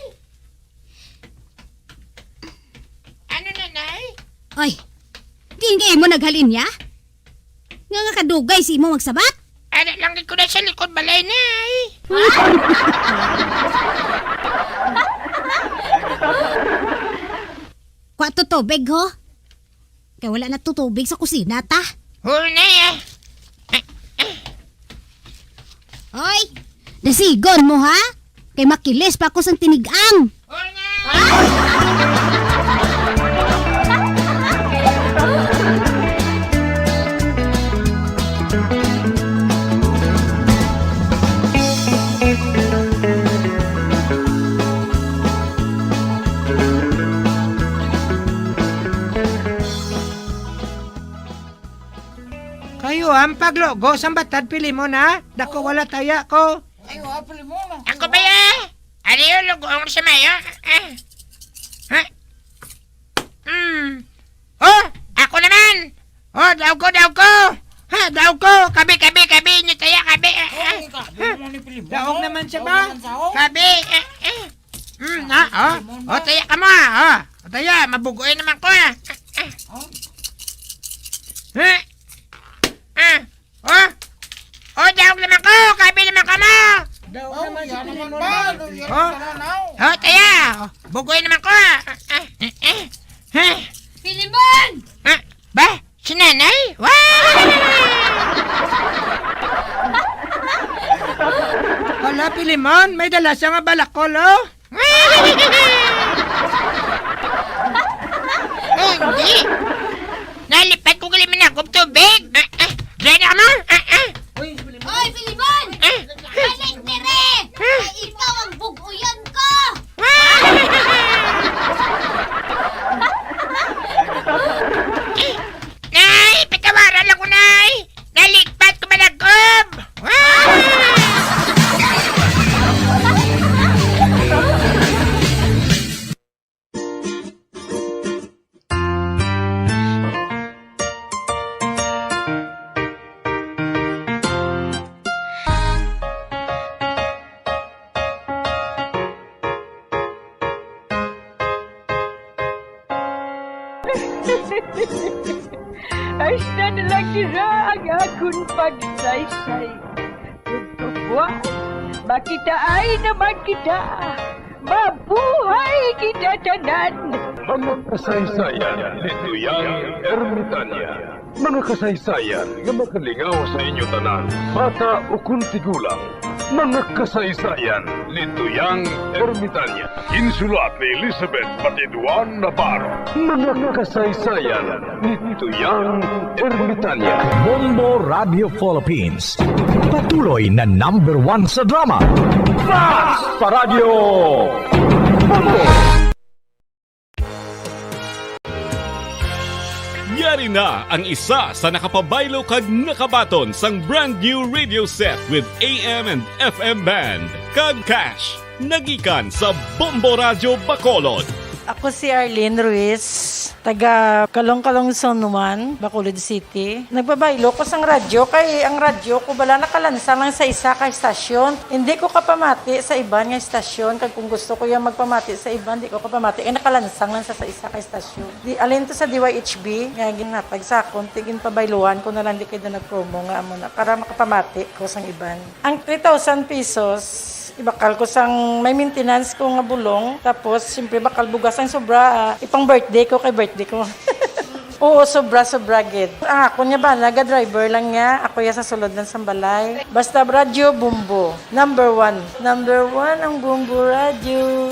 Ano, nanay? Ay, di nga imo naghalin niya? Nga nga kadugay si imo magsabat? Ano lang gid ko na sa likod balay, nay. Kwa to tubig, ho? Kay wala na to tubig sa kusina, ta. Oo, nay, ah. Hoy, dasigon mo, ha? Kay makilis pa ako sang tinig-ang. Oo, nay. Kayo ang paglugo sang batad, Pilimon, ha? Dako wala taya ko. Ay, wa, Pilimon. Ako ba ya? Ano yung lugoong sa mayo? Ah. Ha? Hmm. Oh, ako naman. Oh, daog ko, daog ko. Ha, daog ko. Kabi, kabi, kabi. Inyo taya, kabi. Ah, ah. Ay, kabi mo ni Pilimon. Daog naman siya ba? Daog naman siya, oh. Kabi. Ah, ah. Hmm, ha? Oh, Pilimon oh, ba? Taya ka mo, ah. Oh, taya, mabugoy naman ko, ah. Ah, ah. Oh. Ha? Ah. Oh! Oh, daog naman ko! Kabi naman ka mo! Daog naman si Pilimon ba? Oh? Oh, taya! Bugoy naman ko! Ah, ah, eh, eh. Ha? Pilimon! Ah, ba? Si nanay? Wow! Hala, Pilimon, may dala siya nga balakol, oh! Oh, hindi. Nalipad ko gali man ako tubig. Ah, ah. Diyan ako, ma. Ah, ah. Oy, Filimon! Ah. Balik diri! Ah. Kay ikaw ang bug-uyon ko! Ah. Nay, patawaran lang ko, Nay. Naligpat ko, Managkob. Ah. Hasta na lang dira ang akon pagsaysay. Ug buwas, makitaay naman kita. Mabuhay kita tanan! Mga kasaysayan ni Tuyang Ermitanya. Mga kasaysayan nga makalingaw sa inyo tanan, bata ukon tigulang. Mga kasaysayan ni Tuyang Ermitanya. Insulat ni Elizabeth Batiduan Navarro. Mga kasaysayan ni Tuyang Ermitanya. Bombo Radio Philippines. Patuloy na number one sa drama. Fast Paradyo! Bombo! Yari na ang isa sa nakapabaylo kag nakabaton sang brand new radio set with A M and F M band kag cash. Nagikan sa Bombo Radyo Bacolod. Ako si Arlene Ruiz, taga Kalong-Kalong Zone one, Bacolod City. Nagpabaylo ko sang radyo kay ang radyo ko bala nakalansang lang sa isa ka istasyon. Hindi ko kapamati sa iban nga istasyon, kag kung gusto ko yung magpamati sa iban, di ko kapamati kay nakalansang lang sa, sa isa ka istasyon. Di, alin to sa D Y H B nga ginhatag sa akon, ti ginpabayluhan ko na lang di kay daw nag-promo nga amo na para makapamati ko sang iban. Ang three thousand pesos, ibakal ko sang may maintenance ko nga bulong. Tapos, siyempre, bakal bugas ang sobra, ah, ipang birthday ko kay birthday ko. Oo, sobra, sobra gid. Ang ako niya ba, naga-driver lang niya. Ako ya sa sulod lang sang balay. Basta radyo, Bombo. Number one. Number one ang Bombo Radyo.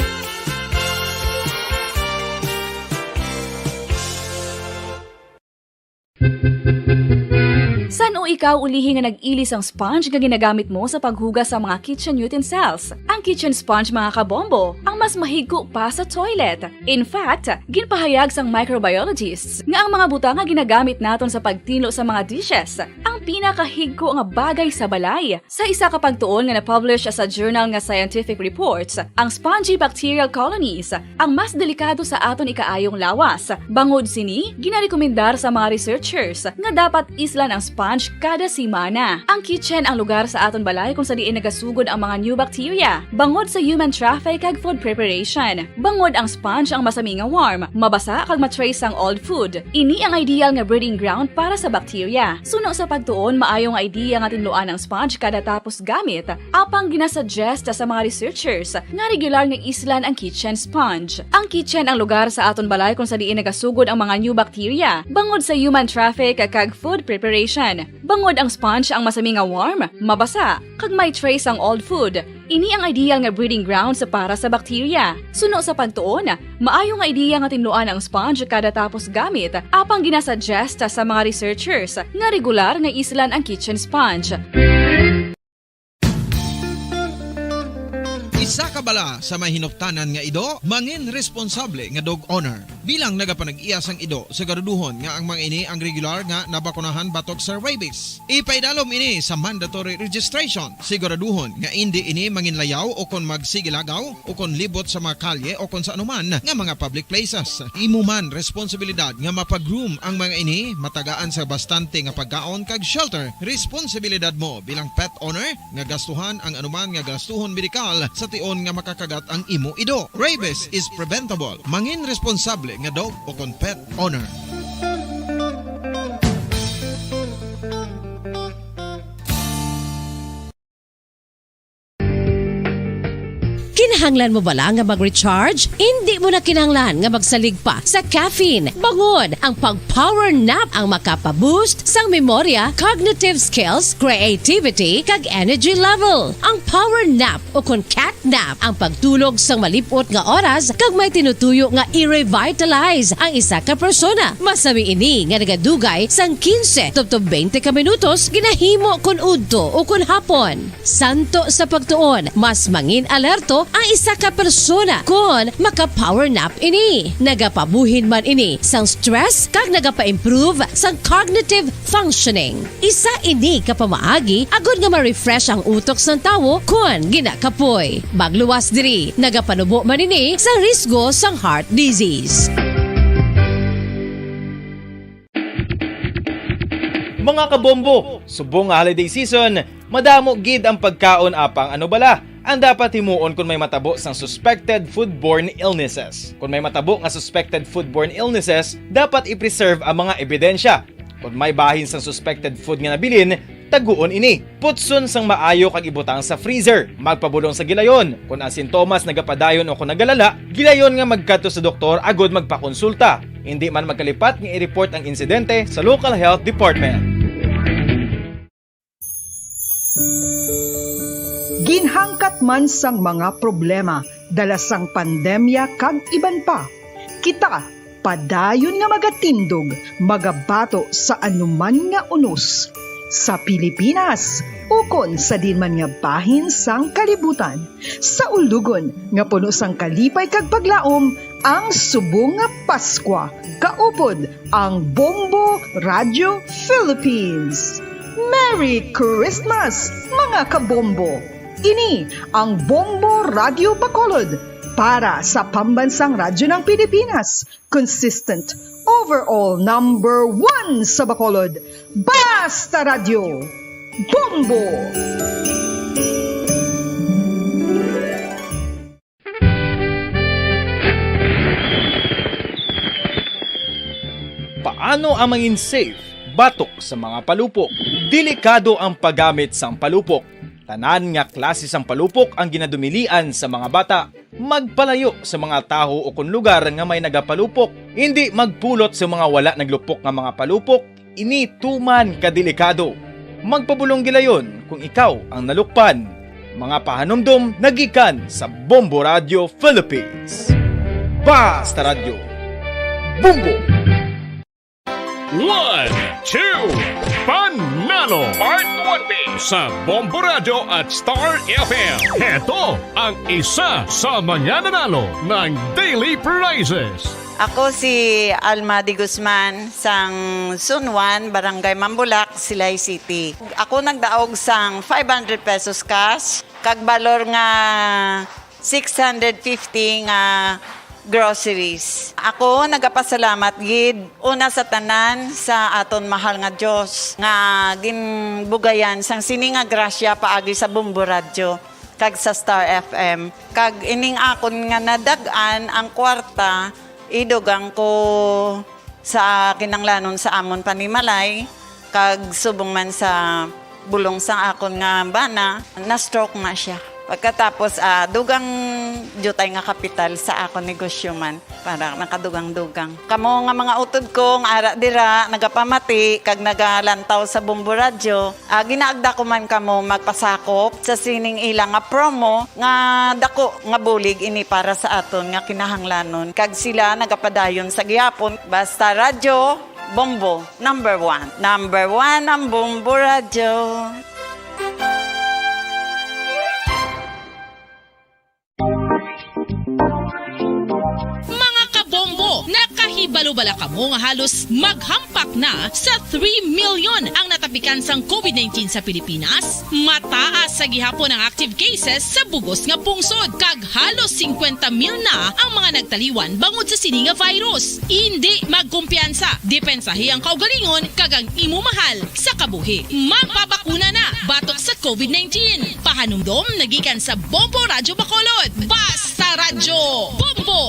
San-o ikaw ulihi nga nag-ili sang sponge nga ginagamit mo sa paghugas sa mga kitchen utensils? Ang kitchen sponge, mga kabombo, ang mas mahigko pa sa toilet. In fact, ginpahayag sang microbiologists nga ang mga butang nga ginagamit naton sa pagtinlo sa mga dishes ang pinakahigko nga bagay sa balay. Sa isa ka pagtuon nga na-publish sa journal nga Scientific Reports, ang spongy bacterial colonies ang mas delikado sa aton ikaayong lawas. Bangod sini, ginarekomendar sa mga researchers nga dapat islan ang sponge kada semana. Ang kitchen ang lugar sa aton balay kung sa diin nagasugod ang mga new bacteria, bangod sa human traffic kag food preparation. Bangod ang sponge ang masami nga warm, mabasa kag ma-trace ang old food. Ini ang ideal nga breeding ground para sa bacteria. Suno sa pagtuon, maayo nga idea nga tinluan ang sponge kada tapos gamit, apang ginasuggest sa mga researchers nga regular nga islan ang kitchen sponge. Ang kitchen ang lugar sa aton balay kung sa diin nagasugod ang mga new bacteria, bangod sa human traffic kag food preparation. Bangod ang sponge ang masami nga warm, mabasa, kag may trace ang old food. Ini ang ideal nga breeding grounds para sa bacteria. Suno sa pagtuon, maayo nga idea nga tinluan ang sponge kada tapos gamit, apang ginasuggest sa mga researchers nga regular nga islan ang kitchen sponge. Isa ka bala sa may hinuktanan nga ido, mangin responsable nga dog owner. Bilang nagapanag-iya sang ido, siguraduhon nga ang mga ini ang regular nga nabakunahan batok sa rabies. Ipaidalom ini sa mandatory registration. Siguraduhon nga indi ini manginlayaw o kon magsigilagaw o kon libot sa mga kalye o kon sa anuman nga mga public places. Imo man responsibilidad nga mapag-groom ang mga ini, matagaan sa bastante nga pagkaon kag shelter. Responsibilidad mo bilang pet owner nga gastuhan ang anuman nga gastuhon medikal sa tion nga makakagat ang imo ido. Rabies is preventable. Mangin responsable nga dog o kon pet owner. Kinahanglan mo bala nga mag-recharge? Indi mo na kinahanglan nga magsalig pa sa caffeine. Bangod ang pag-power nap ang makapa-boost sang memorya, cognitive skills, creativity, kag energy level. Ang power nap o kon cat nap ang pagtulog sang malip-ot nga oras kag may tinutuyo nga i-revitalize ang isa ka persona. Masami ini nga nagadugay sang quince tubtob twenty ka minutos, ginahimo kon udto o kon hapon. Suno sa pagtuon, mas mangin alerto ang isa ka persona kon maka-power nap ini. Nagapabuhin man ini sang stress kag nagapa-improve sang cognitive functioning. Isa ini ka pamaagi agod nga ma-refresh ang utok sang tawo kon ginakapoy. Magluwas diri, nagapanubo man ini sa risgo sang heart disease. Mga kabombo, subong nga holiday season, madamo gid ang pagkaon, apang ano bala ang dapat himuon kon may matabo sang suspected foodborne illnesses? Kon may matabo nga suspected foodborne illnesses, dapat i-preserve ang mga ebidensya. Kon may bahin sang suspected food nga nabilin, taguon ini. Putson sang maayo kag ibutang sa freezer. Magpabulong sa gilayon. Kon ang sintomas nagapadayon o kon nagalala, gilayon nga magkadto sa doktor agod magpakonsulta. Indi man magkalipat nga i-report ang insidente sa local health department. Ginhangkat man sang mga problema dala sang pandemya kag iban pa, kita padayon nga magatindog, magabato sa anuman nga unos, sa Pilipinas ukon sa diin man nga bahin sang kalibutan, sa ulugon nga puno sang kalipay kag paglaom ang subong nga Paskwa. Kaupod ang Bombo Radio Philippines. Merry Christmas, mga kabombo! Ini ang Bombo Radio Bacolod, Para sa Pambansang Radyo ng Pilipinas, consistent, overall number one sa Bacolod, Basta Radyo, Bombo! Paano ang mangin safe batok sa mga palupok? Delikado ang paggamit sang palupok. Tanan nga klase sang palupok ang ginadumilian sa mga bata. Magpalayo sa mga tawo o kon lugar nga may nagapalupok. Indi magpulot sa mga wala naglupok nga mga palupok. Ini tuman ka delikado. Magpabulong gilayon kung ikaw ang nalukpan. Mga pahanumdom nagikan sa Bombo Radio Philippines. Basta Radyo. Bombo! One, two, Panalo! Part one B sa Bombo Radio at Star F M. Heto ang isa sa mga nanalo ng daily prizes. Ako si Alma de Guzman, sang Zone one, Barangay Mambulak, Silay City. Ako nagdaog sang five hundred pesos cash, kag balor nga six hundred fifty nga groceries. Ako nagapasalamat gid una sa tanan sa aton mahal nga Dios nga ginbugayan sang sini nga grasya paagi sa Bombo Radyo kag sa Star F M. Kag ining akon nga nadag-an ang kwarta, idugang ko sa kinanglanon sa amon panimalay, kag subong man sa bulong sang akon nga bana, na-stroke na sia. Pagkatapos, ah, dugang diutay nga kapital sa akon negosyo man, para nakadugang-dugang. Kamo nga mga utod ko nga ara dira, nagapamati kag nagalantaw sa Bombo Radyo, ah, ginaagda ko man kamo magpasakop sa sining ila nga promo nga dako nga bulig ini para sa aton nga kinahanglanon. Kag sila nagapadayon sa gihapon. Basta Radyo, Bombo, number one. Number one ang Bombo Radyo. Mga kabombo, nakahibalo bala kamo nga halos maghampak na sa three million ang natapikan sang covid nineteen sa Pilipinas? Mataas sa gihapon ang active cases sa bugos nga pungsod, kag halos singkwenta mil na ang mga nagtaliwan bangod sa sini nga virus. Indi magkumpiyansa, depensahi ang kaugalingon kag ang imo mahal sa kabuhi. Magpabakuna na batok sa covid nineteen. Pahanumdom nagikan sa Bombo Radyo Bacolod. Basta Radyo, Bombo!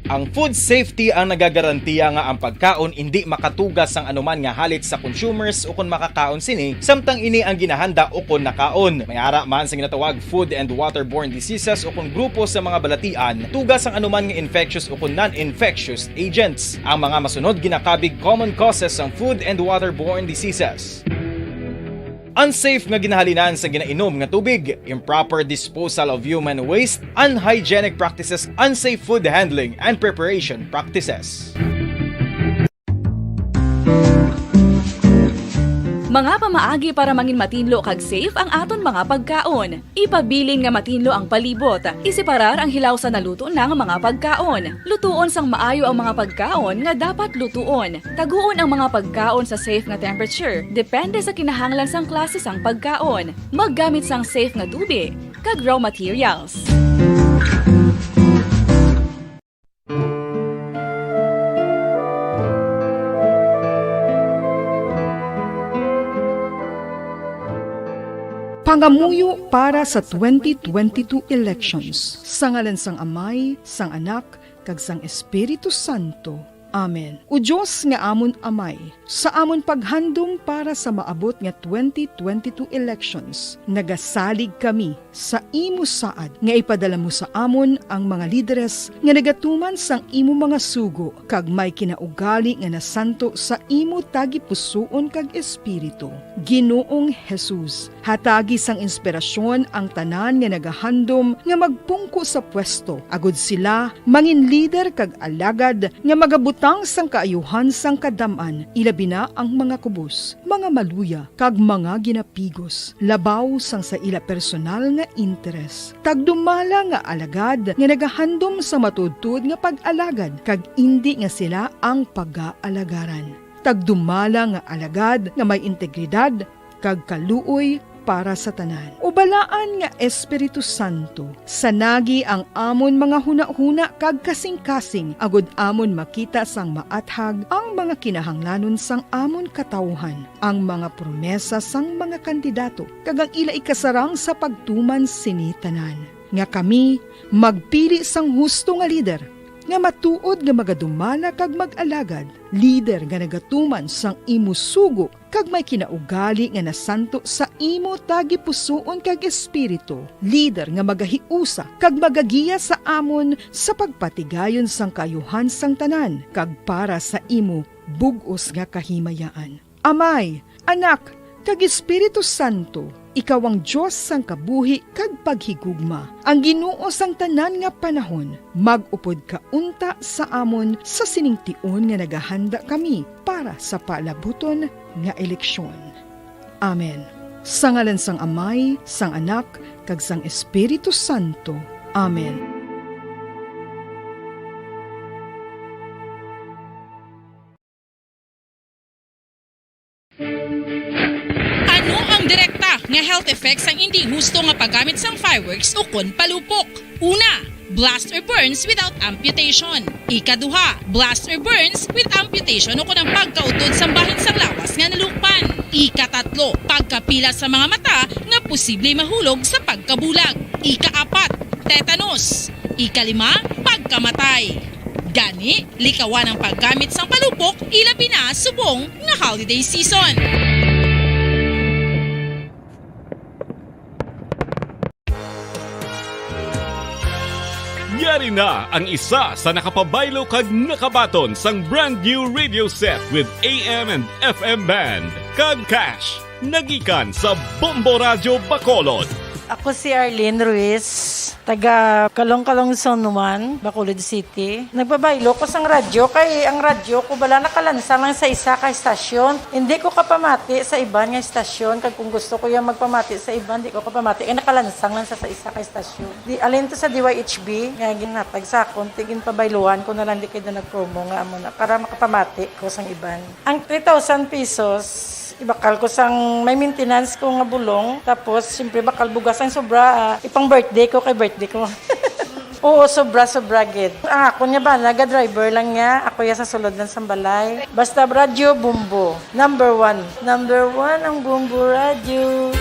Ang food safety ang nagagarantiya nga ang pagkaon indi makatuga sang anuman nga halit sa consumers ukon makakaon sini, samtang ini ang ginahanda ukon nakaon. May ara man sa ginatawag food and waterborne diseases ukon grupo sa mga balatian, tuga sang anuman nga infectious ukon non-infectious agents. Ang mga masunod ginakabig common causes sang food and waterborne diseases. Unsafe nga ginahalinan sa ginainom nga tubig, improper disposal of human waste, unhygienic practices, unsafe food handling and preparation practices. Mga pamaagi para mangin matinlo kag safe ang aton mga pagkaon. Ipabilin nga matinlo ang palibot. Iseparar ang hilaw sa naluto na nga mga pagkaon. Lutuon sang maayo ang mga pagkaon nga dapat lutuon. Taguon ang mga pagkaon sa safe nga temperature, depende sa kinahanglan sang klase sang pagkaon. Maggamit sang safe nga tubi kag raw materials. Pangamuyo para sa twenty twenty-two elections. Sa ngalan sang Amay, sang Anak, kag sang Espiritu Santo. Amen. O Dios nga amon Amay, sa amon paghandom para sa maabot nga twenty twenty-two elections, nagasalig kami sa imo saad nga ipadala mo sa amon ang mga lideres nga nagatuman sang imo mga sugo kag may kinaugali nga nasanto sa imo tagipusoon kag espiritu. Ginoong Jesus, hatagi sang inspirasyon ang tanan nga nagahandom nga magpungko sa pwesto, agod sila mangin lider kag alagad nga magabutang sang kaayuhan sang kadam-an, ilabi na ang mga kubos, mga maluya, kag mga ginapigos, labaw sang sa ila personal nga interes. Tagdumala nga alagad nga nagahandom sa matuodtuod nga pag-alagad, kag indi nga sila ang pagaalagarang. Tagdumala nga alagad nga may integridad kag kaluoy para sa tanan. O Balaan nga Espiritu Santo, sanagi ang amon mga hunahuna kag kasingkasing, agod amon makita sang maathag ang mga kinahanglanon sang amon katawuhan, ang mga promesa sang mga kandidato, kag ang ila ikasarang sa pagtuman sini tanan, nga kami magpili sang husto nga lider, nga matuod nga magadumala kag mag-alagad, lider nga nagatuman sang imo sugo kag may kinaugali nga nasanto sa imo tagipusoon kag espiritu, lider nga magahiusa kag magagiya sa amon sa pagpatigayon sang kaayuhan sang tanan kag para sa imo bug-os nga kahimayaan. Amay, Anak, kag Espiritu Santo, ikaw ang Dios sang kabuhi kag paghigugma, ang Ginoo sang tanan nga panahon. Mag-upod ka unta sa amon sa sining tion nga nagahanda kami para sa palabuton nga eleksyon. Amen. Sa ngalan sang Amay, sang Anak, kag sang Espiritu Santo. Amen. Ano ang direkta nga health effects sang indi husto nga paggamit sang fireworks ukon palupok? Una, blast or burns without amputation. Ikaduha, blast or burns with amputation ukon ang pagkautod sang bahin sang lawas nga nalukpan. Ikatatlo, pagkapila sa mga mata nga posible mahulog sa pagkabulag. Ikaapat, tetanus. Ikalima, pagkamatay. Gani, likawan ang paggamit sang palupok, ilabi na subong nga holiday season. Yari na ang isa sa nakapabaylo kag nakabaton sang brand new radio set with A M and F M band kag cash. Nagikan sa Bombo Radyo Bacolod. Ako si Arlene Ruiz, taga Calong-Calong Zone one, Bacolod City. Nagbabaylo ko sang radyo kay ang radyo ko bala nakalansang lang sa isa ka estasyon. Hindi ko kapamati sa iban nga estasyon, kag kung gusto ko yung magpamati sa iban, di ko kapamati kay nakalansang lang sa, sa isa ka estasyon. Di, alin to sa D Y H B nga ginhatag sa akon, ti ginpabayluhan ko na lang di kay na nag-promo nga amo na para makapamati ko sang iban. Ang three thousand pesos, ibakal ko sang may maintenance ko nga bulong, tapos siyempre bakal bugas ang sobra, ah, ipang birthday ko kay birthday ko. Oo, sobra, sobra gid. Ang akon nga bana, ga-driver lang niya, ako ya sa sulod lang sang balay. Basta radyo, Bombo. Number one. Number one ang Bombo Radyo.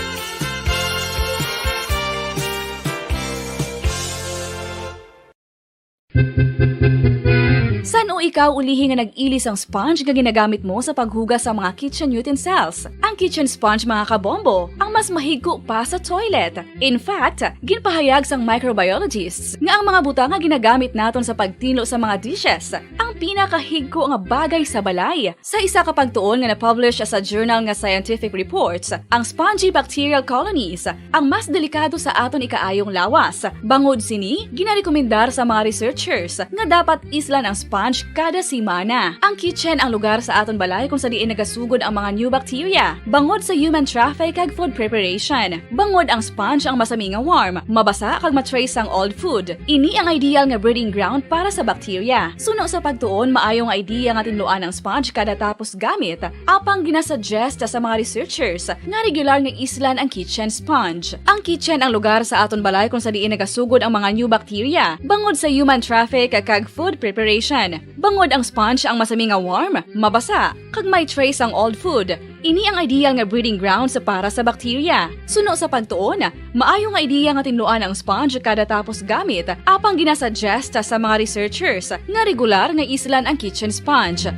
San-o ikaw ulihi nga nag-ili sang sponge nga ginagamit mo sa paghugas sa mga kitchen utensils? Ang kitchen sponge, mga kabombo, ang mas mahigko pa sa toilet. In fact, ginpahayag sang microbiologists nga ang mga butang nga ginagamit naton sa pagtinlo sa mga dishes ang pinakahigko nga bagay sa balay. Sa isa ka pagtuon nga na-publish sa journal nga Scientific Reports, ang spongy bacterial colonies ang mas delikado sa aton ikaayong lawas. Bangod sini, ginarekomendar sa mga researchers nga dapat islan ang sponge kada semana. Ang kitchen ang lugar sa aton balay kung sa diin nagasugod ang mga new bacteria, bangod sa human traffic kag food preparation. Bangod ang sponge ang masami nga warm, mabasa kag ma-trace sang old food. Ini ang ideal nga breeding ground para sa bacteria. Suno sa pagtuon, maayo nga idea nga tinluan ang sponge kada tapos gamit, apang ginasuggest sa mga researchers nga regular nga islan ang kitchen sponge. Ang kitchen ang lugar sa aton balay kung sa diin nagasugod ang mga new bacteria, bangod sa human traffic kag food preparation. Bangod ang sponge ang masami nga warm, mabasa, kag may trace ang old food. Ini ang ideal nga breeding grounds para sa bacteria. Suno sa pagtuon, maayo nga idea nga tinluan ang sponge kada tapos gamit, apang ginasuggest sa mga researchers nga regular nga islan ang kitchen sponge.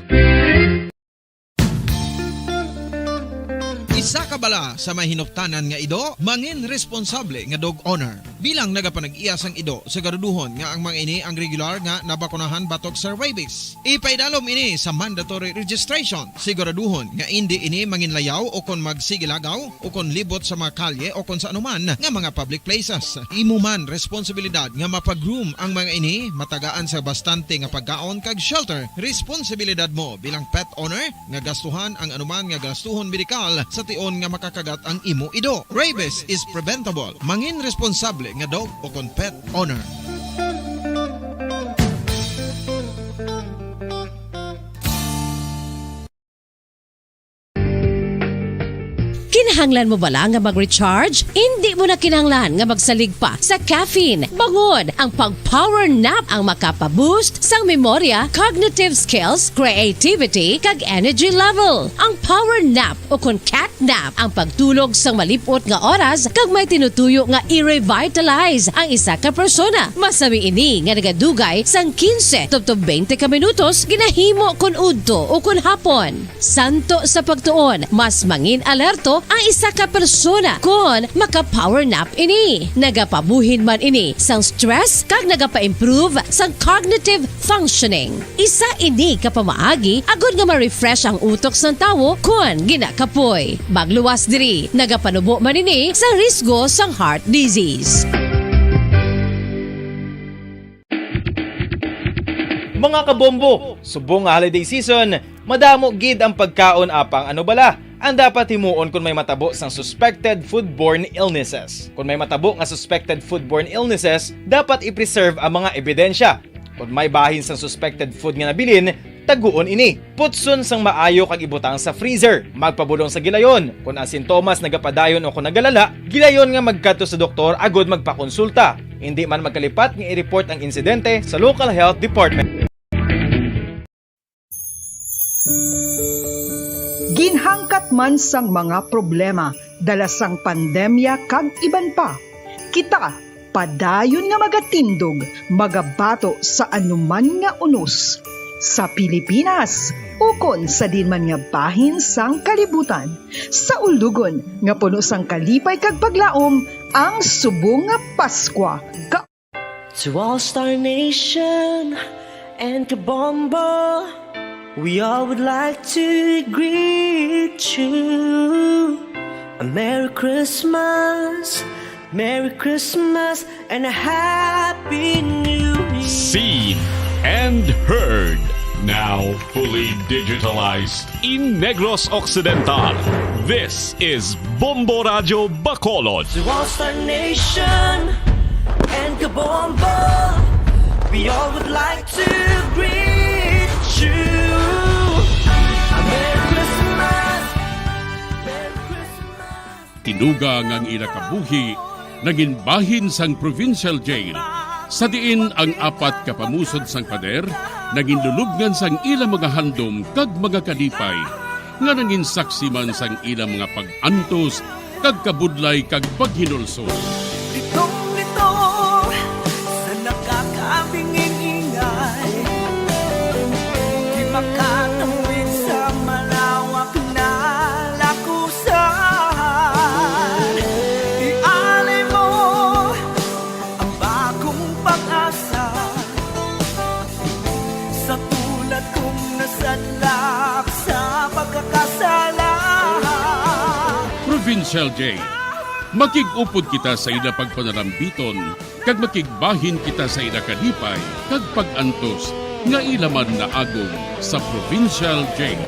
Isa ka bala sa may hinuptanan nga ido, mangin responsable nga dog owner. Bilang nagapanag-iya sang ido, siguraduhon nga ang mga ini ang regular nga nabakunahan batok sa rabies. Ipaidalom ini sa mandatory registration. Siguraduhon nga indi ini manginlayaw o kon magsigilagaw o kon libot sa mga kalye o kon sa anuman nga mga public places. Imo man responsibilidad nga mapa-groom ang mga ini, matagaan sa bastante nga pagkaon kag shelter. Responsibilidad mo bilang pet owner nga gastuhan ang anuman nga gastuhon medikal sa tion nga makakagat ang imo ido. Rabies is preventable. Mangin responsable nga dog o kon pet owner. Kinahanglan mo bala nga mag-recharge? Indi mo na kinahanglan nga magsalig pa sa caffeine. Bangod, ang pag-power nap ang makapa-boost sang memorya, cognitive skills, creativity, kag energy level. Ang power nap, o kon cat nap, ang pagtulog sang malip-ot nga oras kag may tinutuyo nga i-revitalize ang isa ka persona. Masami ini nga nagadugay sang quince tubtob twenty ka minutos, ginahimo kon udto o kon hapon. Santo sa pagtuon, mas mangin alerto ang isa ka persona kon maka-power nap ini. Nagapabuhin man ini sang stress kag nagapa-improve sang cognitive functioning. Isa ini ka pamaagi agod nga ma-refresh ang utok sang tawo kon ginakapoy. Magluwas diri, nagapanubo man ini sa risgo sang heart disease. Mga kabombo, subong nga holiday season, madamo gid ang pagkaon, apang ano bala ang dapat himuon kon may matabo sang suspected foodborne illnesses? Kon may matabo nga suspected foodborne illnesses, dapat i-preserve ang mga ebidensya. Kon may bahin sang suspected food nga nabilin, taguon ini. Putson sang maayo kag ibutang sa freezer. Magpabulong sa gilayon. Kon ang sintomas nagapadayon o kon nagalala, gilayon nga magkadto sa doktor agod magpakonsulta. Indi man magkalipat nga i-report ang insidente sa local health department. Ginhangkat man sang mga problema dala sang pandemya kag iban pa, kita padayon nga magatindog, magabato sa anuman nga unos, sa Pilipinas ukon sa diin man nga bahin sang kalibutan, sa ulugon nga puno sang kalipay kag paglaom ang subong nga Paskwa. Ka- To All Star Nation and Kabombo, we all would like to greet you a Merry Christmas, Merry Christmas, and a Happy New Year. Seen and heard, now fully digitalized in Negros Occidental. This is Bombo Radyo Bacolod. To All Star Nation and Kabombo, we all would like to greet you. A Merry Christmas, Merry Christmas. Tinuga nga ang ila kabuhi nangin bahin sang provincial jail, sa diin ang apat ka pamusod sang pader nangin lulubngan sang ila mga handom kag mga kalipay, nga nangin saksi man sang ila mga pag-antos kag kabudlay kag paghinulsol. Litong-lito sa nakakabinging ingay, di makatawid sa malawak na lakusan. Ialay mo ang bagong pag-asa sa tulad kong nasadlak sa pagkakasala. Provincial Jail. Makig-upod kita sa ila pagpanalambiton kag makigbahin kita sa ila kalipay kag pag-antos nga ila man naagom sa Provincial Jail.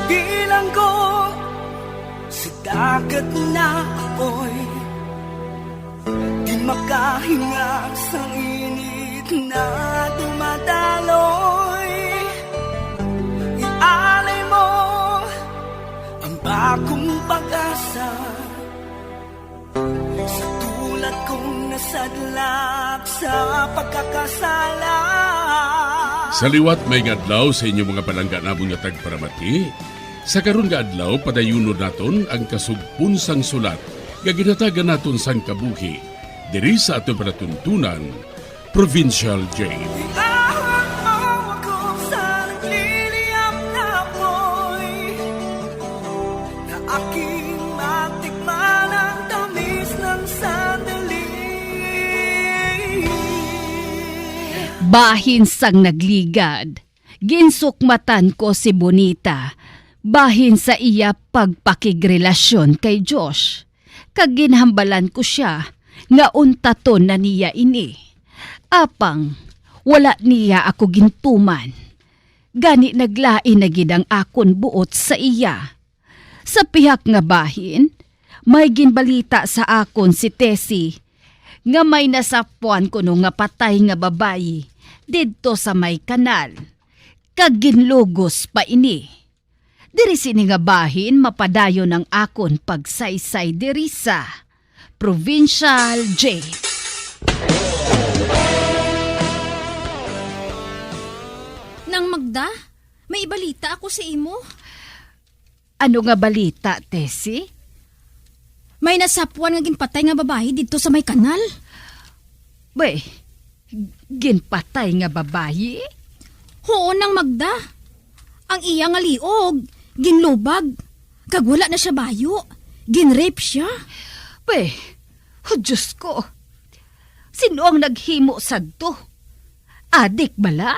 Bilanggo sa dagat na apoy, di makahinga sang init na dumadaloy. Ialay mo ang bagong pag-asa. Sa tulad kong nasadlak sa pagkakasala. Sa liwat may adlaw sa inyo mga palangga namon nga tagparamati. Sa karon nga adlaw, padayunon naton ang kasugpon sang sulat nga ginhatagan naton sang kabuhi diri sa aton palatuntunan, Provincial Jail. Iahon mo ako sa nagliliyab na apoy, na aking matikman ang tamis ng sandali. Bahin sang nagligad, ginsukmatan ko si Bonita bahin sa iya pagpakigrelasyon kay Josh. Kag ginhambalan ko sia nga untaton na niya ini. Apang wala niya ako gintuman, gani naglain na gid ang akon buot sa iya. Sa pihak nga bahin, May ginbalita sa akon si Tessie nga may nasapwan kuno nga patay nga babayi didto sa may kanal, kag ginlugos pa ini. Diri sini nga bahin mapadayon ang akon pagsaysay diri sa Provincial J. Nang Magda, may ibalita ako sa imo. Ano nga balita, Tessie? May nasapwan nga ginpatay nga babayi didto sa may kanal. Bay, ginpatay nga babayi? Huo, Nang Magda. Ang iya nga liog, ginlubag. Kag wala na siya bayo. Gin-rape siya. Bay, oh, Diyos ko. Sino ang naghimo sadto? Adik bala?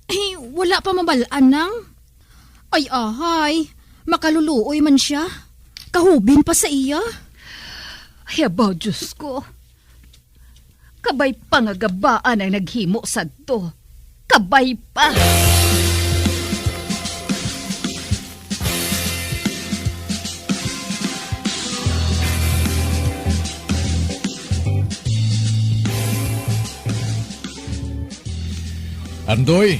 Ay, wala pa mabal-an, Nang. Ay, ahay. Makaluluoy man siya. Kahubin pa sa iya. Ay, abaw, Diyos ko. Kabay pa nga gabaan ang naghimo sadto. Kabay pa! Andoy,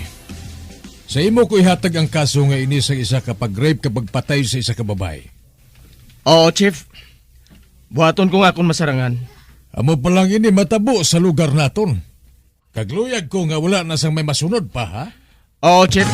sa imo ko ihatag ang kaso nga ini sa isa ka pag-rape kag pagpatay sa isa ka babayi. Oo, Chief. Buhaton ko nga akon masarangan. Amo pa lang ini matabo sa lugar naton. Kag luyag ko nga wala na sang may masunod pa, ha? Oo, Chief.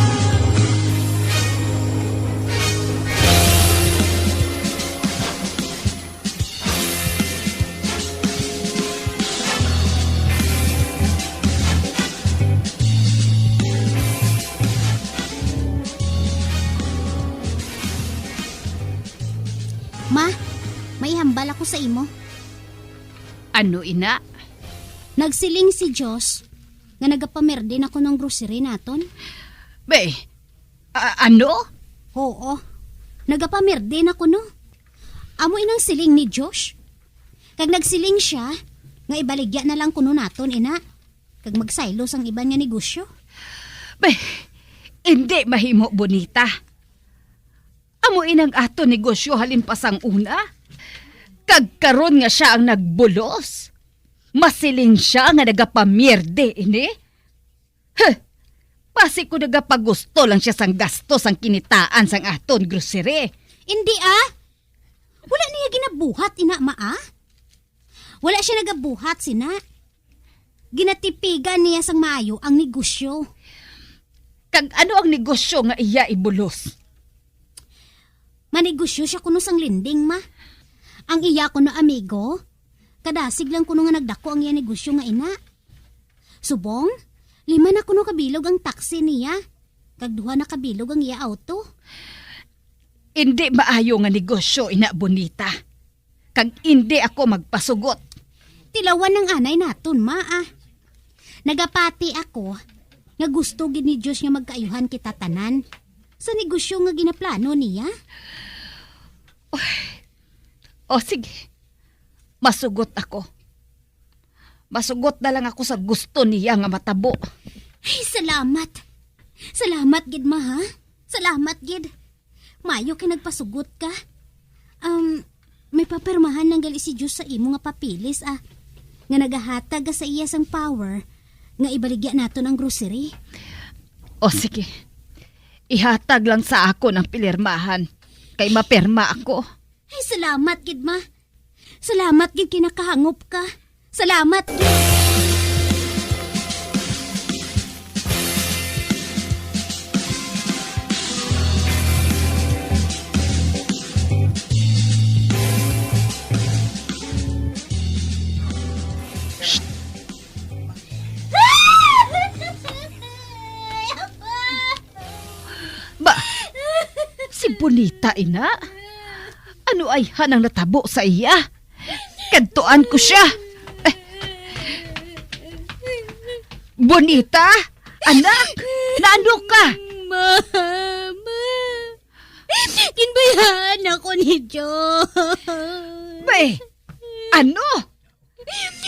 Ma, may hambal ako sa imo. Ano ina? Nagsiling si Josh nga nagapamierde na kuno ang grocery naton. Be, a-, ano? Oo. Nagapamierde na kuno. Amo inang siling ni Josh. Kag nagsiling sia nga ibaligya na lang kuno naton ina. Kag magsaylo sang iban nga negosyo. Be, indi mahimo, Bonita. Amo inang aton negosyo halin pa sang una. Kag karon nga sia ang nagbulos, masiling sia nga nagapamierde ini? Huh! Basi ko nagapagusto lang sia sang gasto sang kinitaan sang aton grocery. Indi, ah. Wala niya ginabuhat ina, ma, ah. Wala sia nagabuhat sina. Ginatipigan niya sang maayo ang negosyo. Kag ano ang negosyo nga iya ibulos? Manegosyo sia kuno sang lending, ma. Ang iya kuno amigo, kadasig lang kuno nga nagdako ang iya negosyo nga ina. Subong, lima na kuno ka bilog ang taxi niya, kag duha na ka bilog ang iya auto. Indi maayo nga negosyo ina, Bonita. Kag indi ako magpasugot. Tilawan ang anay naton, ma, ah. Nagapati ako nga gusto gid ni Dios nga magkaayuhan kita tanan sa negosyo nga ginaplano niya. O, sige. Masugot ako. Masugot na lang ako sa gusto niya nga matabo. Ay, salamat. Salamat gid, ma, ha? Salamat gid. Maayo kay nagpasugot ka. Um, may papirmahan lang gali si Dios sa imo nga papeles, ah, nga nagahatag ka sa iya sang power nga ibaligya naton ang grocery. O, sige. Ihatag lang sa akon ang pilirmahan, kay mapirma ako. Ay, salamat gid, ma. Salamat gid kay nakahangop ka. Salamat gid. Ba, si Bonita ina? Ano ayhan ang natabo sa iya? Kadtuan ko sia. Eh. Bonita, anak, naano ka? Mama, ginbayaan ako ni Dios. Bay, ano?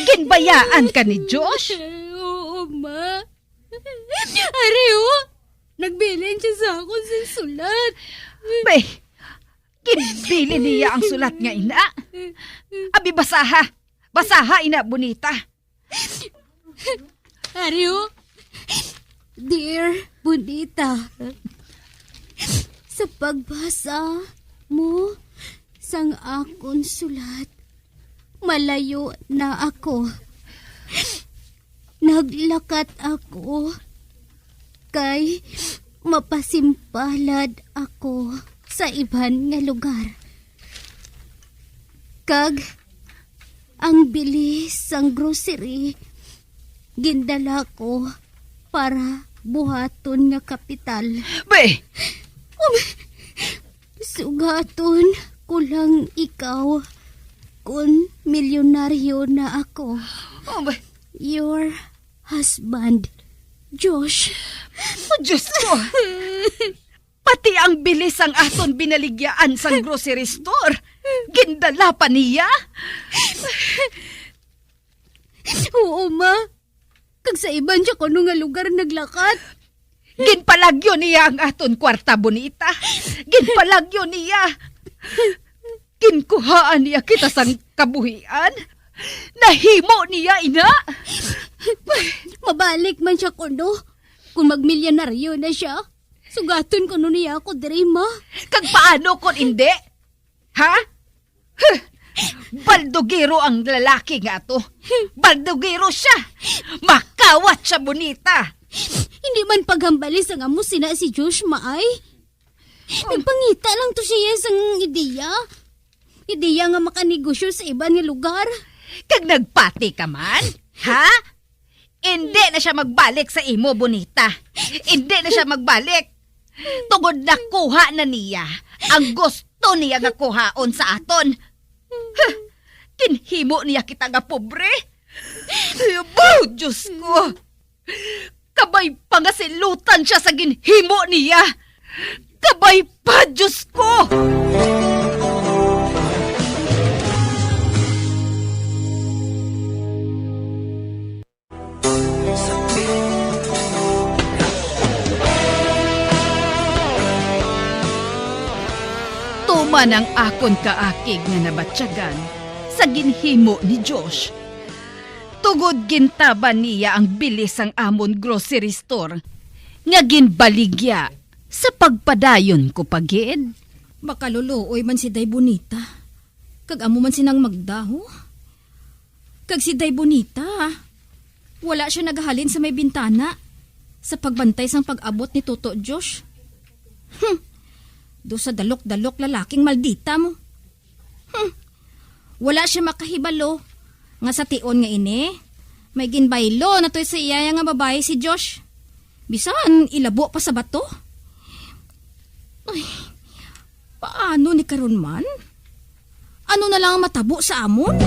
Ginbayaan ka ni Josh? Oo, ma. Ari, oh. Nagbilin siya sa akon sa sulat. Be, Ginbilin niya ang sulat nga ina. Abi, basaha. Basaha, ina Bonita. Ari, o. Dear Bonita, sa pagbasa mo sang akon sulat, malayo na ako. Naglakat ako kay mapasimpalad ako sa iban nga lugar. Kag ang bili sang grocery gindala ko para buhaton nga kapital. Be! Um, sugaton ko lang ikaw kon milyonaryo na ako. Oh, be! Your husband, Josh. Oh, Diyos ko! Pati ang bilis sang aton binaligyaan sang grocery store, gindala pa niya. Oo, ma. Kag sa iban siya kuno nga lugar naglakat. Ginpalagyo niya ang aton kwarta, Bonita. Ginpalagyo niya. Ginkuhaan niya kita sang kabuhian. Nahimo niya ina. Mabalik man siya kuno. Kung magmilyonaryo na siya, sugaton kuno niya ako diri, ma. Kag paano kon indi? Ha? Huh! Baldogero ang lalaki nga to. Baldogero siya. Makawat siya, Bonita. Hindi man paghambali sang amo sina si Josh, ma, ay. Nagpangita lang to siya sang ideya. Ideya nga makanegosyo sa iban nga lugar. Kag nagpati ka man? Ha? Indi na siya magbalik sa imo, Bonita. Indi na siya magbalik. Tungod nakuha na niya ang gusto niya nga kuhaon sa aton. Huh! Ginhimo niya kita nga pobre. Abaw, Diyos ko! Kabay pa nga silutan siya sa ginhimo niya. Kabay pa, Diyos ko! Tuman ang akon kaakig nga nabatyagan sa ginhimo ni Josh. Tungod gintaban niya ang bili sang amon grocery store nga ginbaligya sa pagpadayon ko pa gid. Makaluluoy man si Day Bonita, kag amo man sinang magdaho. Kag si Day Bonita, wala siya nagahalin sa may bintana sa pagbantay sang pag-abot ni Toto Josh. Hmm. Do sa dalok-dalok lalaking maldita mo. Hmm. Wala siya makahibalo nga sa tion nga ini, may ginbaylo na to sa iya nga babayi si Josh. Bisan ilabo pa sa bato. Ay, paano ni karon man? Ano na lang ang matabo sa amon?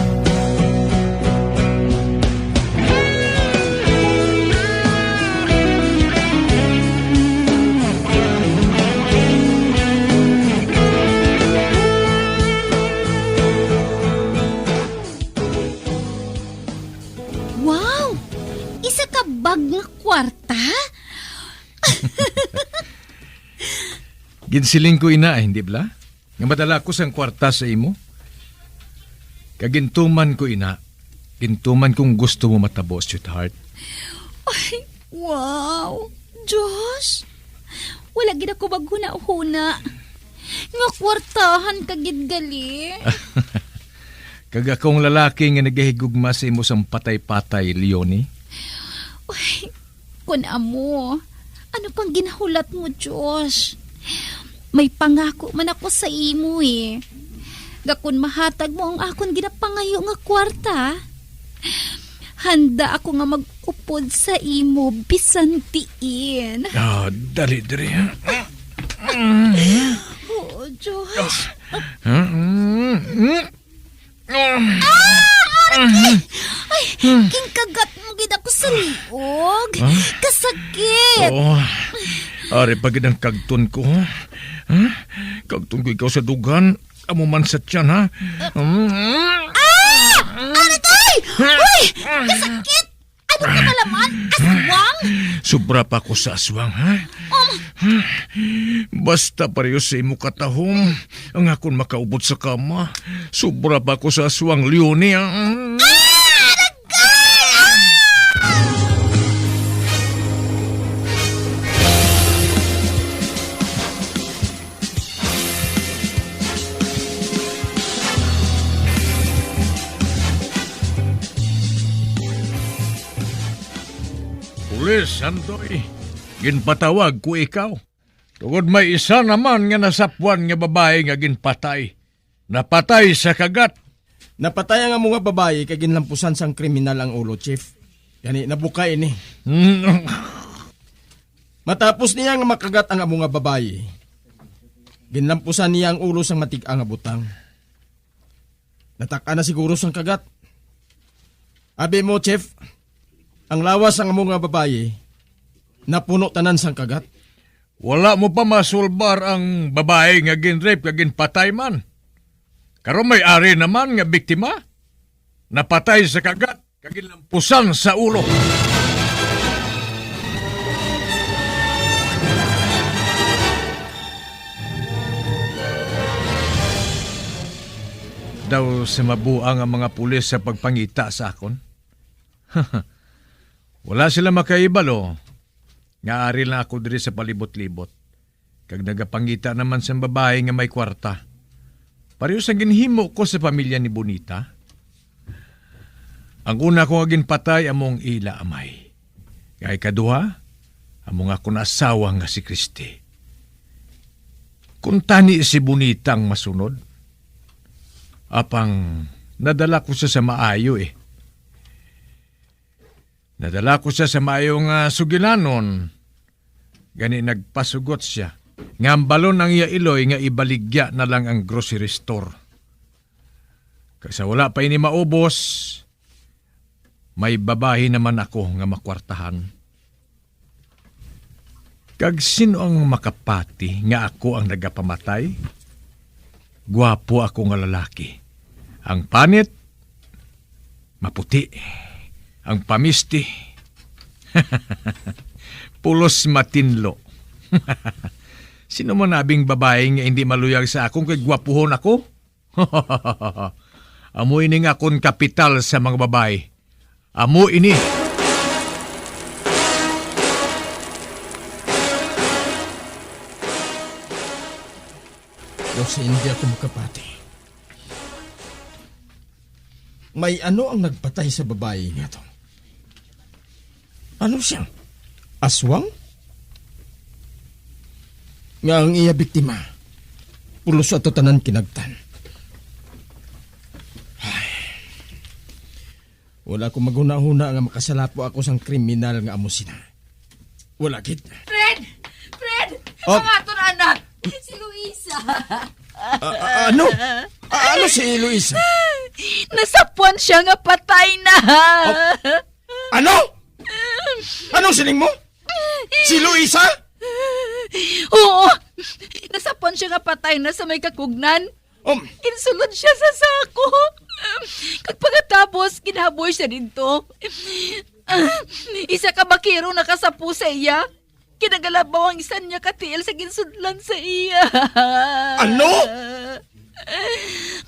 Wow! Isa ka bag nga kwarta? Ginsiling ko ina, hindi bala? Nga madala ko sang kwarta sa imo. Kag gintuman ko ina, gintuman kong gusto mo matabo, sweetheart. Ay, wow! Josh, wala gid ako maghunahuna nga kwartahan ka gid gali. Kag akong lalaki nga nagahigugma sa imo sang patay-patay, Leonie. Uy, kun amo, ano pang ginahulat mo, Josh? May pangako man ako sa imo, eh. Nga kun mahatag mo ang akon ginapangayo nga kwarta, handa ako nga mag-upod sa imo bisan diin. Ah, dali diri, ha? Oo, Josh. Ah, mm, mm. Ah, Arky! Ay, ginkagat mo gid ako sa liog. Ah? Kasakit! Oh, ari pa gid ang kagton ko, ha? Ha? Kagton ko ikaw sa dughan, amo man sa tiyan, ha? Mm. Ah! Arky! Uy! Kasakit! Ano ka pala man? Aswang? Sobra pa ko sa aswang, ha? Um, Basta pareho sa imo katahom ang akon makaubot sa kama. Sobra pa ko sa aswang, Leonie, ah. Pulis, Santoy, ginpatawag ko ikaw. Tungod may isa naman nga nasapwan nga babayi nga ginpatay. Napatay sa kagat. Napatay ang amo nga babayi kay ginlampusan sang kriminal ang ulo, Chief. Gani, nabuka ini. Matapos niya nga makagat ang amo nga babayi, ginlampusan niya ang ulo sang matig-a nga butang. Natak-an na siguro sang kagat. Abi mo, Chief, ang lawas sang amo nga babayi napuno tanan sang kagat. Wala mo pa masulbar ang babayi nga ginrape kag ginpatay man. Karon may ari naman nga biktima. Napatay sa kagat kag ginlampusan sa ulo. Daw sa mabuang ang mga pulis sa pagpangita sa akon. Wala sila makaibalo nga ari lang ako diri sa palibot-libot, kag nagapangita naman sang babayi nga may kwarta, pareho sa ginhimo ko sa pamilya ni Bonita. Ang una ko nga ginpatay amo ang ila amay, nga ikaduha amo nga akon asawa nga si Christy. Kuntani si Bonita ang masunod, apang nadala ko siya sa maayo, eh. Nadala ko siya sa maayo nga sugilanon. Gani nagpasugot sia nga hambalon ang iya iloy nga ibaligya na lang ang grocery store. Kag sa wala pa ini maubos, may babayi naman ako nga makwartahan. Kag sino ang makapati nga ako ang nagapamatay? Guwapo ako nga lalaki. Ang panit, maputi. Ang pamisti, pulos matinlo. Sino man abing babayi nga hindi maluyag sa akon kay gwapuhon ako? Amo ini nga akon kapital sa mga babayi. Amo ini. Daw sa hindi ako makapati. May ano ang nagpatay sa babayi nga to? Ano siya? Aswang? Nga ang iya biktima, pulos ato tanan kinagtan. Ay. Wala ko maghunahuna nga makasalapo ako sang kriminal nga amo sina. Wala gid. Fred! Fred! Oh. Ang aton anak, si Luisa. A-, a-, ano? A-, ano si Luisa? Nasapwan siya nga patay na. Oh. Ano? Anong siling mo? Si Luisa? Oo. Nasapwan siya nga patay na sa may kakugnan. Um. Ginsulod siya sa sako. Kag pagkatapos, ginhaboy siya didto. Isa ka bakero nakasapo sa iya. Kinagalabaw ang isa niya ka tiil sa ginsudlan sa iya. Ano?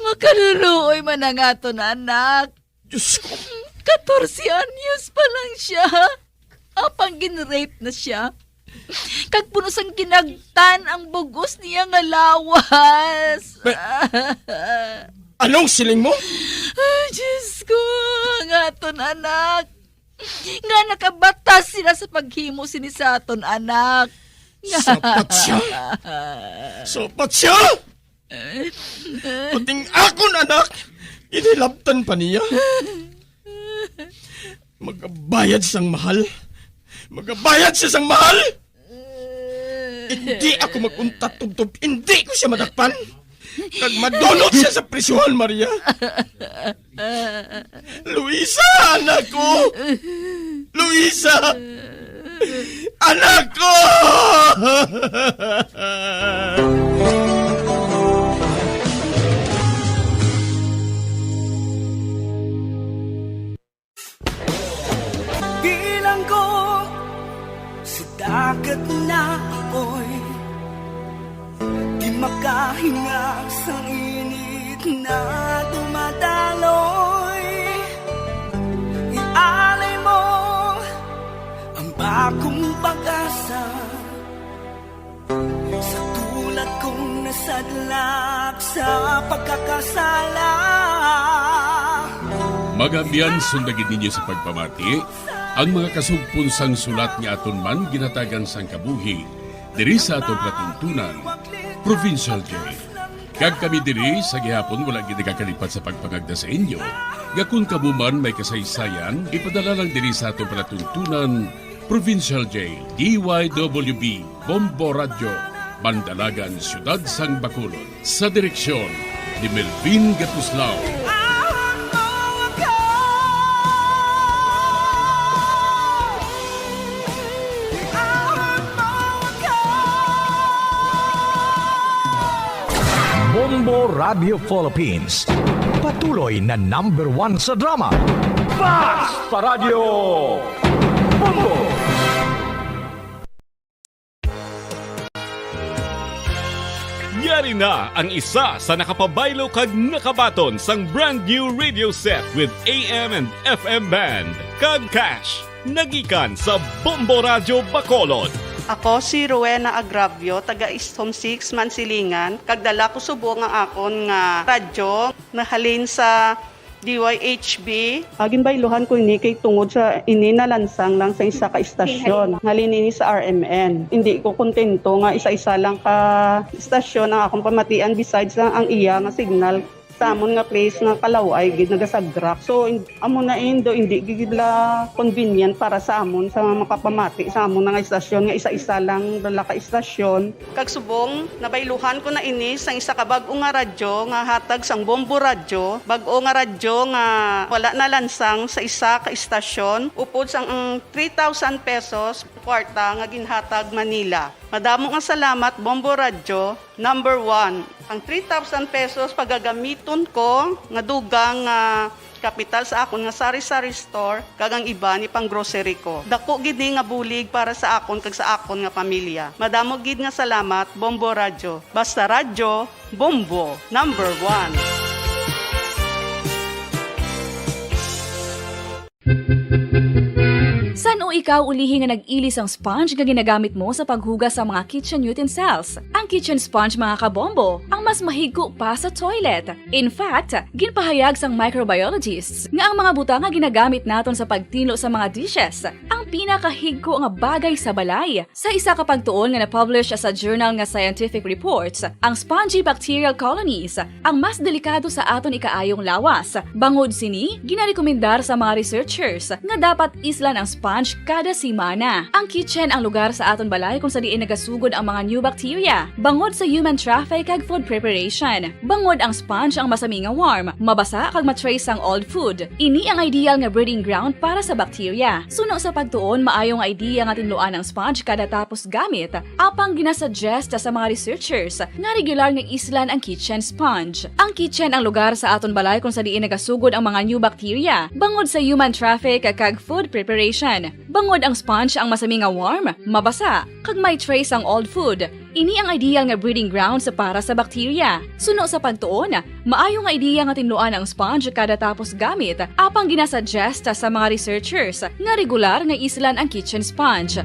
Makaluluoy man ang aton anak. Diyos ko. Katorse anyos pa lang siya. Apang ginrape na siya. Kag puno sang kinagtan ang bug-os niya nga lawas. Be-, anong siling mo? Ay, Diyos ko, ang aton anak. Nga nakabatas sila sa paghimo sini sa aton anak. Sapat siya. Sapat siya. Pati ang akon anak, inilabtan pa niya. Magabayad sang mahal. Magabayad siya sang mahal. Hindi ako mag-untat tubtob. Hindi ko siya madakpan. Kag madunot siya sa prisuhan, Maria. Luisa, anak ko! Luisa! Anak ko! Hinga sang init na dumadaloy, ialay mo ang bagong pag-asa sa tulad kong nasadlak sa pagkakasala. Mga abyan, sunda gid ninyo sa pagpamati ang mga kasugpon sang sulat nga aton man ginhatagan sang kabuhi diri sa aton palatuntunan, Provincial Jail. Kag kami diri sa gihapon wala gid nagakalipat sa pagpangagda sa inyo nga kon kamo man may kasaysayan, ipadala lang diri sa aton palatuntunan, Provincial Jail, D Y W B, Bombo Radyo, Bandalagan, Siyudad sang Bacolod. Sa direksyon ni Melvin Gatuslao. Bombo Radio Philippines, patuloy na number one sa drama. Basta Radyo Bombo! Yari na ang isa sa nakapabaylo kag nakabaton sang brand new radio set with A M and F M band, kag cash, nagikan sa Bombo Radyo Bacolod. Ako si Rowena Agravio, taga Istom six, Mansilingan, kag dala ko subong ang akon nga radyo, nahalin sa D Y H B. Ah, ginbayluhan ko ini kay tungod sa ini nalansang lang sa isa ka istasyon. Halin ini sa R M N. Hindi ko kontento nga isa-isa lang ka istasyon ang akong pamatian, besides lang ang iya nga signal sa amon nga place nga kalaw-ay gid nagasagrak. So, in-, amo na indo, hindi gid la convenient para sa amon sa makapamati sa amon nga istasyon nga isa-isa lang dala ka istasyon. Kag subong, nabayluhan ko na ini sang isa ka bag-o nga radyo nga hatag sang Bombo Radyo, bag-o nga radyo nga wala nalansang sa isa ka istasyon, upod sang ang three thousand pesos kwarta nga ginhatag man nila. Madamo nga salamat, Bombo Radyo, number one. Ang three thousand pesos pagagamiton ko nga dugang nga kapital sa akon nga sari-sari store, kag ang iban ipang-grocery ko. Dako gid ni nga bulig para sa akon kag sa akon nga pamilya. Madamo gid nga salamat, Bombo Radyo. Basta Radyo, Bombo, number one. San-o ikaw ulihi nga nag-ilis sang sponge nga ginagamit mo sa paghugas sa mga kitchen utensils? Ang kitchen sponge, mga kabombo, ang mas mahigko pa sa toilet. In fact, ginpahayag sang microbiologists nga ang mga butang nga ginagamit naton sa pagtinlo sa mga dishes ang pinakahigko nga bagay sa balay. Sa isa ka pagtuon nga na-publish sa journal nga Scientific Reports, ang spongy bacterial colonies ang mas delikado sa aton ikaayong lawas. Bangod sini, ginarekomendar sa mga researchers nga dapat islan ang sponge kada semana. Ang kitchen ang lugar sa aton balay kung sa diin nagasugod ang mga new bacteria, bangod sa human traffic kag food preparation. Bangod ang sponge ang masami nga warm, mabasa kag ma-trace sang old food. Ini ang ideal nga breeding ground para sa bacteria. Suno sa pagtuon, maayo nga idea nga tinluan ang sponge kada tapos gamit, apang ginasuggest sa mga researchers nga regular nga islan ang kitchen sponge. Ang kitchen ang lugar sa aton balay kung sa diin nagasugod ang mga new bacteria, bangod sa human traffic kag food preparation. Bangod ang sponge ang masami nga warm, mabasa, kag may trace ang old food. Ini ang ideal nga breeding grounds para sa bacteria. Suno sa pagtuon, maayo nga idea nga tinluan ang sponge kada tapos gamit, apang ginasuggest sa mga researchers nga regular nga islan ang kitchen sponge.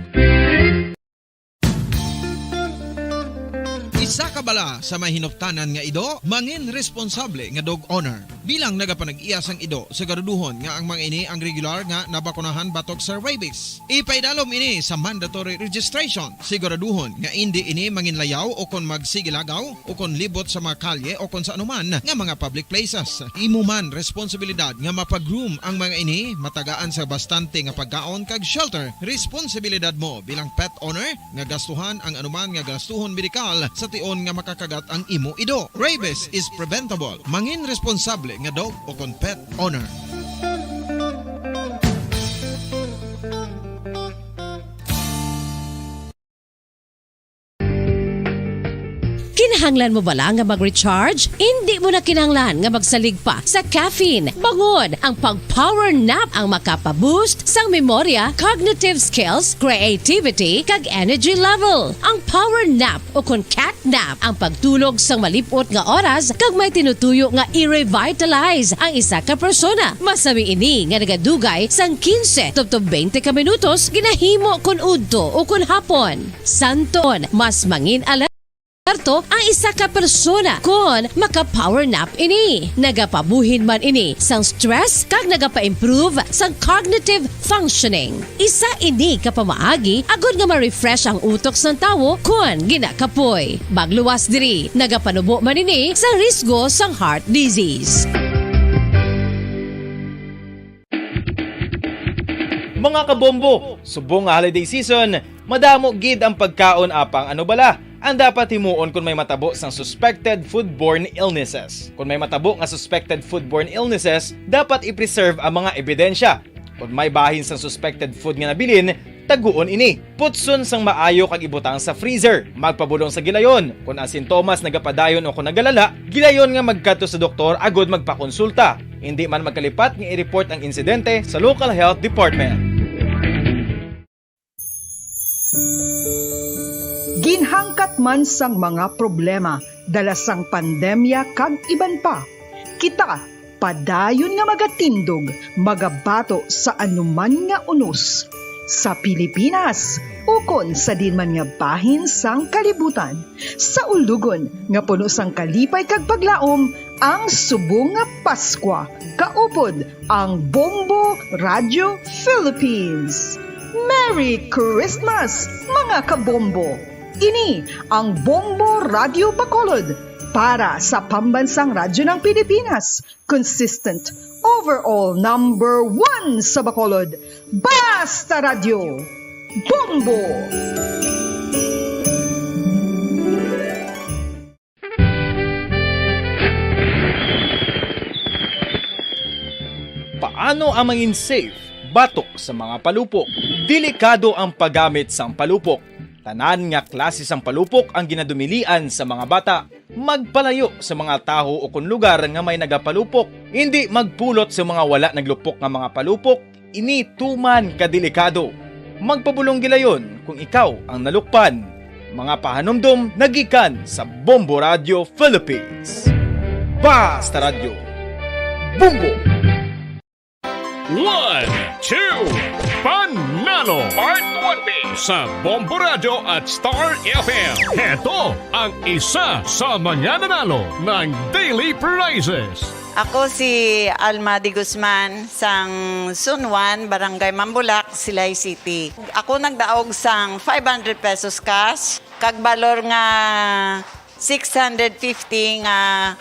Isa ka bala sa may hinuptanan nga ido, mangin responsable nga dog owner. Bilang nagapanag-iya sang ido, siguraduhon nga ang mga ini ang regular nga nabakunahan batok sa rabies. Ipaidalom ini sa mandatory registration. Siguraduhon nga indi ini manginlayaw o kon magsigilagaw o kon libot sa mga kalye o kon sa anuman nga mga public places. Imo man responsibilidad nga mapag-groom ang mga ini, matagaan sa bastante nga pagkaon kag shelter. Responsibilidad mo bilang pet owner nga gastuhan ang anuman nga gastuhon medikal sa tion nga makakagat ang imo ido. Rabies is preventable. Mangin responsable nga dog o kon pet owner. Kinahanglan mo bala nga mag-recharge? Indi mo na kinahanglan nga magsalig pa sa caffeine. Bangod, ang pag-power nap ang makapa-boost sang memorya, cognitive skills, creativity, kag energy level. Ang power nap, o kon cat nap, ang pagtulog sang malip-ot nga oras kag may tinutuyo nga i-revitalize ang isa ka persona. Masami ini nga nagadugay sang quince tubtob twenty ka minutos, ginahimo kon udto o kon hapon. Santon, mas mangin-alert alerto ang isa ka persona kon maka-power nap ini. Nagapabuhin man ini sang stress kag nagapa-improve sang cognitive functioning. Isa ini ka pamaagi agud nga ma-refresh ang utok sang tawo kon ginakapoy. Magluwas diri, nagapanubo man ini sa risgo sang heart disease. Mga kabombo, subong nga holiday season, madamo gid ang pagkaon, apang ano bala ang dapat himuon kon may matabo sang suspected foodborne illnesses? Kon may matabo nga suspected foodborne illnesses, dapat i-preserve ang mga ebidensya. Kon may bahin sang suspected food nga nabilin, taguon ini. Putson sang maayo kag ibutang sa freezer. Magpabulong sa gilayon. Kon ang sintomas nagapadayon o kon nagalala, gilayon nga magkadto sa doktor agud magpakonsulta. Indi man magkalipat nga i-report ang insidente sa local health department. Ginhangkat man sang mga problema dala sang pandemya kag iban pa, kita padayon nga magatindog, magabato sa anuman nga unos sa Pilipinas ukon sa diin man nga bahin sang kalibutan. Sa ulugon nga puno sang kalipay kag paglaom, ang subong nga Paskwa kaupod ang Bombo Radio Philippines. Merry Christmas, mga kabombo! Ini ang Bombo Radio Bacolod para sa Pambansang Radyo ng Pilipinas, consistent overall number one sa Bacolod, Basta Radyo, Bombo! Paano ang mangin safe batok sa mga palupok? Delikado ang paggamit sang palupok. Tanan nga klase sang palupok ang ginadumilian sa mga bata. Magpalayo sa mga taho o kon lugar nga may nagapalupok. Indi magpulot sa mga wala naglupok nga mga palupok. Ini tuman ka delikado. Magpabulong gilayon kung ikaw ang nalukpan. Mga pahanumdom nagikan sa Bombo Radio Philippines. Basta Radyo, Bombo! One, two, Panalo Part one B sa Bombo Radio at Star F M. Heto ang isa sa mga nanalo ng daily prizes. Ako si Alma de Guzman, sang Zone one, Barangay Mambulak, Silay City. Ako nagdaog sang five hundred pesos cash, kag balor nga six hundred fifty nga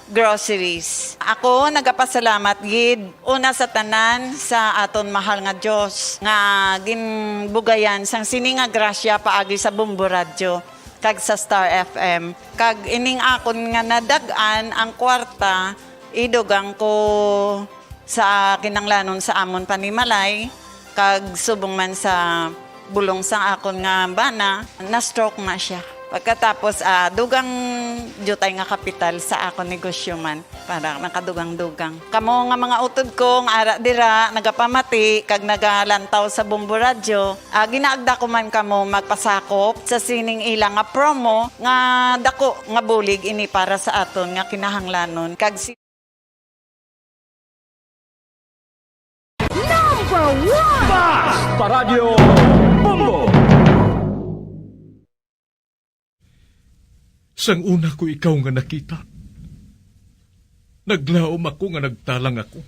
groceries. Ako nagapasalamat gid, una sa tanan, sa aton mahal nga Dios nga ginbugayan sang sini nga grasya paagi sa Bombo Radyo kag sa Star F M. Kag ining akon nga nadag-an ang kwarta, idugang ko sa kinanglanon sa amon panimalay, kag subong man sa bulong sang akon nga bana, na-stroke na sia. Pagkatapos, ah, dugang diutay nga kapital sa akon negosyo man, para nakadugang-dugang. Kamo nga mga utod ko nga ara dira, nagapamati kag nagalantaw sa Bombo Radyo, ah, ginaagda ko man kamo magpasakop sa sining ila nga promo nga dako nga bulig ini para sa aton nga kinahanglanon. Kag si Number one! Basta Radyo Bombo! Sang una ko ikaw nga nakita, naglaom ako nga nagtalang ako,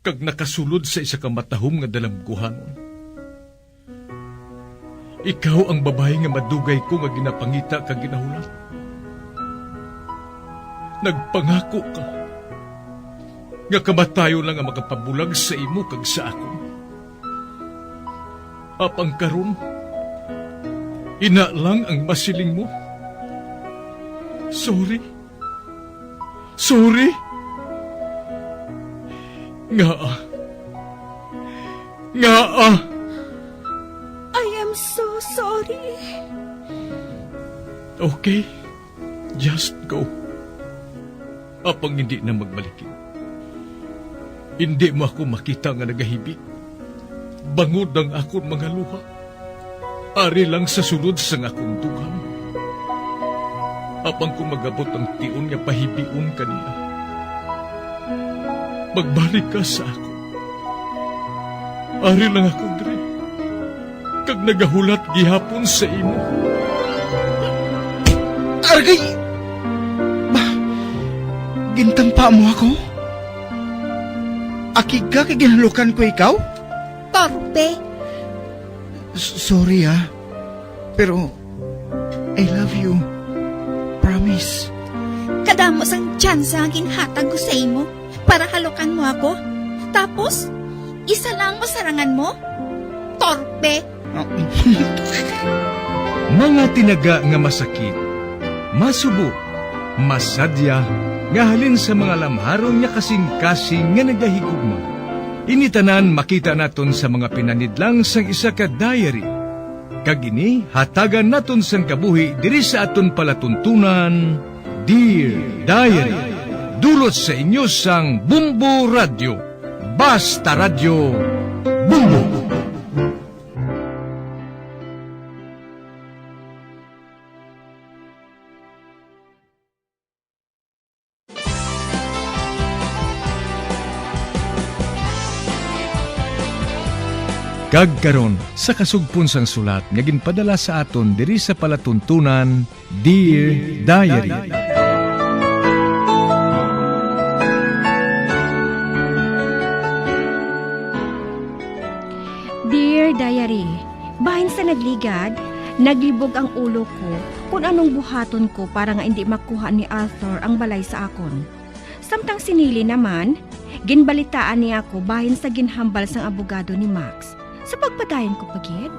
kag nakasulod sa isa ka matahom nga dalamguhanon. Ikaw ang babayi nga madugay ko nga ginapangita kag ginahulat. Nagpangako ka nga kamatayon lang ang makapabulag sa imo kag sa akon. Apang karon, ina lang ang masiling mo. Sorry. Sorry. Ngaa? Ngaa? I am so sorry. Okay. Just go. Apang hindi na magbalik. Hindi mo ako makita nga nagahibi, bangod ang akon mga luha. Ari lang sa sulod sang akon dughan. Apang kung mag-abot ang tion nga pahibion ka niya, magbalik ka sa akon. Ari lang ako diri, kag nagahulat gihapon sa imo. Argay! Ba, gintampa mo ako? Akig ka kay ginhalukan ko ikaw? Torpe! S- sorry, ah. Pero I love you. Promise. Kadamo sang tsansa nga ginhatag ko sa imo para halukan mo ako. Tapos, isa lang masarangan mo? Torpe! Mga tinaga nga masakit, masubo, masadya, nga halin sa mga lamharon nga kasing-kasing nga nagahigugma. Ini tanan makita naton sa mga pinanidlang sang isa ka diary. Kag ini hatagan naton sang kabuhi diri sa aton palatuntunan, Dear Diary. Dulot sa inyo sang Bombo Radyo. Basta Radyo, Bombo! Kag karon, sa kasugpon sang sulat nga ginpadala sa aton diri sa palatuntunan, Dear Diary. Dear Diary, bahin sa nagligad, naglibog ang ulo ko kung anong buhaton ko para nga indi makuha ni Arthur ang balay sa akon. Samtang si Nelly naman, ginbalitaan niya ako bahin sa ginhambal sang abogado ni Max. Sa pagpadayon ko pa gid?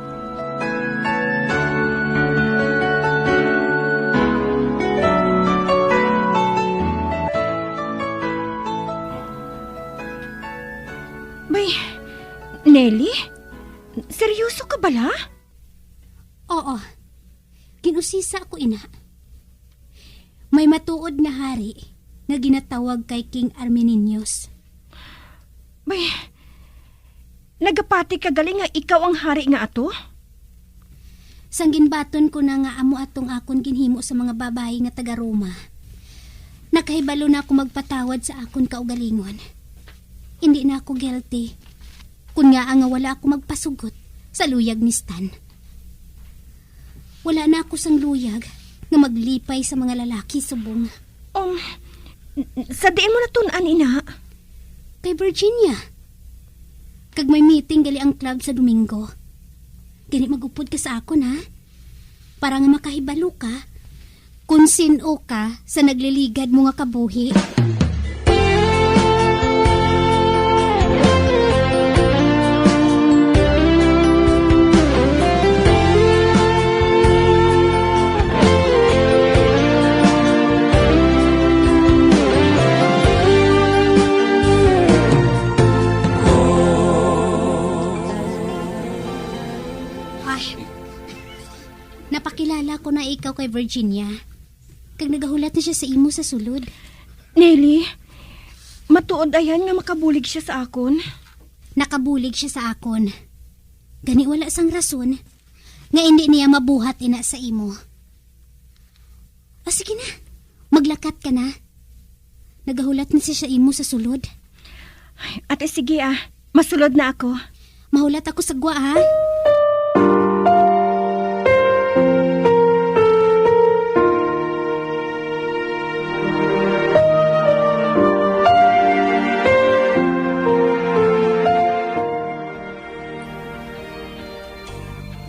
Bay, Nelly? Seryoso ka bala? Oo. Gin-usisa ako, ina. May matuod nga hari nga ginatawag kay King Arminius. Bay, nagapati ka gali nga ikaw ang hari nga ato? Sang ginbaton ko na nga amo atong akon ginhimo sa mga babayi nga taga Roma, nakahibalo na ako magpatawad sa akon kaugalingon. Hindi na ako guilty. Kun ngaa nga wala ako magpasugot sa luyag ni Stan. Wala na ako sang luyag nga maglipay sa mga lalaki subong. Um, sa diin mo natun-an, ina? Kay Virginia. Kag may meeting gali ang club sa Domingo. Gani mag-upod ka sa akon, ha? Para nga makahibalo ka kon sin-o ka sa nagliligad mo nga kabuhi. Ay, napakilala ko na ikaw kay Virginia. Kag nagahulat na siya sa imo sa sulod. Nelly, matuod ayan nga makabulig siya sa akon? Nakabulig siya sa akon. Gani wala sang rason nga indi niya mabuhat ina sa imo. Ah, sige na. Maglakat ka na. Nagahulat na siya sa imo sa sulod. Ate, sige ah. Masulod na ako. Mahulat ako sa gwa, ha?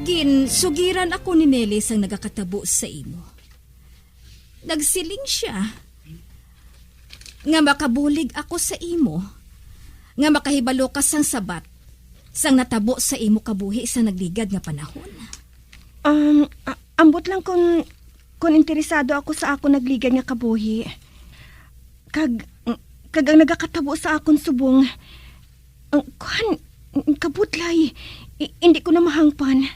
Ginsugiran ako ni Nelly sang nagakatabo sa imo. Nagsiling sia nga makabulig ako sa imo, nga makahibalo ka sang sabat sang natabo sa imo kabuhi sa nagligad nga panahon. Um, a- ambot lang kung, kung interesado ako sa akon nagligad nga kabuhi. Kag, kag ang nagakatabo sa akon subong, ang, kuwan, kabudlay, i- hindi ko na mahangpan.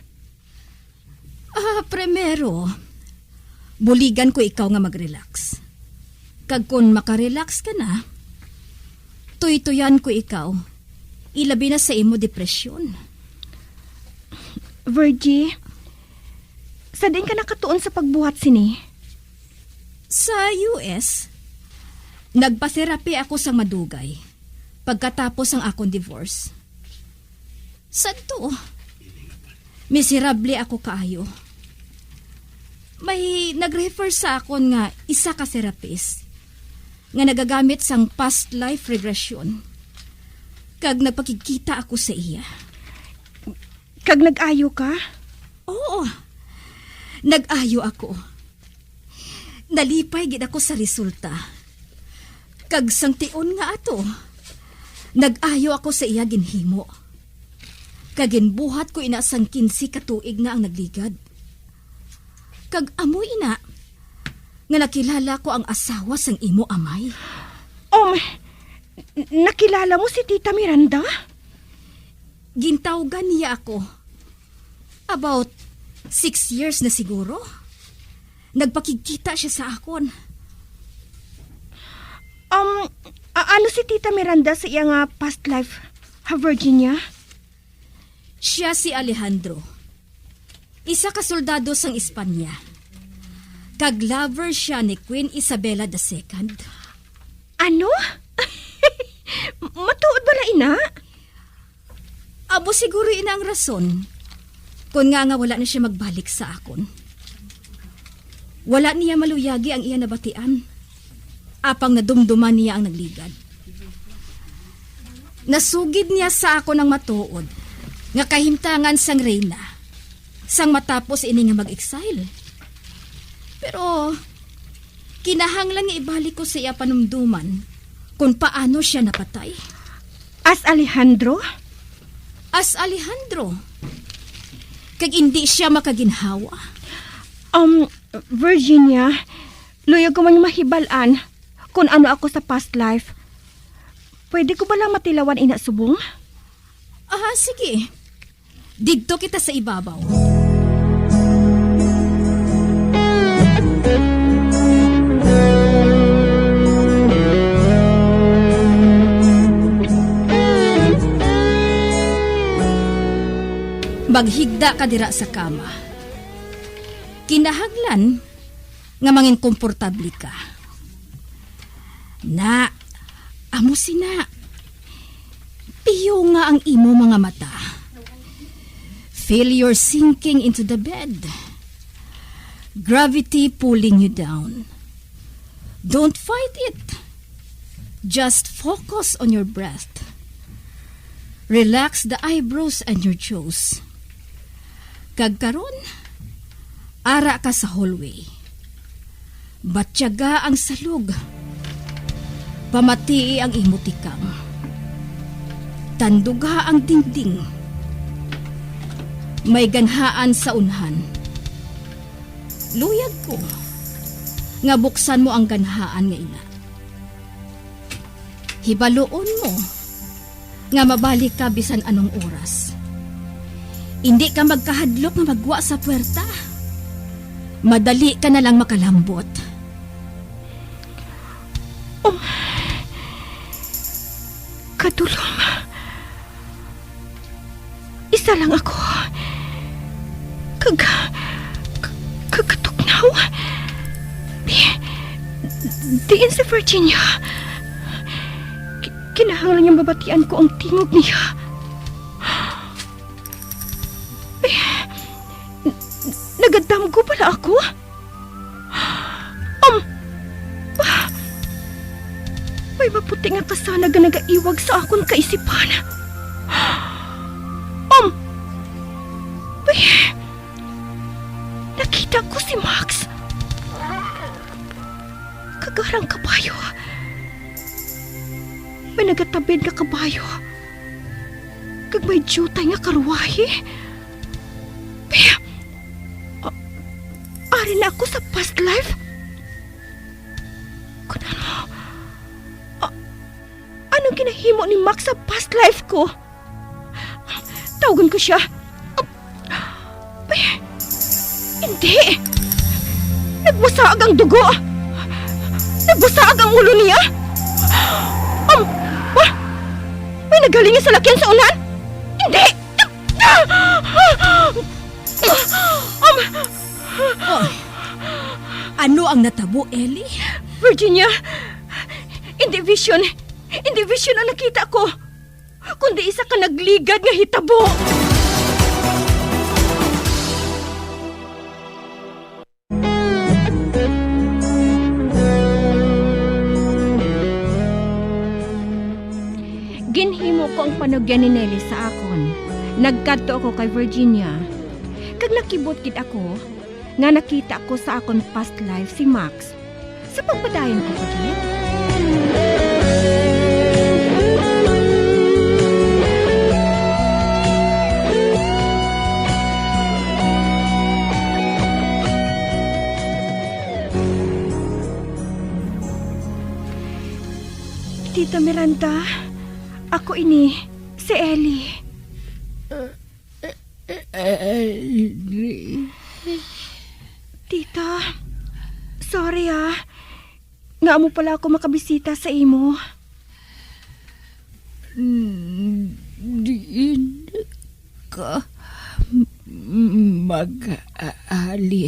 Ah, primero, Buligan ko ikaw nga mag-relax. Kag kon makarelax ka na, tuytuyan ko ikaw, ilabi na sa imo depresyon. Virgie, sa diin ka nakatuon sa pagbuhat sini? Sa U S, nagpa-therapy ako sang madugay pagkatapos sang akon divorce. Sadto, miserable ako kaayo. May nag-refer sa akon nga isa ka therapist nga nagagamit sang past life regression, kag nagpakigkita ako sa iya. Kag nag-ayo ka? Oo, nag-ayo ako. Nalipay gid ako sa resulta. Kag sang tion nga ato, nag-ayo ako sa iya ginhimo. Kag ginbuhat ko ina sang kinse ka tuig na ang nagligad. Kag amo ina nga nakilala ko ang asawa sang imo amay. Um, n- nakilala mo si Tita Miranda? Gintawgan niya ako. About six years na siguro. Nagpakigkita siya sa akon. Um, a- ano si Tita Miranda sa iya nga past life, ha, Virginia? Siya si Alejandro, isa ka soldado sang Espanya, kag lover siya ni Queen Isabella the Second. Ano? Matuod bala ina? Amo siguro ina ang rason kon ngaa nga wala na siya magbalik sa akon. Wala niya maluyagi ang iya nabatian, apang nadumduman niya ang nagligad. Nasugid niya sa akon ang matuod nga kahimtangan sang reyna sang matapos ini nga mag-exile. Pero kinahanglan nga ibalik ko sa iya panumduman kon paano siya napatay. As Alejandro? As Alejandro. Kag indi siya makaginhawa. Um, Virginia, luyag ko man mahibal-an kon ano ako sa past life. Pwede ko bala matilawan ina subong? Ah, sige. Didto kita sa ibabaw. Maghigda ka dira sa kama. Kinahanglan nga mangin komportable ka. Na, amo sina. Piyo nga ang imo mga mata. Feel your sinking into the bed. Gravity pulling you down. Don't fight it. Just focus on your breath. Relax the eyebrows and your jaws. Kag karon, ara ka sa hallway. Batyaga ang salog. Pamatii ang imo tikang. Tanduga ang dingding. May ganhaan sa unhan. Luyag ko nga buksan mo ang ganhaan nga ina. Hibaluon mo nga mabalik ka bisan anong oras. Indi ka magkahadlok nga maggwa sa puwerta. Madali ka na lang makalambot. Oh, kadulom. Isa lang ako. Kag, kag, kag katuknaw. Di, diin si Virginia? Ki-, kinahanglan nga mabatian ko ang tingog niya. Nagadamgo bala ako? Um, ah, may maputi nga kasanag nga nagaiwag sa akon kaisipan. Um, ay, nakita ko si Max. Kag ara ang kabayo. May nagatabid nga kabayo. Kag may diutay nga karwahe. Pero, ah, ari na ako sa past life? Kun ano, ah, anong ginahimo ni Max sa past life ko? Tawgon ko siya. Ay, hindi. Nagwasaag ang dugo! Nagwasaag ang ulo niya! Um, ah, may naghalin nga salakyan sa unan? Hindi! Um, Oy, ano ang natabo, Ellie? Virginia, hindi vision. Hindi vision ang nakita ko, kundi isa ka nagligad nga hitabo. Ginhimo ko ang panugyan ni Nelly sa akon. Nagkadto ako kay Virginia, kag nakibot gid ako nga nakita ko sa akon past life si Max. Sa pagpadayon ko pa gid. Tita Miranda, ako ini, si Ellie. Ellie. Tita, sorry, ah, nga amo pala ako makabisita sa imo. Diin ka maghalin?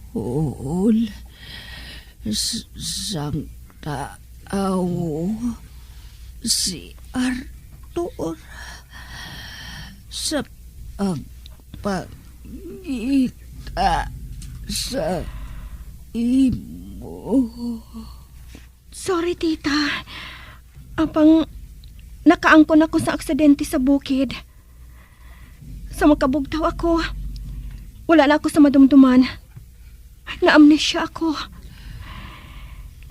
Nagsuol s-, sang tao si Arthur sa pagpangita sa imo. Sorry, tita. Apang nakaangkon ako sa aksidente sa bukid. Sa makabugtaw ako, wala na ako sa madumduman. Na-amnesia ako.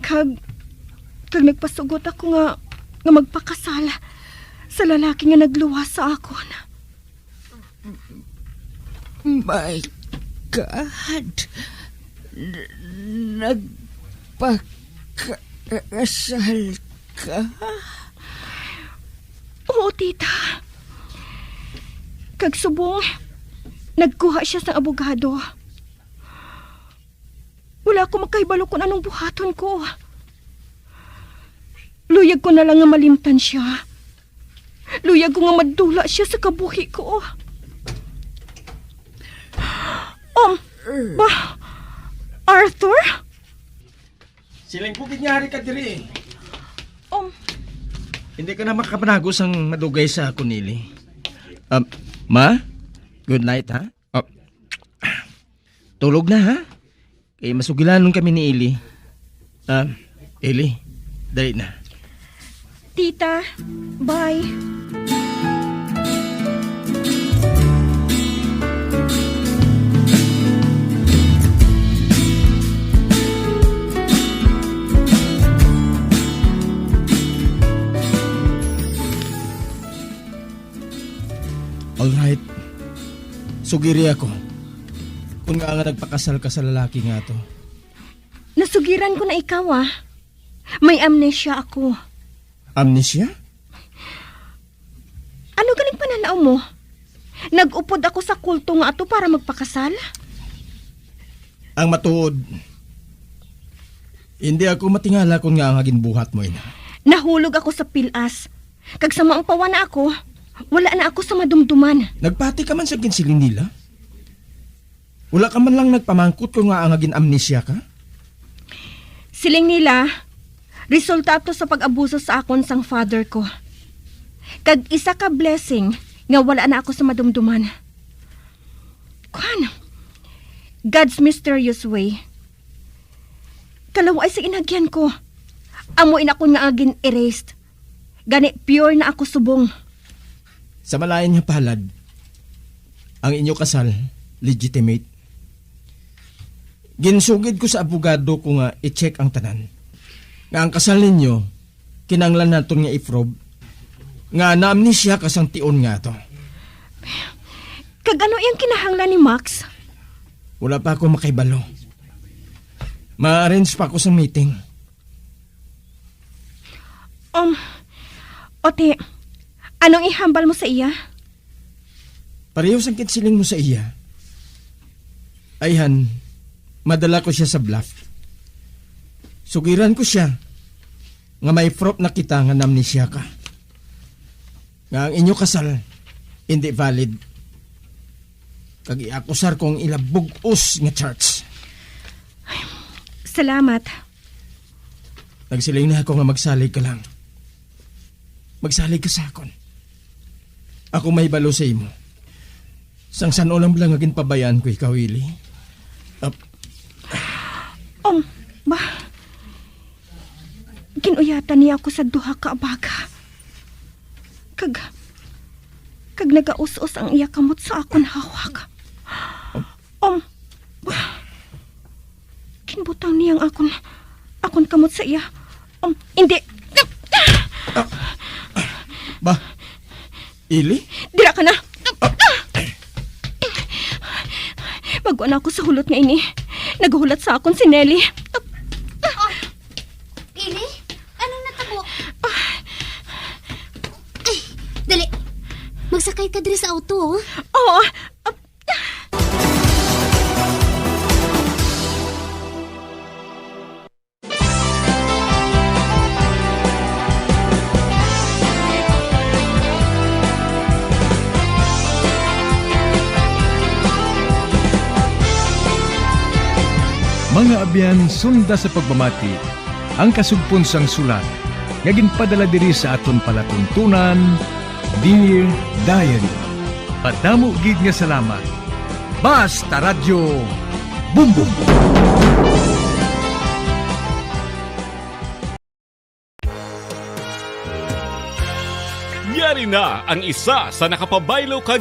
Kag, kag nagpasugot ako nga, nga magpakasal sa lalaki nga nagluwas sa akon. My God! N-, nagpakasal ka? Oo, tita. Kag subong, nagkuha siya sang abogado. Wala ako makahibalo kung anong buhaton ko. Luyag ko na lang nga malimtan siya. Luyag ko nga madula siya sa kabuhi ko. Um, ba, Arthur? Siling ko gid nga ari ka diri. Um, Hindi ka na makapanago sang madugay sa akon, Nelly. Um, ma, good night, ha? Oh. Tulog na, ha? Kay masugilanon kami ni Eli. Ah, Eli, dali na. Tita, bye. All right. Sugiri ako. Kung nga nga nagpakasal ka sa lalaki nga to. Nasugiran ko na ikaw, ah. May amnesia ako. Amnesia? Ano galing pananaw mo? Nag-upod ako sa kulto nga ato para magpakasal? Ang matuod, hindi ako matingala kung nga ang ginbuhat mo, ina. Nahulog ako sa pilas. Kag sa maang pawan na ako, wala na ako sa madumduman. Nagpati ka man sa ginsiling nila? Wala ka man lang nagpamangkot kung nga nga gin-amnesia ka? Siling nila, resulta to sa pag-abuso sa akon sang father ko. Kag isa ka blessing nga wala na ako sa madumduman. Kwan, God's mysterious way. Kalaw-ay sa inagyan ko. Amo in akon nga gin-erased. Gani, pure na ako subong. Sa malain nga palad, ang inyo kasal, legitimate. Ginsugid ko sa abogado ko nga i-check ang tanan. Nga ang kasal ninyo, kinahanglan naton nga i-prove nga naamnesia ka sang tion nga ato. Kag ano iyang kinahanglan ni Max? Wala pa ako makahibalo. Ma-arrange pa ako sa meeting. Um, Ote, anong ihambal mo sa iya? Pareho sang kinsiling mo sa iya. Ayhan, madala ko siya sa bluff. Sugiran ko siya nga may proof na kita nga namnesia ka. Nga ang inyo kasal hindi valid. Kag iakusar ko ang ila bug-os nga charge. Salamat. Nagsiling na ako nga magsalig ka lang. Magsalig ka sa akon. Ako may balo sa imo. Sang san-o lang bala nga ginpabayaan ko ikaw, Ili. Ap- Um, ba? Ginuyatan niya ako sa duha ka abaga. Kag, kag nagaus-os ang iya kamot sa akon hawak. Um, ba? Ginbutang niya ang akon, akon kamot sa iya. Um, hindi. Ba? Ili? Dira ka na. Magwa na ako sa hulot nga ini. Naghulat sa akon si Nelly. Ili? Anong natabo? Ay, dali. Magsakay ka diri sa auto, oh. Oo. Mga abyan, sunda sa pagpamati ang kasugpon sang sulat nga ginpadala diri sa aton palatuntunan, Dear Diary. Madamo gid nga salamat. Basta Radyo Bumbong. Yari na ang isa sa nakapabaylo kag